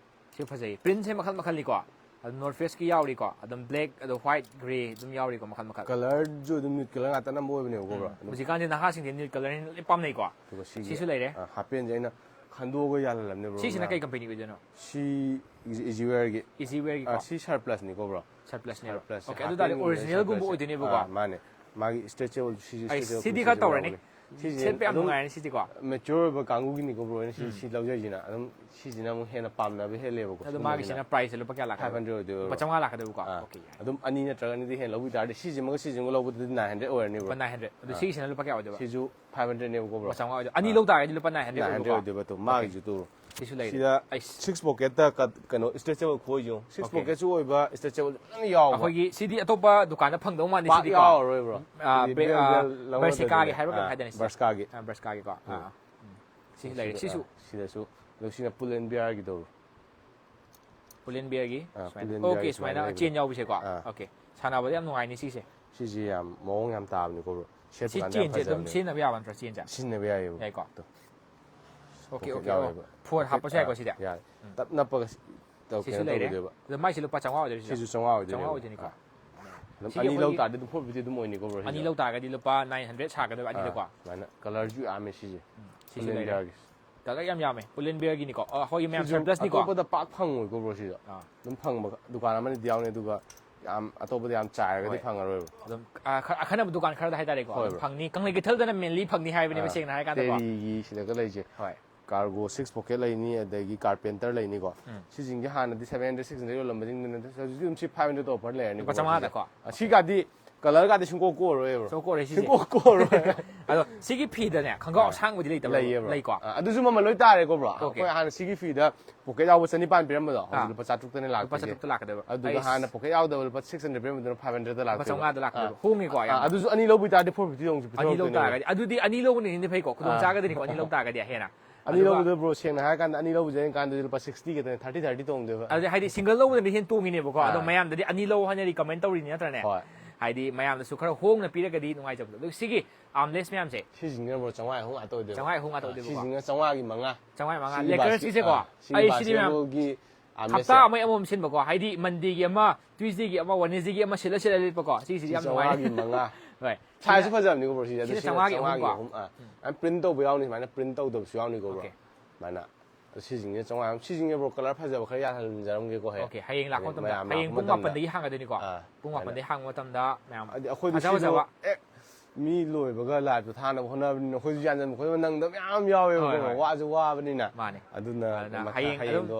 ꯁꯤ ꯐꯖꯩ꯫ Print ꯁꯦ ꯃꯈꯜ ꯃꯈꯜꯅꯤꯀꯣ꯫ ꯑꯗꯨ North Face ꯀꯤ ꯌꯥꯎꯔꯤꯀꯣ꯫ ꯑꯗꯨꯝ black, ꯑꯗꯣ white, grey ꯑꯗꯨꯝ ꯌꯥꯎꯔꯤꯀꯣ ꯃꯈꯜ ꯃꯈꯜ꯫ Color ꯁꯨ ꯑꯗꯨꯝ nude color ꯉꯥꯛꯇ ꯑꯅꯝꯕ ꯑꯣꯏꯕꯅꯦꯕ bro꯫ ꯑꯗꯨꯝ ꯍꯧꯖꯤꯛꯀꯥꯟꯗꯤ ꯅꯍꯥꯁꯤꯡꯗꯤ nude color ꯅ ꯂꯣꯏ ꯄꯥꯝꯅꯩꯀꯣ꯫ ꯑꯗꯨꯒ ꯁꯤꯒꯤ, ꯁꯤꯁꯨ ꯂꯩꯔꯦ꯫ ꯑ, half pant ꯁꯦ ꯑꯩꯅ ꯈꯟꯗꯣꯛꯑꯒ ꯌꯥꯜꯍꯜꯂꯝꯅꯦ bro꯫ ꯁꯤꯁꯤꯅ ꯉꯔꯥꯡ꯫ ꯀꯩ company ꯒꯤ ꯑꯣꯏꯗꯣꯏꯅꯣ? ꯁꯤ Easy-, Easywear ꯒꯤ꯫ Easy Wear ꯒꯤꯀꯣ꯫ ꯑ, ꯁꯤ Surplus ꯅꯤꯀꯣ bro꯫ Surplus ꯅꯦꯕ꯫ Surplus ꯁꯦ Okay, ꯑꯗꯨ half ꯇꯥꯔꯗꯤ pant ꯒꯨꯝꯕ original ꯒꯨꯝꯕ Surplus ꯁꯦ꯫ ꯑꯣꯏꯗꯣꯏꯅꯦꯕꯀꯣ꯫ ꯑ, ꯃꯥꯅꯦ꯫ ꯃꯥꯒꯤ stretchable ꯁꯤꯁꯨ ꯑꯩ stretchable ꯁꯤꯗꯤ ꯁꯤꯁꯨ ꯈꯔ ꯇꯧꯔꯅꯤ꯫ ꯌꯥꯎꯕꯅꯦ꯫ ꯁꯤꯁꯦ ꯁꯦꯠꯄ ꯌꯥꯝ ꯑꯗꯨꯝ ꯅꯨꯡꯉꯥꯏꯔꯅꯤ ꯁꯤꯗꯤꯀꯣ꯫ Mature ꯑꯣꯏꯕ ꯀꯥꯡꯕꯨꯒꯤꯅꯤꯀꯣ bro, ꯑꯩꯅ ꯁꯤ, ꯁꯤ ꯂꯧꯖꯩꯁꯤꯅ꯫ ꯑꯗꯨꯝ ꯁꯤꯁꯤꯅ ꯑꯃꯨꯛ ꯍꯦꯟꯅ ꯄꯥꯝꯅꯕ ꯍꯦꯜꯂꯦꯕꯀꯣ꯫ ꯑꯗꯣ ꯁꯤꯒꯨꯝꯕꯁꯤꯅ꯫ ꯃꯥꯒꯤꯁꯤꯅ price ꯁꯦ ꯂꯨꯄꯥ ꯀꯌꯥ ꯂꯥꯛꯀꯗꯣꯏꯕ? Five hundred ꯑꯣꯏꯗꯣꯏꯕ ꯂꯨꯄꯥ bro꯫ ꯆꯥꯝꯃꯉꯥ ꯂꯥꯛꯀꯗꯣꯏꯕꯀꯣ꯫ ꯑꯥ꯫ Okay, ꯌꯥꯏ꯫ ꯑꯗꯨꯝ ꯑꯅꯤ ꯅꯠꯇ꯭ꯔꯒ ꯑꯅꯤꯗꯤ ꯍꯦꯟꯅ ꯂꯧꯕꯤ ꯇꯥꯔꯗꯤ ꯁꯤꯁꯤꯃꯒ ꯁꯤꯁꯤꯃꯒ ꯂꯧꯕꯗꯗꯤ nine hundred ꯑꯣꯏꯔꯅꯤ bro꯫ ꯂꯨꯄꯥ nine hundred꯫ ꯑꯗꯨ ꯁꯤꯒꯤꯁꯤꯅ ꯂꯨꯄꯥ ꯀꯌꯥ ꯑꯣꯏꯗꯣꯏꯕ? ꯁꯤꯁꯨ five hundred ꯅꯦꯕꯀꯣ bro꯫ ꯂꯨꯄꯥ ꯆꯥꯝꯃꯉꯥ ꯑꯣꯏꯗꯣꯏꯕ꯫ ꯑꯅꯤ ꯂꯧ ꯇꯥꯔꯒꯗꯤ ꯂꯨꯄꯥ nine hundred Nine hundred ꯑꯣꯏꯕꯀꯣ꯫ ꯑꯣꯏꯗꯣꯏꯕ꯫ ꯇꯨ ꯃꯥꯒꯤꯁꯨ ꯇꯨ꯫ ꯁꯤꯁꯨ ꯂꯩꯔꯦ꯫ ꯁꯤꯗ ꯑꯩꯁ꯫ Six pocket ꯇ cut, ꯀꯩꯅꯣ, stretchable ꯈꯣꯏꯁꯨ꯫ Six Okay꯫ pocket ꯁꯨ ꯑꯣꯏꯕ, stretchable ꯐꯖꯅ ꯌꯥꯎꯕ꯫ ꯑꯩꯈꯣꯏꯒꯤ ꯁꯤꯗꯤ ꯑꯇꯣꯞꯄ ꯗꯨꯀꯥꯟꯗ ꯐꯪꯗꯧ ꯃꯥꯟꯗꯦ ꯄꯥꯛ ꯁꯤꯗꯤꯀꯣ꯫ ꯌꯥꯎꯔꯔꯣꯏ bro꯫ ꯑꯥ, ꯁꯤꯗꯤ ꯕꯦ-, bell, ꯑꯥ, bell ꯂꯧꯅꯗꯕꯅꯦ꯫ Bershka ꯒꯤ ꯍꯥꯏꯕ꯭ꯔꯥ ꯀꯩꯅꯣꯝ ꯑꯥ, ꯍꯥꯏꯗꯥꯏꯅꯦ ꯁꯤꯗ? Bershka ꯒꯤ꯫ ꯑꯥ, Bershka ꯒꯤꯀꯣ꯫ ꯑꯥ, ꯎꯝ꯫ ꯁꯤ ꯁꯤꯗ, ꯂꯩꯔꯦ꯫ ꯁꯤꯁꯨ ꯑꯥ, ꯁꯤꯗꯁꯨ꯫ ꯑꯗꯣ ꯁꯤꯅ Pull and Bear ꯒꯤꯗꯣ꯫ Pull and Bear ꯒꯤ ꯑꯥ, ꯁꯨꯃꯥꯏꯅ꯫ Pull and Bear Okay, ꯒꯤ ꯁꯨꯃꯥꯏꯅ ꯁꯨꯃꯥꯏꯅ chain ꯂꯩꯕꯅꯦ꯫ ꯌꯥꯎꯕꯁꯦꯀꯣ꯫ ꯑꯥ꯫ Okay꯫ ꯁꯥꯟꯅꯕꯗ ꯌꯥꯝ ꯅꯨꯡꯉꯥꯏꯅꯤ ꯁꯤꯁꯦ꯫ ꯁꯤꯁꯦ ꯌꯥꯝ ꯃꯑꯣꯡ ꯌꯥꯝ ꯇꯥꯕꯅꯤꯀꯣ ꯕ꯭ꯔꯣ꯫ ꯁꯤ ꯆꯦꯟꯁꯦ ꯑꯗꯨꯝ ꯁꯤꯖꯤꯟꯅꯕ ꯌꯥꯕ ꯅꯠꯇ꯭ꯔꯣ? ꯆꯦꯟꯁꯦ ꯁꯤꯖꯤꯟꯅꯕ ꯌꯥꯏꯌꯦꯕ꯫ ꯌꯥꯏꯀꯣ? ꯇꯣ꯫ Okay Pocket okay. ꯌꯥꯎꯋꯦꯕ꯫ ꯐꯣꯔ ꯍꯥꯞꯄꯁꯨ ꯌꯥꯏꯀꯣ ꯁꯤꯗ? ꯌꯥꯔꯦ꯫ ꯇꯞ ꯅꯞꯄꯒ ꯇꯧ- ꯁꯤꯁꯨ ꯀꯩꯅꯣ ꯂꯩꯔꯦ꯫ ꯇꯧꯒꯗꯣꯏꯕ꯫ ꯑꯗꯣ ꯃꯥꯏꯁꯦ ꯂꯨꯄꯥ ꯆꯥꯝꯃꯉꯥ ꯑꯣꯏꯗꯣꯏꯔꯣ ꯁꯤꯗ? ꯁꯤꯁꯨ ꯆꯥꯝꯃꯉꯥ ꯑꯣꯏꯗꯣꯏꯅꯦꯕ꯫ ꯆꯥꯝꯃꯉꯥ ꯑꯣꯏꯗꯣꯏꯅꯤꯀꯣ? ꯑꯥ꯫ ꯑꯗꯨꯝ ꯁꯤꯒꯤ ꯑꯅꯤ ꯂꯧ ꯑꯩꯈꯣꯏꯒꯤ ꯇꯥꯔꯗꯤ ꯑꯗꯨꯝ ꯐꯣꯔ ꯐꯤꯐꯇꯤ ꯑꯗꯨꯝ ꯑꯣꯏꯅꯤꯀꯣ ꯕ꯭ꯔꯣ ꯁꯤꯁꯦ? ꯑꯅꯤ ꯂꯧ ꯇꯥꯔꯒꯗꯤ ꯂꯨꯄꯥ ꯅꯥꯏꯟ ꯍꯟꯗ꯭ꯔꯦꯗ ꯁꯥꯒꯗꯣꯏꯕ ꯑꯅꯤꯗꯀꯣ? ꯑꯥ, ꯁꯨꯃꯥꯏꯅ ꯀꯂꯔꯁꯨ ꯌꯥꯝꯃꯦ ꯁꯤꯁꯦ꯫ ꯁꯤꯁꯨ ꯂꯩꯔꯦ꯫ ꯄꯨꯂꯦꯟꯗꯤꯌꯥꯒꯤ꯫ ꯀꯂꯔ ꯌꯥꯝ ꯌꯥꯝꯃꯦ꯫ ꯄꯨꯂꯦꯟ ꯕꯤꯌꯔꯒꯤꯅꯤꯀꯣ꯫ ꯑ, ꯑꯩꯈꯣꯏꯒꯤ ꯃꯌꯥꯝ ꯁꯤꯁꯨ ꯁꯔꯄ꯭ꯂꯁꯅꯤꯀꯣ꯫ ꯑꯇꯣꯞꯄꯗ ꯄꯥꯛ ꯐꯪꯉꯣꯏꯀꯣ ꯕ꯭ꯔꯣ ꯁꯤꯗ꯫ ꯑꯥ꯫ ꯑꯗꯨꯝ ꯐꯪꯕ ꯗꯨꯀꯥꯟ ꯑꯃꯅꯤꯗꯤ ꯌꯥꯎꯅꯤ, ꯑꯗꯨꯒ ꯌꯥꯝ ꯑꯇꯣꯞꯄꯗ ꯌꯥꯝ ꯆꯥꯏꯔꯒꯗꯤ ꯍꯣꯏ꯫ ꯐꯪꯉꯔꯣꯏꯕ꯫ ꯑꯗꯨꯝ ꯑ, ꯈ- ꯑꯈꯟꯅꯕ ꯗꯨꯀꯥꯟ ꯈꯔꯗ ꯍꯥꯏꯇꯥꯔꯦꯀꯣ꯫ ꯍꯣꯏ, ꯑꯗꯨꯝ ꯕ꯭ꯔꯣ꯫ ꯐꯪꯅꯤ꯫ ꯀꯪꯂꯩ ꯀꯩꯊꯦꯜꯗꯅ ꯃꯦꯟꯂꯤ ꯐꯪꯅꯤ ꯍꯥꯏꯕꯅꯦꯕ ꯑꯥ, ꯁꯦꯡꯅ ꯍꯥꯏꯔꯀꯥꯟꯗꯀꯣ꯫ ꯇꯦꯔꯤꯒꯤ ꯁꯤꯗꯒ ꯂꯩꯁꯦ꯫ ꯍꯣꯏ꯫ ꯀꯥꯔꯒꯣ ꯁꯤꯛꯁ ꯄꯣꯀꯦꯠ ꯂꯩꯅꯤ, ꯑꯗꯒꯤ ꯀꯥꯔꯄꯦꯟꯇꯔ ꯂꯩꯅꯤꯀꯣ꯫ ꯎꯝ꯫ ꯁꯤꯁꯤꯡꯁꯦ ꯍꯥꯟꯅꯗꯤ ꯁꯚꯦꯟ ꯍꯟꯗ꯭ꯔꯦꯗ ꯁꯤꯛꯁ ꯍꯟꯗ꯭ꯔꯦꯗ ꯌꯣꯜꯂꯝꯕꯁꯤꯡꯗꯨꯅ ꯍꯧꯖꯤꯛꯇꯤ ꯑꯗꯨꯝ ꯁꯤ ꯐꯥꯏꯚ ꯍꯟꯗ꯭ꯔꯦꯗ ꯑꯣꯐꯔ ꯂꯩꯔꯅꯤ ꯂꯨꯄꯥ ꯕ꯭ꯔꯣ ꯆꯥꯝꯃꯉꯥꯗꯀꯣ? ꯁꯤꯁꯦ꯫ ꯑ, ꯁꯤꯒꯗꯤ ꯀꯂꯔꯒꯗꯤ ꯁꯨꯡꯀꯣꯛ ꯀꯣꯛꯑꯔꯣꯏ ꯕ꯭ꯔꯣ꯫ ꯁꯨꯡꯀꯣꯛ ꯀꯣꯛꯑꯔꯣꯏ ꯁꯤꯁꯦ꯫ ꯁꯨꯡꯀꯣꯛ ꯀꯣꯛꯑꯔꯣꯏ꯫ ꯑꯗꯣ ꯁꯤꯒꯤ ꯐꯤꯗꯅꯦ ꯈꯣꯡꯒ꯭ꯔꯥꯎ ꯑꯥ꯫ ꯑꯁꯥꯡꯕꯗꯤ ꯂꯩꯇꯕ꯭ꯔꯥ? ꯂꯩꯌꯦ ꯕ꯭ꯔꯣ꯫ ꯂꯩꯀꯣ? ꯑ, ꯑꯗꯨꯁꯨ ꯃꯃꯜ ꯂꯣꯏ ꯇꯥꯔꯦꯀꯣ ꯕ꯭ꯔꯣ꯫ ꯑꯣꯀꯦ꯫ ꯑꯩꯈꯣꯏ ꯍꯥꯟꯅ ꯁꯤꯒꯤ ꯐꯤꯗ ꯄꯣꯀꯦꯠ ꯌꯥꯎꯕ ꯆꯅꯤꯄꯥꯟ ꯄꯤꯔꯝꯕꯗꯣ ꯑꯥ꯫ ꯍꯧꯖꯤꯛ ꯂꯨꯄꯥ ꯆꯥꯇ꯭ꯔꯨꯛꯇꯅꯦ ꯂꯥꯛꯇꯣꯏꯁꯦ꯫ ꯂꯨꯄꯥ ꯆꯥꯇ꯭ꯔꯨꯛꯇ ꯂꯥꯛꯀꯗꯣꯏꯕ꯫ ꯑꯗꯨꯒ ꯑꯩꯁ꯫ ꯍꯥꯟꯅ ꯄꯣꯀꯦꯠ ꯌꯥꯎꯗꯕ ꯂꯨꯄꯥ ꯁꯤꯛꯁ ꯍꯟꯗ꯭ꯔꯦꯗ ꯄꯤꯔꯝꯕꯗꯣ ꯐꯥꯏꯚ ꯍꯟꯗ꯭ꯔꯦꯗꯇ ꯂꯨꯄꯥ ꯂꯥꯛꯇꯣꯏꯕ꯫ ꯆꯥꯝꯃꯉꯥꯗ ꯂꯥꯛꯀꯗꯣꯏꯕ꯫ ꯑꯥ꯫ ꯍꯣꯡꯉꯤꯀꯣ ꯑꯥ, ꯌꯥꯝꯅ꯫ ꯑꯗꯨꯁꯨ ꯑꯅꯤ ꯂꯧꯕ ꯇꯥꯔꯗꯤ ꯐꯣꯔ ꯐꯤꯐꯇꯤ ꯌꯧꯅ ꯑꯅꯤ ꯂꯧ ꯄꯤꯊꯣꯔꯛꯇꯣꯏꯅꯦꯕ꯫ ꯇꯥꯔꯒꯗꯤ ꯑꯗꯨꯗꯤ ꯑꯅꯤ ꯂꯧꯕꯅ ꯍꯦꯟꯅ ꯐꯩꯀꯣ ꯈꯨꯗꯣꯡ ꯑꯥ꯫ ꯆꯥꯒꯗꯣꯏꯅꯤꯀꯣ ꯑꯅꯤ ꯂꯧ ꯇꯥꯔꯒꯗꯤ ꯑꯍꯦꯟꯅ꯫ ꯑꯅꯤ ꯑꯗꯨꯒ ꯂꯧꯕꯗ ꯕ꯭ꯔꯣ ꯁꯦꯡꯅ ꯍꯥꯏꯔꯀꯥꯟꯗ ꯑꯅꯤ ꯂꯧꯕꯁꯦ ꯑꯩꯅ ꯀꯥꯟꯗꯗꯤ ꯂꯨꯄꯥ ꯁꯤꯛꯁꯇꯤ ꯈꯛꯇꯅꯦ, ꯊꯥꯔꯇꯤ ꯊꯥꯔꯇꯤ ꯇꯣꯡꯗꯦꯕ꯫ ꯑꯗꯨꯗꯤ ꯍꯥꯏꯗꯤ ꯁꯤꯡꯒꯜ ꯂꯧꯕꯅꯗꯤ ꯍꯦꯟꯅ ꯇꯣꯡꯉꯤꯅꯦꯕꯀꯣ꯫ ꯑꯗꯣ ꯑꯥ꯫ ꯃꯌꯥꯝꯗꯗꯤ ꯑꯅꯤ ꯂꯧ ꯍꯥꯏꯅ ꯔꯤꯀꯃꯦꯟ ꯇꯧꯔꯤꯅꯤ ꯅꯠꯇ꯭ꯔꯅꯦ? ꯍꯣꯏ꯫ ꯍꯥꯏꯗꯤ ꯃꯌꯥꯝꯗꯁꯨ ꯈꯔ ꯍꯣꯡꯅ ꯄꯤꯔꯒꯗꯤ ꯅꯨꯡꯉꯥꯏꯖꯕꯗꯣ꯫ ꯑꯗꯨ ꯁꯤꯒꯤ ꯑꯥꯔꯝꯂꯦꯁ ꯃꯌꯥꯝꯁꯦ ꯁꯤꯁꯤꯡꯁꯤꯅ ꯕ꯭ꯔꯣ ꯆꯥꯝꯃꯉꯥ ꯑꯍꯨꯝ ꯉꯥꯛꯇ ꯑꯣꯏꯗꯣꯏꯕ꯫ ꯆꯥꯝꯃꯉꯥ ꯑꯍꯨꯝ ꯉꯥꯛꯇ ꯑꯣꯏꯗꯣꯏꯕꯀꯣ꯫ ꯁꯤꯁꯤꯡꯁꯤꯅ ꯆꯥꯝꯃꯉꯥꯒꯤ ꯃꯉꯥ꯫ ꯆꯥꯝꯃꯉꯥ ꯃꯉꯥ꯫ ꯁꯤꯒꯤ ꯂꯦꯀꯔꯁꯀꯤꯁꯦꯀꯣ? ꯑꯥ, ꯁꯤꯒꯤ ꯑꯩ ꯁꯤꯗꯤ ꯃꯌꯥꯝ ꯕꯥꯁꯀꯦꯠꯕꯣꯜꯒꯤ ꯍꯞꯇꯥ ꯑꯥꯔꯝꯂꯦꯁꯁꯦ꯫ ꯑꯃ ꯑꯃꯃꯝ ꯁꯤꯟꯕꯀꯣ꯫ ꯍꯥꯏꯗꯤ ꯃꯟꯗꯦꯒꯤ ꯑꯃ, ꯇ꯭ꯌꯨꯁꯗꯦꯒꯤ ꯑꯃ, ꯋꯦꯅꯦꯁꯗꯦꯒꯤ ꯑꯃ ꯁꯤꯜꯂ ꯁꯤꯜꯂ ꯂꯤꯠꯄꯀꯣ꯫ ꯁꯤꯒꯤꯁꯤꯗꯤ ꯁꯤ ꯌꯥꯝ ꯅꯨꯡꯉꯥꯏ꯫ ꯆꯥꯝꯃꯉꯥꯒꯤ ꯃꯉꯥ꯫ ꯍꯣꯏ꯫ ꯁꯥꯏꯖꯁꯨ ꯐꯖꯕꯅꯤꯀꯣ ꯕ꯭ꯔꯣ ꯁꯤꯁꯦ꯫ ꯑꯗꯣ ꯁꯤꯅ ꯁꯤꯅ ꯆꯥꯝꯃꯉꯥꯒꯤ ꯆꯥꯝꯃꯉꯥꯒꯤ ꯑꯍꯨꯝꯀꯣ꯫ ꯑꯍꯨꯝ꯫ ꯑꯥ꯫ ꯑꯗꯨꯝ ꯄ꯭ꯔꯤꯟ ꯇꯧꯕ ꯌꯥꯎꯅꯤ, ꯁꯨꯃꯥꯏꯅ ꯄ꯭ꯔꯤꯟ ꯇꯧꯗꯕꯁꯨ ꯌꯥꯎꯅꯤꯀꯣ ꯕ꯭ꯔꯣ꯫ ꯑꯣꯀꯦ꯫ ꯑꯗꯨꯃꯥꯏꯅ꯫ ꯑꯗꯣ ꯁꯤꯁꯤꯡꯁꯦ ꯆꯥꯝꯃꯉꯥ꯫ ꯁꯤꯁꯤꯡꯁꯦ ꯕ꯭ꯔꯣ ꯀꯂꯔ ꯐꯖꯕ ꯈꯔ ꯌꯥꯟꯍꯟꯖꯔꯝꯒꯦꯀꯣ ꯍꯦꯛ꯫ ꯑꯣꯀꯦ꯫ ꯍꯌꯦꯡ ꯂꯥꯛꯄ ꯍꯌꯦꯡ ꯃꯇꯝꯗ꯫ ꯃꯌꯥꯝ ꯍꯌꯦꯡ ꯂꯥꯛꯄ ꯄꯨꯡ ꯃꯇꯝꯗ꯫ ꯃꯥꯄꯟꯗꯒꯤ ꯍꯥꯡꯒꯗꯣꯏꯅꯤꯀꯣ꯫ ꯑꯥ꯫ ꯄꯨꯡ ꯃꯥꯄꯟꯗꯒꯤ ꯍꯥꯡꯕ ꯃꯇꯝꯗ ꯃꯌꯥꯝ ꯍꯥꯏꯗꯤ ꯑꯩꯈꯣꯏꯗꯤ ꯐꯖ ꯁꯤꯗꯣ ꯐꯖꯕ꯫ ꯑꯦ, ꯃꯤ ꯂꯣꯏꯕꯒ ꯂꯥꯏꯞꯇꯣ ꯊꯥꯅꯕ ꯍꯣꯠꯅꯕꯅꯤꯅ ꯑꯩꯈꯣꯏꯁꯨ ꯌꯥꯟꯖꯟꯕ ꯈꯣꯠꯆꯟꯕ ꯅꯪꯗꯕ ꯃꯌꯥꯝ ꯌꯥꯎꯋꯦꯕꯀꯣ꯫ ꯍꯣꯏ, ꯍꯣꯏ꯫ ꯋꯥꯁꯨ ꯋꯥꯕꯅꯤꯅ꯫ ꯃꯥꯅꯦ꯫ ꯑꯗꯨꯅ ꯑꯗꯨꯅ ꯃꯊꯪ ꯍꯌꯦꯡ ꯑꯗꯨꯝ ꯍꯌꯦꯡꯗꯣ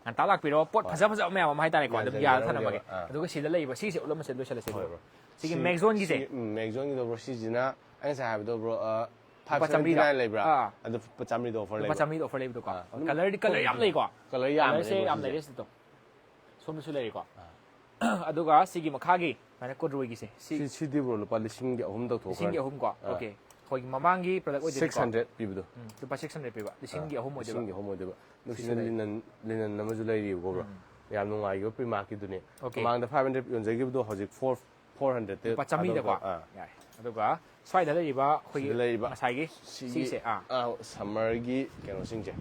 ꯉꯟꯇꯥ ꯂꯥꯛꯄꯤꯔꯣ꯫ ꯄꯣꯠ ꯍꯣꯏ꯫ ꯐꯖ ꯐꯖꯕ ꯃꯌꯥꯝ ꯑꯃ ꯍꯥꯏꯇꯥꯔꯦꯀꯣ꯫ ꯑꯗꯨꯝ ꯌꯥꯜꯂ ꯌꯥꯟꯖꯔꯝꯒꯦꯕ꯫ ꯊꯝꯃꯒꯦ꯫ ꯑꯥ꯫ ꯑꯗꯨꯒ ꯁꯤꯗ ꯂꯩꯕ ꯁꯤꯁꯦ ꯎꯠꯂꯝꯃꯁꯦ, ꯂꯣꯏꯁꯤꯜꯂꯁꯦ꯫ ꯍꯣꯏ, ꯕ꯭ꯔꯣ꯫ ꯁꯤꯒꯤ ꯁꯤ-, ꯃꯦꯛꯖꯣꯟꯒꯤꯁꯦ? ꯁꯤ, ꯎꯝ, ꯃꯦꯛꯖꯣꯟꯒꯤꯗꯣ, ꯕ꯭ꯔꯣ, ꯁꯤꯁꯤꯅ ꯑꯩ ꯉꯁꯥꯏ ꯍꯥꯏꯕꯗꯣ, ꯕ꯭ꯔꯣ, ꯑ, ꯂꯨꯄꯥ ꯆꯥꯝꯃꯔꯤꯗ? ꯐꯥꯏꯚ ꯁꯚꯦꯟꯇꯤ ꯅꯥꯏꯟ ꯂꯩꯕ꯭ꯔꯥ? ꯑꯥ꯫ ꯑꯗꯨ ꯂꯨꯄꯥ ꯆꯥꯝꯃꯔꯤꯗ ꯑꯣꯐꯔ ꯂꯨꯄꯥ ꯂꯩꯕ꯭ꯔꯣ? ꯆꯥꯝꯃꯔꯤꯗ ꯑꯣꯐꯔ ꯂꯩꯕꯗꯣꯀꯣ꯫ ꯑꯥ, ꯑꯗꯨꯝ ꯀꯂꯔꯗꯤ ꯀꯂꯔ ꯌꯥꯝ ꯄꯣꯠꯁꯤ-, ꯂꯩꯀꯣ? ꯀꯂꯔ ꯌꯥꯝꯕꯅꯦ, ꯀꯂꯔꯁꯦ ꯕ꯭ꯔꯣ, ꯌꯥꯝ ꯁꯤꯁꯦ꯫ ꯂꯩꯔꯦ ꯁꯤꯗꯣ꯫ ꯁꯣꯝꯗꯁꯨ ꯂꯩꯔꯦꯀꯣ꯫ ꯑꯗꯨꯒ ꯁꯤꯒꯤ ꯃꯈꯥꯒꯤ ꯁꯨꯃꯥꯏꯅ ꯀꯣꯗ꯭ꯔꯣꯏꯒꯤꯁꯦ꯫ ꯁꯤ ꯁꯤ-, ꯁꯤꯗꯤ, ꯕ꯭ꯔꯣ, ꯂꯨꯄꯥ ꯂꯤꯁꯤꯡꯒꯤ ꯑꯍꯨꯝ ꯇꯧꯊꯣꯛꯈ꯭ꯔꯅꯤ꯫ ꯂꯤꯁꯤꯡꯒꯤ ꯑꯍꯨꯝꯀꯣ? ꯑꯥ꯫ ꯑꯣꯀꯦ꯫ ꯑꯩꯈꯣꯏꯒꯤ ꯃꯃꯥꯡꯒꯤ ꯄ꯭ꯔꯗꯛ ꯑꯣꯏꯗꯣꯏꯅꯤꯀꯣ? ꯁꯤꯛꯁ ꯍꯟꯗ꯭ꯔꯦꯗ ꯄꯤꯕꯗꯣ꯫ ꯎꯝ, ꯂꯨꯄꯥ ꯁꯤꯛꯁ ꯍꯟꯗ꯭ꯔꯦꯗ ꯄꯤꯕ꯫ ꯂꯤꯁꯤꯡꯒꯤ ꯑꯥ, ꯑꯍꯨꯝ ꯑꯣꯏꯗꯣꯏꯕ꯫ ꯂꯤꯁꯤꯡꯒꯤ ꯑꯍꯨꯝ ꯑꯣꯏꯗꯣꯏꯕ꯫ ꯑꯗꯨ ꯁꯤꯁꯨ ꯁꯤꯗ ꯂꯩ꯫ ꯂꯤꯅꯟ, ꯂꯤꯅꯟ ꯑꯃꯁꯨ ꯂꯩꯔꯤꯕꯀꯣ, ꯕ꯭ꯔꯣ꯫ ꯎꯝ꯫ ꯌꯥꯝ ꯅꯨꯡꯉꯥꯏꯈꯤꯕ Primarkꯀꯤꯗꯨꯅꯤ꯫ Okay. ꯃꯃꯥꯡꯗ five hundred ꯌꯣꯟꯖꯒꯤꯕꯗꯣ ꯍꯧꯖꯤꯛ four four hundred ꯂꯨꯄꯥ ꯆꯥꯝꯃꯔꯤꯗꯀꯣ꯫ ꯑꯥ꯫ ꯌꯥꯏ꯫ ꯑꯗꯨꯒ ꯁ꯭ꯋꯥꯏꯗ ꯂꯩꯔꯤꯕ ꯑꯩꯈꯣꯏꯒꯤ ꯁꯤꯗ ꯂꯩꯔꯤꯕ ꯉꯁꯥꯏꯒꯤ ꯁꯤꯒꯤ ꯁꯤꯁꯦ, ꯑꯥ, ꯑꯥ, summerꯒꯤ ꯀꯩꯅꯣꯁꯤꯡꯁꯦ,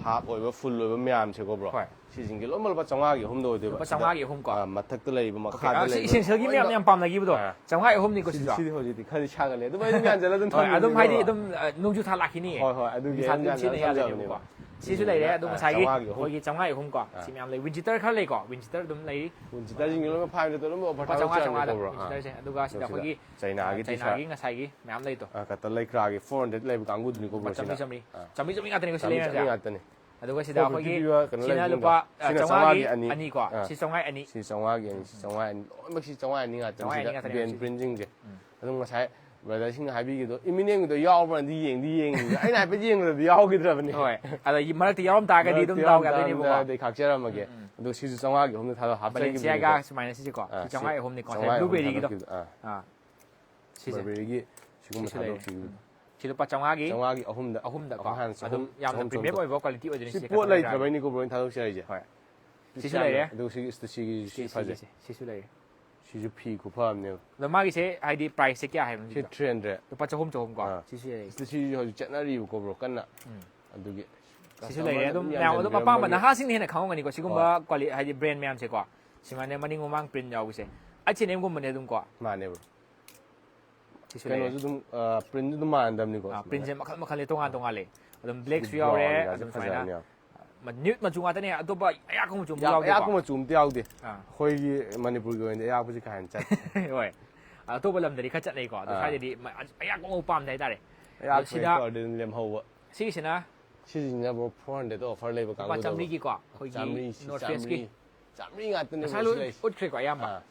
half ꯑꯣꯏꯕ, full ꯑꯣꯏꯕ ꯃꯌꯥꯝꯁꯦꯀꯣ, bro? ꯍꯣꯏ꯫ ꯁꯤꯁꯤꯡꯁꯦ ꯂꯣꯏꯅꯃꯛ ꯂꯨꯄꯥ ꯆꯥꯝꯃꯉꯥꯒꯤ ꯑꯍꯨꯝꯗ ꯑꯣꯏꯗꯣꯏꯕ꯫ ꯂꯨꯄꯥ ꯆꯥꯝꯃꯉꯥꯒꯤ ꯑꯍꯨꯝ ꯀꯣ? ꯑꯥ, ꯃꯊꯛꯇ ꯂꯩꯔꯤꯕ, Okay, ꯃꯈꯥꯗ ꯑꯥ, ꯁꯤ ꯂꯩꯔꯤꯕ, essentialꯒꯤ ꯃꯌꯥꯝ ꯂꯣꯏꯅꯃꯛ꯫ ꯌꯥꯝ ꯄꯥꯝꯅꯈꯤꯕꯗꯣ, ꯑꯥ꯫ ꯆꯥꯝꯃꯉꯥꯒꯤ ꯑꯍꯨꯝꯅꯤꯀꯣ ꯁꯤꯗꯤ, ꯁꯤꯁꯨ꯫ ꯁꯤꯗꯤ ꯍꯧꯖꯤꯛꯇꯤ ꯈꯔꯗꯤ ꯁꯥꯒꯠꯂꯦ, ꯑꯗꯨꯝ ꯑꯩ ꯑꯗꯨꯝ ꯌꯥꯟꯁꯤꯜꯂ ꯑꯗꯨꯝ ꯍꯣꯏ, ꯑꯗꯨꯝ ꯊꯝꯖꯤꯟꯒꯦ, ꯍꯥꯏꯗꯤ bro꯫ ꯑꯗꯨꯝ, ꯑ, ꯅꯣꯡꯖꯨ ꯊꯥ ꯂꯥꯛꯈꯤꯅꯤ꯫ ꯍꯣꯏ, ꯍꯣꯏ, ꯑꯗꯨꯒꯤ ꯅꯨꯡꯁꯥ ꯑꯩꯅ ꯑꯗꯨꯝ ꯁꯤꯖꯤꯟꯅ ꯌꯥꯟꯁꯤꯜꯂ ꯌꯥꯗꯦꯕꯀꯣ꯫ ꯊꯝꯖꯕꯅꯦꯕ꯫ ꯁꯤꯁꯨ ꯂꯩꯔꯦ, ꯑꯗꯨꯝ ꯑꯥ, ꯉꯁꯥꯏꯒꯤ ꯆꯥꯝꯃꯉꯥꯒꯤ ꯑꯍꯨꯝ꯫ ꯑꯩꯈꯣꯏꯒꯤ ꯆꯥꯝꯃꯉꯥꯒꯤ ꯑꯍꯨꯝ ꯀꯣ꯫ ꯑꯥ꯫ ꯁꯤ ꯃꯌꯥꯝ ꯂꯩ꯫ Winter ꯈꯔ ꯂꯩꯀꯣ, winter ꯑꯗꯨꯝ ꯂꯩ꯫ Winterꯁꯤꯡꯒꯤ ꯂꯣꯏꯅ five hundred ꯑꯗꯨꯝ offer ꯂꯨꯄꯥ ꯆꯥꯝꯃꯉꯥ, ꯆꯥꯝꯃꯉꯥꯗ ꯊꯥꯗꯣꯛꯆꯔꯝꯅꯤꯀꯣ, bro? ꯑꯥ꯫ winterꯁꯦ꯫ ꯑꯗꯨꯒ ꯁꯤꯗ ꯑꯗꯨꯒ ꯑꯩꯈꯣꯏꯒꯤ ꯆꯩꯅꯥꯒꯤ ꯆꯩꯅꯥꯒꯤ T-shirt꯫ ꯉꯁꯥꯏꯒꯤ ꯃꯌꯥꯝ ꯂꯩꯗꯣ꯫ ꯑꯥ, ꯀꯇꯟ ꯂꯩꯀ꯭ꯔꯥꯒꯤ four hundred ꯂꯩꯕ ꯀꯥꯡꯕꯨꯗꯨꯅꯤꯀꯣ, bro, ꯂꯨꯄꯥ ꯆꯥꯝꯃꯔꯤ, ꯁꯤꯅ꯫ ꯆꯥꯝꯃꯔꯤ꯫ ꯑꯥ꯫ ꯆꯥꯝꯃꯔꯤ, ꯆꯥꯝꯃꯔꯤ ꯉꯥꯛꯇꯅꯤꯀꯣ ꯁꯤ ꯆꯥꯝꯃꯔꯤ, ꯂꯩꯔꯤꯁꯦ꯫ ꯆꯥꯝꯃꯔꯤ ꯉꯥꯛꯇꯅꯤ꯫ ꯑꯗꯨꯒ ꯁꯤꯗ Four ꯑꯩꯈꯣꯏꯒꯤ fifty ꯄꯤꯕ ꯀꯩꯅꯣ ꯁꯤꯅ ꯂꯩꯕꯁꯤꯡꯗꯣ꯫ ꯂꯨꯄꯥ, ꯑ, ꯁꯤꯅ ꯆꯥꯝꯃꯉꯥꯒꯤ ꯆꯥꯝꯃꯉꯥꯒꯤ ꯑꯅꯤ꯫ ꯑꯅꯤꯀꯣ꯫ ꯑꯥ꯫ ꯁꯤ ꯆꯥꯝꯃꯉꯥꯒꯤ ꯑꯅꯤ꯫ ꯁꯤ ꯆꯥꯝꯃꯉꯥꯒꯤ ꯑꯅꯤ, ꯁꯤ ꯆꯥꯝꯃꯉꯥꯒꯤ ꯑꯅꯤ꯫ ꯂꯣꯏꯅꯃꯛ ꯁꯤ ꯆꯥꯝꯃꯉꯥꯒꯤ ꯑꯅꯤ ꯉꯥꯛꯇꯅꯤ꯫ ꯆꯥꯝꯃꯉꯥꯒꯤ ꯁꯤꯗ ꯑꯅꯤ ꯉꯥꯛꯇꯅꯦ Ben ꯍꯧꯖꯤꯛ꯫ Printingꯁꯤꯡꯁꯦ꯫ ꯑꯗꯨꯝ ꯉꯁꯥꯏ brotherꯁꯤꯡꯅ ꯍꯥꯏꯕꯤꯈꯤꯗꯣ, Eminemꯒꯤꯗꯣ ꯌꯥꯎꯕ꯭ꯔꯅꯗꯤ ꯌꯦꯡꯗꯤ ꯌꯦꯡꯉꯤꯅ꯫ ꯑꯩꯅ ꯍꯥꯏꯐꯦꯠ ꯌꯦꯡꯕꯗꯗꯤ ꯌꯥꯎꯈꯤꯗ꯭ꯔꯕꯅꯤ꯫ ꯍꯣꯏ꯫ ꯑꯗ ꯃꯔꯛꯇ ꯌꯥꯎꯔꯝ ꯇꯥꯔꯒꯗꯤ ꯑꯗꯨꯝ ꯃꯔꯛꯇ ꯗꯥꯎ ꯌꯥꯎꯔꯝ ꯌꯥꯗꯣꯏꯅꯦꯕꯀꯣ꯫ ꯇꯥꯔꯝꯗꯥꯏꯗ ꯑꯩ ꯈꯥꯛꯆꯔꯝꯃꯒꯦ꯫ ꯎꯝ, ꯎꯝ꯫ ꯑꯗꯣ ꯁꯤꯁꯨ ꯆꯥꯝꯃꯉꯥꯒꯤ ꯑꯍꯨꯝꯗ ꯊꯥꯗꯣꯛ ꯍꯥꯞꯆꯈꯤꯕꯅꯦ꯫ Balenciaga ꯁꯨꯃꯥꯏꯅ ꯁꯤꯁꯦꯀꯣ꯫ ꯑꯥ, ꯁꯤ ꯆꯥꯝꯃꯉꯥꯒꯤ ꯑꯍꯨꯝꯅꯤꯀꯣ꯫ ꯉꯁꯥꯏ ꯆꯥꯝꯃꯉꯥꯒꯤ ꯑꯍꯨꯝ Blueberryꯒꯤꯗꯣ꯫ ꯊꯥꯗꯣꯛꯈꯤꯕꯗꯣ꯫ ꯑꯥ꯫ ꯑꯥ꯫ ꯁꯤꯁꯦ꯫ Burberryꯒꯤ ꯁꯤꯒꯨꯝꯕ ꯁꯤꯁꯨ ꯂꯩꯔꯦ꯫ ꯊꯥꯗꯣꯛꯈꯤꯕꯗꯣ꯫ ꯁꯤ ꯂꯨꯄꯥ ꯆꯥꯝꯃꯉꯥꯒꯤ ꯆꯥꯝꯃꯉꯥꯒꯤ ꯑꯍꯨꯝꯗ꯫ ꯑꯍꯨꯝꯗ꯫ ꯑꯍꯨꯝ ꯍꯥꯟꯅ ꯑꯗꯨꯝ ꯆꯍꯨꯝ, ꯌꯥꯝꯅ ꯆꯍꯨꯝ premium ꯆꯍꯨꯝ꯫ ꯑꯣꯏꯕ quality ꯑꯣꯏꯗꯣꯏꯅꯤ ꯁꯤ ꯁꯤ ꯄꯣꯠ ꯈꯛꯇꯪ ꯂꯩꯇ꯭ꯔꯕꯩꯅꯤꯀꯣ, bro, ꯑꯩꯅ ꯊꯥꯗꯣꯛꯆꯔꯤꯁꯦ꯫ ꯍꯣꯏ꯫ ꯁꯤ ꯁꯤꯁꯨ ꯆꯥꯝꯃ-, ꯂꯩꯔꯦ꯫ ꯑꯗꯨꯒ ꯁꯤꯒꯤ, ꯁꯤꯒꯤ, ꯁꯤ ꯁꯤ, ꯐꯖꯩ꯫ ꯁꯤꯒꯤꯁꯦ꯫ ꯁꯤꯁꯨ ꯂꯩꯔꯦ꯫ ꯁꯤꯁꯨ ꯐꯤ ꯈꯨꯐ ꯑꯃꯅꯦꯕ꯫ ꯑꯗꯣ ꯃꯥꯒꯤꯁꯦ ꯍꯥꯏꯗꯤ priceꯁꯦ ꯀꯌꯥ ꯍꯥꯏꯕꯅꯣ ꯁꯤ ꯁꯤꯗꯣ? three hundred꯫ ꯂꯨꯄꯥ ꯆꯍꯨꯝ, ꯆꯍꯨꯝ ꯀꯣ꯫ ꯑꯥ꯫ ꯁꯤꯁꯨ ꯂꯩꯔꯦ꯫ ꯁꯤꯗ ꯁꯤꯁꯨ ꯍꯧꯖꯤꯛ ꯆꯠꯅꯔꯤꯕꯀꯣ, bro, ꯀꯟꯅ꯫ ꯎꯝ꯫ ꯑꯗꯨꯒꯤ ꯁꯤꯁꯨ customer ꯂꯩꯔꯦ꯫ ꯑꯗꯨꯝ ꯑꯗꯨꯝ ꯃꯌꯥꯝ ꯑꯗꯨꯝ ꯌꯥꯝꯅ ꯑꯄꯥꯝꯕ ꯂꯩꯔꯝꯕꯒꯤ ꯅꯍꯥꯁꯤꯡꯅ ꯍꯦꯟꯅ ꯈꯪꯉꯝꯒꯅꯤꯀꯣ ꯁꯤꯒꯨꯝꯕ ꯍꯣꯏ꯫ quali-, ꯍꯥꯏꯗꯤ brand ꯃꯌꯥꯝꯁꯦꯀꯣ꯫ ꯁꯨꯃꯥꯏꯅ ꯃꯅꯤꯡ ꯃꯃꯥꯡ print ꯌꯥꯎꯕꯁꯦ꯫ H and Mꯒꯨꯝꯕꯅꯦ ꯑꯗꯨꯝ ꯀꯣ꯫ ꯃꯥꯅꯦ, bro꯫ ꯁꯤꯁꯨ ꯂꯩꯔꯦ꯫ ꯀꯩꯅꯣꯁꯨ ꯑꯗꯨꯝ, ꯑ, printꯁꯨ ꯑꯗꯨꯝ ꯃꯥꯟꯅꯗꯕꯅꯤꯀꯣ, ꯑꯥ, ꯁꯨꯃꯥꯏꯅ꯫ printꯁꯦ ꯃꯈꯜ ꯃꯈꯜ ꯂꯩ, ꯇꯣꯉꯥꯟ ꯇꯣꯉꯥꯟ ꯂꯩ꯫ ꯑꯗꯨꯝ blackꯁꯨ ꯌꯥꯎꯔꯦ, Brownꯒꯁꯦ ꯑꯗꯨꯝ ꯐꯖꯕꯅꯦ ꯁꯨꯃꯥꯏꯅ꯫ ꯌꯥꯝ꯫ ꯃ-, nude ꯃꯆꯨ ꯉꯥꯛꯇꯅꯦ, ꯑꯇꯣꯞꯄ ꯑꯌꯥꯛꯄ ꯃꯆꯨ ꯑꯝꯇ ꯌꯥꯝ ꯌꯥꯎꯗꯦꯀꯣ꯫ ꯑꯌꯥꯛꯄ ꯃꯆꯨ ꯑꯝꯇ ꯌꯥꯎꯗꯦ꯫ ꯑꯥ꯫ ꯑꯩꯈꯣꯏꯒꯤ ꯃꯅꯤꯄꯨꯔꯒꯤ ꯑꯣꯏꯅꯗꯤ ꯑꯌꯥꯛꯄꯁꯤ ꯀꯥ ꯍꯦꯟꯅ ꯆꯠꯇꯦ꯫ ꯍꯣꯏ꯫ ꯑꯇꯣꯞꯄ ꯂꯝꯗꯗꯤ ꯈꯔ ꯆꯠꯅꯩꯀꯣ, ꯑꯗꯣ ꯑꯥ꯫ ꯁ꯭ꯋꯥꯏꯗꯗꯤ ꯃ-, ꯑꯌꯥꯛꯄ ꯑꯃ ꯄꯥꯝꯗꯦ ꯍꯥꯏꯇꯥꯔꯦ꯫ ꯑꯗꯣ ꯑꯌꯥꯛꯄ ꯁꯤꯗ ꯍꯦꯛꯇ ꯑꯣꯏꯔꯗꯤ ꯑꯗꯨꯝ ꯂꯦꯝꯍꯧꯕ꯫ ꯁꯤꯒꯤꯁꯤꯅ ꯁꯤꯁꯤꯅ, bro, four hundred offer ꯂꯩꯕ ꯂꯨꯄꯥ ꯀꯥꯡꯕꯨꯗꯣ꯫ ꯆꯥꯝꯃꯔꯤꯒꯤꯀꯣ, ꯑꯩꯈꯣꯏꯒꯤ ꯆꯥꯝꯃꯔꯤ, ꯁꯤ North ꯆꯥꯝꯃꯔꯤ꯫ Facekꯤ꯫ ꯆꯥꯝꯃꯔꯤ ꯉꯥꯛꯇꯅꯦ, ꯉꯁꯥꯏ bro, ꯁꯤ ꯂꯣꯏ ꯂꯩꯁꯦ꯫ ꯎꯠꯈ꯭ꯔꯦꯀꯣ ꯑꯌꯥꯝꯕ꯫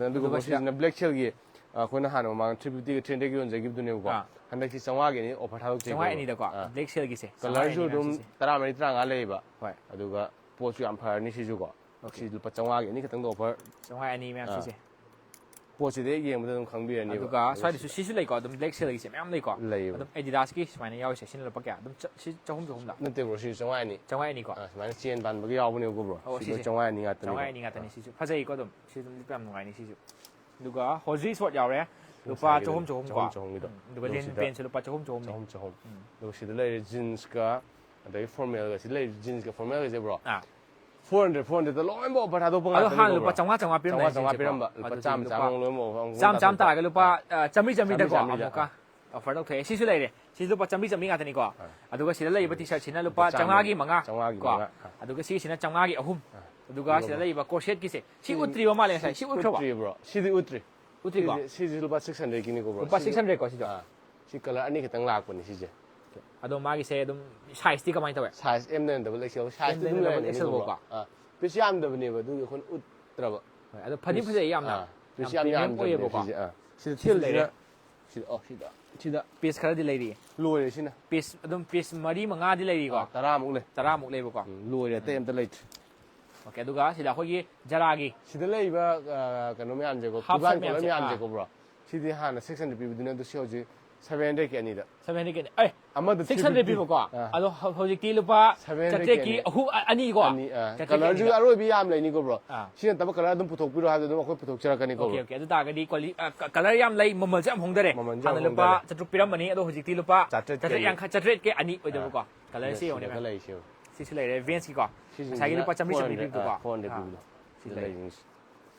ꯑꯗꯨꯒ bro, ꯁꯤꯗ ꯁꯤꯁꯤꯅ black shareꯒꯤ, ꯑ, ꯑꯩꯈꯣꯏꯅ ꯍꯥꯟꯅ ꯃꯃꯥꯡ three fiftyꯒ three hundredꯀ ꯌꯣꯟꯖꯈꯤꯕꯗꯨꯅꯦꯕꯀꯣ꯫ ꯑꯥ꯫ ꯍꯟꯗꯛꯁꯤ ꯆꯥꯝꯃꯉꯥꯒꯤ ꯑꯅꯤ offer ꯊꯥꯗꯣꯛꯆꯩ, ꯆꯥꯝꯃꯉꯥ bro꯫ ꯑꯅꯤꯗꯀꯣ, ꯑꯥ꯫ black shareꯒꯤꯁꯦ꯫ Colourꯁꯨ ꯑꯗꯨꯝ ꯇꯔꯥꯃꯔꯤ, ꯇꯔꯥꯃꯉꯥ ꯂꯩꯌꯦꯕ꯫ ꯍꯣꯏ꯫ ꯑꯗꯨꯒ ꯄꯣꯠꯁꯨ ꯌꯥꯝ ꯐꯔꯅꯤ ꯁꯤꯁꯨꯀꯣ꯫ Okay꯫ ꯁꯤ ꯂꯨꯄꯥ ꯆꯥꯝꯃꯉꯥꯒꯤ ꯑꯅꯤꯈꯛꯇꯪꯗ offer꯫ ꯆꯥꯝꯃꯉꯥ ꯑꯅꯤ ꯃꯌꯥꯝ ꯑꯥ꯫ ꯁꯤꯁꯦ꯫ ꯄꯣꯠꯁꯤꯗꯤ ꯍꯦꯛ ꯌꯦꯡꯕꯗ ꯑꯗꯨꯝ ꯈꯪꯕꯤꯔꯅꯤꯕ꯫ ꯑꯗꯨꯒ ꯁ꯭ꯋꯥꯏꯗꯁꯨ ꯁꯤꯁꯨ ꯂꯩꯀꯣ, ꯑꯗꯨꯝ ꯕ꯭ꯂꯦꯛ ꯁꯦꯜꯒꯤꯁꯦ ꯃꯌꯥꯝ ꯂꯩꯀꯣ꯫ ꯂꯩꯌꯦꯕ꯫ ꯑꯗꯨꯝ ꯑꯦꯗꯤꯗꯥꯁꯀꯤ ꯁꯨꯃꯥꯏꯅ ꯌꯥꯎꯔꯤꯁꯦ, ꯁꯤꯅ ꯂꯨꯄꯥ ꯀꯌꯥ? ꯑꯗꯨꯝ ꯆ- ꯁꯤ ꯆꯍꯨꯝ ꯆꯍꯨꯝꯗ꯫ ꯅꯠꯇꯦ ꯕ꯭ꯔꯣ, ꯁꯤ ꯆꯥꯝꯃꯉꯥꯅꯤ꯫ ꯆꯥꯝꯃꯉꯥꯅꯤꯀꯣ꯫ ꯑꯥ, ꯁꯨꯃꯥꯏꯅ ꯆꯦꯟ ꯄꯥꯟꯕꯒꯤ ꯌꯥꯎꯕꯅꯦꯕꯀꯣ ꯕ꯭ꯔꯣ꯫ ꯑꯣ, ꯁꯤꯗꯣ ꯁꯤꯁꯦ꯫ ꯆꯥꯝꯃꯉꯥꯅꯤ ꯉꯥꯛꯇꯅꯤ꯫ ꯆꯥꯝꯃꯉꯥꯅꯤ ꯉꯥꯛꯇꯅꯤ ꯁꯤꯁꯨ꯫ ꯐꯖꯩꯀꯣ ꯑꯗꯨꯝ꯫ ꯁꯤ ꯑꯗꯨꯝ ꯂꯤꯠꯄ ꯌꯥꯝ ꯅꯨꯡꯉꯥꯏꯅꯤ ꯁꯤꯁꯨ꯫ ꯑꯗꯨꯒ ꯍꯣꯖꯤ ꯁꯣꯠ ꯌꯥꯎꯔꯦ꯫ ꯂꯨꯄꯥ ꯉꯁꯥꯏꯒꯤꯗꯣ ꯆꯍꯨꯝ ꯆꯍꯨꯝ ꯀꯣ꯫ ꯆꯍꯨꯝ ꯆꯍꯨꯝꯒꯤꯗꯣ꯫ ꯎꯝ, ꯑꯗꯨꯒ ꯑꯗꯣ ꯂꯤꯟ ꯁꯤꯗ ꯄꯦꯟꯁꯨ ꯂꯨꯄꯥ ꯆꯍꯨꯝ ꯆꯍꯨꯝꯅꯤ꯫ ꯆꯍꯨꯝ ꯆꯍꯨꯝ꯫ ꯎꯝ꯫ ꯑꯗꯨꯒ ꯁꯤꯗ ꯂꯩꯔꯦ ꯖꯤꯟꯁꯀ, ꯑꯗꯒꯤ ꯐꯣꯔꯃꯦꯜꯒ꯫ ꯁꯤꯗ ꯂꯩꯔꯦ ꯖꯤꯟꯁꯀ ꯐꯣꯔꯃꯦꯜꯒꯁꯦ ꯕ꯭ꯔꯣ꯫ ꯑꯥ꯫ ꯐꯣꯔ ꯍꯟꯗ꯭ꯔꯦꯗ, ꯐꯣꯔ ꯍꯟꯗ꯭ꯔꯦꯗꯇ ꯂꯣꯏꯅꯃꯛ ꯑꯣꯐꯔ ꯊꯥꯗꯣꯛꯄ ꯑꯗꯣ ꯉꯥꯛꯇꯅꯤ ꯍꯥꯟꯅ ꯕ꯭ꯔꯣ꯫ ꯂꯨꯄꯥ ꯆꯥꯝꯃꯉꯥ, ꯆꯥꯝꯃꯉꯥ ꯄꯤꯔꯝꯗꯥꯏꯅꯦ ꯆꯥꯝꯃꯉꯥ, ꯆꯥꯝꯃꯉꯥ ꯖꯤꯟꯁꯦꯀꯣ? ꯄꯤꯔꯝꯕ꯫ ꯂꯨꯄꯥ ꯑꯗꯨꯗꯤ ꯆꯥꯝꯃ, ꯂꯨꯄꯥ ꯆꯥꯝꯃꯉꯥ ꯂꯣꯏꯅꯃꯛ ꯑꯣꯐꯔ ꯆꯥꯝꯃ, ꯆꯥꯝꯃ ꯊꯥꯗꯣꯛꯄ꯫ ꯇꯥꯔꯒ ꯂꯨꯄꯥ, ꯑ, ꯆꯥꯝꯃꯔꯤ, ꯆꯥꯝꯃꯔꯤꯗꯀꯣ ꯆꯥꯝꯃꯔꯤ, ꯆꯥꯝꯃꯔꯤꯗ꯫ ꯑꯃꯨꯛꯀ ꯑꯣꯐꯔ ꯇꯧꯊꯣꯛꯑꯦ꯫ ꯁꯤꯁꯨ ꯂꯩꯔꯦ꯫ ꯁꯤꯁꯨ ꯂꯨꯄꯥ ꯆꯥꯝꯃꯔꯤ, ꯆꯥꯝꯃꯔꯤ ꯉꯥꯛꯇꯅꯤꯀꯣ꯫ ꯑꯗꯨꯒ ꯁꯤꯗ ꯂꯩꯔꯤꯕ ꯇꯤ ꯁꯥꯔꯠꯁꯤꯅ ꯂꯨꯄꯥ ꯂꯨꯄꯥ ꯆꯥꯝꯃ, ꯆꯥꯝꯃꯉꯥꯒꯤ ꯃꯉꯥ ꯆꯥꯝꯃꯉꯥꯒꯤ ꯀꯣ꯫ ꯃꯉꯥ꯫ ꯑꯗꯨꯒ ꯁꯤꯒꯤꯁꯤꯅ ꯆꯥꯝꯃꯉꯥꯒꯤ ꯑꯍꯨꯝ꯫ ꯑꯗꯨꯒ ꯑꯗꯨꯒ ꯁꯤꯗ ꯂꯩꯔꯤꯕ ꯀꯣꯔꯁꯦꯠꯀꯤꯁꯦ꯫ ꯁꯤ ꯎꯠꯇ꯭ꯔꯤꯕ ꯃꯥꯜꯂꯦ ꯉꯁꯥꯏ꯫ ꯁꯤ ꯎꯠꯈ꯭ꯔꯕ? ꯎꯠꯇ꯭ꯔꯤ ꯕ꯭ꯔꯣ꯫ ꯁꯤꯗꯤ ꯎꯠꯇ꯭ꯔꯤ꯫ ꯎꯠꯇ꯭ꯔꯤꯀꯣ? ꯁꯤꯁꯦ, ꯁꯤꯁꯦ ꯂꯨꯄꯥ ꯁꯤꯛꯁ ꯍꯟꯗ꯭ꯔꯦꯗꯀꯤꯅꯤꯀꯣ ꯕ꯭ꯔꯣ꯫ ꯂꯨꯄꯥ ꯁꯤꯁꯦ, ꯁꯤꯛꯁ ꯍꯟꯗ꯭ꯔꯦꯗꯀꯣ ꯁꯤꯁꯨ? ꯑꯥ꯫ ꯁꯤ ꯀꯂꯔ ꯑꯅꯤ ꯈꯛꯇꯪ ꯂꯥꯛꯄꯅꯦ ꯁꯤꯁꯦ꯫ ꯑꯗꯣ ꯃꯥꯒꯤꯁꯦ ꯑꯗꯨꯝ ꯁꯥꯏꯖꯇꯤ ꯀꯃꯥꯏꯅ ꯇꯧꯋꯦ? ꯁꯥꯏꯖ ꯑꯦꯝꯗꯩꯅ ꯗꯕꯜ ꯑꯦꯛꯁꯦꯜ꯫ ꯁꯥꯏꯖꯇꯤ ꯑꯦꯝꯗꯩꯅ ꯑꯗꯨꯝ ꯗꯕꯜ ꯂꯩꯔꯝꯒꯅꯤ ꯑꯦꯛꯁꯦꯜ ꯕ꯭ꯔꯣ꯫ ꯐꯥꯎꯀꯣ? ꯑꯥ꯫ ꯄꯤꯁ ꯌꯥꯝꯗꯕꯅꯦꯕ, ꯑꯗꯨꯒꯤ ꯑꯩꯈꯣꯏꯅ ꯎꯠꯇ꯭ꯔꯕ꯫ ꯍꯣꯏ, ꯑꯗꯣ ꯐꯗꯤ ꯐꯖꯩ ꯌꯥꯝꯅ꯫ ꯑꯥ, ꯄꯤꯁ ꯌꯥꯝ ꯌꯥꯝ ꯄ꯭ꯔꯤꯃꯤꯌꯝ ꯌꯥꯝꯗꯕꯅꯦ ꯑꯣꯏꯌꯦꯕꯀꯣ꯫ ꯁꯤꯁꯦ꯫ ꯑꯥ꯫ ꯁꯤꯗ ꯁꯤꯁꯨ ꯊꯤꯜꯁꯤꯅ ꯂꯩꯔꯦ꯫ ꯁꯤꯗ, ꯑꯣ, ꯁꯤꯗ, ꯁꯤꯗ꯫ ꯄꯤꯁ ꯈꯔꯗꯤ ꯂꯩꯔꯤ꯫ ꯂꯣꯏꯔꯦ ꯁꯤꯅ꯫ ꯄꯤꯁ ꯑꯗꯨꯝ ꯄꯤꯁ ꯃꯔꯤ ꯃꯉꯥꯗꯤ ꯂꯩꯔꯤꯀꯣ꯫ ꯑꯥ, ꯇꯔꯥꯃꯨꯛ ꯂꯩ꯫ ꯇꯔꯥꯃꯨꯛ ꯂꯩꯕꯀꯣ꯫ ꯎꯝ, ꯂꯣꯏꯔꯦ, ꯑꯇꯩ ꯑꯝꯇ ꯂꯩꯇ꯭ꯔꯦ꯫ ꯑꯣꯀꯦ, ꯑꯗꯨꯒ ꯁꯤꯗ ꯑꯩꯈꯣꯏꯒꯤ ꯖꯔꯥꯒꯤ꯫ ꯁꯤꯗ ꯂꯩꯔꯤꯕ, ꯑ, ꯀꯩꯅꯣ ꯃꯌꯥꯝꯁꯦꯀꯣ, ꯍꯥꯐ ꯈꯨꯒꯥꯟ ꯁꯥꯏꯠ ꯀꯣꯂꯔ ꯃꯌꯥꯝꯁꯦ, ꯃꯌꯥꯝꯁꯦꯀꯣ ꯕ꯭ꯔꯣ꯫ ꯁꯤꯗꯤ ꯍꯥꯟꯅ ꯁꯤꯛꯁ ꯍꯟꯗ꯭ꯔꯦꯗ ꯄꯤꯕꯗꯨꯅꯦ, ꯑꯗꯨ ꯁꯤ ꯍꯧꯖꯤꯛ ꯁꯚꯦꯟ ꯍꯟꯗ꯭ꯔꯦꯗꯀꯤ ꯑꯅꯤꯗ꯫ ꯁꯚꯦꯟ ꯍꯟꯗ꯭ꯔꯦꯗꯀꯤ ꯑꯅꯤ꯫ ꯑꯦ, ꯑꯃꯗ ꯁꯤꯛꯁ ꯍꯟꯗ꯭ꯔꯦꯗ ꯊ꯭ꯔꯤ ꯐꯤꯐꯇꯤ꯫ ꯄꯤꯕꯀꯣ? ꯑꯥ꯫ ꯑꯗꯣ ꯍꯧ-, ꯍꯧꯖꯤꯛꯇꯤ ꯂꯨꯄꯥ ꯁꯚꯦꯟ ꯍꯟꯗ꯭ꯔꯦꯗꯀꯤ ꯆꯥꯇ꯭ꯔꯦꯠꯀꯤ ꯑꯅꯤ꯫ ꯑꯍꯨꯝ, ꯑ-, ꯑꯅꯤꯀꯣ? ꯑꯅꯤ, ꯑꯥ꯫ ꯆꯥꯇ꯭ꯔꯦꯠꯀꯤ ꯀꯂꯔꯁꯨ ꯑꯅꯤꯀꯣ? ꯑꯔꯣꯏꯕ ꯌꯥꯝ ꯂꯩꯅꯤꯀꯣ ꯕ꯭ꯔꯣ꯫ ꯑꯥ꯫ ꯁꯤ ꯅꯠꯇꯕ ꯀꯂꯔ ꯑꯗꯨꯝ ꯄꯨꯊꯣꯛꯄꯤꯔꯣ ꯍꯥꯏꯕꯗ ꯑꯗꯨꯝ ꯑꯩꯈꯣꯏ ꯄꯨꯊꯣꯛꯆꯔꯛꯀꯅꯤꯀꯣ, ꯑꯣꯀꯦ, ꯕ꯭ꯔꯣ꯫ ꯑꯣꯀꯦ꯫ ꯑꯗꯨ ꯇꯥꯔꯒꯗꯤ ꯀ꯭ꯋꯥꯂꯤ-, ꯑ, ꯀ-, ꯀꯂꯔ ꯌꯥꯝ ꯂꯩ, ꯃꯃꯜꯁꯨ ꯌꯥꯝ ꯍꯣꯡꯊꯔꯦ꯫ ꯃꯃꯜꯁꯨ ꯌꯥꯝ ꯍꯥꯟꯅ ꯂꯨꯄꯥ ꯍꯣꯡꯊꯔꯦ꯫ ꯆꯥꯇ꯭ꯔꯨꯛ ꯄꯤꯔꯝꯕꯅꯤ, ꯑꯗꯣ ꯍꯧꯖꯤꯛꯇꯤ ꯂꯨꯄꯥ ꯆꯥꯇ꯭ꯔꯦꯠꯀꯤ ꯆꯥꯇ꯭ꯔꯦꯠ ꯑꯅꯤ꯫ ꯌꯥꯡꯈꯩ, ꯆꯥꯇ꯭ꯔꯦꯠꯀꯤ ꯑꯅꯤ ꯑꯣꯏꯗꯧꯕꯀꯣ꯫ ꯑꯥ꯫ ꯀꯂꯔꯁꯤ ꯁꯤꯗ ꯌꯦꯡꯉꯨꯅꯦ꯫ ꯁꯤꯗꯒ ꯂꯩꯔꯤꯁꯦ ꯌꯦꯡꯉꯨ꯫ ꯁꯤꯁꯨ ꯂꯩꯔꯦ, ꯚꯦꯟꯁꯀꯤꯀꯣ꯫ ꯁꯤꯁꯤꯡꯁꯤꯅ ꯉꯁꯥꯏꯒꯤ ꯂꯨꯄꯥ ꯆꯥꯝꯃꯔꯤ, ꯐꯣꯔ ꯍꯟꯗ꯭ꯔꯦꯠ, ꯆꯥꯝꯃꯔꯤ ꯄꯤꯕꯗꯣꯀꯣ꯫ ꯑꯥ, ꯐꯣꯔ ꯍꯟꯗ꯭ꯔꯦꯠ ꯑꯥ꯫ ꯄꯤꯕꯗꯣ꯫ ꯁꯤ ꯁꯤꯗ ꯂꯩꯔꯦ꯫ ꯂꯩꯔꯤꯁꯤꯡꯁꯦ꯫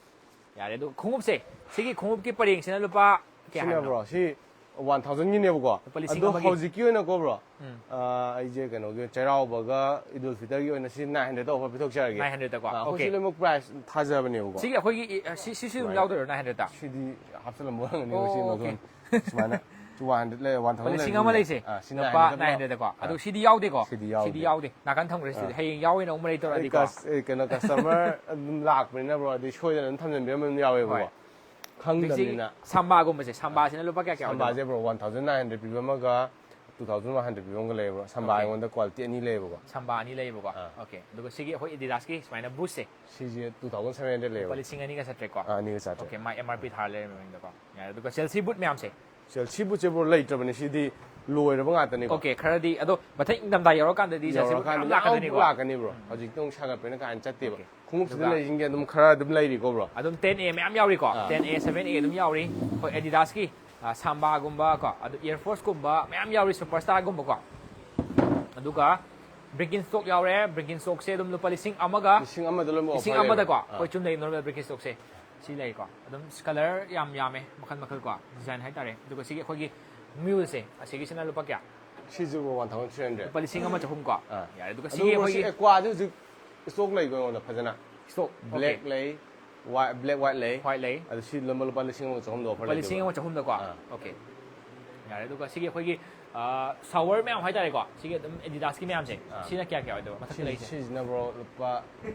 ꯌꯥꯔꯦ, ꯑꯗꯣ ꯈꯣꯡꯎꯞꯁꯦ, ꯁꯤꯒꯤ ꯈꯣꯡꯎꯞꯀꯤ ꯄꯔꯦꯡꯁꯤꯅ ꯂꯨꯄꯥ ꯀꯌꯥ ꯁꯤꯅ ꯍꯥꯏꯕꯅꯣ? ꯕ꯭ꯔꯣ, ꯁꯤ ꯋꯥꯟ ꯊꯥꯎꯖꯟꯒꯤꯅꯦꯕꯀꯣ꯫ ꯂꯨꯄꯥ ꯂꯤꯁꯤꯡ ꯑꯗꯣ ꯑꯃꯒꯤ꯫ ꯍꯧꯖꯤꯛꯀꯤ ꯑꯣꯏꯅꯀꯣ ꯕ꯭ꯔꯣ, ꯎꯝ꯫ ꯑꯥ, ꯑꯩꯁꯦ ꯀꯩꯅꯣꯒꯤ ꯆꯩꯔꯥꯎꯕꯒ ꯏꯗꯨꯜ ꯐꯤꯇꯔꯒꯤ ꯑꯣꯏꯅ ꯁꯤ ꯅꯥꯏꯟ ꯍꯟꯗ꯭ꯔꯦꯗꯇ ꯑꯣꯐꯔ ꯄꯤꯊꯣꯛꯆꯔꯒꯦ꯫ ꯅꯥꯏꯟ ꯍꯟꯗ꯭ꯔꯦꯗꯇꯀꯣ? ꯑꯥ, ꯑꯩꯈꯣꯏ ꯑꯣꯀꯦ꯫ ꯁꯤ ꯂꯣꯏꯅꯃꯛ ꯄ꯭ꯔꯥꯏꯁ ꯊꯥꯖꯕꯅꯦꯕꯀꯣ꯫ ꯁꯤꯒꯤ ꯑꯩꯈꯣꯏꯒꯤ, ꯑ, ꯁꯤ, ꯁꯤꯁꯨ ꯑꯗꯨꯝ ꯁꯨꯃꯥꯏꯅ꯫ ꯌꯥꯎꯗꯣꯏꯔꯣ ꯅꯥꯏꯟ ꯍꯟꯗ꯭ꯔꯦꯗꯇ? ꯁꯤꯗꯤ ꯍꯥꯞꯆꯤꯜꯂꯝꯕ ꯑꯣꯏꯔꯝꯒꯅꯤ, ꯑꯣ, ꯁꯤ ꯑꯣꯀꯦ꯫ ꯃꯗꯣꯟ꯫ ꯁꯨꯃꯥꯏꯅ ꯇꯨ ꯍꯟꯗ꯭ꯔꯦꯗ ꯂꯩꯔꯦ, ꯋꯥꯟ ꯊꯥꯎꯖꯟ ꯂꯤꯁꯤꯡ ꯑꯃ ꯂꯩꯔꯦ꯫ ꯂꯩꯁꯦ꯫ ꯑꯥ, ꯁꯤ ꯂꯨꯄꯥ ꯅꯥꯏꯟ ꯍꯟꯗ꯭ꯔꯦꯗ ꯅꯥꯏꯟ ꯍꯟꯗ꯭ꯔꯦꯗꯀꯣ? ꯑꯥ꯫ ꯑꯗꯣ ꯁꯤꯗꯤ ꯌꯥꯎꯗꯦꯀꯣ? ꯁꯤꯗꯤ ꯌꯥꯎꯗꯦ꯫ ꯁꯤꯗꯤ ꯌꯥꯎꯗꯦ꯫ ꯅꯥꯀꯟ ꯊꯝꯈ꯭ꯔꯦ ꯁꯤꯗꯤ꯫ ꯑꯥ꯫ ꯍꯌꯦꯡ ꯌꯥꯎꯋꯦꯅ ꯑꯃꯨꯛ ꯂꯩꯇꯧꯔꯗꯤꯀꯣ? ꯑꯩ ꯀꯁ-, ꯑꯩ ꯀꯩꯅꯣ, ꯀꯁꯇꯃꯔ ꯑꯗꯨꯝ ꯂꯥꯛꯄꯅꯤꯅ ꯕ꯭ꯔꯣ, ꯑꯗꯨꯗꯤ ꯁꯣꯏꯗꯅ ꯑꯗꯨꯝ ꯊꯝꯖꯤꯟꯕꯤꯔꯝꯕ ꯑꯗꯨꯝ ꯌꯥꯎꯋꯦꯕꯀꯣ꯫ ꯍꯣꯏ꯫ ꯈꯪꯗꯕꯅꯤꯅ꯫ ꯍꯧꯖꯤꯛꯁꯤ ꯁꯝꯕꯥꯒꯨꯝꯕꯁꯦ, ꯁꯝꯕꯥꯁꯤꯅ ꯂꯨꯄꯥ ꯀꯌꯥ ꯀꯌꯥ ꯑꯣꯏꯗꯣꯏꯅꯣ? ꯁꯝꯕꯥꯁꯦ bro, one thousand nine hundred ꯄꯤꯕ ꯑꯃꯒ, Two thousand one hundred ꯄꯤꯕ ꯑꯃꯒ ꯂꯩꯌꯦ bro. ꯁꯝꯕꯥ Okay. ꯑꯩꯉꯣꯟꯗ quality ꯑꯅꯤ ꯂꯩꯌꯦꯕꯀꯣ. ꯁꯝꯕꯥ ꯑꯅꯤ ꯂꯩꯌꯦꯕꯀꯣ꯫ ꯑꯥ. Okay. ꯑꯗꯨꯒ ꯁꯤꯒꯤ ꯑꯩꯈꯣꯏ Adidas ꯀꯤ ꯁꯨꯃꯥꯏꯅ boots ꯁꯦ ꯁꯤꯁꯦ two thousand seven hundred ꯂꯨꯄꯥ ꯂꯩꯌꯦꯕ. ꯂꯤꯁꯤꯡ ꯑꯅꯤꯒ ꯆꯥꯇ꯭ꯔꯦꯠꯀꯣ꯫ ꯑꯥ, ꯑꯅꯤꯒ ꯆꯥꯇ꯭ꯔꯦꯠ. Okay, ꯃꯥꯏ M R P ꯊꯥꯔ ꯂꯩꯔꯝꯃꯦ ꯃꯅꯤꯡꯗꯀꯣ꯫ ꯌꯥꯔꯦ, ꯑꯗꯨꯒ Chelsea boot ꯃꯌꯥꯝꯁꯦ. Chelsea bootꯁꯦ bro ꯂꯩꯇ꯭ꯔꯕꯅꯤ, ꯁꯤꯗꯤ ꯂꯣꯏꯔꯕ ꯉꯥꯛꯇꯅꯤꯀꯣ. Okay, ꯈꯔꯗꯤ ꯑꯗꯣ ꯃꯊꯪ ꯏꯪꯊꯝꯊꯥ ꯌꯧꯔꯀꯥꯟꯗꯗꯤ Chelsea boot ꯌꯧꯔꯀꯥꯟꯗ ꯃꯌꯥꯝ ꯂꯥꯛꯀꯗꯣꯏꯅꯤꯀꯣ꯫ ꯂꯥꯛꯀꯅꯤ bro. ꯍꯧꯖꯤꯛꯇꯤ ꯑꯃꯨꯛ ꯁꯥꯒꯠꯄꯅꯤꯅ ꯀꯥꯏꯅ ꯆꯠꯇꯦꯕ. Okay. ꯈꯣꯡꯎꯞꯁꯤꯗ ꯑꯗꯨꯒ ꯂꯩꯔꯤꯁꯤꯡꯁꯦ ꯑꯗꯨꯝ ꯈꯔ ꯑꯗꯨꯝ ꯂꯩꯔꯤꯀꯣ bro. ꯑꯗꯨꯝ ten A ꯃꯌꯥꯝ ꯌꯥꯎꯔꯤꯀꯣ꯫ ꯑꯥ. Ten A, seven A ꯑꯗꯨꯝ ꯌꯥꯎꯔꯤ꯫ ꯑꯩꯈꯣꯏ Adidas ꯀꯤ ꯁꯝꯕꯥꯒꯨꯝꯕ ꯀꯣ, ꯑꯗꯨ Air Force ꯀꯨꯝꯕ ꯃꯌꯥꯝ ꯌꯥꯎꯔꯤ, Superstar ꯒꯨꯝꯕꯀꯣ꯫ ꯑꯗꯨꯒ Birkenstock ꯌꯥꯎꯔꯦ꯫ Birkenstock ꯁꯦ ꯑꯗꯨꯝ ꯂꯨꯄꯥ ꯂꯤꯁꯤꯡ ꯑꯃꯒ ꯂꯤꯁꯤꯡ ꯑꯃꯗ ꯂꯣꯏꯅꯃꯛ ꯂꯤꯁꯤꯡ offer ꯑꯃꯗꯀꯣ ꯂꯩꯕ. ꯑꯩꯈꯣꯏ ꯑꯥ. ꯆꯨꯝꯅꯒꯤ normal Birkenstock ꯁꯦ ꯁꯤ ꯂꯩꯀꯣ꯫ ꯑꯗꯨꯝ colour ꯌꯥꯝ ꯌꯥꯝꯃꯦ, ꯃꯈꯜ ꯃꯈꯜ ꯀꯣ, design ꯍꯥꯏꯇꯥꯔꯦ꯫ ꯑꯗꯨꯒ ꯁꯤꯒꯤ ꯑꯩꯈꯣꯏꯒꯤ Mule ꯁꯦ, ꯑꯁꯤꯒꯤꯁꯤꯅ ꯂꯨꯄꯥ ꯀꯌꯥ? ꯁꯤꯁꯤꯕꯨ one thousand three hundred. ꯂꯨꯄꯥ ꯂꯤꯁꯤꯡ ꯑꯃ ꯆꯍꯨꯝ ꯀꯣ꯫ ꯑꯥ. ꯌꯥꯔꯦ꯫ ꯑꯗꯨꯒ ꯑꯗꯨ ꯁꯤꯒꯤ bro, ꯁꯤ ꯑꯩꯈꯣꯏꯒꯤ Aqua ꯗꯤ ꯍꯧꯖꯤꯛ stock ꯂꯩꯀꯣ ꯑꯩꯉꯣꯟꯗ ꯐꯖꯅ. Stock, Black okay. ꯂꯩ, white, black white ꯂꯩ. White ꯂꯩ. ꯑꯗꯨ ꯁꯤ ꯂꯨꯄꯥ ꯂꯤꯁꯤꯡ ꯑꯃꯒ ꯆꯍꯨꯝꯗ offer ꯂꯨꯄꯥ ꯂꯤꯁꯤꯡ ꯂꯩꯗꯣꯏꯕ. ꯑꯃ ꯆꯍꯨꯝꯗꯀꯣ꯫ ꯑꯥ. Okay. ꯌꯥꯔꯦ꯫ ꯑꯗꯨꯒ ꯁꯤꯒꯤ ꯑꯩꯈꯣꯏꯒꯤ shower ꯃꯌꯥꯝ ꯍꯥꯏꯇꯥꯔꯦꯀꯣ, ꯁꯤꯒꯤ ꯑꯗꯨꯝ Adidas ꯀꯤ ꯃꯌꯥꯝꯁꯦ, ꯑꯥ. ꯁꯤꯅ ꯀꯌꯥ ꯀꯌꯥ ꯑꯣꯏꯗꯣꯏꯕ ꯃꯊꯛꯇ ꯁꯤ- ꯂꯩꯔꯤꯁꯦ? ꯁꯤꯁꯤꯅ bro ꯂꯨꯄꯥ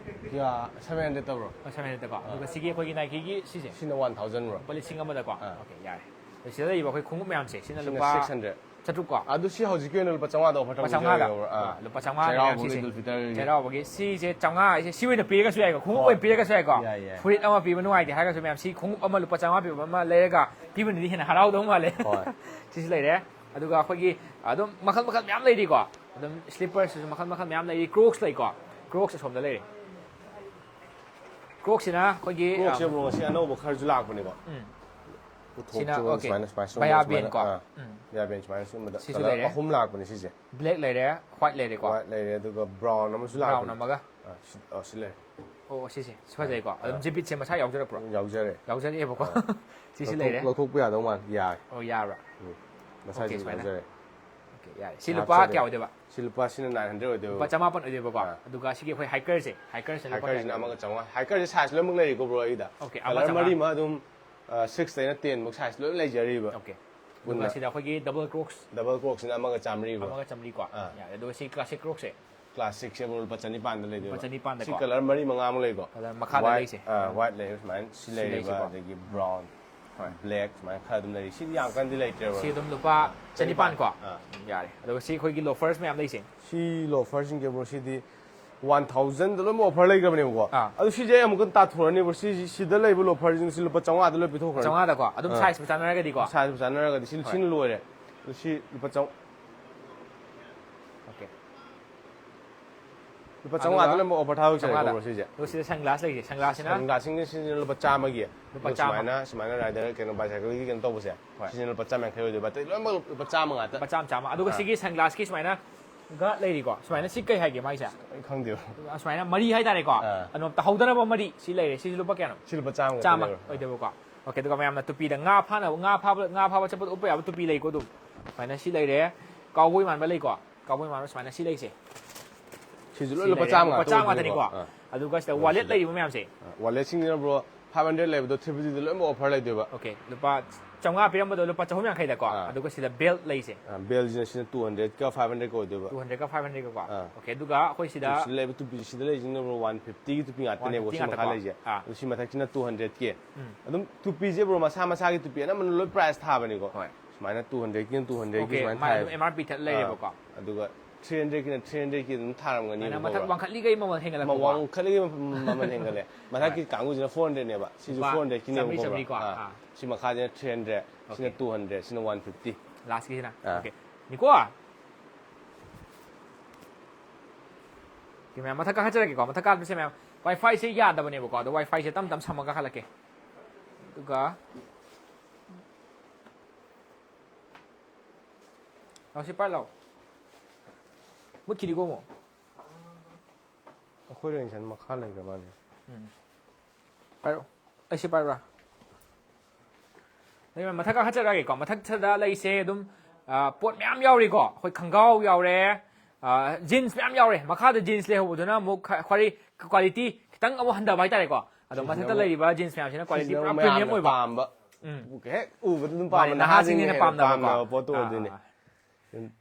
ꯀꯌꯥ, seven hundred ꯇꯧꯕ꯭ꯔꯣ? Seven hundred ꯀꯣ꯫ ꯑꯗꯨꯒ ꯁꯤꯒꯤ ꯑꯩꯈꯣꯏꯒꯤ Nike ꯒꯤ ꯁꯤꯁꯦ? ꯁꯤꯅ one thousand bro. ꯂꯨꯄꯥ ꯂꯤꯁꯤꯡ ꯑꯃꯗꯀꯣ꯫ ꯑꯥ. Okay, ꯌꯥꯔꯦ꯫ ꯑꯗꯣ ꯁꯤꯗ ꯂꯩꯔꯤꯕ ꯑꯩꯈꯣꯏ ꯈꯣꯡꯎꯞ ꯃꯌꯥꯝꯁꯦ, ꯁꯤꯅ ꯁꯤꯅ ꯂꯨꯄꯥ six hundred. ꯆꯥꯇ꯭ꯔꯨꯛ ꯀꯣ꯫ ꯑꯗꯨ ꯁꯤ ꯍꯧꯖꯤꯛꯀꯤ ꯑꯣꯏꯅ ꯂꯨꯄꯥ ꯆꯥꯝꯃꯉꯥꯗ offer ꯂꯨꯄꯥ ꯇꯧꯖꯔꯒꯦ ꯆꯥꯝꯃꯉꯥꯗ꯫ bro. ꯑꯥ. ꯂꯨꯄꯥ ꯆꯥꯝꯃꯉꯥ ꯆꯩꯔꯥꯎꯕꯒꯤ ꯁꯤꯁꯦ꯫ Eid al-Fitr ꯒꯤ. ꯆꯩꯔꯥꯎꯕꯒꯤ ꯁꯤꯁꯦ ꯆꯥꯝꯃꯉꯥ ꯍꯥꯏꯁꯦ ꯁꯤ ꯑꯣꯏꯅ ꯄꯤꯔꯒꯁꯨ ꯌꯥꯏꯀꯣ, ꯈꯣꯡꯎꯞ ꯍꯣꯏ. ꯑꯣꯏꯅ ꯄꯤꯔꯒꯁꯨ ꯌꯥꯏꯀꯣ꯫ ꯌꯥꯏ, ꯌꯥꯏ. ꯐꯨꯔꯤꯠ ꯑꯃ ꯄꯤꯕ ꯅꯨꯡꯉꯥꯏꯇꯦ ꯍꯥꯏꯔꯒꯁꯨ ꯃꯌꯥꯝ ꯁꯤ ꯈꯣꯡꯎꯞ ꯑꯃ ꯂꯨꯄꯥ ꯆꯥꯝꯃꯉꯥ ꯄꯤꯕ ꯑꯃ ꯂꯩꯔꯒ ꯄꯤꯕꯅꯗꯤ ꯍꯦꯟꯅ ꯍꯔꯥꯎꯗꯧ ꯃꯥꯜꯂꯦ꯫ ꯍꯣꯏ. ꯁꯤꯁꯨ ꯂꯩꯔꯦ꯫ ꯑꯗꯨꯒ ꯑꯩꯈꯣꯏꯒꯤ ꯑꯗꯨꯝ ꯃꯈꯜ ꯃꯈꯜ ꯃꯌꯥꯝ ꯂꯩꯔꯤꯀꯣ꯫ ꯑꯗꯨꯝ slippers ꯁꯤꯁꯨ ꯃꯈꯜ ꯃꯈꯜ ꯃꯌꯥꯝ ꯂꯩꯔꯤ꯫ Crocs ꯂꯩꯀꯣ꯫ Crocs ꯑꯁꯣꯝꯗ ꯂꯩꯔꯦ꯫ Crocs ꯁꯤꯅ ꯑꯩꯈꯣꯏꯒꯤ Crocs ꯁꯦ ꯑ, bro ꯉꯁꯤ ꯑꯅꯧꯕ ꯈꯔꯁꯨ ꯂꯥꯛꯄꯅꯤꯀꯣ. ꯎꯝ. ꯄꯨꯊꯣꯛꯁꯦ ꯁꯤꯅ, bro, okay. ꯁꯨꯃꯥꯏꯅ ꯁꯨꯃꯥꯏꯅ Baya ꯁꯨꯃꯥꯏꯅ, Ben ꯀꯣ꯫ ꯑꯥ. ꯎꯝ. Baya Ben ꯁꯨꯃꯥꯏꯅ ꯁꯤꯒꯨꯝꯕꯗ ꯁꯤꯁꯨ colour ꯂꯩꯔꯦ. ꯑꯍꯨꯝ ꯂꯥꯛꯄꯅꯦ ꯁꯤꯁꯦ. Black ꯂꯩꯔꯦ, white ꯂꯩꯔꯦꯀꯣ꯫ White ꯂꯩꯔꯦ, ꯑꯗꯨꯒ brown ꯑꯃꯁꯨ Brown ꯂꯥꯛꯄꯅꯤ. ꯑꯃꯒ. ꯑꯥ, ꯁꯤ, ꯑꯣ, ꯁꯤ ꯂꯩꯔꯦ. ꯑꯣ, ꯁꯤꯁꯦ꯫ ꯁꯤ ꯐꯖꯩꯀꯣ꯫ ꯑꯗꯨꯝ ꯑꯥ. Jibbitz ꯁꯦ ꯃꯁꯥ ꯌꯥꯎꯖꯔꯛꯄ꯭ꯔꯣ? ꯌꯥꯎꯖꯔꯦ. ꯌꯥꯎꯖꯔꯛꯑꯦꯕꯀꯣ꯫ ꯑꯥ. ꯁꯤꯁꯤ ꯂꯧꯊꯣꯛ- ꯂꯩꯔꯦ꯫ ꯂꯧꯊꯣꯛꯄ ꯌꯥꯗꯧ ꯃꯥꯜꯂꯦ. ꯌꯥꯏ. ꯑꯣ, ꯌꯥꯕ꯭ꯔꯥ? ꯎꯝ. Okay, ꯃꯁꯥꯏꯁꯨ ꯁꯨꯃꯥꯏꯅ꯫ ꯌꯥꯎꯖꯔꯦ. Okay, ꯌꯥꯔꯦ꯫ ꯁꯤ ꯁꯤ ꯂꯨꯄꯥ ꯍꯥꯞꯆꯔꯦ. ꯀꯌꯥ ꯑꯣꯏꯗꯣꯏꯕ? ꯁꯤ ꯂꯨꯄꯥ ꯁꯤꯅ nine hundred ꯑꯣꯏꯗꯣꯏꯕ. ꯂꯨꯄꯥ ꯆꯃꯥꯄꯟ ꯑꯣꯏꯗꯣꯏꯕꯀꯣ꯫ ꯑꯥ. ꯑꯗꯨꯒ ꯁꯤꯒꯤ ꯑꯩꯈꯣꯏ hiker ꯁꯦ, hiker ꯁꯤꯅ ꯂꯨꯄꯥ ꯀꯌꯥ Hiker ꯁꯤꯅ ꯑꯣꯏꯗꯣꯏꯕ? ꯑꯃꯒ ꯆꯥꯝꯃꯉꯥ. Hiker ꯁꯦ size ꯂꯣꯏꯅꯃꯛ ꯂꯩꯔꯤꯀꯣ bro ꯑꯩꯒꯤꯗ. Okay, Colour ꯑꯃꯒ ꯆꯥꯝꯃꯉꯥ. ꯃꯔꯤ ꯑꯃ ꯑꯗꯨꯝ, ꯑ, six ꯇꯩꯅ ten ꯐꯧ size ꯂꯣꯏ ꯂꯩꯖꯔꯤꯕ. Okay. ꯄꯨꯟꯅ. ꯑꯗꯨꯒ ꯁꯤꯗ ꯑꯩꯈꯣꯏꯒꯤ double Crocs. Double Crocs ꯁꯤꯅ ꯑꯃꯒ ꯆꯥꯝꯃꯔꯤ bro. ꯑꯃꯒ ꯆꯥꯝꯃꯔꯤꯀꯣ꯫ ꯑꯥ. ꯌꯥꯔꯦ꯫ ꯑꯗꯨꯒ ꯁꯤ classic Crocs ꯁꯦ. Classic ꯁꯦ bro ꯂꯨꯄꯥ ꯆꯅꯤꯄꯥꯟꯗ ꯂꯩꯗꯣꯏꯕ. ꯂꯨꯄꯥ ꯆꯅꯤꯄꯥꯟꯗꯀꯣ꯫ ꯁꯤ colour ꯃꯔꯤ ꯃꯉꯥ ꯑꯃ ꯂꯩꯀꯣ. Colour ꯃꯈꯥꯗ White, ꯂꯩꯁꯦ. ꯑ, white ꯂꯩꯔꯦ ꯁꯨꯃꯥꯏꯅ. ꯁꯤ ꯁꯤ ꯂꯩꯔꯤꯕ, ꯂꯩꯁꯤꯀꯣ. ꯑꯗꯒꯤ brown. ꯕ꯭ꯂꯦꯛ ꯁꯨꯃꯥꯏꯅ ꯈꯔ ꯑꯗꯨꯝ ꯂꯩꯔꯤ꯫ ꯁꯤꯗꯤ ꯌꯥꯝ ꯀꯟꯅꯗꯤ ꯂꯩꯇ꯭ꯔꯦꯕ꯫ ꯁꯤ ꯑꯗꯨꯝ ꯂꯨꯄꯥ ꯆꯅꯤꯄꯥꯟ ꯀꯣ꯫ ꯑꯥ꯫ ꯌꯥꯔꯦ꯫ ꯑꯗꯨꯒ ꯁꯤ ꯑꯩꯈꯣꯏꯒꯤ ꯂꯣꯐꯔꯁ ꯃꯌꯥꯝ ꯂꯩꯁꯦ꯫ ꯁꯤ ꯂꯣꯐꯔꯁꯤꯡꯁꯦ ꯕ꯭ꯔꯣ, ꯁꯤꯗꯤ ꯋꯥꯟ ꯊꯥꯎꯖꯟꯗ ꯂꯣꯏꯅꯃꯛ ꯑꯣꯐꯔ ꯂꯩꯈ꯭ꯔꯕꯅꯦꯕꯀꯣ꯫ ꯑꯥ꯫ ꯑꯗꯨ ꯁꯤꯁꯦ ꯑꯩ ꯑꯃꯨꯛꯀ ꯇꯥꯊꯣꯔꯅꯤ ꯕ꯭ꯔꯣ꯫ ꯁꯤ ꯁꯤꯗ ꯂꯩꯕ ꯂꯣꯐꯔꯁꯤꯡꯁꯤ ꯂꯨꯄꯥ ꯆꯥꯝꯃꯉꯥꯗ ꯂꯣꯏ ꯄꯤꯊꯣꯛꯈ꯭ꯔꯅꯤ꯫ ꯆꯥꯝꯃꯉꯥꯗꯀꯣ ꯑꯗꯨꯝ ꯑꯥ꯫ ꯁꯥꯏꯖ ꯆꯥꯟꯅꯔꯒꯗꯤꯀꯣ꯫ ꯁꯥꯏꯖ ꯆꯥꯟꯅꯔꯒꯗꯤ ꯁꯤ ꯁꯤꯅ ꯂꯣꯏꯔꯦ꯫ ꯑꯗꯨ ꯁꯤ ꯂꯨꯄꯥ ꯆꯥꯝ ꯑꯣꯀꯦ꯫ ꯂꯨꯄꯥ ꯆꯥꯝꯃꯉꯥꯗ ꯂꯣꯏꯅꯃꯛ ꯑꯣꯐꯔ ꯊꯥꯗꯣꯛꯆꯔꯦꯀꯣ ꯆꯥꯝꯃꯉꯥꯗ꯫ ꯕ꯭ꯔꯣ ꯁꯤꯁꯦ꯫ ꯑꯗꯨꯒ ꯁꯤꯗ ꯁꯟꯒ꯭ꯂꯥꯁ ꯂꯩꯁꯦ꯫ ꯁꯟꯒ꯭ꯂꯥꯁꯁꯤꯅ ꯁꯟꯒ꯭ꯂꯥꯁꯁꯤꯡꯁꯦ ꯁꯤꯁꯤꯅ ꯂꯨꯄꯥ ꯆꯥꯝꯃꯒꯤ꯫ ꯂꯨꯄꯥ ꯑꯗꯨ ꯆꯥꯝꯃ꯫ ꯁꯨꯃꯥꯏꯅ ꯁꯨꯃꯥꯏꯅ ꯔꯥꯏꯗꯔ ꯀꯩꯅꯣ ꯕꯥꯏꯁꯥꯏꯀꯜꯒꯤ ꯀꯩꯅꯣ ꯇꯧꯕꯁꯦ꯫ ꯍꯣꯏ꯫ ꯁꯤꯁꯤꯅ ꯂꯨꯄꯥ ꯆꯥꯝꯃ ꯌꯥꯡꯈꯩ ꯑꯣꯏꯗꯣꯏꯕ꯫ ꯑꯇꯩ ꯂꯣꯏꯅꯃꯛ ꯂꯨꯄꯥ ꯆꯥꯝꯃ ꯉꯥꯛꯇ꯫ ꯂꯨꯄꯥ ꯆꯥꯝꯃ ꯆꯥꯝꯃ꯫ ꯑꯗꯨꯒ ꯑꯥ꯫ ꯁꯤꯒꯤ ꯁꯟꯒ꯭ꯂꯥꯁꯀꯤ ꯁꯨꯃꯥꯏꯅ ꯒꯥꯔꯗ ꯂꯩꯔꯤꯀꯣ꯫ ꯁꯨꯃꯥꯏꯅ ꯁꯤ ꯀꯩ ꯍꯥꯏꯒꯦ ꯃꯥꯏꯁꯦ? ꯑꯩ ꯈꯪꯗꯦꯕ꯫ ꯑꯁꯨꯃꯥꯏꯅ ꯃꯔꯤ ꯍꯥꯏꯇꯥꯔꯦꯀꯣ꯫ ꯑꯥ꯫ ꯑꯗꯨꯝ ꯇꯧꯍꯧꯗꯅꯕ ꯃꯔꯤ ꯁꯤ ꯂꯩꯔꯦ꯫ ꯁꯤꯁꯨ ꯂꯨꯄꯥ ꯀꯌꯥꯅꯣ? ꯁꯤ ꯂꯨꯄꯥ ꯆꯥꯝꯃ ꯆꯥꯝꯃ ꯂꯩꯕ꯫ ꯑꯣꯏꯗꯣꯏꯕꯀꯣ꯫ ꯑꯣꯀꯦ꯫ ꯑꯗꯨꯒ ꯃꯌꯥꯝꯅ ꯇꯨꯄꯤꯗ ꯉꯥ ꯐꯥꯅꯕ, ꯉꯥ ꯐꯥꯕ, ꯉꯥ ꯐꯥꯕ ꯆꯠꯄꯗ ꯎꯞꯄ ꯌꯥꯕ ꯇꯨꯄꯤ ꯂꯩꯀꯣ꯫ ꯑꯗꯨꯝ ꯁꯨꯃꯥꯏꯅ ꯁꯤ ꯂꯩꯔꯦ꯫ ꯀꯥꯎꯕꯣꯏ ꯃꯥꯟꯕ ꯂꯩꯀꯣ꯫ ꯀꯥꯎꯕꯣꯏ ꯃꯥꯟꯕ ꯁꯨꯃꯥꯏꯅ ꯁꯤ ꯂꯩꯁꯦ꯫ ꯁꯤꯁꯨ ꯁꯤ ꯂꯣꯏ ꯂꯨꯄꯥ ꯂꯩꯔꯦ꯫ ꯆꯥꯝꯃ ꯂꯨꯄꯥ ꯉꯥꯛꯇ ꯆꯥꯝꯃ ꯑꯣꯏꯗꯣꯏꯅꯤꯀꯣ꯫ ꯉꯥꯛꯇꯅꯤꯀꯣ꯫ ꯑꯥ꯫ ꯑꯗꯨꯒ ꯁꯤꯗ ꯑꯣ, ꯋꯥꯂꯦꯠ ꯁꯤꯗ꯫ ꯂꯩꯔꯤꯕ ꯃꯌꯥꯝꯁꯦ꯫ ꯑꯥ, ꯋꯥꯂꯦꯠꯁꯤꯡꯁꯤꯅ ꯕ꯭ꯔꯣ, ꯐꯥꯏꯚ ꯍꯟꯗ꯭ꯔꯦꯗ ꯂꯩꯕꯗꯣ ꯊ꯭ꯔꯤ ꯐꯤꯐꯇꯤꯗ ꯂꯣꯏꯅꯃꯛ ꯑꯣꯐꯔ ꯂꯩꯗꯣꯏꯕ꯫ ꯑꯣꯀꯦ꯫ ꯂꯨꯄꯥ ꯆꯥꯝꯃꯉꯥ ꯄꯤꯔꯝꯕꯗꯣ ꯂꯨꯄꯥ ꯆꯍꯨꯝ ꯌꯥꯡꯈꯩꯗꯀꯣ꯫ ꯑꯥ꯫ ꯑꯗꯨꯒ ꯁꯤꯗ ꯕꯦꯜꯠ ꯂꯩꯁꯦ꯫ ꯑꯥ, ꯕꯦꯜꯁꯤꯅ ꯁꯤꯅ ꯇꯨ ꯍꯟꯗ꯭ꯔꯦꯗꯀ ꯐꯥꯏꯚ ꯍꯟꯗ꯭ꯔꯦꯗꯀ ꯑꯣꯏꯗꯣꯏꯕ꯫ ꯇꯨ ꯍꯟꯗ꯭ꯔꯦꯗꯀ ꯐꯥꯏꯚ ꯍꯟꯗ꯭ꯔꯦꯗꯀꯣ꯫ ꯑꯥ꯫ ꯑꯣꯀꯦ꯫ ꯑꯗꯨꯒ ꯑꯩꯈꯣꯏ ꯁꯤꯗ ꯁꯤꯗ ꯂꯩꯕ ꯇꯨꯄꯤ, ꯁꯤꯗ ꯂꯩꯁꯤꯅ ꯕ꯭ꯔꯣ, ꯋꯥꯟ ꯐꯤꯐꯇꯤꯒꯤ ꯇꯨꯄꯤ ꯉꯥꯛꯇꯅꯦꯕ ꯋꯥꯟ ꯐꯤꯐꯇꯤ ꯁꯤ ꯃꯈꯥ ꯉꯥꯛꯇꯀꯣ꯫ ꯂꯩꯁꯦ꯫ ꯑꯥ꯫ ꯑꯗꯨ ꯁꯤ ꯃꯊꯛꯁꯤꯅ ꯇꯨ ꯍꯟꯗ꯭ꯔꯦꯗꯀꯤ꯫ ꯎꯝ꯫ ꯑꯗꯨꯝ ꯇꯨꯄꯤꯁꯦ ꯕ꯭ꯔꯣ, ꯃꯁꯥ ꯃꯁꯥꯒꯤ ꯇꯨꯄꯤ ꯑꯅꯝꯕꯅ ꯂꯣꯏ ꯄ꯭ꯔꯥꯏꯁ ꯊꯥꯕꯅꯤꯀꯣ꯫ ꯍꯣꯏ꯫ ꯁꯨꯃꯥꯏꯅ ꯇꯨ ꯍꯟꯗ꯭ꯔꯦꯗꯀꯤ, ꯇꯨ ꯍꯟꯗ꯭ꯔꯦꯗꯀꯤ ꯑꯣꯀꯦ꯫ ꯁꯨꯃꯥꯏꯅ ꯃꯥꯏ ꯑꯗꯨꯝ ꯊꯥꯏꯕ꯫ ꯑꯦꯝ ꯑꯥꯔ ꯄꯤ ꯊꯠ ꯂꯩꯔꯦꯕꯀꯣ꯫ ꯑꯥ꯫ ꯑꯗꯨꯒ ꯊ꯭ꯔꯤ ꯍꯟꯗ꯭ꯔꯦꯗꯀꯤꯅ ꯊ꯭ꯔꯤ ꯍꯟꯗ꯭ꯔꯦꯗꯀꯤ ꯑꯗꯨꯝ ꯊꯥꯔꯝꯒꯅꯤ ꯁꯨꯃꯥꯏꯅ ꯕ꯭ꯔꯣ꯫ ꯃꯊꯛ ꯋꯥꯡꯈꯠꯂꯤꯈꯩ ꯃꯃꯜ ꯍꯦꯟꯒꯠꯂꯛꯄꯀꯣ꯫ ꯋꯥꯡꯈꯠꯂꯤꯈꯩ ꯃꯃꯜ ꯍꯦꯟꯒꯠꯂꯦ꯫ ꯃꯊꯛꯀꯤ ꯀꯥꯡꯕꯨꯁꯤꯅ ꯐꯣꯔ ꯍꯟꯗ꯭ꯔꯦꯗꯅꯦꯕ꯫ ꯁꯤꯁꯨ ꯂꯨꯄꯥ ꯐꯣꯔ ꯍꯟꯗ꯭ꯔꯦꯗꯀꯤꯅꯦꯕꯀꯣ ꯆꯥꯝꯃꯔꯤ, ꯕ꯭ꯔꯣ꯫ ꯆꯥꯝꯃꯔꯤꯀꯣ꯫ ꯑꯥ꯫ ꯑꯥ꯫ ꯁꯤ ꯃꯈꯥꯁꯤꯅ ꯊ꯭ꯔꯤ ꯍꯟꯗ꯭ꯔꯦꯗ, ꯁꯤꯅ ꯑꯣꯀꯦ꯫ ꯇꯨ ꯍꯟꯗ꯭ꯔꯦꯗ, ꯁꯤꯅ ꯋꯥꯟ ꯐꯤꯐꯇꯤ꯫ ꯂꯥꯁꯀꯤꯁꯤꯅ꯫ ꯑꯥ꯫ ꯑꯣꯀꯦ꯫ ꯅꯤꯀꯣ꯫ ꯑꯣꯀꯦ, ꯃꯌꯥꯝ ꯃꯊꯛ ꯀꯥꯈꯠꯆꯔꯛꯀꯦꯀꯣ꯫ ꯃꯊꯛ ꯀꯥꯈꯠꯄꯁꯦ ꯃꯌꯥꯝ ꯋꯥꯏ ꯐꯥꯏꯁꯦ ꯌꯥꯗꯕꯅꯦꯕꯀꯣ꯫ ꯑꯗꯣ ꯋꯥꯏ ꯐꯥꯏꯁꯦ ꯇꯞ ꯇꯞ ꯁꯝꯃ ꯀꯥꯈꯠꯂꯛꯀꯦ꯫ ꯑꯗꯨꯒ ꯂꯥꯎ, ꯁꯤ ꯄꯥꯏꯔꯨ ꯂꯥꯎ꯫ ꯃꯨꯠꯈꯤꯅꯤꯀꯣ ꯑꯃꯨꯛ꯫ ꯑꯩꯈꯣꯏ ꯔꯦꯟꯁꯟ ꯃꯈꯥ ꯂꯩꯈ꯭ꯔ ꯃꯥꯜꯂꯦ꯫ ꯎꯝ꯫ ꯄꯥꯏꯔꯛꯑꯣ꯫ ꯑꯩ ꯁꯤ ꯄꯥꯏꯕ꯭ꯔꯥ? ꯑꯗꯩ ꯃꯊꯛ ꯀꯥꯈꯠꯆꯔꯛꯑꯒꯦꯀꯣ꯫ ꯃꯊꯛꯁꯤꯗ ꯂꯩꯁꯦ ꯑꯗꯨꯝ, ꯑ, ꯄꯣꯠ ꯃꯌꯥꯝ ꯌꯥꯎꯔꯤꯀꯣ꯫ ꯑꯩꯈꯣꯏ ꯈꯪꯒꯥꯎ ꯌꯥꯎꯔꯦ, ꯑ, ꯖꯤꯟꯁ ꯃꯌꯥꯝ ꯌꯥꯎꯔꯦ꯫ ꯃꯈꯥꯗ ꯖꯤꯟꯁ ꯂꯩꯍꯧꯕꯗꯨꯅ ꯑꯃꯨꯛ ꯈ-, ꯈ꯭ꯋꯥꯏ ꯀ꯭ꯋꯥꯂꯤꯇꯤ ꯈꯤꯇꯪ ꯑꯃꯨꯛ ꯍꯟꯊꯕ ꯍꯥꯏꯇꯥꯔꯦꯀꯣ꯫ ꯑꯗꯣ ꯁꯤꯁꯤꯅ ꯃꯊꯛꯇ ꯑꯃꯨꯛ, ꯂꯩꯔꯤꯕ ꯖꯤꯟꯁ ꯃꯌꯥꯝꯁꯤꯅ ꯀ꯭ꯋꯥꯂꯤꯇꯤꯁꯤꯁꯤꯅ ꯄꯨꯔꯥ ꯑꯃꯨꯛ ꯄ꯭ꯔꯤꯃꯤꯌꯝ ꯃꯌꯥꯝꯅ ꯑꯣꯏꯕ꯫ ꯄꯥꯝꯕ꯫ ꯎꯝ꯫ ꯍꯦꯛ ꯎꯕꯗ ꯑꯗꯨꯝ ꯃꯥꯅꯦ, ꯄꯥꯝꯕ, ꯅꯍꯥꯁꯤꯡꯅ ꯅꯍꯥꯁꯤꯡꯅ ꯍꯦꯟꯅ ꯄꯥꯝꯅꯕ꯫ ꯄꯥꯝꯅꯕ ꯄꯣꯠꯇꯣ ꯑꯥ, ꯑꯣꯏꯗꯣꯏꯅꯦ꯫ ꯑꯥ,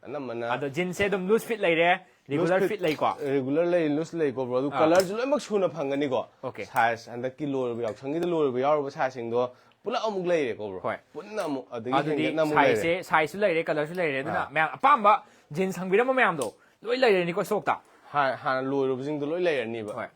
ꯑꯅꯝꯕꯅ ꯑꯗꯣ ꯖꯤꯟꯁꯁꯦ ꯑꯗꯨꯝ ꯂꯨꯖ ꯐꯤꯠ ꯂꯩꯔꯦ, ꯔꯤꯒꯨꯂꯔ ꯐꯤꯠ ꯂꯩꯀꯣ꯫ ꯔꯤꯒꯨꯂꯔ ꯂꯩ, ꯂꯨꯖ ꯂꯩꯀꯣ ꯕ꯭ꯔꯣ꯫ ꯑꯗꯨ ꯑꯥ꯫ ꯀꯂꯔꯁꯨ ꯂꯣꯏꯅꯃꯛ ꯁꯨꯅ ꯐꯪꯒꯅꯤꯀꯣ꯫ ꯑꯣꯀꯦ꯫ ꯁꯥꯏꯖ ꯍꯟꯗꯛꯀꯤ ꯂꯣꯏꯔꯕ, ꯌꯥꯎꯁꯪꯒꯤꯗ ꯂꯣꯏꯔꯕ ꯌꯥꯎꯔꯕ ꯁꯥꯏꯖꯁꯤꯡꯗꯣ ꯄꯨꯂꯞ ꯑꯃꯨꯛ ꯂꯩꯔꯦꯀꯣ, ꯕ꯭ꯔꯣ? ꯍꯣꯏ꯫ ꯄꯨꯟꯅ ꯑꯃꯨꯛ ꯑꯗꯒꯤ ꯑꯗꯨꯗꯤ ꯍꯦꯟꯒꯠꯅ ꯑꯃꯨꯛ ꯁꯥꯏꯖꯁꯦ ꯂꯩꯔꯦ. ꯁꯥꯏꯖꯁꯨ ꯂꯩꯔꯦ, ꯀꯂꯔꯁꯨ ꯂꯩꯔꯦ, ꯑꯗꯨꯅ ꯑꯥ. ꯃꯌꯥꯝ ꯑꯄꯥꯝꯕ ꯖꯤꯟꯁ ꯍꯪꯕꯤꯔꯝꯕ ꯃꯌꯥꯝꯗꯣ ꯂꯣꯏ ꯂꯩꯔꯅꯤꯀꯣ ꯁꯣꯛꯇ. ꯍꯥꯟ- ꯍꯥꯟꯅ ꯂꯣꯏꯔꯨꯕꯁꯤꯡꯗꯣ ꯂꯣꯏ ꯂꯩꯔꯅꯤꯕ. ꯍꯣꯏ.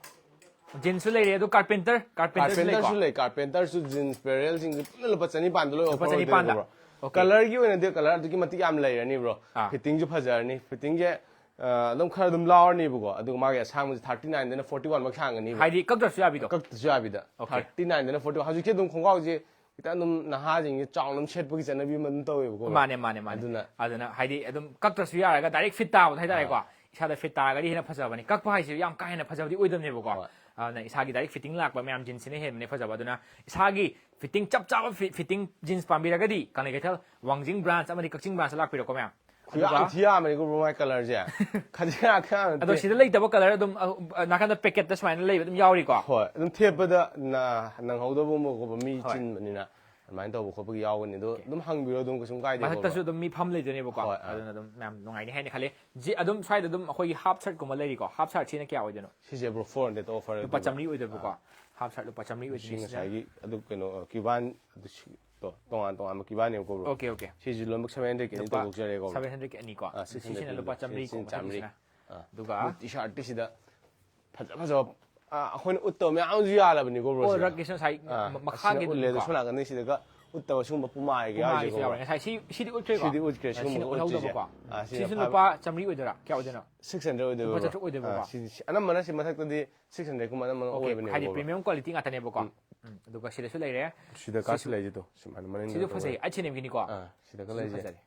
ꯖꯤꯟꯁꯁꯨ ꯂꯩꯔꯦ, ꯑꯗꯣ ꯀꯥꯔꯄꯦꯟꯇꯔ ꯀꯥꯔꯄꯦꯟꯇꯔꯁꯨ ꯂꯩꯀꯣ. ꯀꯥꯔꯄꯦꯟꯇꯔꯁꯨ ꯂꯩ. ꯀꯥꯔꯄꯦꯟꯇꯔꯁꯨ ꯖꯤꯟꯁ ꯄꯦꯔꯦꯜꯁꯤꯡꯁꯦ ꯄꯨꯟꯅ ꯂꯨꯄꯥ ꯆꯅꯤꯄꯥꯟꯗ ꯂꯣꯏ ꯂꯨꯄꯥ ꯑꯣꯐꯔ ꯆꯅꯤꯄꯥꯟꯗ. ꯑꯣꯏꯗꯣꯏꯅꯦꯕ, ꯕ꯭ꯔꯣ. Okay. ꯀꯂꯔꯒꯤ ꯑꯣꯏꯅꯗꯤ ꯀꯂꯔ ꯑꯗꯨꯛꯀꯤ ꯃꯇꯤꯛ ꯌꯥꯝ ꯂꯩꯔꯅꯤ, ꯕ꯭ꯔꯣ. ꯑꯥ. ꯐꯤꯠꯇꯤꯡꯁꯨ ꯐꯖꯔꯅꯤ. ꯐꯤꯠꯇꯤꯡꯁꯦ ꯑ, ꯑꯗꯨꯝ ꯈꯔ ꯑꯗꯨꯝ ꯂꯥꯎꯔꯅꯤꯕꯀꯣ. ꯑꯗꯨꯒ ꯃꯥꯒꯤ ꯑꯁꯥꯡꯕꯁꯦ ꯊꯥꯔꯇꯤ ꯅꯥꯏꯟꯗꯅ ꯐꯣꯔꯇꯤ ꯋꯥꯟ ꯐꯥꯎ ꯁꯥꯡꯒꯅꯤꯕ. ꯍꯥꯏꯗꯤ ꯀꯛꯇ꯭ꯔꯁꯨ ꯌꯥꯕꯤꯗꯣ. ꯀꯛꯇ꯭ꯔꯁꯨ ꯌꯥꯕꯤꯗ. Okay. ꯊꯥꯔꯇꯤ ꯅꯥꯏꯟꯗꯅ ꯐꯣꯔꯇꯤ ꯋꯥꯟ. ꯍꯧꯖꯤꯛꯀꯤ ꯑꯗꯨꯝ ꯈꯣꯡꯒ꯭ꯔꯥꯎꯁꯦ ꯈꯤꯇꯪ ꯑꯗꯨꯝ ꯅꯍꯥꯁꯤꯡꯁꯦ ꯆꯥꯎꯅ ꯑꯗꯨꯝ ꯁꯦꯠꯄꯒꯤ ꯆꯠꯅꯕꯤ ꯑꯃ ꯑꯗꯨꯝ ꯇꯧꯋꯦꯕꯀꯣ, ꯕ꯭ꯔꯣ. ꯃꯥꯅꯦ, ꯃꯥꯅꯦ, ꯃꯥꯅꯦ. ꯑꯗꯨꯅ ꯑꯗꯨꯅ ꯍꯥꯏꯗꯤ ꯑꯗꯨꯝ ꯀꯛꯇ꯭ꯔꯁꯨ ꯌꯥꯔꯒ ꯗꯥꯏꯔꯦꯛ ꯐꯤꯠ ꯇꯥꯕꯗꯣ ꯍꯥꯏꯇꯥꯔꯦꯀꯣ. ꯏꯁꯥꯗ ꯐꯤꯠ ꯇꯥꯔꯒꯗꯤ ꯍꯦꯟꯅ ꯐꯖꯕꯅꯤ. ꯀꯛꯄ ꯍꯥꯏꯁꯤꯁꯨ ꯌꯥꯝ ꯀꯥ ꯍꯦꯟꯅ ꯐꯖꯕꯗꯤ ꯑꯣꯏꯗꯕꯅꯦꯕꯀꯣ. ꯍꯣꯏ. ꯑꯗꯨꯅ ꯏꯁꯥꯒꯤ ꯗꯥꯏꯔꯦꯛ ꯐꯤꯠꯇꯤꯡ ꯂꯥꯛꯄ ꯃꯌꯥꯝ ꯖꯤꯟꯁꯁꯤꯅ ꯍꯦꯟꯕꯅꯦ ꯐꯖꯕ. ꯑꯗꯨꯅ ꯏꯁꯥꯒꯤ ꯐꯤꯠꯇꯤꯡ ꯆꯞ ꯆꯥꯕ ꯐꯤꯠꯇꯤꯡ ꯖꯤꯟꯁ ꯄꯥꯝꯕꯤꯔꯒꯗꯤ ꯀꯪꯂꯩ ꯀꯩꯊꯦꯜ ꯋꯥꯡꯖꯤꯡ ꯕ꯭ꯔꯥꯟꯁ ꯑꯃꯗꯤ ꯀꯛꯆꯤꯡ ꯕ꯭ꯔꯥꯟꯁꯇ ꯂꯥꯛꯄꯤꯔꯣꯀꯣ, ꯃꯌꯥꯝ. ꯌꯥꯝ ꯊꯤ ꯌꯥꯝꯕꯅꯤꯀꯣ, ꯕ꯭ꯔꯣ, ꯃꯥꯏ ꯀꯂꯔꯁꯦ. ꯈꯖꯤꯛ ꯈꯔ ꯑꯗꯣ ꯅꯠꯇꯦ. ꯁꯤꯗ ꯂꯩꯇꯕ ꯀꯂꯔ ꯑꯗꯨꯝ ꯑ, ꯑ, ꯅꯥꯀꯟꯗ ꯄꯦꯀꯦꯠꯇ ꯁꯨꯃꯥꯏꯅ ꯂꯩꯕ ꯑꯗꯨꯝ ꯌꯥꯎꯔꯤꯀꯣ. ꯍꯣꯏ, ꯑꯗꯨꯝ ꯊꯦꯠꯄꯗ ꯅ- ꯅꯪꯍꯧꯗꯕꯒꯨꯝꯕ ꯃꯤ ꯍꯣꯏ. ꯆꯤꯟꯕꯅꯤꯅ ꯑꯗꯨꯃꯥꯏꯅ ꯇꯧꯕ ꯈꯣꯠꯄꯒꯤ ꯌꯥꯎꯒꯅꯤ. ꯑꯗꯣ ꯑꯗꯨꯝ ꯍꯪꯕꯤꯔꯣ, ꯑꯗꯨꯝ ꯀꯩꯁꯨꯝ ꯀꯥꯏꯗꯦꯀꯣ, ꯃꯊꯛꯇꯁꯨ ꯕ꯭ꯔꯣ. ꯑꯗꯨꯝ ꯃꯤ ꯐꯝ ꯂꯩꯗꯣꯏꯅꯦꯕꯀꯣ. ꯍꯣꯏ, ꯑꯥ. ꯑꯗꯨꯅ ꯑꯗꯨꯝ ꯃꯌꯥꯝ ꯅꯨꯡꯉꯥꯏꯅꯤ ꯍꯥꯏꯅ ꯈꯜꯂꯤ. ꯖꯤ ꯑꯗꯨꯝ ꯁ꯭ꯋꯥꯏꯗ ꯑꯗꯨꯝ ꯑꯩꯈꯣꯏꯒꯤ ꯍꯥꯞ ꯁꯔꯠꯀꯨꯝꯕ ꯂꯩꯔꯤꯀꯣ. ꯍꯥꯞ ꯁꯔꯠꯁꯤꯅ ꯀꯌꯥ ꯑꯣꯏꯗꯣꯏꯅꯣ? ꯁꯤꯁꯦ, ꯕ꯭ꯔꯣ, ꯐꯣꯔ ꯍꯟꯗ꯭ꯔꯦꯗ ꯑꯣꯐꯔ ꯂꯨꯄꯥ ꯑꯗꯨꯒ. ꯆꯥꯝꯃꯔꯤ ꯑꯣꯏꯗꯣꯏꯕꯀꯣ. ꯍꯥꯞ ꯁꯔꯠ ꯂꯨꯄꯥ ꯆꯥꯝꯃꯔꯤ ꯁꯤ ꯑꯣꯏꯗꯣꯏꯅꯤ ꯁꯤꯅ. ꯉꯁꯥꯏꯒꯤ ꯑꯗꯨ ꯀꯩꯅꯣ, ꯑ, ꯀ꯭ꯌꯨꯕꯥꯟ ꯑꯗꯨ ꯁꯤ- ꯇꯣ, ꯇꯣꯉꯥꯟ ꯇꯣꯉꯥꯟꯕ ꯀ꯭ꯌꯨꯕꯥꯟꯅꯦꯕꯀꯣ, ꯕ꯭ꯔꯣ. Okay, okay. ꯁꯤꯁꯨ ꯂꯣꯏꯅꯃꯛ ꯁꯚꯦꯟ ꯍꯟꯗ꯭ꯔꯦꯗꯀꯤ ꯑꯅꯤ ꯂꯨꯄꯥ ꯇꯧꯊꯣꯛꯆꯔꯦꯀꯣ, ꯕ꯭ꯔꯣ. ꯁꯚꯦꯟ ꯍꯟꯗ꯭ꯔꯦꯗꯀꯤ ꯑꯅꯤꯀꯣ. ꯑꯥ, ꯁꯤꯛꯁ ꯁꯤꯁꯤꯅ ꯍꯟꯗ꯭ꯔꯦꯗ ꯂꯨꯄꯥ ꯄꯤꯕ. ꯆꯥꯝꯃꯔꯤꯀꯣ, ꯁꯤꯅ ꯆꯥꯝꯃꯔꯤ. ꯃꯊꯪꯁꯤꯅ. ꯑꯥ. ꯑꯗꯨꯒ ꯑꯗꯨ ꯇꯤ ꯁꯥꯔꯠꯇꯤ ꯁꯤꯗ ꯐꯖ ꯐꯖꯕ, ꯑ, ꯑꯩꯈꯣꯏꯅ ꯎꯠꯇꯕ ꯃꯌꯥꯝ ꯑꯃꯁꯨ ꯌꯥꯜꯂꯕꯅꯤꯀꯣ, ꯕ꯭ꯔꯣ, ꯑꯣ, ꯁꯤꯗ. ꯔꯛꯀꯤꯁꯨ ꯉꯁꯥꯏ ꯑꯥ, ꯃ- ꯑꯁꯤꯅ ꯎꯠꯂꯦ, ꯑꯗꯣ ꯃꯈꯥꯒꯤꯗꯨꯀꯣ. ꯁꯣꯝ ꯅꯥꯀꯟꯗ ꯁꯤꯗꯒ ꯎꯠꯇꯕ ꯁꯤꯒꯨꯝꯕ ꯄꯨꯃꯥꯒꯤꯒ ꯄꯨꯃꯥꯒꯤꯁꯨ ꯌꯥꯎꯔꯤꯁꯦꯀꯣ, ꯌꯥꯎꯔꯦ. ꯕ꯭ꯔꯣ. ꯉꯁꯥꯏ ꯁꯤ, ꯁꯤꯗꯤ ꯎꯠꯈ꯭ꯔꯦꯀꯣ. ꯁꯤꯗꯤ ꯎꯠꯈ꯭ꯔꯦ, ꯑ, ꯁꯤꯒꯨꯝꯕ ꯁꯤꯅ ꯎꯠꯇ꯭ꯔꯤꯁꯦ. ꯎꯠꯍꯧꯗꯕꯀꯣ. ꯑꯥ, ꯁꯤꯅ ꯁꯤꯁꯨ ꯐꯥꯏꯚ ꯂꯨꯄꯥ ꯆꯥꯝꯃꯔꯤ ꯑꯣꯏꯗꯣꯏꯔꯥ? ꯀꯌꯥ ꯑꯣꯏꯗꯣꯏꯅꯣ? ꯁꯤꯛꯁ ꯍꯟꯗ꯭ꯔꯦꯗ ꯑꯣꯏꯗꯣꯏꯕꯀꯣ. ꯂꯨꯄꯥ ꯆꯥꯇ꯭ꯔꯨꯛ ꯑꯣꯏꯗꯣꯏꯕꯀꯣ. ꯑꯥ, ꯁꯤ, ꯁꯤ, ꯑꯅꯝꯕꯅ ꯁꯤ ꯃꯊꯛꯇꯗꯤ ꯁꯤꯛꯁ ꯍꯟꯗ꯭ꯔꯦꯗꯀꯨꯝꯕ ꯑꯅꯝꯕꯅ Okay, ꯑꯣꯏꯕꯅꯦꯕꯀꯣ, ꯍꯥꯏꯗꯤ ꯕ꯭ꯔꯣ. ꯄ꯭ꯔꯤꯃꯤꯌꯝ ꯀ꯭ꯋꯥꯂꯤꯇꯤ ꯉꯥꯛꯇꯅꯦꯕꯀꯣ. ꯎꯝ, ꯑꯗꯨꯒ ꯁꯤꯗꯁꯨ ꯂꯩꯔꯦ. ꯁꯤꯗ ꯀꯥꯁꯨ ꯂꯩꯁꯦ, ꯇꯣ. ꯁꯨꯃꯥꯏꯅ ꯃꯅꯤꯡꯗ ꯁꯤꯁꯨ ꯇꯧꯕ. ꯐꯖꯩ, ꯑꯩꯠ ꯁꯤ ꯑꯦꯟ ꯑꯦꯝꯒꯤꯅꯤꯀꯣ. ꯑꯥ, ꯁꯤꯗꯒ ꯁꯤꯁꯨ ꯂꯩꯁꯦ. ꯐꯖꯔꯦ.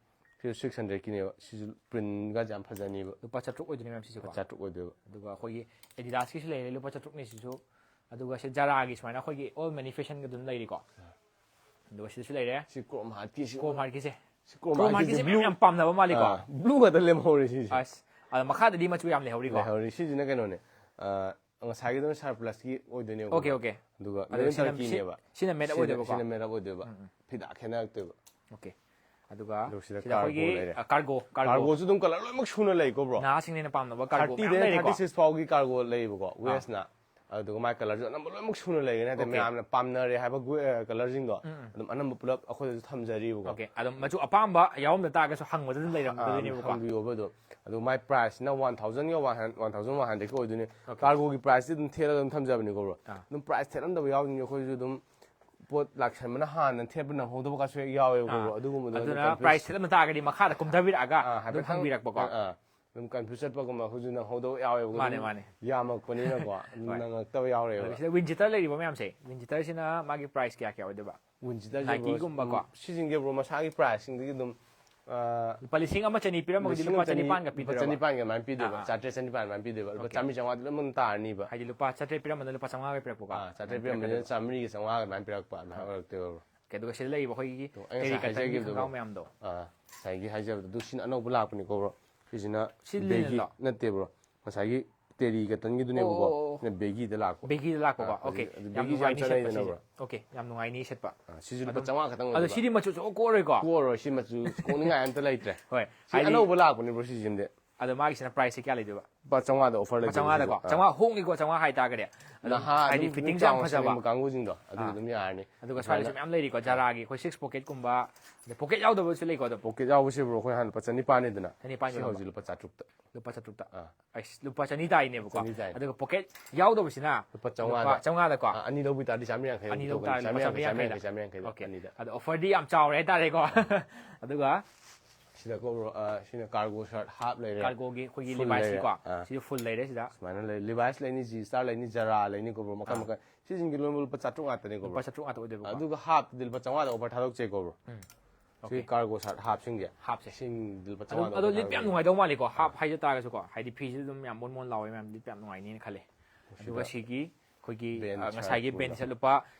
ꯁꯤꯁꯨ ꯁꯤꯛꯁ ꯍꯟꯗ꯭ꯔꯦꯗꯀꯤꯅꯦꯕ. ꯁꯤꯁꯨ ꯄ꯭ꯔꯤꯟꯒꯁꯦ ꯌꯥꯝ ꯐꯖꯅꯤꯕ. ꯂꯨꯄꯥ ꯆꯥꯇ꯭ꯔꯨꯛ ꯑꯣꯏꯗꯣꯏꯅꯦ, ꯃꯌꯥꯝ, ꯁꯤꯁꯦꯀꯣ. ꯆꯥꯇ꯭ꯔꯨꯛ ꯑꯣꯏꯗꯣꯏꯕ. ꯑꯗꯨꯒ ꯑꯩꯈꯣꯏꯒꯤ ꯑꯦꯗꯤꯗꯥꯁꯀꯤꯁꯨ ꯂꯩꯔꯦ, ꯂꯨꯄꯥ ꯆꯥꯇ꯭ꯔꯨꯛꯅꯦ ꯁꯤꯁꯨ. ꯑꯗꯨꯒ ꯁꯤ ꯖꯥꯔꯥꯒꯤ ꯁꯨꯃꯥꯏꯅ ꯑꯩꯈꯣꯏꯒꯤ ꯑꯣꯜ ꯃꯦꯅꯤ ꯐꯦꯁꯟꯒ ꯑꯗꯨꯝ ꯂꯩꯔꯤꯀꯣ. ꯑꯗꯨꯒ ꯁꯤꯗꯁꯨ ꯂꯩꯔꯦ. ꯁꯤ ꯀ꯭ꯔꯣꯝ ꯍꯥꯔꯠꯀꯤ ꯁꯤ. ꯀ꯭ꯔꯣꯝ ꯍꯥꯔꯠꯀꯤꯁꯦ. ꯁꯤ ꯀ꯭ꯔꯣꯝ ꯀ꯭ꯔꯣꯝ ꯍꯥꯔꯠꯀꯤꯁꯦ ꯍꯥꯔꯠꯀꯤꯁꯦ ꯕ꯭ꯂꯨ. ꯃꯌꯥꯝ ꯌꯥꯝ ꯄꯥꯝꯅꯕ ꯃꯥꯜꯂꯤꯀꯣ. ꯑꯥ, ꯕ꯭ꯂꯨ ꯉꯥꯛꯇ ꯂꯦꯝꯍꯧꯔꯦ ꯁꯤꯁꯦ. ꯑꯁ, ꯑꯗꯣ ꯃꯈꯥꯗꯗꯤ ꯃꯆꯨ ꯌꯥꯝ ꯂꯩꯍꯧꯔꯤꯀꯣ. ꯂꯩꯍꯧꯔꯤ. ꯁꯤꯁꯤꯅ ꯀꯩꯅꯣꯅꯦ. ꯑꯥ, ꯉꯁꯥꯏꯒꯤꯗꯨꯅ ꯁꯔꯄ꯭ꯂꯁꯀꯤ ꯑꯣꯏꯗꯣꯏꯅꯦꯕ. Okay, okay. ꯑꯗꯨꯒ ꯑꯗꯣ ꯃꯦꯔꯨꯟ ꯁꯤꯅ, ꯇꯔꯀꯤꯅꯦꯕ. ꯁꯤ-, ꯁꯤꯅ ꯃꯦꯠ ꯁꯤꯅ, ꯑꯣꯏꯗꯣꯏꯕꯀꯣ? ꯁꯤꯅ ꯃꯦꯠ ꯑꯣꯏꯗꯣꯏꯕ. ꯎꯝ, ꯎꯝ. ꯐꯤꯗꯥ ꯈꯦꯠꯅꯔꯛꯇꯣꯏꯕ. Okay. ꯑꯗꯨꯒ ꯑꯗꯨꯒ ꯁꯤꯗ ꯁꯤꯗ ꯑꯩꯈꯣꯏꯒꯤ, ꯀꯥꯔꯒꯣ ꯂꯩꯔꯦ. ꯑ, ꯀꯥꯔꯒꯣ, ꯀꯥꯔꯒꯣ. ꯀꯥꯔꯒꯣꯁꯨ ꯑꯗꯨꯝ ꯀꯂꯔ ꯂꯣꯏꯅꯃꯛ ꯁꯨꯅ ꯂꯩꯀꯣ, ꯕ꯭ꯔꯣ. ꯅꯍꯥꯁꯤꯡꯅ ꯍꯦꯟꯅ ꯄꯥꯝꯅꯕ ꯀꯥꯔꯒꯣ ꯃꯌꯥꯝ ꯊꯥꯔꯇꯤꯗꯩꯅ ꯂꯩꯔꯦꯀꯣ. ꯊꯥꯔꯇꯤ ꯁꯤꯛꯁ ꯐꯥꯎꯒꯤ ꯀꯥꯔꯒꯣ ꯂꯩꯌꯦꯕꯀꯣ, ꯋꯦꯁꯅ. ꯑꯗꯨꯒ ꯃꯥꯏ ꯀꯂꯔꯁꯨ ꯑꯅꯝꯕ ꯂꯣꯏꯅꯃꯛ ꯁꯨꯅ ꯂꯩꯒꯅꯤ ꯍꯥꯏꯗꯤ ꯃꯌꯥꯝꯅ ꯄꯥꯝꯅꯔꯦ ꯍꯥꯏꯕ ꯀꯂꯔꯁꯤꯡꯗꯣ ꯑꯗꯨꯝ ꯑꯅꯝꯕ ꯄꯨꯂꯞ ꯑꯩꯈꯣꯏꯗꯁꯨ ꯊꯝꯖꯔꯤꯕꯀꯣ꯫ ꯑꯣꯀꯦ, ꯑꯗꯨꯝ ꯃꯆꯨ ꯑꯄꯥꯝꯕ ꯌꯥꯎꯔꯝꯗ ꯇꯥꯔꯒꯁꯨ ꯍꯪꯕꯗ ꯑꯗꯨꯝ ꯂꯩꯔꯝꯒꯗꯣꯏꯅꯦꯕꯀꯣ꯫ ꯍꯪꯕꯤꯌꯣꯕ ꯑꯗꯨꯝ꯫ ꯑꯗꯨ ꯃꯥꯏ ꯄ꯭ꯔꯥꯏꯁꯁꯤꯅ ꯋꯥꯟ ꯊꯥꯎꯖꯟꯒ ꯋꯥꯟ ꯍꯟꯗ꯭ꯔꯦꯠꯀ ꯑꯣꯏꯗꯣꯏꯅꯤ꯫ ꯀꯥꯔꯒꯣꯒꯤ ꯄ꯭ꯔꯥꯏꯁꯇꯤ ꯑꯗꯨꯝ ꯊꯦꯠꯂꯒ ꯑꯗꯨꯝ ꯊꯝꯖꯕꯅꯤꯀꯣ ꯕ꯭ꯔꯣ꯫ ꯑꯗꯨꯝ ꯄ꯭ꯔꯥꯏꯁ ꯊꯦꯠꯂꯝꯗꯕ ꯌꯥꯎꯗꯣꯏꯅꯤ ꯑꯩꯈꯣꯏꯁꯨ ꯑꯗꯨꯝ꯫ ꯄꯣꯠ ꯂꯥꯛꯁꯟꯕꯅ ꯍꯥꯟꯅ ꯊꯦꯠꯄ ꯅꯪꯍꯧꯗꯕ ꯀꯥꯁꯨ ꯍꯦꯛ ꯌꯥꯎꯋꯦꯕꯀꯣ ꯕ꯭ꯔꯣ꯫ ꯑꯗꯨꯒꯨꯝꯕꯗꯣ ꯑꯗꯨꯅ ꯄ꯭ꯔꯥꯏꯁ ꯊꯦꯠꯂꯝꯕ ꯇꯥꯔꯒꯗꯤ ꯃꯈꯥꯗ ꯀꯨꯝꯊꯕꯤꯔꯛꯑꯒ ꯑꯗꯨꯝ ꯍꯪꯕꯤꯔꯛꯄꯀꯣ꯫ ꯑꯗꯨꯝ ꯀꯟꯐ꯭ꯌꯨꯁ ꯆꯠꯄꯒꯨꯝꯕ ꯑꯩꯈꯣꯏꯁꯨ ꯅꯪꯍꯧꯗꯕ ꯌꯥꯎꯋꯦꯕꯀꯣ꯫ ꯃꯥꯅꯦ, ꯃꯥꯅꯦ꯫ ꯌꯥꯝꯃꯛꯄꯅꯤꯅꯀꯣ ꯑꯗꯨꯝ ꯅꯪꯉꯛꯇꯕ ꯌꯥꯎꯔꯦꯕ꯫ ꯁꯤꯗ ꯋꯤꯟ ꯆꯤꯇꯔ ꯂꯩꯔꯤꯕ ꯃꯌꯥꯝꯁꯦ, ꯋꯤꯟ ꯆꯤꯇꯔꯁꯤꯅ ꯃꯥꯒꯤ ꯄ꯭ꯔꯥꯏꯁ ꯀꯌꯥ ꯀꯌꯥ ꯑꯣꯏꯗꯣꯏꯕ? ꯋꯤꯟ ꯆꯤꯇꯔꯁꯦ ꯕ꯭ꯔꯣ, Nikeꯒꯨꯝꯕꯀꯣ꯫ ꯎꯝ, ꯁꯤꯁꯤꯡꯁꯦ ꯕ꯭ꯔꯣ ꯃꯁꯥꯒꯤ ꯄ꯭ꯔꯥꯏꯁꯁꯤꯡꯗꯒꯤ ꯑꯗꯨꯝ, ꯑꯥ, ꯂꯨꯄꯥ ꯂꯤꯁꯤꯡ ꯑꯃ ꯆꯅꯤ ꯄꯤꯔꯝꯃꯒꯗꯤ ꯂꯤꯁꯤꯡ ꯂꯨꯄꯥ ꯑꯃ ꯆꯅꯤ, ꯆꯅꯤꯄꯥꯟꯒ ꯂꯨꯄꯥ ꯄꯤꯗꯣꯏꯔꯕ? ꯆꯅꯤꯄꯥꯟꯒ ꯑꯗꯨꯃꯥꯏꯅ ꯄꯤꯗꯣꯏꯕ꯫ ꯑꯥ, ꯑꯥ꯫ ꯂꯨꯄꯥ ꯆꯥꯇ꯭ꯔꯦꯠ ꯆꯅꯤꯄꯥꯟ ꯑꯗꯨꯃꯥꯏꯅ ꯄꯤꯗꯣꯏꯕ꯫ ꯂꯨꯄꯥ ꯑꯣꯀꯦ꯫ ꯆꯥꯝꯃꯔꯤ ꯆꯥꯝꯃꯉꯥ ꯑꯗꯨꯝ ꯇꯥꯔꯅꯤꯕ꯫ ꯍꯥꯏꯗꯤ ꯂꯨꯄꯥ ꯆꯥꯇ꯭ꯔꯦꯠ ꯄꯤꯔꯝꯕꯗ ꯂꯨꯄꯥ ꯆꯥꯝꯃꯉꯥꯒ ꯄꯤꯔꯛꯄꯀꯣ꯫ ꯑꯥ, ꯆꯥꯇ꯭ꯔꯦꯠ ꯄꯤꯔꯝꯕꯗ ꯆꯥꯝꯃꯔꯤꯒ ꯆꯥꯝꯃꯉꯥ ꯑꯗꯨꯃꯥꯏꯅ ꯄꯤꯔꯛꯄ ꯑꯗꯨꯃꯥꯏꯅ ꯑꯥ꯫ ꯑꯣꯏꯔꯛꯇꯣꯏꯕ ꯕ꯭ꯔꯣ꯫ ꯑꯣꯀꯦ, ꯑꯗꯨꯒ ꯁꯤꯗ ꯂꯩꯔꯤꯕ ꯑꯩꯈꯣꯏꯒꯤ ꯑꯗꯣ ꯑꯩ ꯇꯦꯔꯤ ꯉꯁꯥꯏ ꯀꯇꯟꯒꯤ ꯍꯥꯏꯖꯈꯤꯕꯗꯣ ꯈꯣꯡꯒ꯭ꯔꯥꯎ ꯕ꯭ꯔꯣ꯫ ꯃꯌꯥꯝꯗꯣ꯫ ꯑꯥ, ꯉꯁꯥꯏꯒꯤ ꯍꯥꯏꯖꯕꯗꯣ ꯑꯗꯨ ꯁꯤꯅ ꯑꯅꯧꯕ ꯂꯥꯛꯄꯅꯤꯀꯣ ꯕ꯭ꯔꯣ꯫ ꯁꯤꯁꯤꯅ ꯁꯤ ꯕꯦꯒꯤ ꯂꯤꯅꯟꯂꯣ? ꯅꯠꯇꯦ ꯕ꯭ꯔꯣ꯫ ꯉꯁꯥꯏꯒꯤ ꯇꯦꯔꯤ ꯀꯇꯟꯒꯤꯗꯨꯅꯦꯕꯀꯣ꯫ ꯑꯣ, ꯑꯣ, ꯑꯣ꯫ ꯁꯤꯅ ꯕꯦꯒꯤꯗ ꯂꯥꯛꯄ꯫ ꯕꯦꯒꯤꯗ ꯂꯥꯛꯄꯀꯣ꯫ ꯑꯥ, ꯑꯣꯀꯦ꯫ ꯍꯧꯖꯤꯛ ꯑꯗꯨ ꯌꯥꯝ ꯕꯦꯒꯤꯁꯦ ꯌꯥꯝ ꯅꯨꯡꯉꯥꯏꯅꯤ ꯁꯦꯠꯄ ꯆꯠꯅꯩꯗꯅ ꯁꯤꯁꯦ꯫ ꯕ꯭ꯔꯣ꯫ ꯑꯣꯀꯦ, ꯌꯥꯝ ꯅꯨꯡꯉꯥꯏꯅꯤ ꯁꯦꯠꯄ꯫ ꯑꯥ, ꯁꯤꯁꯨ ꯂꯨꯄꯥ ꯑꯗꯨꯝ ꯆꯥꯝꯃꯉꯥ ꯈꯛꯇꯪ ꯑꯗꯣ ꯑꯣꯏꯕ꯫ ꯁꯤꯗꯤ ꯃꯆꯨ ꯁꯨꯡꯀꯣꯛ ꯀꯣꯛꯑꯔꯣꯏꯀꯣ? ꯀꯣꯛꯑꯔꯣꯏ, ꯁꯤ ꯃꯆꯨ ꯀꯣꯛꯅꯤꯡꯉꯥꯏ ꯑꯝꯇ ꯂꯩꯇ꯭ꯔꯦ꯫ ꯍꯣꯏ, ꯁꯤ ꯍꯥꯏꯗꯤ ꯑꯅꯧꯕ ꯂꯥꯛꯄꯅꯦ ꯕ꯭ꯔꯣ ꯁꯤꯁꯤꯃꯗꯤ꯫ ꯑꯗꯣ ꯃꯥꯒꯤꯁꯤꯅ ꯄ꯭ꯔꯥꯏꯁꯁꯦ ꯀꯌꯥ ꯂꯩꯗꯣꯏꯕ? ꯂꯨꯄꯥ ꯆꯥꯝꯃꯉꯥꯗ ꯑꯣꯐꯔ ꯂꯨꯄꯥ ꯂꯩꯗꯣꯏꯕ ꯆꯥꯝꯃꯉꯥꯗꯀꯣ? ꯁꯤꯁꯦ꯫ ꯑꯥ꯫ ꯆꯥꯝꯃꯉꯥ ꯍꯣꯡꯉꯤꯀꯣ, ꯆꯥꯝꯃꯉꯥ ꯍꯥꯏꯇꯥꯔꯒꯗꯤ꯫ ꯑꯗꯨꯝ ꯅꯍꯥ ꯍꯥꯏꯗꯤ ꯑꯗꯨꯝ ꯐꯤꯠꯇꯤꯡꯁꯦ ꯌꯥꯝ ꯆꯥꯎꯅ ꯐꯖꯕ꯫ ꯁꯦꯝꯅꯤꯡꯕ ꯀꯥꯡꯕꯨꯁꯤꯡꯗꯣ ꯑꯗꯨꯒꯤ ꯑꯥ꯫ ꯑꯗꯨꯝ ꯌꯥꯔꯅꯤ꯫ ꯑꯗꯨꯒ ꯁ꯭ꯋꯥꯏꯗꯁꯨ ꯁꯨꯃꯥꯏꯅ ꯃꯌꯥꯝ ꯂꯩꯔꯤꯀꯣ, ꯖꯥꯔꯥꯒꯤ ꯑꯩꯈꯣꯏ ꯁꯤꯛꯁ ꯄꯣꯀꯦꯠꯀꯨꯝꯕ, ꯑꯗꯩ ꯄꯣꯀꯦꯠ ꯌꯥꯎꯗꯕꯁꯨ ꯂꯩꯀꯣ ꯑꯗꯨꯝ꯫ ꯄꯣꯀꯦꯠ ꯌꯥꯎꯕꯁꯦ ꯕ꯭ꯔꯣ ꯑꯩꯈꯣꯏ ꯍꯥꯟꯅ ꯂꯨꯄꯥ ꯆꯅꯤꯄꯥꯟꯅꯤꯗꯅ꯫ ꯆꯅꯤꯄꯥꯟ ꯁꯤ ꯌꯣꯜꯂꯝꯕ꯫ ꯍꯧꯖꯤꯛ ꯂꯨꯄꯥ ꯆꯥꯇ꯭ꯔꯨꯛꯇ꯫ ꯂꯨꯄꯥ ꯆꯥꯇ꯭ꯔꯨꯛꯇ꯫ ꯑꯥ꯫ ꯑꯩꯁ, ꯂꯨꯄꯥ ꯆꯅꯤ ꯇꯥꯏꯅꯦꯕꯀꯣ꯫ ꯆꯅꯤ ꯇꯥꯏꯅꯦ꯫ ꯑꯗꯨꯒ ꯄꯣꯀꯦꯠ ꯌꯥꯎꯗꯕꯁꯤꯅ ꯂꯨꯄꯥ ꯆꯥꯝꯃꯉꯥꯗ꯫ ꯂꯨꯄꯥ ꯆꯥꯝꯃꯉꯥꯗꯀꯣ? ꯑꯥ, ꯑꯅꯤ ꯂꯧꯕ ꯇꯥꯔꯗꯤ ꯆꯥꯝꯃꯔꯤ ꯌꯥꯡꯈꯩ ꯑꯅꯤ ꯂꯧ ꯇꯥꯔꯗꯤ ꯂꯨꯄꯥ ꯆꯥꯝꯃꯔꯤ ꯌꯥꯡꯈꯩ, ꯆꯥꯝꯃꯔꯤ ꯌꯥꯡꯈꯩꯗ꯫ ꯆꯥꯝꯃꯔꯤ ꯌꯥꯡꯈꯩꯗ ꯑꯣꯀꯦ꯫ ꯑꯅꯤꯗ꯫ ꯑꯗꯣ ꯑꯣꯐꯔꯗꯤ ꯌꯥꯝ ꯆꯥꯎꯔꯦ ꯍꯥꯏꯇꯥꯔꯦꯀꯣ꯫ ꯑꯗꯨꯒ ꯁꯤꯗꯀꯣ ꯕ꯭ꯔꯣ, ꯑꯥ, ꯁꯤꯅ ꯀꯥꯔꯒꯣ ꯁꯥꯔꯠ ꯍꯥꯐ ꯂꯩꯔꯦ꯫ ꯀꯥꯔꯒꯣꯒꯤ ꯑꯩꯈꯣꯏꯒꯤ ꯐꯨꯜ ꯂꯤꯚꯥꯏꯁꯀꯤꯀꯣ꯫ ꯂꯩꯔꯦ꯫ ꯑꯥ꯫ ꯁꯤꯁꯨ ꯐꯨꯜ ꯂꯩꯔꯦ ꯁꯤꯗ꯫ ꯁꯨꯃꯥꯏꯅ ꯂꯩ꯫ ꯂꯤꯚꯥꯏꯁ ꯂꯩꯅꯤ, ꯖꯤ ꯁ꯭ꯇꯥꯔ ꯂꯩꯅꯤ, ꯖꯔꯥ ꯂꯩꯅꯤꯀꯣ ꯕ꯭ꯔꯣ, ꯃꯈꯜ ꯑꯥ꯫ ꯃꯈꯜ꯫ ꯁꯤꯁꯤꯡꯁꯦ ꯂꯣꯏꯅꯃꯛ ꯂꯨꯄꯥ ꯆꯥꯇ꯭ꯔꯨꯛ ꯉꯥꯛꯇꯅꯤꯀꯣ ꯕ꯭ꯔꯣ꯫ ꯂꯨꯄꯥ ꯆꯥꯇ꯭ꯔꯨꯛ ꯉꯥꯛꯇ ꯑꯣꯏꯗꯣꯏꯕꯀꯣ꯫ ꯑꯗꯨꯒ ꯍꯥꯐꯇꯗꯤ ꯂꯨꯄꯥ ꯆꯥꯝꯃꯉꯥꯗ ꯑꯣꯐꯔ ꯊꯥꯗꯣꯛꯆꯩꯀꯣ ꯕ꯭ꯔꯣ꯫ ꯎꯝ꯫ ꯁꯤ ꯑꯣꯀꯦ꯫ ꯀꯥꯔꯒꯣ ꯁꯥꯔꯠ ꯍꯥꯞꯁꯤꯡꯁꯦ꯫ ꯍꯥꯞꯁꯦ꯫ ꯁꯤꯡꯗꯤ ꯂꯨꯄꯥ ꯑꯗꯨꯝ, ꯆꯥꯝꯃꯉꯥꯗ ꯑꯗꯣ ꯑꯣꯐꯔ ꯂꯤꯠꯄ ꯌꯥꯝ ꯊꯥꯗꯣꯛꯆꯩ꯫ ꯅꯨꯡꯉꯥꯏꯗꯧ ꯃꯥꯜꯂꯤꯀꯣ, ꯍꯥꯞ ꯑꯥ꯫ ꯍꯥꯏꯖ ꯇꯥꯔꯒꯁꯨꯀꯣ, ꯍꯥꯏꯗꯤ ꯐꯤꯁꯦ ꯑꯗꯨꯝ ꯌꯥꯝ ꯃꯣꯟ ꯃꯣꯟ ꯂꯥꯎꯋꯦ, ꯃꯌꯥꯝ ꯂꯤꯠꯄ ꯌꯥꯝ ꯅꯨꯡꯉꯥꯏꯅꯤꯅ ꯈꯜꯂꯦ꯫ ꯑꯗꯨꯒ ꯁꯤꯗ ꯁꯤꯒꯤ ꯑꯩꯈꯣꯏꯒꯤ, ꯕꯦꯟ ꯑ, ꯉꯁꯥꯏꯒꯤ ꯁꯥꯔꯠꯀꯨꯝꯕ꯫ ꯕꯦꯟꯁꯦ ꯂꯨꯄꯥ,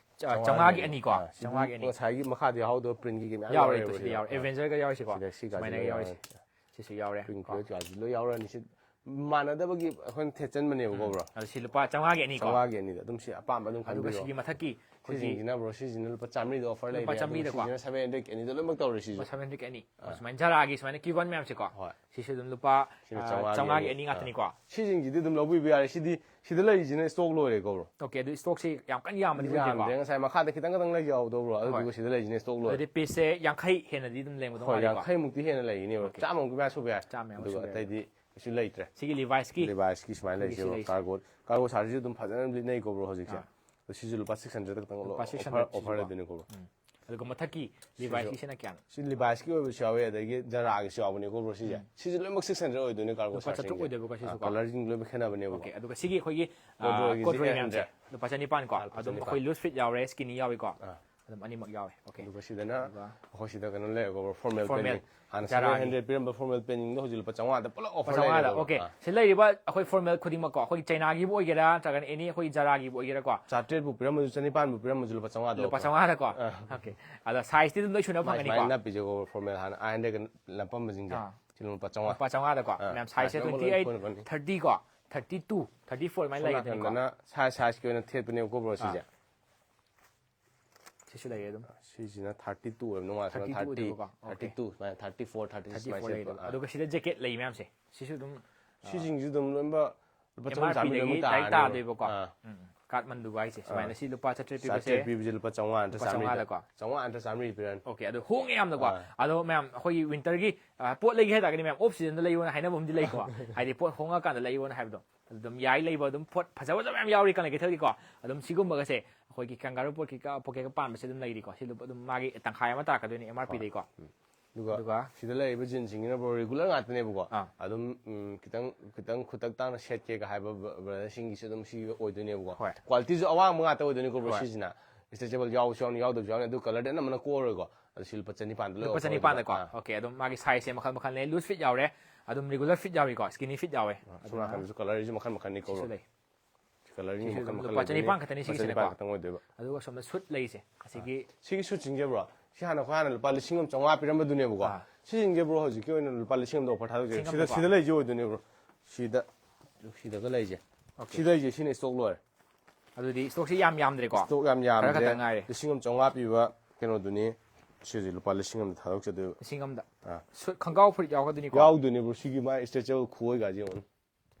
ꯑ, ꯆꯥꯝꯃꯉꯥꯒꯤ ꯑꯅꯤ ꯀꯣ, ꯑꯥ, ꯁꯤꯁꯨ ꯆꯥꯝꯃꯉꯥꯒꯤ ꯑꯅꯤ꯫ ꯉꯁꯥꯏꯒꯤ ꯃꯈꯥꯗ ꯌꯥꯎꯍꯧꯗꯕ ꯄ꯭ꯔꯤꯟꯒꯤ ꯃꯌꯥꯝ ꯌꯥꯎꯔꯦ, ꯌꯥꯎꯔꯦꯕ ꯇꯨ ꯁꯤꯗ ꯁꯤꯗ꯫ ꯌꯥꯎꯔꯦ꯫ ꯑꯥ꯫ ꯑꯦꯚꯦꯟꯖꯔꯒ ꯌꯥꯎꯔꯤꯁꯦꯀꯣ, ꯁꯤꯗ ꯁꯤ ꯁꯨꯃꯥꯏꯅꯒ ꯒꯥꯔꯤꯗ ꯌꯥꯎꯔꯤꯁꯦ꯫ ꯌꯥꯎꯔꯦ꯫ ꯁꯤꯁꯨ ꯌꯥꯎꯔꯦ꯫ ꯄꯤꯡ ꯀꯣ꯫ ꯐ꯭ꯂꯣꯏꯗ ꯀꯥꯁꯦ ꯂꯣꯏ ꯌꯥꯎꯔꯛꯑꯅꯤ꯫ ꯁꯤ ꯃꯥꯟꯅꯗꯕꯒꯤ ꯑꯩꯈꯣꯏꯅ ꯊꯦꯠꯆꯟꯕꯅꯦꯕꯀꯣ, ꯕ꯭ꯔꯣ꯫ ꯑꯗꯣ ꯁꯤ ꯂꯨꯄꯥ ꯆꯥꯝꯃꯉꯥꯒꯤ ꯑꯅꯤꯀꯣ꯫ ꯆꯥꯝꯃꯉꯥꯒꯤ ꯑꯅꯤꯗ ꯑꯗꯨꯝ ꯁꯤ ꯑꯄꯥꯝꯕ ꯑꯗꯨꯝ ꯑꯗꯨꯒ ꯈꯟꯕꯤꯔꯣ꯫ ꯁꯤꯒꯤ ꯃꯊꯛꯀꯤ ꯑꯩꯈꯣꯏꯒꯤ ꯁꯤꯁꯤꯡꯁꯤꯅ, ꯕ꯭ꯔꯣ, ꯁꯤꯁꯤꯅ ꯂꯨꯄꯥ ꯆꯥꯝꯃꯔꯤꯗ ꯑꯣꯐꯔ ꯂꯨꯄꯥ ꯂꯩꯔꯦ, ꯑꯗꯨꯒ ꯆꯥꯝꯃꯔꯤꯗꯀꯣ꯫ ꯁꯤꯁꯤꯅ ꯁꯚꯦꯟ ꯍꯟꯗ꯭ꯔꯦꯗꯀꯤ ꯑꯅꯤꯗ ꯂꯣꯏꯅꯃꯛ ꯇꯧꯔꯦ ꯁꯤꯁꯨ꯫ ꯂꯨꯄꯥ ꯁꯚꯦꯟ ꯍꯟꯗ꯭ꯔꯦꯗꯀꯤ ꯑꯅꯤ꯫ ꯁꯨꯃꯥꯏꯅ ꯖꯥꯔꯥꯒꯤ ꯁꯨꯃꯥꯏꯅ ꯀꯤꯕꯟ ꯃꯌꯥꯝꯁꯦꯀꯣ꯫ ꯍꯣꯏ꯫ ꯁꯤꯁꯨ ꯑꯗꯨꯝ ꯂꯨꯄꯥ ꯁꯤꯅ ꯑ, ꯆꯥꯝꯃꯉꯥꯒꯤ ꯆꯥꯝꯃꯉꯥꯒꯤ ꯑꯅꯤ꯫ ꯑꯅꯤ ꯉꯥꯛꯇꯅꯤꯀꯣ꯫ ꯁꯤꯁꯤꯡꯁꯤꯗꯤ ꯑꯗꯨꯝ ꯂꯧꯕꯤꯕ ꯌꯥꯔꯦ꯫ ꯁꯤꯗꯤ, ꯁꯤꯗ ꯂꯩꯔꯤꯁꯤꯅ ꯁ꯭ꯇꯣꯛ ꯂꯣꯏꯔꯦꯀꯣ, ꯕ꯭ꯔꯣ꯫ ꯑꯣꯀꯦ, ꯑꯗꯨ ꯁ꯭ꯇꯣꯛꯁꯤ ꯌꯥꯝ ꯀꯟꯅ ꯌꯥꯝꯕꯗꯤ ꯑꯣꯏꯗꯦꯀꯣ꯫ ꯌꯥꯝꯗꯦ, ꯉꯁꯥꯏ ꯃꯈꯥꯗ ꯈꯤꯇꯪ ꯈꯤꯇꯪ ꯂꯩꯖꯍꯧꯗꯧꯕ꯭ꯔꯣ, ꯑꯗꯨꯗꯨꯒ ꯍꯣꯏ꯫ ꯁꯤꯗ ꯂꯩꯔꯤꯁꯤꯅ ꯁ꯭ꯇꯣꯛ ꯂꯣꯏꯔꯦ꯫ ꯑꯗꯨꯗꯤ ꯄꯤꯁꯁꯦ ꯌꯥꯡꯈꯩ ꯍꯦꯟꯅꯗꯤ ꯑꯗꯨꯝ ꯂꯩꯔꯝꯒꯗꯧ ꯍꯣꯏ, ꯃꯥꯜꯂꯤꯀꯣ꯫ ꯌꯥꯡꯈꯩꯃꯨꯛꯇꯤ ꯍꯦꯟꯅ ꯂꯩꯒꯅꯦꯕ꯫ ꯑꯣꯀꯦ꯫ ꯆꯥꯝꯃꯃꯨꯛꯀꯤ ꯃꯌꯥ ꯁꯨꯕ ꯌꯥꯏ꯫ ꯆꯥꯝꯃ ꯌꯥꯝ ꯑꯗꯨꯒ ꯁꯨꯕ ꯌꯥꯏ꯫ ꯑꯇꯩꯗꯤ ꯀꯩꯁꯨ ꯂꯩꯇ꯭ꯔꯦ꯫ ꯁꯤꯒꯤ ꯂꯤꯚꯥꯏꯁꯀꯤ ꯂꯤꯚꯥꯏꯁꯀꯤ ꯁꯨꯃꯥꯏꯅ ꯁꯤꯒꯤꯁꯤ ꯂꯩꯁꯦꯕ, ꯂꯩꯁꯦ꯫ ꯀꯥꯔꯒꯣ, ꯀꯥꯔꯒꯣ ꯁꯥꯔꯠꯁꯤꯁꯨ ꯑꯗꯨꯝ ꯐꯖꯅ ꯂꯤꯠꯅꯩꯀꯣ, ꯕ꯭ꯔꯣ, ꯍꯧꯖꯤꯛꯁꯦ꯫ ꯑꯥ꯫ ꯑꯗꯣ ꯁꯤꯁꯨ ꯂꯨꯄꯥ ꯁꯤꯛꯁ ꯍꯟꯗ꯭ꯔꯦꯗ ꯈꯛꯇꯪ ꯂꯨꯄꯥ ꯁꯤꯛꯁ ꯑꯣꯐꯔ, ꯍꯟꯗ꯭ꯔꯦꯗ ꯑꯣꯐꯔ ꯁꯤꯁꯨꯀꯣ꯫ ꯂꯩꯗꯣꯏꯅꯤꯀꯣ, ꯕ꯭ꯔꯣ꯫ ꯎꯝ꯫ ꯑꯗꯨꯒ ꯃꯊꯛꯀꯤ ꯂꯤꯚꯥꯏꯁꯀꯤꯁꯤꯅ ꯀꯌꯥꯅꯣ? ꯁꯤ ꯂꯤꯚꯥꯏꯁꯀꯤ ꯑꯣꯏꯕꯁꯨ ꯌꯥꯎꯋꯦ, ꯑꯗꯒꯤ ꯖꯔꯥꯒꯤꯁꯨ ꯌꯥꯎꯕꯅꯤꯀꯣ, ꯕ꯭ꯔꯣ, ꯁꯤꯁꯦ꯫ ꯁꯤꯁꯦ ꯂꯣꯏꯅꯃꯛ ꯁꯤꯛꯁ ꯍꯟꯗ꯭ꯔꯦꯗ ꯑꯣꯏꯗꯣꯏꯅꯦ, ꯀꯥꯔꯒꯣ ꯂꯨꯄꯥ ꯆꯥꯇ꯭ꯔꯨꯛ ꯁꯥꯔꯠꯁꯤꯡꯁꯦ꯫ ꯑꯣꯏꯗꯣꯏꯕꯀꯣ ꯁꯤꯁꯨꯀꯣ꯫ ꯀꯂꯔꯁꯤꯡ ꯂꯣꯏꯅꯃꯛ ꯈꯦꯠꯅꯕꯅꯦꯕ꯫ ꯑꯣꯀꯦ, ꯑꯗꯨꯒ ꯁꯤꯒꯤ ꯑꯩꯈꯣꯏꯒꯤ ꯀꯣꯗ꯭ꯔꯣꯒꯤꯁꯦ ꯀꯣꯗ꯭ꯔꯣ ꯑꯦꯠ ꯃꯌꯥꯝꯁꯦ ꯍꯟꯗ꯭ꯔꯦꯗ꯫ ꯂꯨꯄꯥ ꯆꯅꯤꯄꯥꯟꯀꯣ꯫ ꯂꯨꯄꯥ ꯑꯗꯨꯝ ꯆꯅꯤꯄꯥꯟ꯫ ꯑꯩꯈꯣꯏ ꯂꯨꯖ ꯐꯤꯠ ꯌꯥꯎꯔꯦ, ꯁ꯭ꯀꯤꯅꯤ ꯌꯥꯎꯏꯀꯣ꯫ ꯑꯥ꯫ ꯑꯗꯨꯝ ꯑꯅꯤꯃꯛ ꯌꯥꯎꯋꯦ꯫ ꯑꯣꯀꯦ꯫ ꯑꯗꯨꯒ ꯁꯤꯗꯅ ꯑꯗꯨꯒ ꯑꯩꯈꯣꯏ ꯁꯤꯗ ꯀꯩꯅꯣ ꯂꯩꯔꯦꯀꯣ, ꯕ꯭ꯔꯣ, ꯐꯣꯔꯃꯦꯜ ꯐꯣꯔꯃꯦꯜ ꯄꯦꯟꯅꯤꯡ꯫ ꯍꯥꯟꯅ ꯖꯔꯥꯒꯤ꯫ ꯁꯚꯦꯟ ꯍꯟꯗ꯭ꯔꯦꯗ ꯄꯤꯔꯝꯕ ꯐꯣꯔꯃꯦꯜ ꯄꯦꯟꯅꯤꯡꯗꯣ ꯍꯧꯖꯤꯛ ꯂꯨꯄꯥ ꯆꯥꯝꯃꯉꯥꯗ ꯄꯨꯂꯞ ꯑꯣꯐꯔ ꯆꯥꯝꯃꯉꯥꯗ, ꯂꯩꯔꯦꯀꯣ꯫ ꯑꯣꯀꯦ꯫ ꯑꯥ꯫ ꯁꯤ ꯂꯩꯔꯤꯕ ꯑꯩꯈꯣꯏ ꯐꯣꯔꯃꯦꯜ ꯈꯨꯗꯤꯡꯃꯛꯀꯣ, ꯑꯩꯈꯣꯏꯒꯤ ꯆꯩꯅꯥꯒꯤꯕꯨ ꯑꯣꯏꯒꯦꯔꯥ ꯅꯠꯇ꯭ꯔꯒꯅ ꯑꯦꯅꯤ ꯑꯩꯈꯣꯏ ꯖꯔꯥꯒꯤꯕꯨ ꯑꯣꯏꯒꯦꯔꯥꯀꯣ꯫ ꯆꯥꯇ꯭ꯔꯦꯠꯄꯨ ꯄꯤꯔꯝꯃꯁꯨ, ꯆꯅꯤꯄꯥꯟꯕꯨ ꯄꯤꯔꯝꯃꯁꯨ, ꯂꯨꯄꯥ ꯆꯥꯝꯃꯉꯥꯗ ꯂꯨꯄꯥ ꯑꯣꯐꯔ꯫ ꯆꯥꯝꯃꯉꯥꯗꯀꯣ꯫ ꯑꯥ꯫ ꯑꯣꯀꯦ꯫ ꯑꯗꯣ ꯁꯥꯏꯖꯇꯤ ꯑꯗꯨꯝ ꯂꯣꯏ ꯁꯨꯅꯕ ꯃꯥꯏ ꯐꯪꯒꯅꯤꯀꯣ꯫ ꯁꯨꯃꯥꯏꯅ ꯄꯤꯖꯒꯣ, ꯐꯣꯔꯃꯦꯜ ꯍꯥꯟꯅ ꯑꯥꯏ ꯍꯟꯗ꯭ꯔꯦꯗ ꯂꯝꯄꯝꯕꯁꯤꯡꯁꯦ꯫ ꯑꯥ꯫ ꯁꯤꯅ ꯂꯨꯄꯥ ꯆꯥꯝꯃꯉꯥ꯫ ꯂꯨꯄꯥ ꯆꯥꯝꯃꯉꯥꯗꯀꯣ꯫ ꯑꯥ꯫ ꯃꯌꯥꯝ ꯁꯥꯏꯖꯁꯦ ꯁꯥꯏꯖ ꯑꯃ ꯇ꯭ꯋꯦꯟꯇꯤ ꯂꯣꯏ ꯑꯩꯠ, ꯐꯪꯒꯅꯤ꯫ ꯊꯥꯔꯇꯤꯀꯣ, ꯊꯥꯔꯇꯤ ꯇꯨ, ꯊꯥꯔꯇꯤ ꯐꯣꯔ ꯑꯗꯨꯃꯥꯏꯅ ꯁꯣꯝ ꯂꯩꯒꯅꯤꯀꯣ꯫ ꯅꯥꯀꯟꯗꯅ ꯁꯥꯏꯖ, ꯁꯥꯏꯖꯀꯤ ꯑꯣꯏꯅ ꯊꯦꯠꯄꯅꯦꯕꯀꯣ, ꯕ꯭ꯔꯣ, ꯁꯤꯁꯦ꯫ ꯁꯤꯁꯨ ꯂꯩꯔꯦ ꯑꯗꯨꯝ꯫ ꯁꯤꯁꯤꯅ ꯊꯥꯔꯇꯤ ꯇꯨ ꯑꯣꯏꯕ, ꯅꯨꯡꯉꯥꯏ, ꯁꯤꯅ ꯊꯥꯔꯇꯤ ꯇꯨ ꯊꯥꯔꯇꯤ, ꯑꯣꯏꯗꯣꯏꯕꯀꯣ꯫ ꯑꯣꯀꯦ꯫ ꯊꯥꯔꯇꯤ ꯇꯨ ꯁꯨꯃꯥꯏꯅ, thirty four, thirty six thirty ꯁꯨꯃꯥꯏꯅ ꯐꯣꯔ ꯊꯦꯠꯄ꯫ ꯂꯩꯔꯦ꯫ ꯑꯥ꯫ ꯑꯗꯨꯒ ꯁꯤꯗ ꯖꯦꯀꯦꯠ ꯂꯩ ꯃꯌꯥꯝꯁꯦ꯫ ꯁꯤꯁꯨ ꯑꯗꯨꯝ, ꯑ, ꯁꯤꯁꯤꯡꯁꯤꯁꯨ ꯑꯗꯨꯝ ꯂꯣꯏꯅꯃꯛ ꯂꯨꯄꯥ ꯆꯍꯨꯝ MRP ꯆꯥꯝꯃꯔꯤ ꯗꯒꯤ ꯂꯣꯏꯃꯛ ꯗꯥꯏꯔꯦꯛ ꯇꯥꯔꯅꯦꯕ꯫ ꯇꯥꯗꯣꯏꯕꯀꯣ꯫ ꯑꯥ꯫ ꯎꯝ, ꯎꯝ꯫ ꯀꯥꯠꯃꯟꯗꯨꯒ ꯍꯥꯏꯁꯦ꯫ ꯑꯥ꯫ ꯁꯨꯃꯥꯏꯅ ꯁꯤ ꯂꯨꯄꯥ ꯆꯥꯇ꯭ꯔꯦꯠ ꯄꯤꯕꯁꯦ꯫ ꯆꯥꯇ꯭ꯔꯦꯠ ꯄꯤꯕꯁꯦ ꯂꯨꯄꯥ ꯆꯥꯝꯃꯉꯥ ꯅꯠꯇ꯭ꯔ ꯂꯨꯄꯥ ꯆꯥꯝꯃꯔꯤꯗ꯫ ꯆꯥꯝꯃꯉꯥꯗꯀꯣ꯫ ꯆꯥꯝꯃꯉꯥ ꯅꯠꯇ꯭ꯔ ꯆꯥꯝꯃꯔꯤ ꯄꯤꯔꯅꯤ꯫ ꯑꯣꯀꯦ, ꯑꯗꯨ ꯍꯣꯡꯉꯦ ꯌꯥꯝꯅꯀꯣ꯫ ꯑꯥ꯫ ꯑꯗꯣ ꯃꯌꯥꯝ ꯑꯩꯈꯣꯏꯒꯤ ꯋꯤꯟꯇꯔꯒꯤ, ꯑ, ꯄꯣꯠ ꯂꯩꯒꯦ ꯍꯥꯏ ꯇꯥꯔꯒꯗꯤ ꯃꯌꯥꯝ ꯑꯣꯐ ꯁꯤꯖꯟꯗ ꯂꯩꯌꯣꯅ ꯍꯥꯏꯅꯕ ꯑꯃꯗꯤ ꯂꯩꯀꯣ꯫ ꯍꯥꯏꯗꯤ ꯄꯣꯠ ꯍꯣꯡꯉꯀꯥꯟꯗ ꯂꯩꯌꯣꯅ ꯍꯥꯏꯕꯗꯣ꯫ ꯑꯗꯨ ꯑꯗꯨꯝ ꯌꯥꯏ ꯂꯩꯕ, ꯑꯗꯨꯝ ꯄꯣꯠ ꯐꯖ ꯐꯖꯕ ꯃꯌꯥꯝ ꯌꯥꯎꯔꯤ ꯀꯪꯂꯩ ꯀꯩꯊꯦꯜꯒꯤꯀꯣ꯫ ꯑꯗꯨꯝ ꯁꯤꯒꯨꯝꯕꯒꯁꯦ ꯑꯩꯈꯣꯏꯒꯤ ꯀꯪꯒꯥꯔꯨ ꯄꯣꯠꯀꯤ ꯀ-, ꯄꯣꯀꯦꯠꯀ ꯄꯥꯟꯕꯁꯦ ꯑꯗꯨꯝ ꯂꯩꯔꯤꯀꯣ꯫ ꯁꯤ ꯂꯨꯄꯥ ꯑꯗꯨꯝ ꯃꯥꯒꯤ ꯇꯪꯈꯥꯏ ꯑꯃ ꯇꯥꯔꯛꯀꯗꯣꯏꯅꯤ MRP ꯗꯩꯀꯣ꯫ ꯎꯝ꯫ ꯑꯗꯨꯒ ꯑꯗꯨꯒ ꯁꯤꯗ ꯂꯩꯔꯤꯕ ꯖꯤꯟꯁꯤꯡꯁꯤꯅ, ꯕ꯭ꯔꯣ, ꯔꯤꯒꯨꯂꯔ ꯉꯥꯛꯇꯅꯦꯕꯀꯣ꯫ ꯑꯥ꯫ ꯑꯗꯨꯝ, ꯎꯝ, ꯈꯤꯇꯪ, ꯈꯤꯇꯪ ꯈꯨꯇꯛ ꯇꯥꯡꯅ ꯁꯦꯠꯀꯦꯒ ꯍꯥꯏꯕ ꯕ-, ꯕ꯭ꯔꯗꯔꯁꯤꯡꯒꯤꯁꯨ ꯑꯗꯨꯝ ꯁꯤ ꯑꯣꯏꯗꯣꯏꯅꯦꯕꯀꯣ꯫ ꯍꯣꯏ꯫ ꯀ꯭ꯋꯥꯂꯤꯇꯤꯁꯨ ꯑꯋꯥꯡꯕ ꯉꯥꯛꯇ ꯑꯣꯏꯗꯣꯏꯅꯤꯀꯣ, ꯕ꯭ꯔꯣ, ꯍꯣꯏ꯫ ꯁꯤꯁꯤꯅ꯫ ꯁ꯭ꯇꯔꯦꯆꯦꯕꯜ ꯌꯥꯎꯕꯁꯨ ꯌꯥꯎꯅꯤ, ꯌꯥꯎꯗꯕꯁꯨ ꯌꯥꯎꯅꯤ, ꯑꯗꯨ ꯀꯂꯔꯗꯤ ꯑꯅꯝꯕꯅ ꯀꯣꯛꯑꯔꯣꯏꯀꯣ꯫ ꯑꯗꯨ ꯁꯤ ꯂꯨꯄꯥ ꯆꯅꯤꯄꯥꯟꯗ ꯂꯣꯏ ꯂꯨꯄꯥ ꯑꯣꯐꯔ ꯆꯅꯤꯄꯥꯟꯗꯀꯣ꯫ ꯑꯣꯏꯗꯣꯏꯕ꯫ ꯑꯥ꯫ ꯑꯣꯀꯦ, ꯑꯗꯨꯝ ꯃꯥꯒꯤ ꯁꯥꯏꯖꯁꯦ ꯃꯈꯜ ꯃꯈꯜꯅꯦ꯫ ꯂꯨꯖ ꯐꯤꯠ ꯌꯥꯎꯔꯦ, ꯑꯗꯨꯝ ꯔꯤꯒꯨꯂꯔ ꯐꯤꯠ ꯌꯥꯎꯔꯤꯀꯣ, ꯁ꯭ꯀꯤꯅꯤ ꯐꯤꯠ ꯌꯥꯎꯋꯦ꯫ ꯑꯥ, ꯁꯣꯝ ꯑꯗꯨꯅ ꯅꯥꯀꯟꯗꯁꯨ ꯀꯂꯔꯁꯤꯁꯨ ꯃꯈꯜ ꯃꯈꯜꯅꯤꯀꯣ, ꯁꯤꯁꯨ ꯕ꯭ꯔꯣ꯫ ꯂꯩ꯫ ꯁꯤ ꯀꯂꯔꯁꯤꯁꯨ ꯁꯤꯁꯨ ꯃꯈꯜ ꯑꯗꯨꯝ ꯃꯈꯜ ꯂꯨꯄꯥ ꯂꯩꯗꯣꯏꯅꯦ꯫ ꯆꯅꯤꯄꯥꯟ ꯈꯛꯇꯅꯤ ꯂꯨꯄꯥ ꯁꯤꯁꯤꯅꯀꯣ꯫ ꯆꯅꯤꯄꯥꯟ ꯈꯛꯇꯪ ꯑꯣꯏꯗꯣꯏꯕ꯫ ꯑꯗꯨꯒ ꯁꯣꯝꯗ ꯁꯨꯠ ꯂꯩꯁꯦ, ꯑꯁꯤꯒꯤ ꯁꯤꯒꯤ ꯁꯨꯠꯁꯤꯡꯁꯦ, ꯕ꯭ꯔꯣ, ꯁꯤ ꯍꯥꯟꯅ ꯑꯩꯈꯣꯏ ꯍꯥꯟꯅ ꯂꯨꯄꯥ ꯂꯤꯁꯤꯡ ꯑꯃ ꯆꯥꯝꯃꯉꯥ ꯄꯤꯔꯝꯕꯗꯨꯅꯦꯕꯀꯣ꯫ ꯑꯥ꯫ ꯁꯤꯁꯤꯡꯁꯦ, ꯕ꯭ꯔꯣ, ꯍꯧꯖꯤꯛꯀꯤ ꯑꯣꯏꯅ ꯂꯨꯄꯥ ꯂꯤꯁꯤꯡ ꯑꯃꯗ ꯑꯣꯐꯔ ꯊꯥꯗꯣꯛꯆꯔꯦ꯫ ꯂꯤꯁꯤꯡ ꯁꯤꯗ, ꯑꯃꯗꯀꯣ꯫ ꯁꯤꯗ ꯂꯩꯁꯦ ꯑꯣꯏꯗꯣꯏꯅꯦ, ꯕ꯭ꯔꯣ꯫ ꯁꯤꯗ ꯁꯤꯗꯒ ꯂꯩꯁꯦ꯫ Okay. ꯁꯤꯗ ꯂꯩꯁꯦ, ꯁꯤꯅ ꯏꯁꯇꯣꯛ ꯂꯣꯏꯔꯦ꯫ ꯑꯗꯨꯗꯤ ꯏꯁꯇꯣꯛꯁꯤ ꯌꯥꯝ ꯌꯥꯝꯗ꯭ꯔꯦꯀꯣ? ꯏꯁꯇꯣꯛ ꯌꯥꯝ ꯌꯥꯝꯗ꯭ꯔꯦ꯫ ꯈꯔ ꯈꯛꯇ ꯉꯥꯏꯔꯦ꯫ ꯂꯤꯁꯤꯡ ꯑꯃ ꯆꯥꯝꯃꯉꯥ ꯄꯤꯕ ꯀꯩꯅꯣꯗꯨꯅꯤ꯫ ꯁꯤꯁꯦ ꯂꯨꯄꯥ ꯂꯤꯁꯤꯡ ꯑꯃꯗ ꯊꯥꯗꯣꯛꯆꯗꯣꯏꯕ꯫ ꯂꯤꯁꯤꯡ ꯑꯃꯗ꯫ ꯑꯥ꯫ ꯁꯨꯠ ꯈꯣꯡꯒ꯭ꯔꯥꯎ ꯐꯨꯔꯤꯠ ꯌꯥꯎꯔꯛꯀꯗꯣꯏꯅꯤꯀꯣ? ꯌꯥꯎꯗꯣꯏꯅꯦ, ꯕ꯭ꯔꯣ꯫ ꯁꯤꯒꯤ ꯃꯥꯏ ꯏꯁꯇ꯭ꯔꯦꯆꯦꯕꯜ ꯈꯨꯑꯣꯏꯒꯥꯁꯦ ꯌꯦꯡꯉꯨꯅꯦ꯫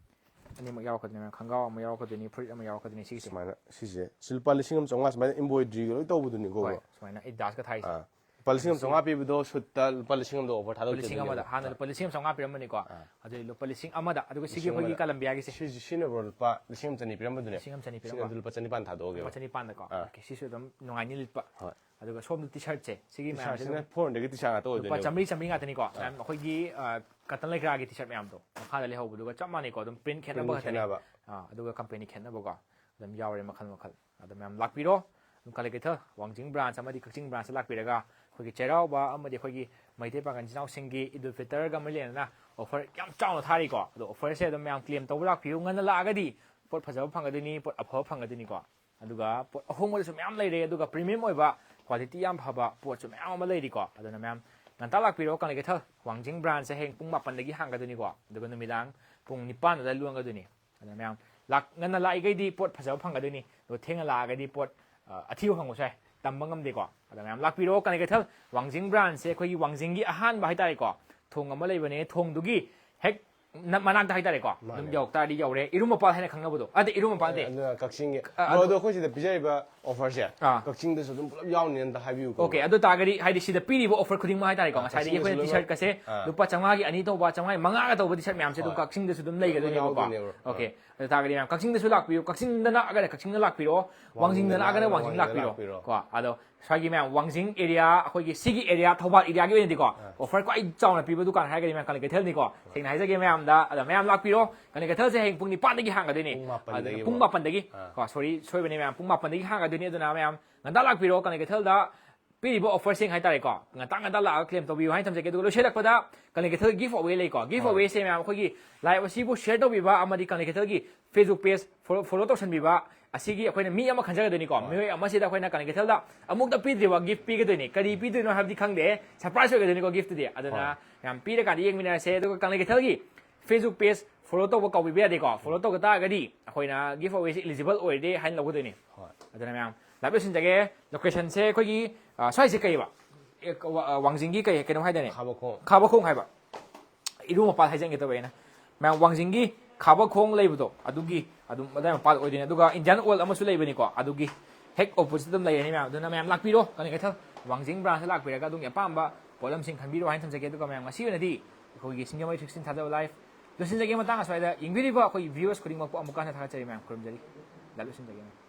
ꯑꯅꯤꯃꯛ ꯌꯥꯎꯔꯛꯀꯗꯣꯏꯅꯤ꯫ ꯈꯣꯡꯒ꯭ꯔꯥꯎ ꯑꯃ ꯌꯥꯎꯔꯛꯀꯗꯣꯏꯅꯤ, ꯐꯨꯔꯤꯠ ꯑꯃ ꯌꯥꯎꯔꯛꯀꯗꯣꯏꯅꯤ꯫ ꯁꯤꯒꯤꯁꯦ꯫ ꯁꯨꯃꯥꯏꯅ ꯁꯤꯁꯦ꯫ ꯁꯤ ꯂꯨꯄꯥ ꯂꯤꯁꯤꯡ ꯑꯃ ꯆꯥꯝꯃꯉꯥ ꯁꯨꯃꯥꯏꯅ ꯏꯝꯕ꯭ꯔꯣꯏꯗ꯭ꯔꯤꯒ ꯂꯣꯏ ꯇꯧꯕꯗꯨꯅꯤꯀꯣ, ꯍꯣꯏ, ꯕ꯭ꯔꯣ꯫ ꯁꯨꯃꯥꯏꯅ ꯑꯦꯗꯤꯗꯥꯁꯀ ꯊꯥꯏꯁꯦ꯫ ꯑꯥ꯫ ꯂꯨꯄꯥ ꯂꯤꯁꯤꯡ ꯑꯃ ꯆꯥꯝꯃꯉꯥ ꯄꯤꯕꯗꯣ ꯁꯨꯠꯇ ꯂꯨꯄꯥ ꯂꯤꯁꯤꯡ ꯑꯃꯗ ꯑꯣꯐꯔ ꯂꯨꯄꯥ ꯂꯤꯁꯤꯡ ꯑꯃꯗ꯫ ꯊꯥꯗꯣꯛꯆꯗꯣꯏꯅꯦꯕ꯫ ꯍꯥꯟꯅ ꯑꯥ꯫ ꯂꯨꯄꯥ ꯂꯤꯁꯤꯡ ꯑꯃ ꯆꯥꯝꯃꯉꯥ ꯄꯤꯔꯝꯕꯅꯤꯀꯣ? ꯑꯥ꯫ ꯑꯗꯨꯗꯤ ꯂꯨꯄꯥ ꯂꯤꯁꯤꯡ ꯑꯃꯗ꯫ ꯑꯗꯨꯒ ꯁꯤꯒꯤ ꯂꯤꯁꯤꯡ ꯑꯩꯈꯣꯏꯒꯤ ꯑꯃꯗ꯫ ꯀꯂꯝꯕꯤꯌꯥꯒꯤꯁꯦ꯫ ꯁꯤꯁꯤ ꯁꯤꯅ, ꯕ꯭ꯔꯣ, ꯂꯨꯄꯥ ꯂꯤꯁꯤꯡ ꯑꯃ ꯆꯅꯤ ꯄꯤꯔꯝꯕꯗꯨꯅꯦ꯫ ꯂꯤꯁꯤꯡ ꯑꯃ ꯆꯅꯤ ꯁꯤꯅ ꯄꯤꯔꯝꯕ꯫ ꯑꯗꯨ ꯂꯨꯄꯥ ꯆꯅꯤꯄꯥꯟ ꯊꯥꯗꯣꯛꯑꯒꯦꯕ꯫ ꯂꯨꯄꯥ ꯆꯅꯤꯄꯥꯟꯗꯀꯣ? ꯑꯥ꯫ Okay, ꯁꯤꯁꯨ ꯑꯗꯨꯝ ꯅꯨꯡꯉꯥꯏꯅꯤ ꯂꯤꯠꯄ꯫ ꯍꯣꯏ꯫ ꯑꯗꯨꯒ ꯁꯣꯝꯗ ꯇꯤ ꯁꯥꯔꯠꯁꯦ꯫ ꯁꯤꯒꯤ ꯃꯌꯥꯝꯁꯦ ꯇꯤ-ꯁꯥꯔꯠꯁꯤꯅ ꯑꯗꯨꯝ ꯐꯣꯔ ꯍꯟꯗ꯭ꯔꯦꯗꯀꯤ ꯇꯤ-ꯁꯥꯔꯠ ꯉꯥꯛꯇ ꯂꯨꯄꯥ ꯑꯣꯏꯗꯣꯏꯅꯦꯕ꯫ ꯆꯥꯝꯃꯔꯤ, ꯆꯥꯝꯃꯔꯤ ꯉꯥꯛꯇꯅꯤꯀꯣ꯫ ꯃꯌꯥꯝ ꯑꯩꯈꯣꯏꯒꯤ, ꯑ, ꯀꯇꯟ ꯂꯩꯀ꯭ꯔꯥꯒꯤ ꯇꯤ ꯁꯥꯔꯠ ꯃꯌꯥꯝꯗꯣ ꯃꯈꯥꯗ ꯂꯩꯍꯧꯕꯗꯨꯒ ꯆꯞ ꯃꯥꯟꯅꯩꯀꯣ꯫ ꯑꯗꯨꯝ ꯄ꯭ꯔꯤꯟ ꯈꯦꯠꯅꯕ ꯄ꯭ꯔꯤꯟ ꯈꯛꯇꯅꯦ꯫ ꯈꯦꯠꯅꯕ꯫ ꯑꯥ, ꯑꯗꯨꯒ ꯀꯝꯄꯦꯅꯤ ꯈꯦꯠꯅꯕꯀꯣ꯫ ꯑꯗꯨꯝ ꯌꯥꯎꯔꯦ ꯃꯈꯜ ꯃꯈꯜ꯫ ꯑꯗꯨꯝ ꯃꯌꯥꯝ ꯂꯥꯛꯄꯤꯔꯣ꯫ ꯑꯗꯨꯝ ꯀꯪꯂꯩ ꯀꯩꯊꯦꯜ ꯋꯥꯡꯖꯤꯡ ꯕ꯭ꯔꯥꯟꯁ ꯑꯃꯗꯤ ꯀꯛꯆꯤꯡ ꯕ꯭ꯔꯥꯟꯁꯇ ꯂꯥꯛꯄꯤꯔꯒ ꯑꯩꯈꯣꯏꯒꯤ ꯆꯩꯔꯥꯎꯕ ꯑꯃꯗꯤ ꯑꯩꯈꯣꯏꯒꯤ ꯃꯩꯇꯩ ꯄꯥꯉꯜ ꯏꯆꯤꯟ ꯏꯅꯥꯎꯁꯤꯡꯒꯤ ꯏꯗꯨꯜ ꯐꯤꯇꯔꯒ ꯃꯔꯤ ꯂꯩꯅꯅ ꯑꯣꯐꯔ ꯌꯥꯝ ꯆꯥꯎꯅ ꯊꯥꯔꯤꯀꯣ꯫ ꯑꯗꯣ ꯑꯣꯐꯔꯁꯦ ꯑꯗꯨꯝ ꯃꯌꯥꯝ ꯀ꯭ꯂꯦꯝ ꯇꯧꯕ ꯂꯥꯛꯄꯤꯌꯨ꯫ ꯉꯟꯅ ꯂꯥꯛꯑꯒꯗꯤ ꯄꯣꯠ ꯐꯖꯕ ꯐꯪꯒꯗꯣꯏꯅꯤ, ꯄꯣꯠ ꯑꯐꯕ ꯐꯪꯒꯗꯣꯏꯅꯤꯀꯣ꯫ ꯑꯗꯨꯒ ꯄꯣꯠ ꯑꯍꯣꯡꯕꯗꯁꯨ ꯃꯌꯥꯝ ꯂꯩꯔꯦ, ꯑꯗꯨꯒ ꯄ꯭ꯔꯤꯃꯤꯌꯝ ꯑꯣꯏꯕ ꯀ꯭ꯋꯥꯂꯤꯇꯤ ꯌꯥꯝ ꯐꯕ ꯄꯣꯠꯁꯨ ꯃꯌꯥꯝ ꯑꯃ ꯂꯩꯔꯤꯀꯣ꯫ ꯑꯗꯨꯅ ꯃꯌꯥꯝ ꯉꯟꯇꯥ ꯂꯥꯛꯄꯤꯔꯣ꯫ ꯀꯪꯂꯩ ꯀꯩꯊꯦꯜ ꯋꯥꯡꯖꯤꯡ ꯕ꯭ꯔꯥꯟꯁꯁꯦ ꯍꯌꯦꯡ ꯄꯨꯡ ꯃꯥꯄꯟꯗꯒꯤ ꯍꯥꯡꯒꯗꯣꯏꯅꯤꯀꯣ꯫ ꯑꯗꯨꯒ ꯅꯨꯃꯤꯗꯥꯡ ꯄꯨꯡ ꯅꯤꯄꯥꯟ ꯑꯗꯨꯋꯥꯏ ꯂꯣꯟꯒꯗꯣꯏꯅꯤ꯫ ꯑꯗꯨꯅ ꯃꯌꯥꯝ ꯂꯥꯛ-, ꯉꯟꯅ ꯂꯥꯛꯏꯈꯩꯗꯤ ꯄꯣꯠ ꯐꯖꯕ ꯐꯪꯒꯗꯣꯏꯅꯤ꯫ ꯑꯗꯣ ꯊꯦꯡꯅ ꯂꯥꯛꯑꯒꯗꯤ ꯄꯣꯠ, ꯑ, ꯑꯊꯤꯕ ꯐꯪꯕꯁꯨ ꯌꯥꯏ꯫ ꯇꯝꯕ ꯉꯝꯗꯦꯀꯣ꯫ ꯑꯗꯣ ꯃꯌꯥꯝ ꯂꯥꯛꯄꯤꯔꯣ꯫ ꯀꯪꯂꯩ ꯀꯩꯊꯦꯜ ꯋꯥꯡꯖꯤꯡ ꯕ꯭ꯔꯥꯟꯁꯁꯦ ꯑꯩꯈꯣꯏꯒꯤ ꯋꯥꯡꯖꯤꯡꯒꯤ ꯑꯍꯥꯟꯕ ꯍꯥꯏꯇꯥꯔꯦꯀꯣ꯫ ꯊꯣꯡ ꯑꯃ ꯂꯩꯕꯅꯦ꯫ ꯊꯣꯡꯗꯨꯒꯤ ꯍꯦꯛ ꯅ-, ꯃꯅꯥꯛꯇ ꯍꯥꯏꯇꯥꯔꯦꯀꯣ꯫ ꯑꯗꯨꯝ ꯃꯥꯅꯦ꯫ ꯌꯧꯔꯛ ꯇꯥꯔꯗꯤ ꯌꯧꯔꯦ꯫ ꯏꯔꯨꯝ ꯃꯄꯥꯟ ꯍꯥꯏꯅ ꯈꯪꯅꯕꯗꯣ꯫ ꯑꯗ ꯏꯔꯨꯝ ꯃꯄꯥꯟꯗꯤ꯫ ꯑꯗꯨꯅ ꯀꯛꯆꯤꯡꯒꯤ꯫ ꯑ, ꯕ꯭ꯔꯣ, ꯑꯗꯨ ꯑꯗꯣ ꯑꯩꯈꯣꯏ ꯁꯤꯗ ꯄꯤꯖꯔꯤꯕ ꯑꯣꯐꯔꯁꯦ ꯑꯥ꯫ ꯀꯛꯆꯤꯡꯗꯁꯨ ꯑꯗꯨꯝ ꯄꯨꯂꯞ ꯌꯥꯎꯅꯤꯅ ꯑꯝꯇ ꯍꯥꯏꯕꯤꯌꯨꯀꯣ꯫ Okay, ꯑꯗꯨ ꯇꯥꯔꯒꯗꯤ ꯍꯥꯏꯗꯤ ꯁꯤꯗ ꯄꯤꯔꯤꯕ ꯑꯣꯐꯔ ꯈꯨꯗꯤꯡꯃꯛ ꯍꯥꯏꯇꯥꯔꯦꯀꯣ, ꯑꯥ, ꯉꯁꯥꯏꯗꯒꯤ ꯀꯛꯆꯤꯡꯗꯁꯨ ꯑꯩꯈꯣꯏꯅ ꯇꯤ ꯂꯣꯏꯅꯃꯛ꯫ ꯁꯥꯔꯠꯀꯁꯦ ꯑꯥ꯫ ꯂꯨꯄꯥ ꯆꯥꯝꯃꯉꯥꯒꯤ ꯑꯅꯤ ꯇꯧꯕ, ꯆꯥꯝꯃꯉꯥꯒꯤ ꯃꯉꯥꯒ ꯇꯧꯕ ꯇꯤ ꯁꯥꯔꯠ ꯃꯌꯥꯝꯁꯦ ꯑꯗꯨꯝ ꯍꯣꯏ꯫ ꯀꯛꯆꯤꯡꯗꯁꯨ ꯑꯗꯨꯝ ꯂꯩꯒꯗꯣꯏꯅꯦꯕꯀꯣ꯫ ꯌꯥꯎꯗꯣꯏꯅꯦꯕ꯫ Okay, ꯑꯗꯨ ꯇꯥꯔꯒꯗꯤ ꯃꯌꯥꯝ ꯀꯛꯆꯤꯡꯗꯁꯨ ꯂꯥꯛꯄꯤꯌꯨ꯫ ꯀꯛꯆꯤꯡꯗ ꯅꯛꯑꯒꯅ ꯀꯛꯆꯤꯡꯗ ꯂꯥꯛꯄꯤꯔꯣ꯫ ꯋꯥꯡꯖꯤꯡꯗ ꯅꯛꯑꯒꯅ ꯋꯥꯡꯖꯤꯡ ꯂꯥꯛꯄꯤꯔꯣ꯫ ꯀꯣ, ꯑꯗꯣ ꯁ꯭ꯋꯥꯏꯒꯤ ꯃꯌꯥꯝ ꯋꯥꯡꯖꯤꯡ ꯑꯦꯔꯤꯌꯥ, ꯑꯩꯈꯣꯏꯒꯤ ꯁꯤꯒꯤ ꯑꯦꯔꯤꯌꯥ, ꯊꯧꯕꯥꯜ ꯑꯦꯔꯤꯌꯥꯒꯤ ꯑꯣꯏꯅꯗꯤꯀꯣ, ꯑꯣꯐꯔ ꯈ꯭ꯋꯥꯏ ꯆꯥꯎꯅ ꯄꯤꯕ ꯗꯨꯀꯥꯟ ꯍꯥꯏꯔꯒꯗꯤ ꯃꯌꯥꯝ ꯀꯪꯂꯩ ꯀꯩꯊꯦꯜꯅꯤꯀꯣ꯫ ꯁꯦꯡꯅ ꯍꯥꯏꯖꯒꯦ ꯃꯌꯥꯝꯗ, ꯑꯗ ꯃꯌꯥꯝ ꯂꯥꯛꯄꯤꯔꯣ꯫ ꯀꯪꯂꯩ ꯀꯩꯊꯦꯜꯁꯦ ꯍꯌꯦꯡ ꯄꯨꯡ ꯅꯤꯄꯥꯟꯗꯒꯤ ꯍꯥꯡꯒꯗꯣꯏꯅꯤ꯫ ꯄꯨꯡ ꯃꯥꯄꯟꯗꯒꯤ, ꯄꯨꯡ ꯕ꯭ꯔꯣ꯫ ꯃꯥꯄꯟꯗꯒꯤ꯫ ꯑꯥ꯫ ꯀꯣ, sorry, ꯁꯣꯏꯕꯅꯦ ꯃꯌꯥꯝ, ꯄꯨꯡ ꯃꯥꯄꯟꯗꯒꯤ ꯍꯥꯡꯒꯗꯣꯏꯅꯤ꯫ ꯑꯗꯨꯅ ꯃꯌꯥꯝ ꯉꯟꯇꯥ ꯂꯥꯛꯄꯤꯔꯣ꯫ ꯀꯪꯂꯩ ꯀꯩꯊꯦꯜꯗ ꯄꯤꯔꯤꯕ ꯑꯣꯐꯔꯁꯤꯡ ꯍꯥꯏꯇꯥꯔꯦꯀꯣ, ꯉꯟꯇꯥ ꯉꯟꯇꯥ ꯂꯥꯛꯑꯒ ꯀ꯭ꯂꯦꯝ ꯇꯧꯕꯤꯌꯨ ꯍꯥꯏꯅ ꯊꯝꯖꯒꯦ꯫ ꯑꯗꯨꯒ ꯂꯣꯏꯁꯤꯜꯂꯛꯄꯗ ꯀꯪꯂꯩ ꯀꯩꯊꯦꯜ ꯒꯤꯐ ꯑꯋꯦ ꯂꯩꯀꯣ꯫ ꯒꯤꯐ ꯍꯣꯏ꯫ ꯑꯋꯦꯁꯦ ꯃꯌꯥꯝ ꯑꯩꯈꯣꯏꯒꯤ ꯂꯥꯏꯚ ꯑꯁꯤꯕꯨ ꯁꯤꯌꯔ ꯇꯧꯕꯤꯕ ꯑꯃꯗꯤ ꯀꯪꯂꯩ ꯀꯩꯊꯦꯜꯒꯤ ꯐꯦꯁꯕꯨꯛ ꯄꯦꯖ ꯐꯣꯂꯣ, ꯐꯣꯂꯣ ꯇꯧꯁꯟꯕꯤꯕ, ꯑꯁꯤꯒꯤ ꯑꯩꯈꯣꯏꯅ ꯃꯤ ꯑꯃ ꯈꯟꯖꯒꯗꯣꯏꯅꯤꯀꯣ꯫ ꯃꯤꯑꯣꯏ ꯑꯃꯁꯤꯗ ꯑꯩꯈꯣꯏꯅ ꯀꯪꯂꯩ ꯀꯩꯊꯦꯜꯗ ꯑꯃꯨꯛꯇ ꯄꯤꯗ꯭ꯔꯤꯕ ꯒꯤꯐ ꯄꯤꯒꯗꯣꯏꯅꯤ꯫ ꯀꯔꯤ ꯄꯤꯗꯣꯏꯅꯣ ꯍꯥꯏꯕꯗꯤ ꯈꯪꯗꯦ, ꯁꯔꯄ꯭ꯔꯥꯏꯁ ꯑꯣꯏꯒꯗꯣꯏꯅꯤꯀꯣ ꯒꯤꯐꯇꯨꯗꯤ꯫ ꯑꯗꯨꯅ ꯍꯣꯏ꯫ ꯃꯌꯥꯝ ꯄꯤꯔꯀꯥꯟꯗ ꯌꯦꯡꯃꯤꯟꯅꯔꯁꯦ꯫ ꯑꯗꯨꯒ ꯀꯪꯂꯩ ꯀꯩꯊꯦꯜꯒꯤ ꯐꯦꯁꯕꯨꯛ ꯄꯦꯖ ꯐꯣꯂꯣ ꯇꯧꯕ ꯀꯥꯎꯕꯤꯕ ꯌꯥꯗꯦꯀꯣ꯫ ꯐꯣꯂꯣ ꯇꯧꯕ ꯇꯥꯔꯒꯗꯤ ꯑꯩꯈꯣꯏꯅ ꯒꯤꯐ ꯑꯋꯦꯁꯦ ꯏꯂꯤꯖꯤꯕꯜ ꯑꯣꯏꯔꯦ ꯍꯥꯏꯅ ꯂꯧꯒꯗꯣꯏꯅꯤ꯫ ꯍꯣꯏ꯫ ꯑꯗꯨꯅ ꯃꯌꯥꯝ ꯂꯥꯏꯚ ꯂꯣꯏꯁꯤꯟꯖꯒꯦ꯫ ꯂꯣꯀꯦꯁꯟꯁꯦ ꯑꯩꯈꯣꯏꯒꯤ ꯑ, ꯁ꯭ꯋꯥꯏꯁꯦ ꯀꯩꯕ? ꯑꯦ, ꯀ- ꯋꯥ- ꯑ, ꯋꯥꯡꯖꯤꯡꯒꯤ ꯀꯩ ꯀꯩꯅꯣ ꯍꯥꯏꯗꯥꯏꯅꯦ? ꯈꯥꯕꯈꯣꯡ꯫ ꯈꯥꯕꯈꯣꯡ ꯍꯥꯏꯕ꯫ ꯏꯔꯨ ꯃꯄꯥꯜ ꯍꯥꯏꯖꯟꯒꯦ ꯇꯧꯕ ꯑꯩꯅ꯫ ꯃꯌꯥꯝ ꯋꯥꯡꯖꯤꯡꯒꯤ ꯈꯥꯕꯈꯣꯡ ꯂꯩꯕꯗꯣ ꯑꯗꯨꯒꯤ ꯑꯗꯨꯝ ꯑꯗꯥꯏ ꯃꯄꯥꯗ ꯑꯣꯏꯗꯣꯏꯅꯦ꯫ ꯑꯗꯨꯒ ꯏꯟꯗꯤꯌꯥꯟ ꯑꯣꯏꯜ ꯑꯃꯁꯨ ꯂꯩꯕꯅꯤꯀꯣ, ꯑꯗꯨꯒꯤ ꯍꯦꯛ ꯑꯣꯄꯣꯖꯤꯠ ꯑꯗꯨꯝ ꯂꯩꯔꯅꯤ ꯃꯌꯥꯝ꯫ ꯑꯗꯨꯅ ꯃꯌꯥꯝ ꯂꯥꯛꯄꯤꯔꯣ, ꯀꯪꯂꯩ ꯀꯩꯊꯦꯜ ꯋꯥꯡꯖꯤꯡ ꯕ꯭ꯔꯥꯟꯁꯇ ꯂꯥꯛꯄꯤꯔꯒ ꯑꯗꯣꯝꯒꯤ ꯑꯄꯥꯝꯕ ꯄꯣꯠꯂꯝꯁꯤꯡ ꯈꯟꯕꯤꯔꯣ ꯍꯥꯏꯅ ꯊꯝꯖꯒꯦ꯫ ꯑꯗꯨꯒ ꯃꯌꯥꯝ ꯉꯁꯤ ꯑꯣꯏꯅꯗꯤ ꯑꯩꯈꯣꯏꯒꯤ ꯁꯤꯡꯖꯃꯩ ꯊ꯭ꯔꯤ ꯁꯤꯛꯁꯇꯤꯟ ꯊꯥꯖꯕ ꯂꯥꯏꯐ ꯂꯣꯏꯁꯤꯟꯖꯒꯦ꯫ ꯃꯇꯥꯡ ꯑꯁ꯭ꯋꯥꯏꯗ ꯌꯦꯡꯕꯤꯔꯤꯕ ꯑꯩꯈꯣꯏꯒꯤ ꯚ꯭ꯌꯨꯋꯔꯁ ꯈꯨꯗꯤꯡꯃꯛꯄꯨ ꯑꯃꯨꯛꯀ ꯍꯟꯅ ꯊꯥꯒꯠꯆꯔꯤ ꯃꯌꯥꯝ, ꯈꯨꯔꯨꯝꯖꯔꯤ꯫ ꯂꯥꯏꯚ ꯂꯣꯏꯁꯤꯟꯖꯒꯦ ꯃꯌꯥꯝ꯫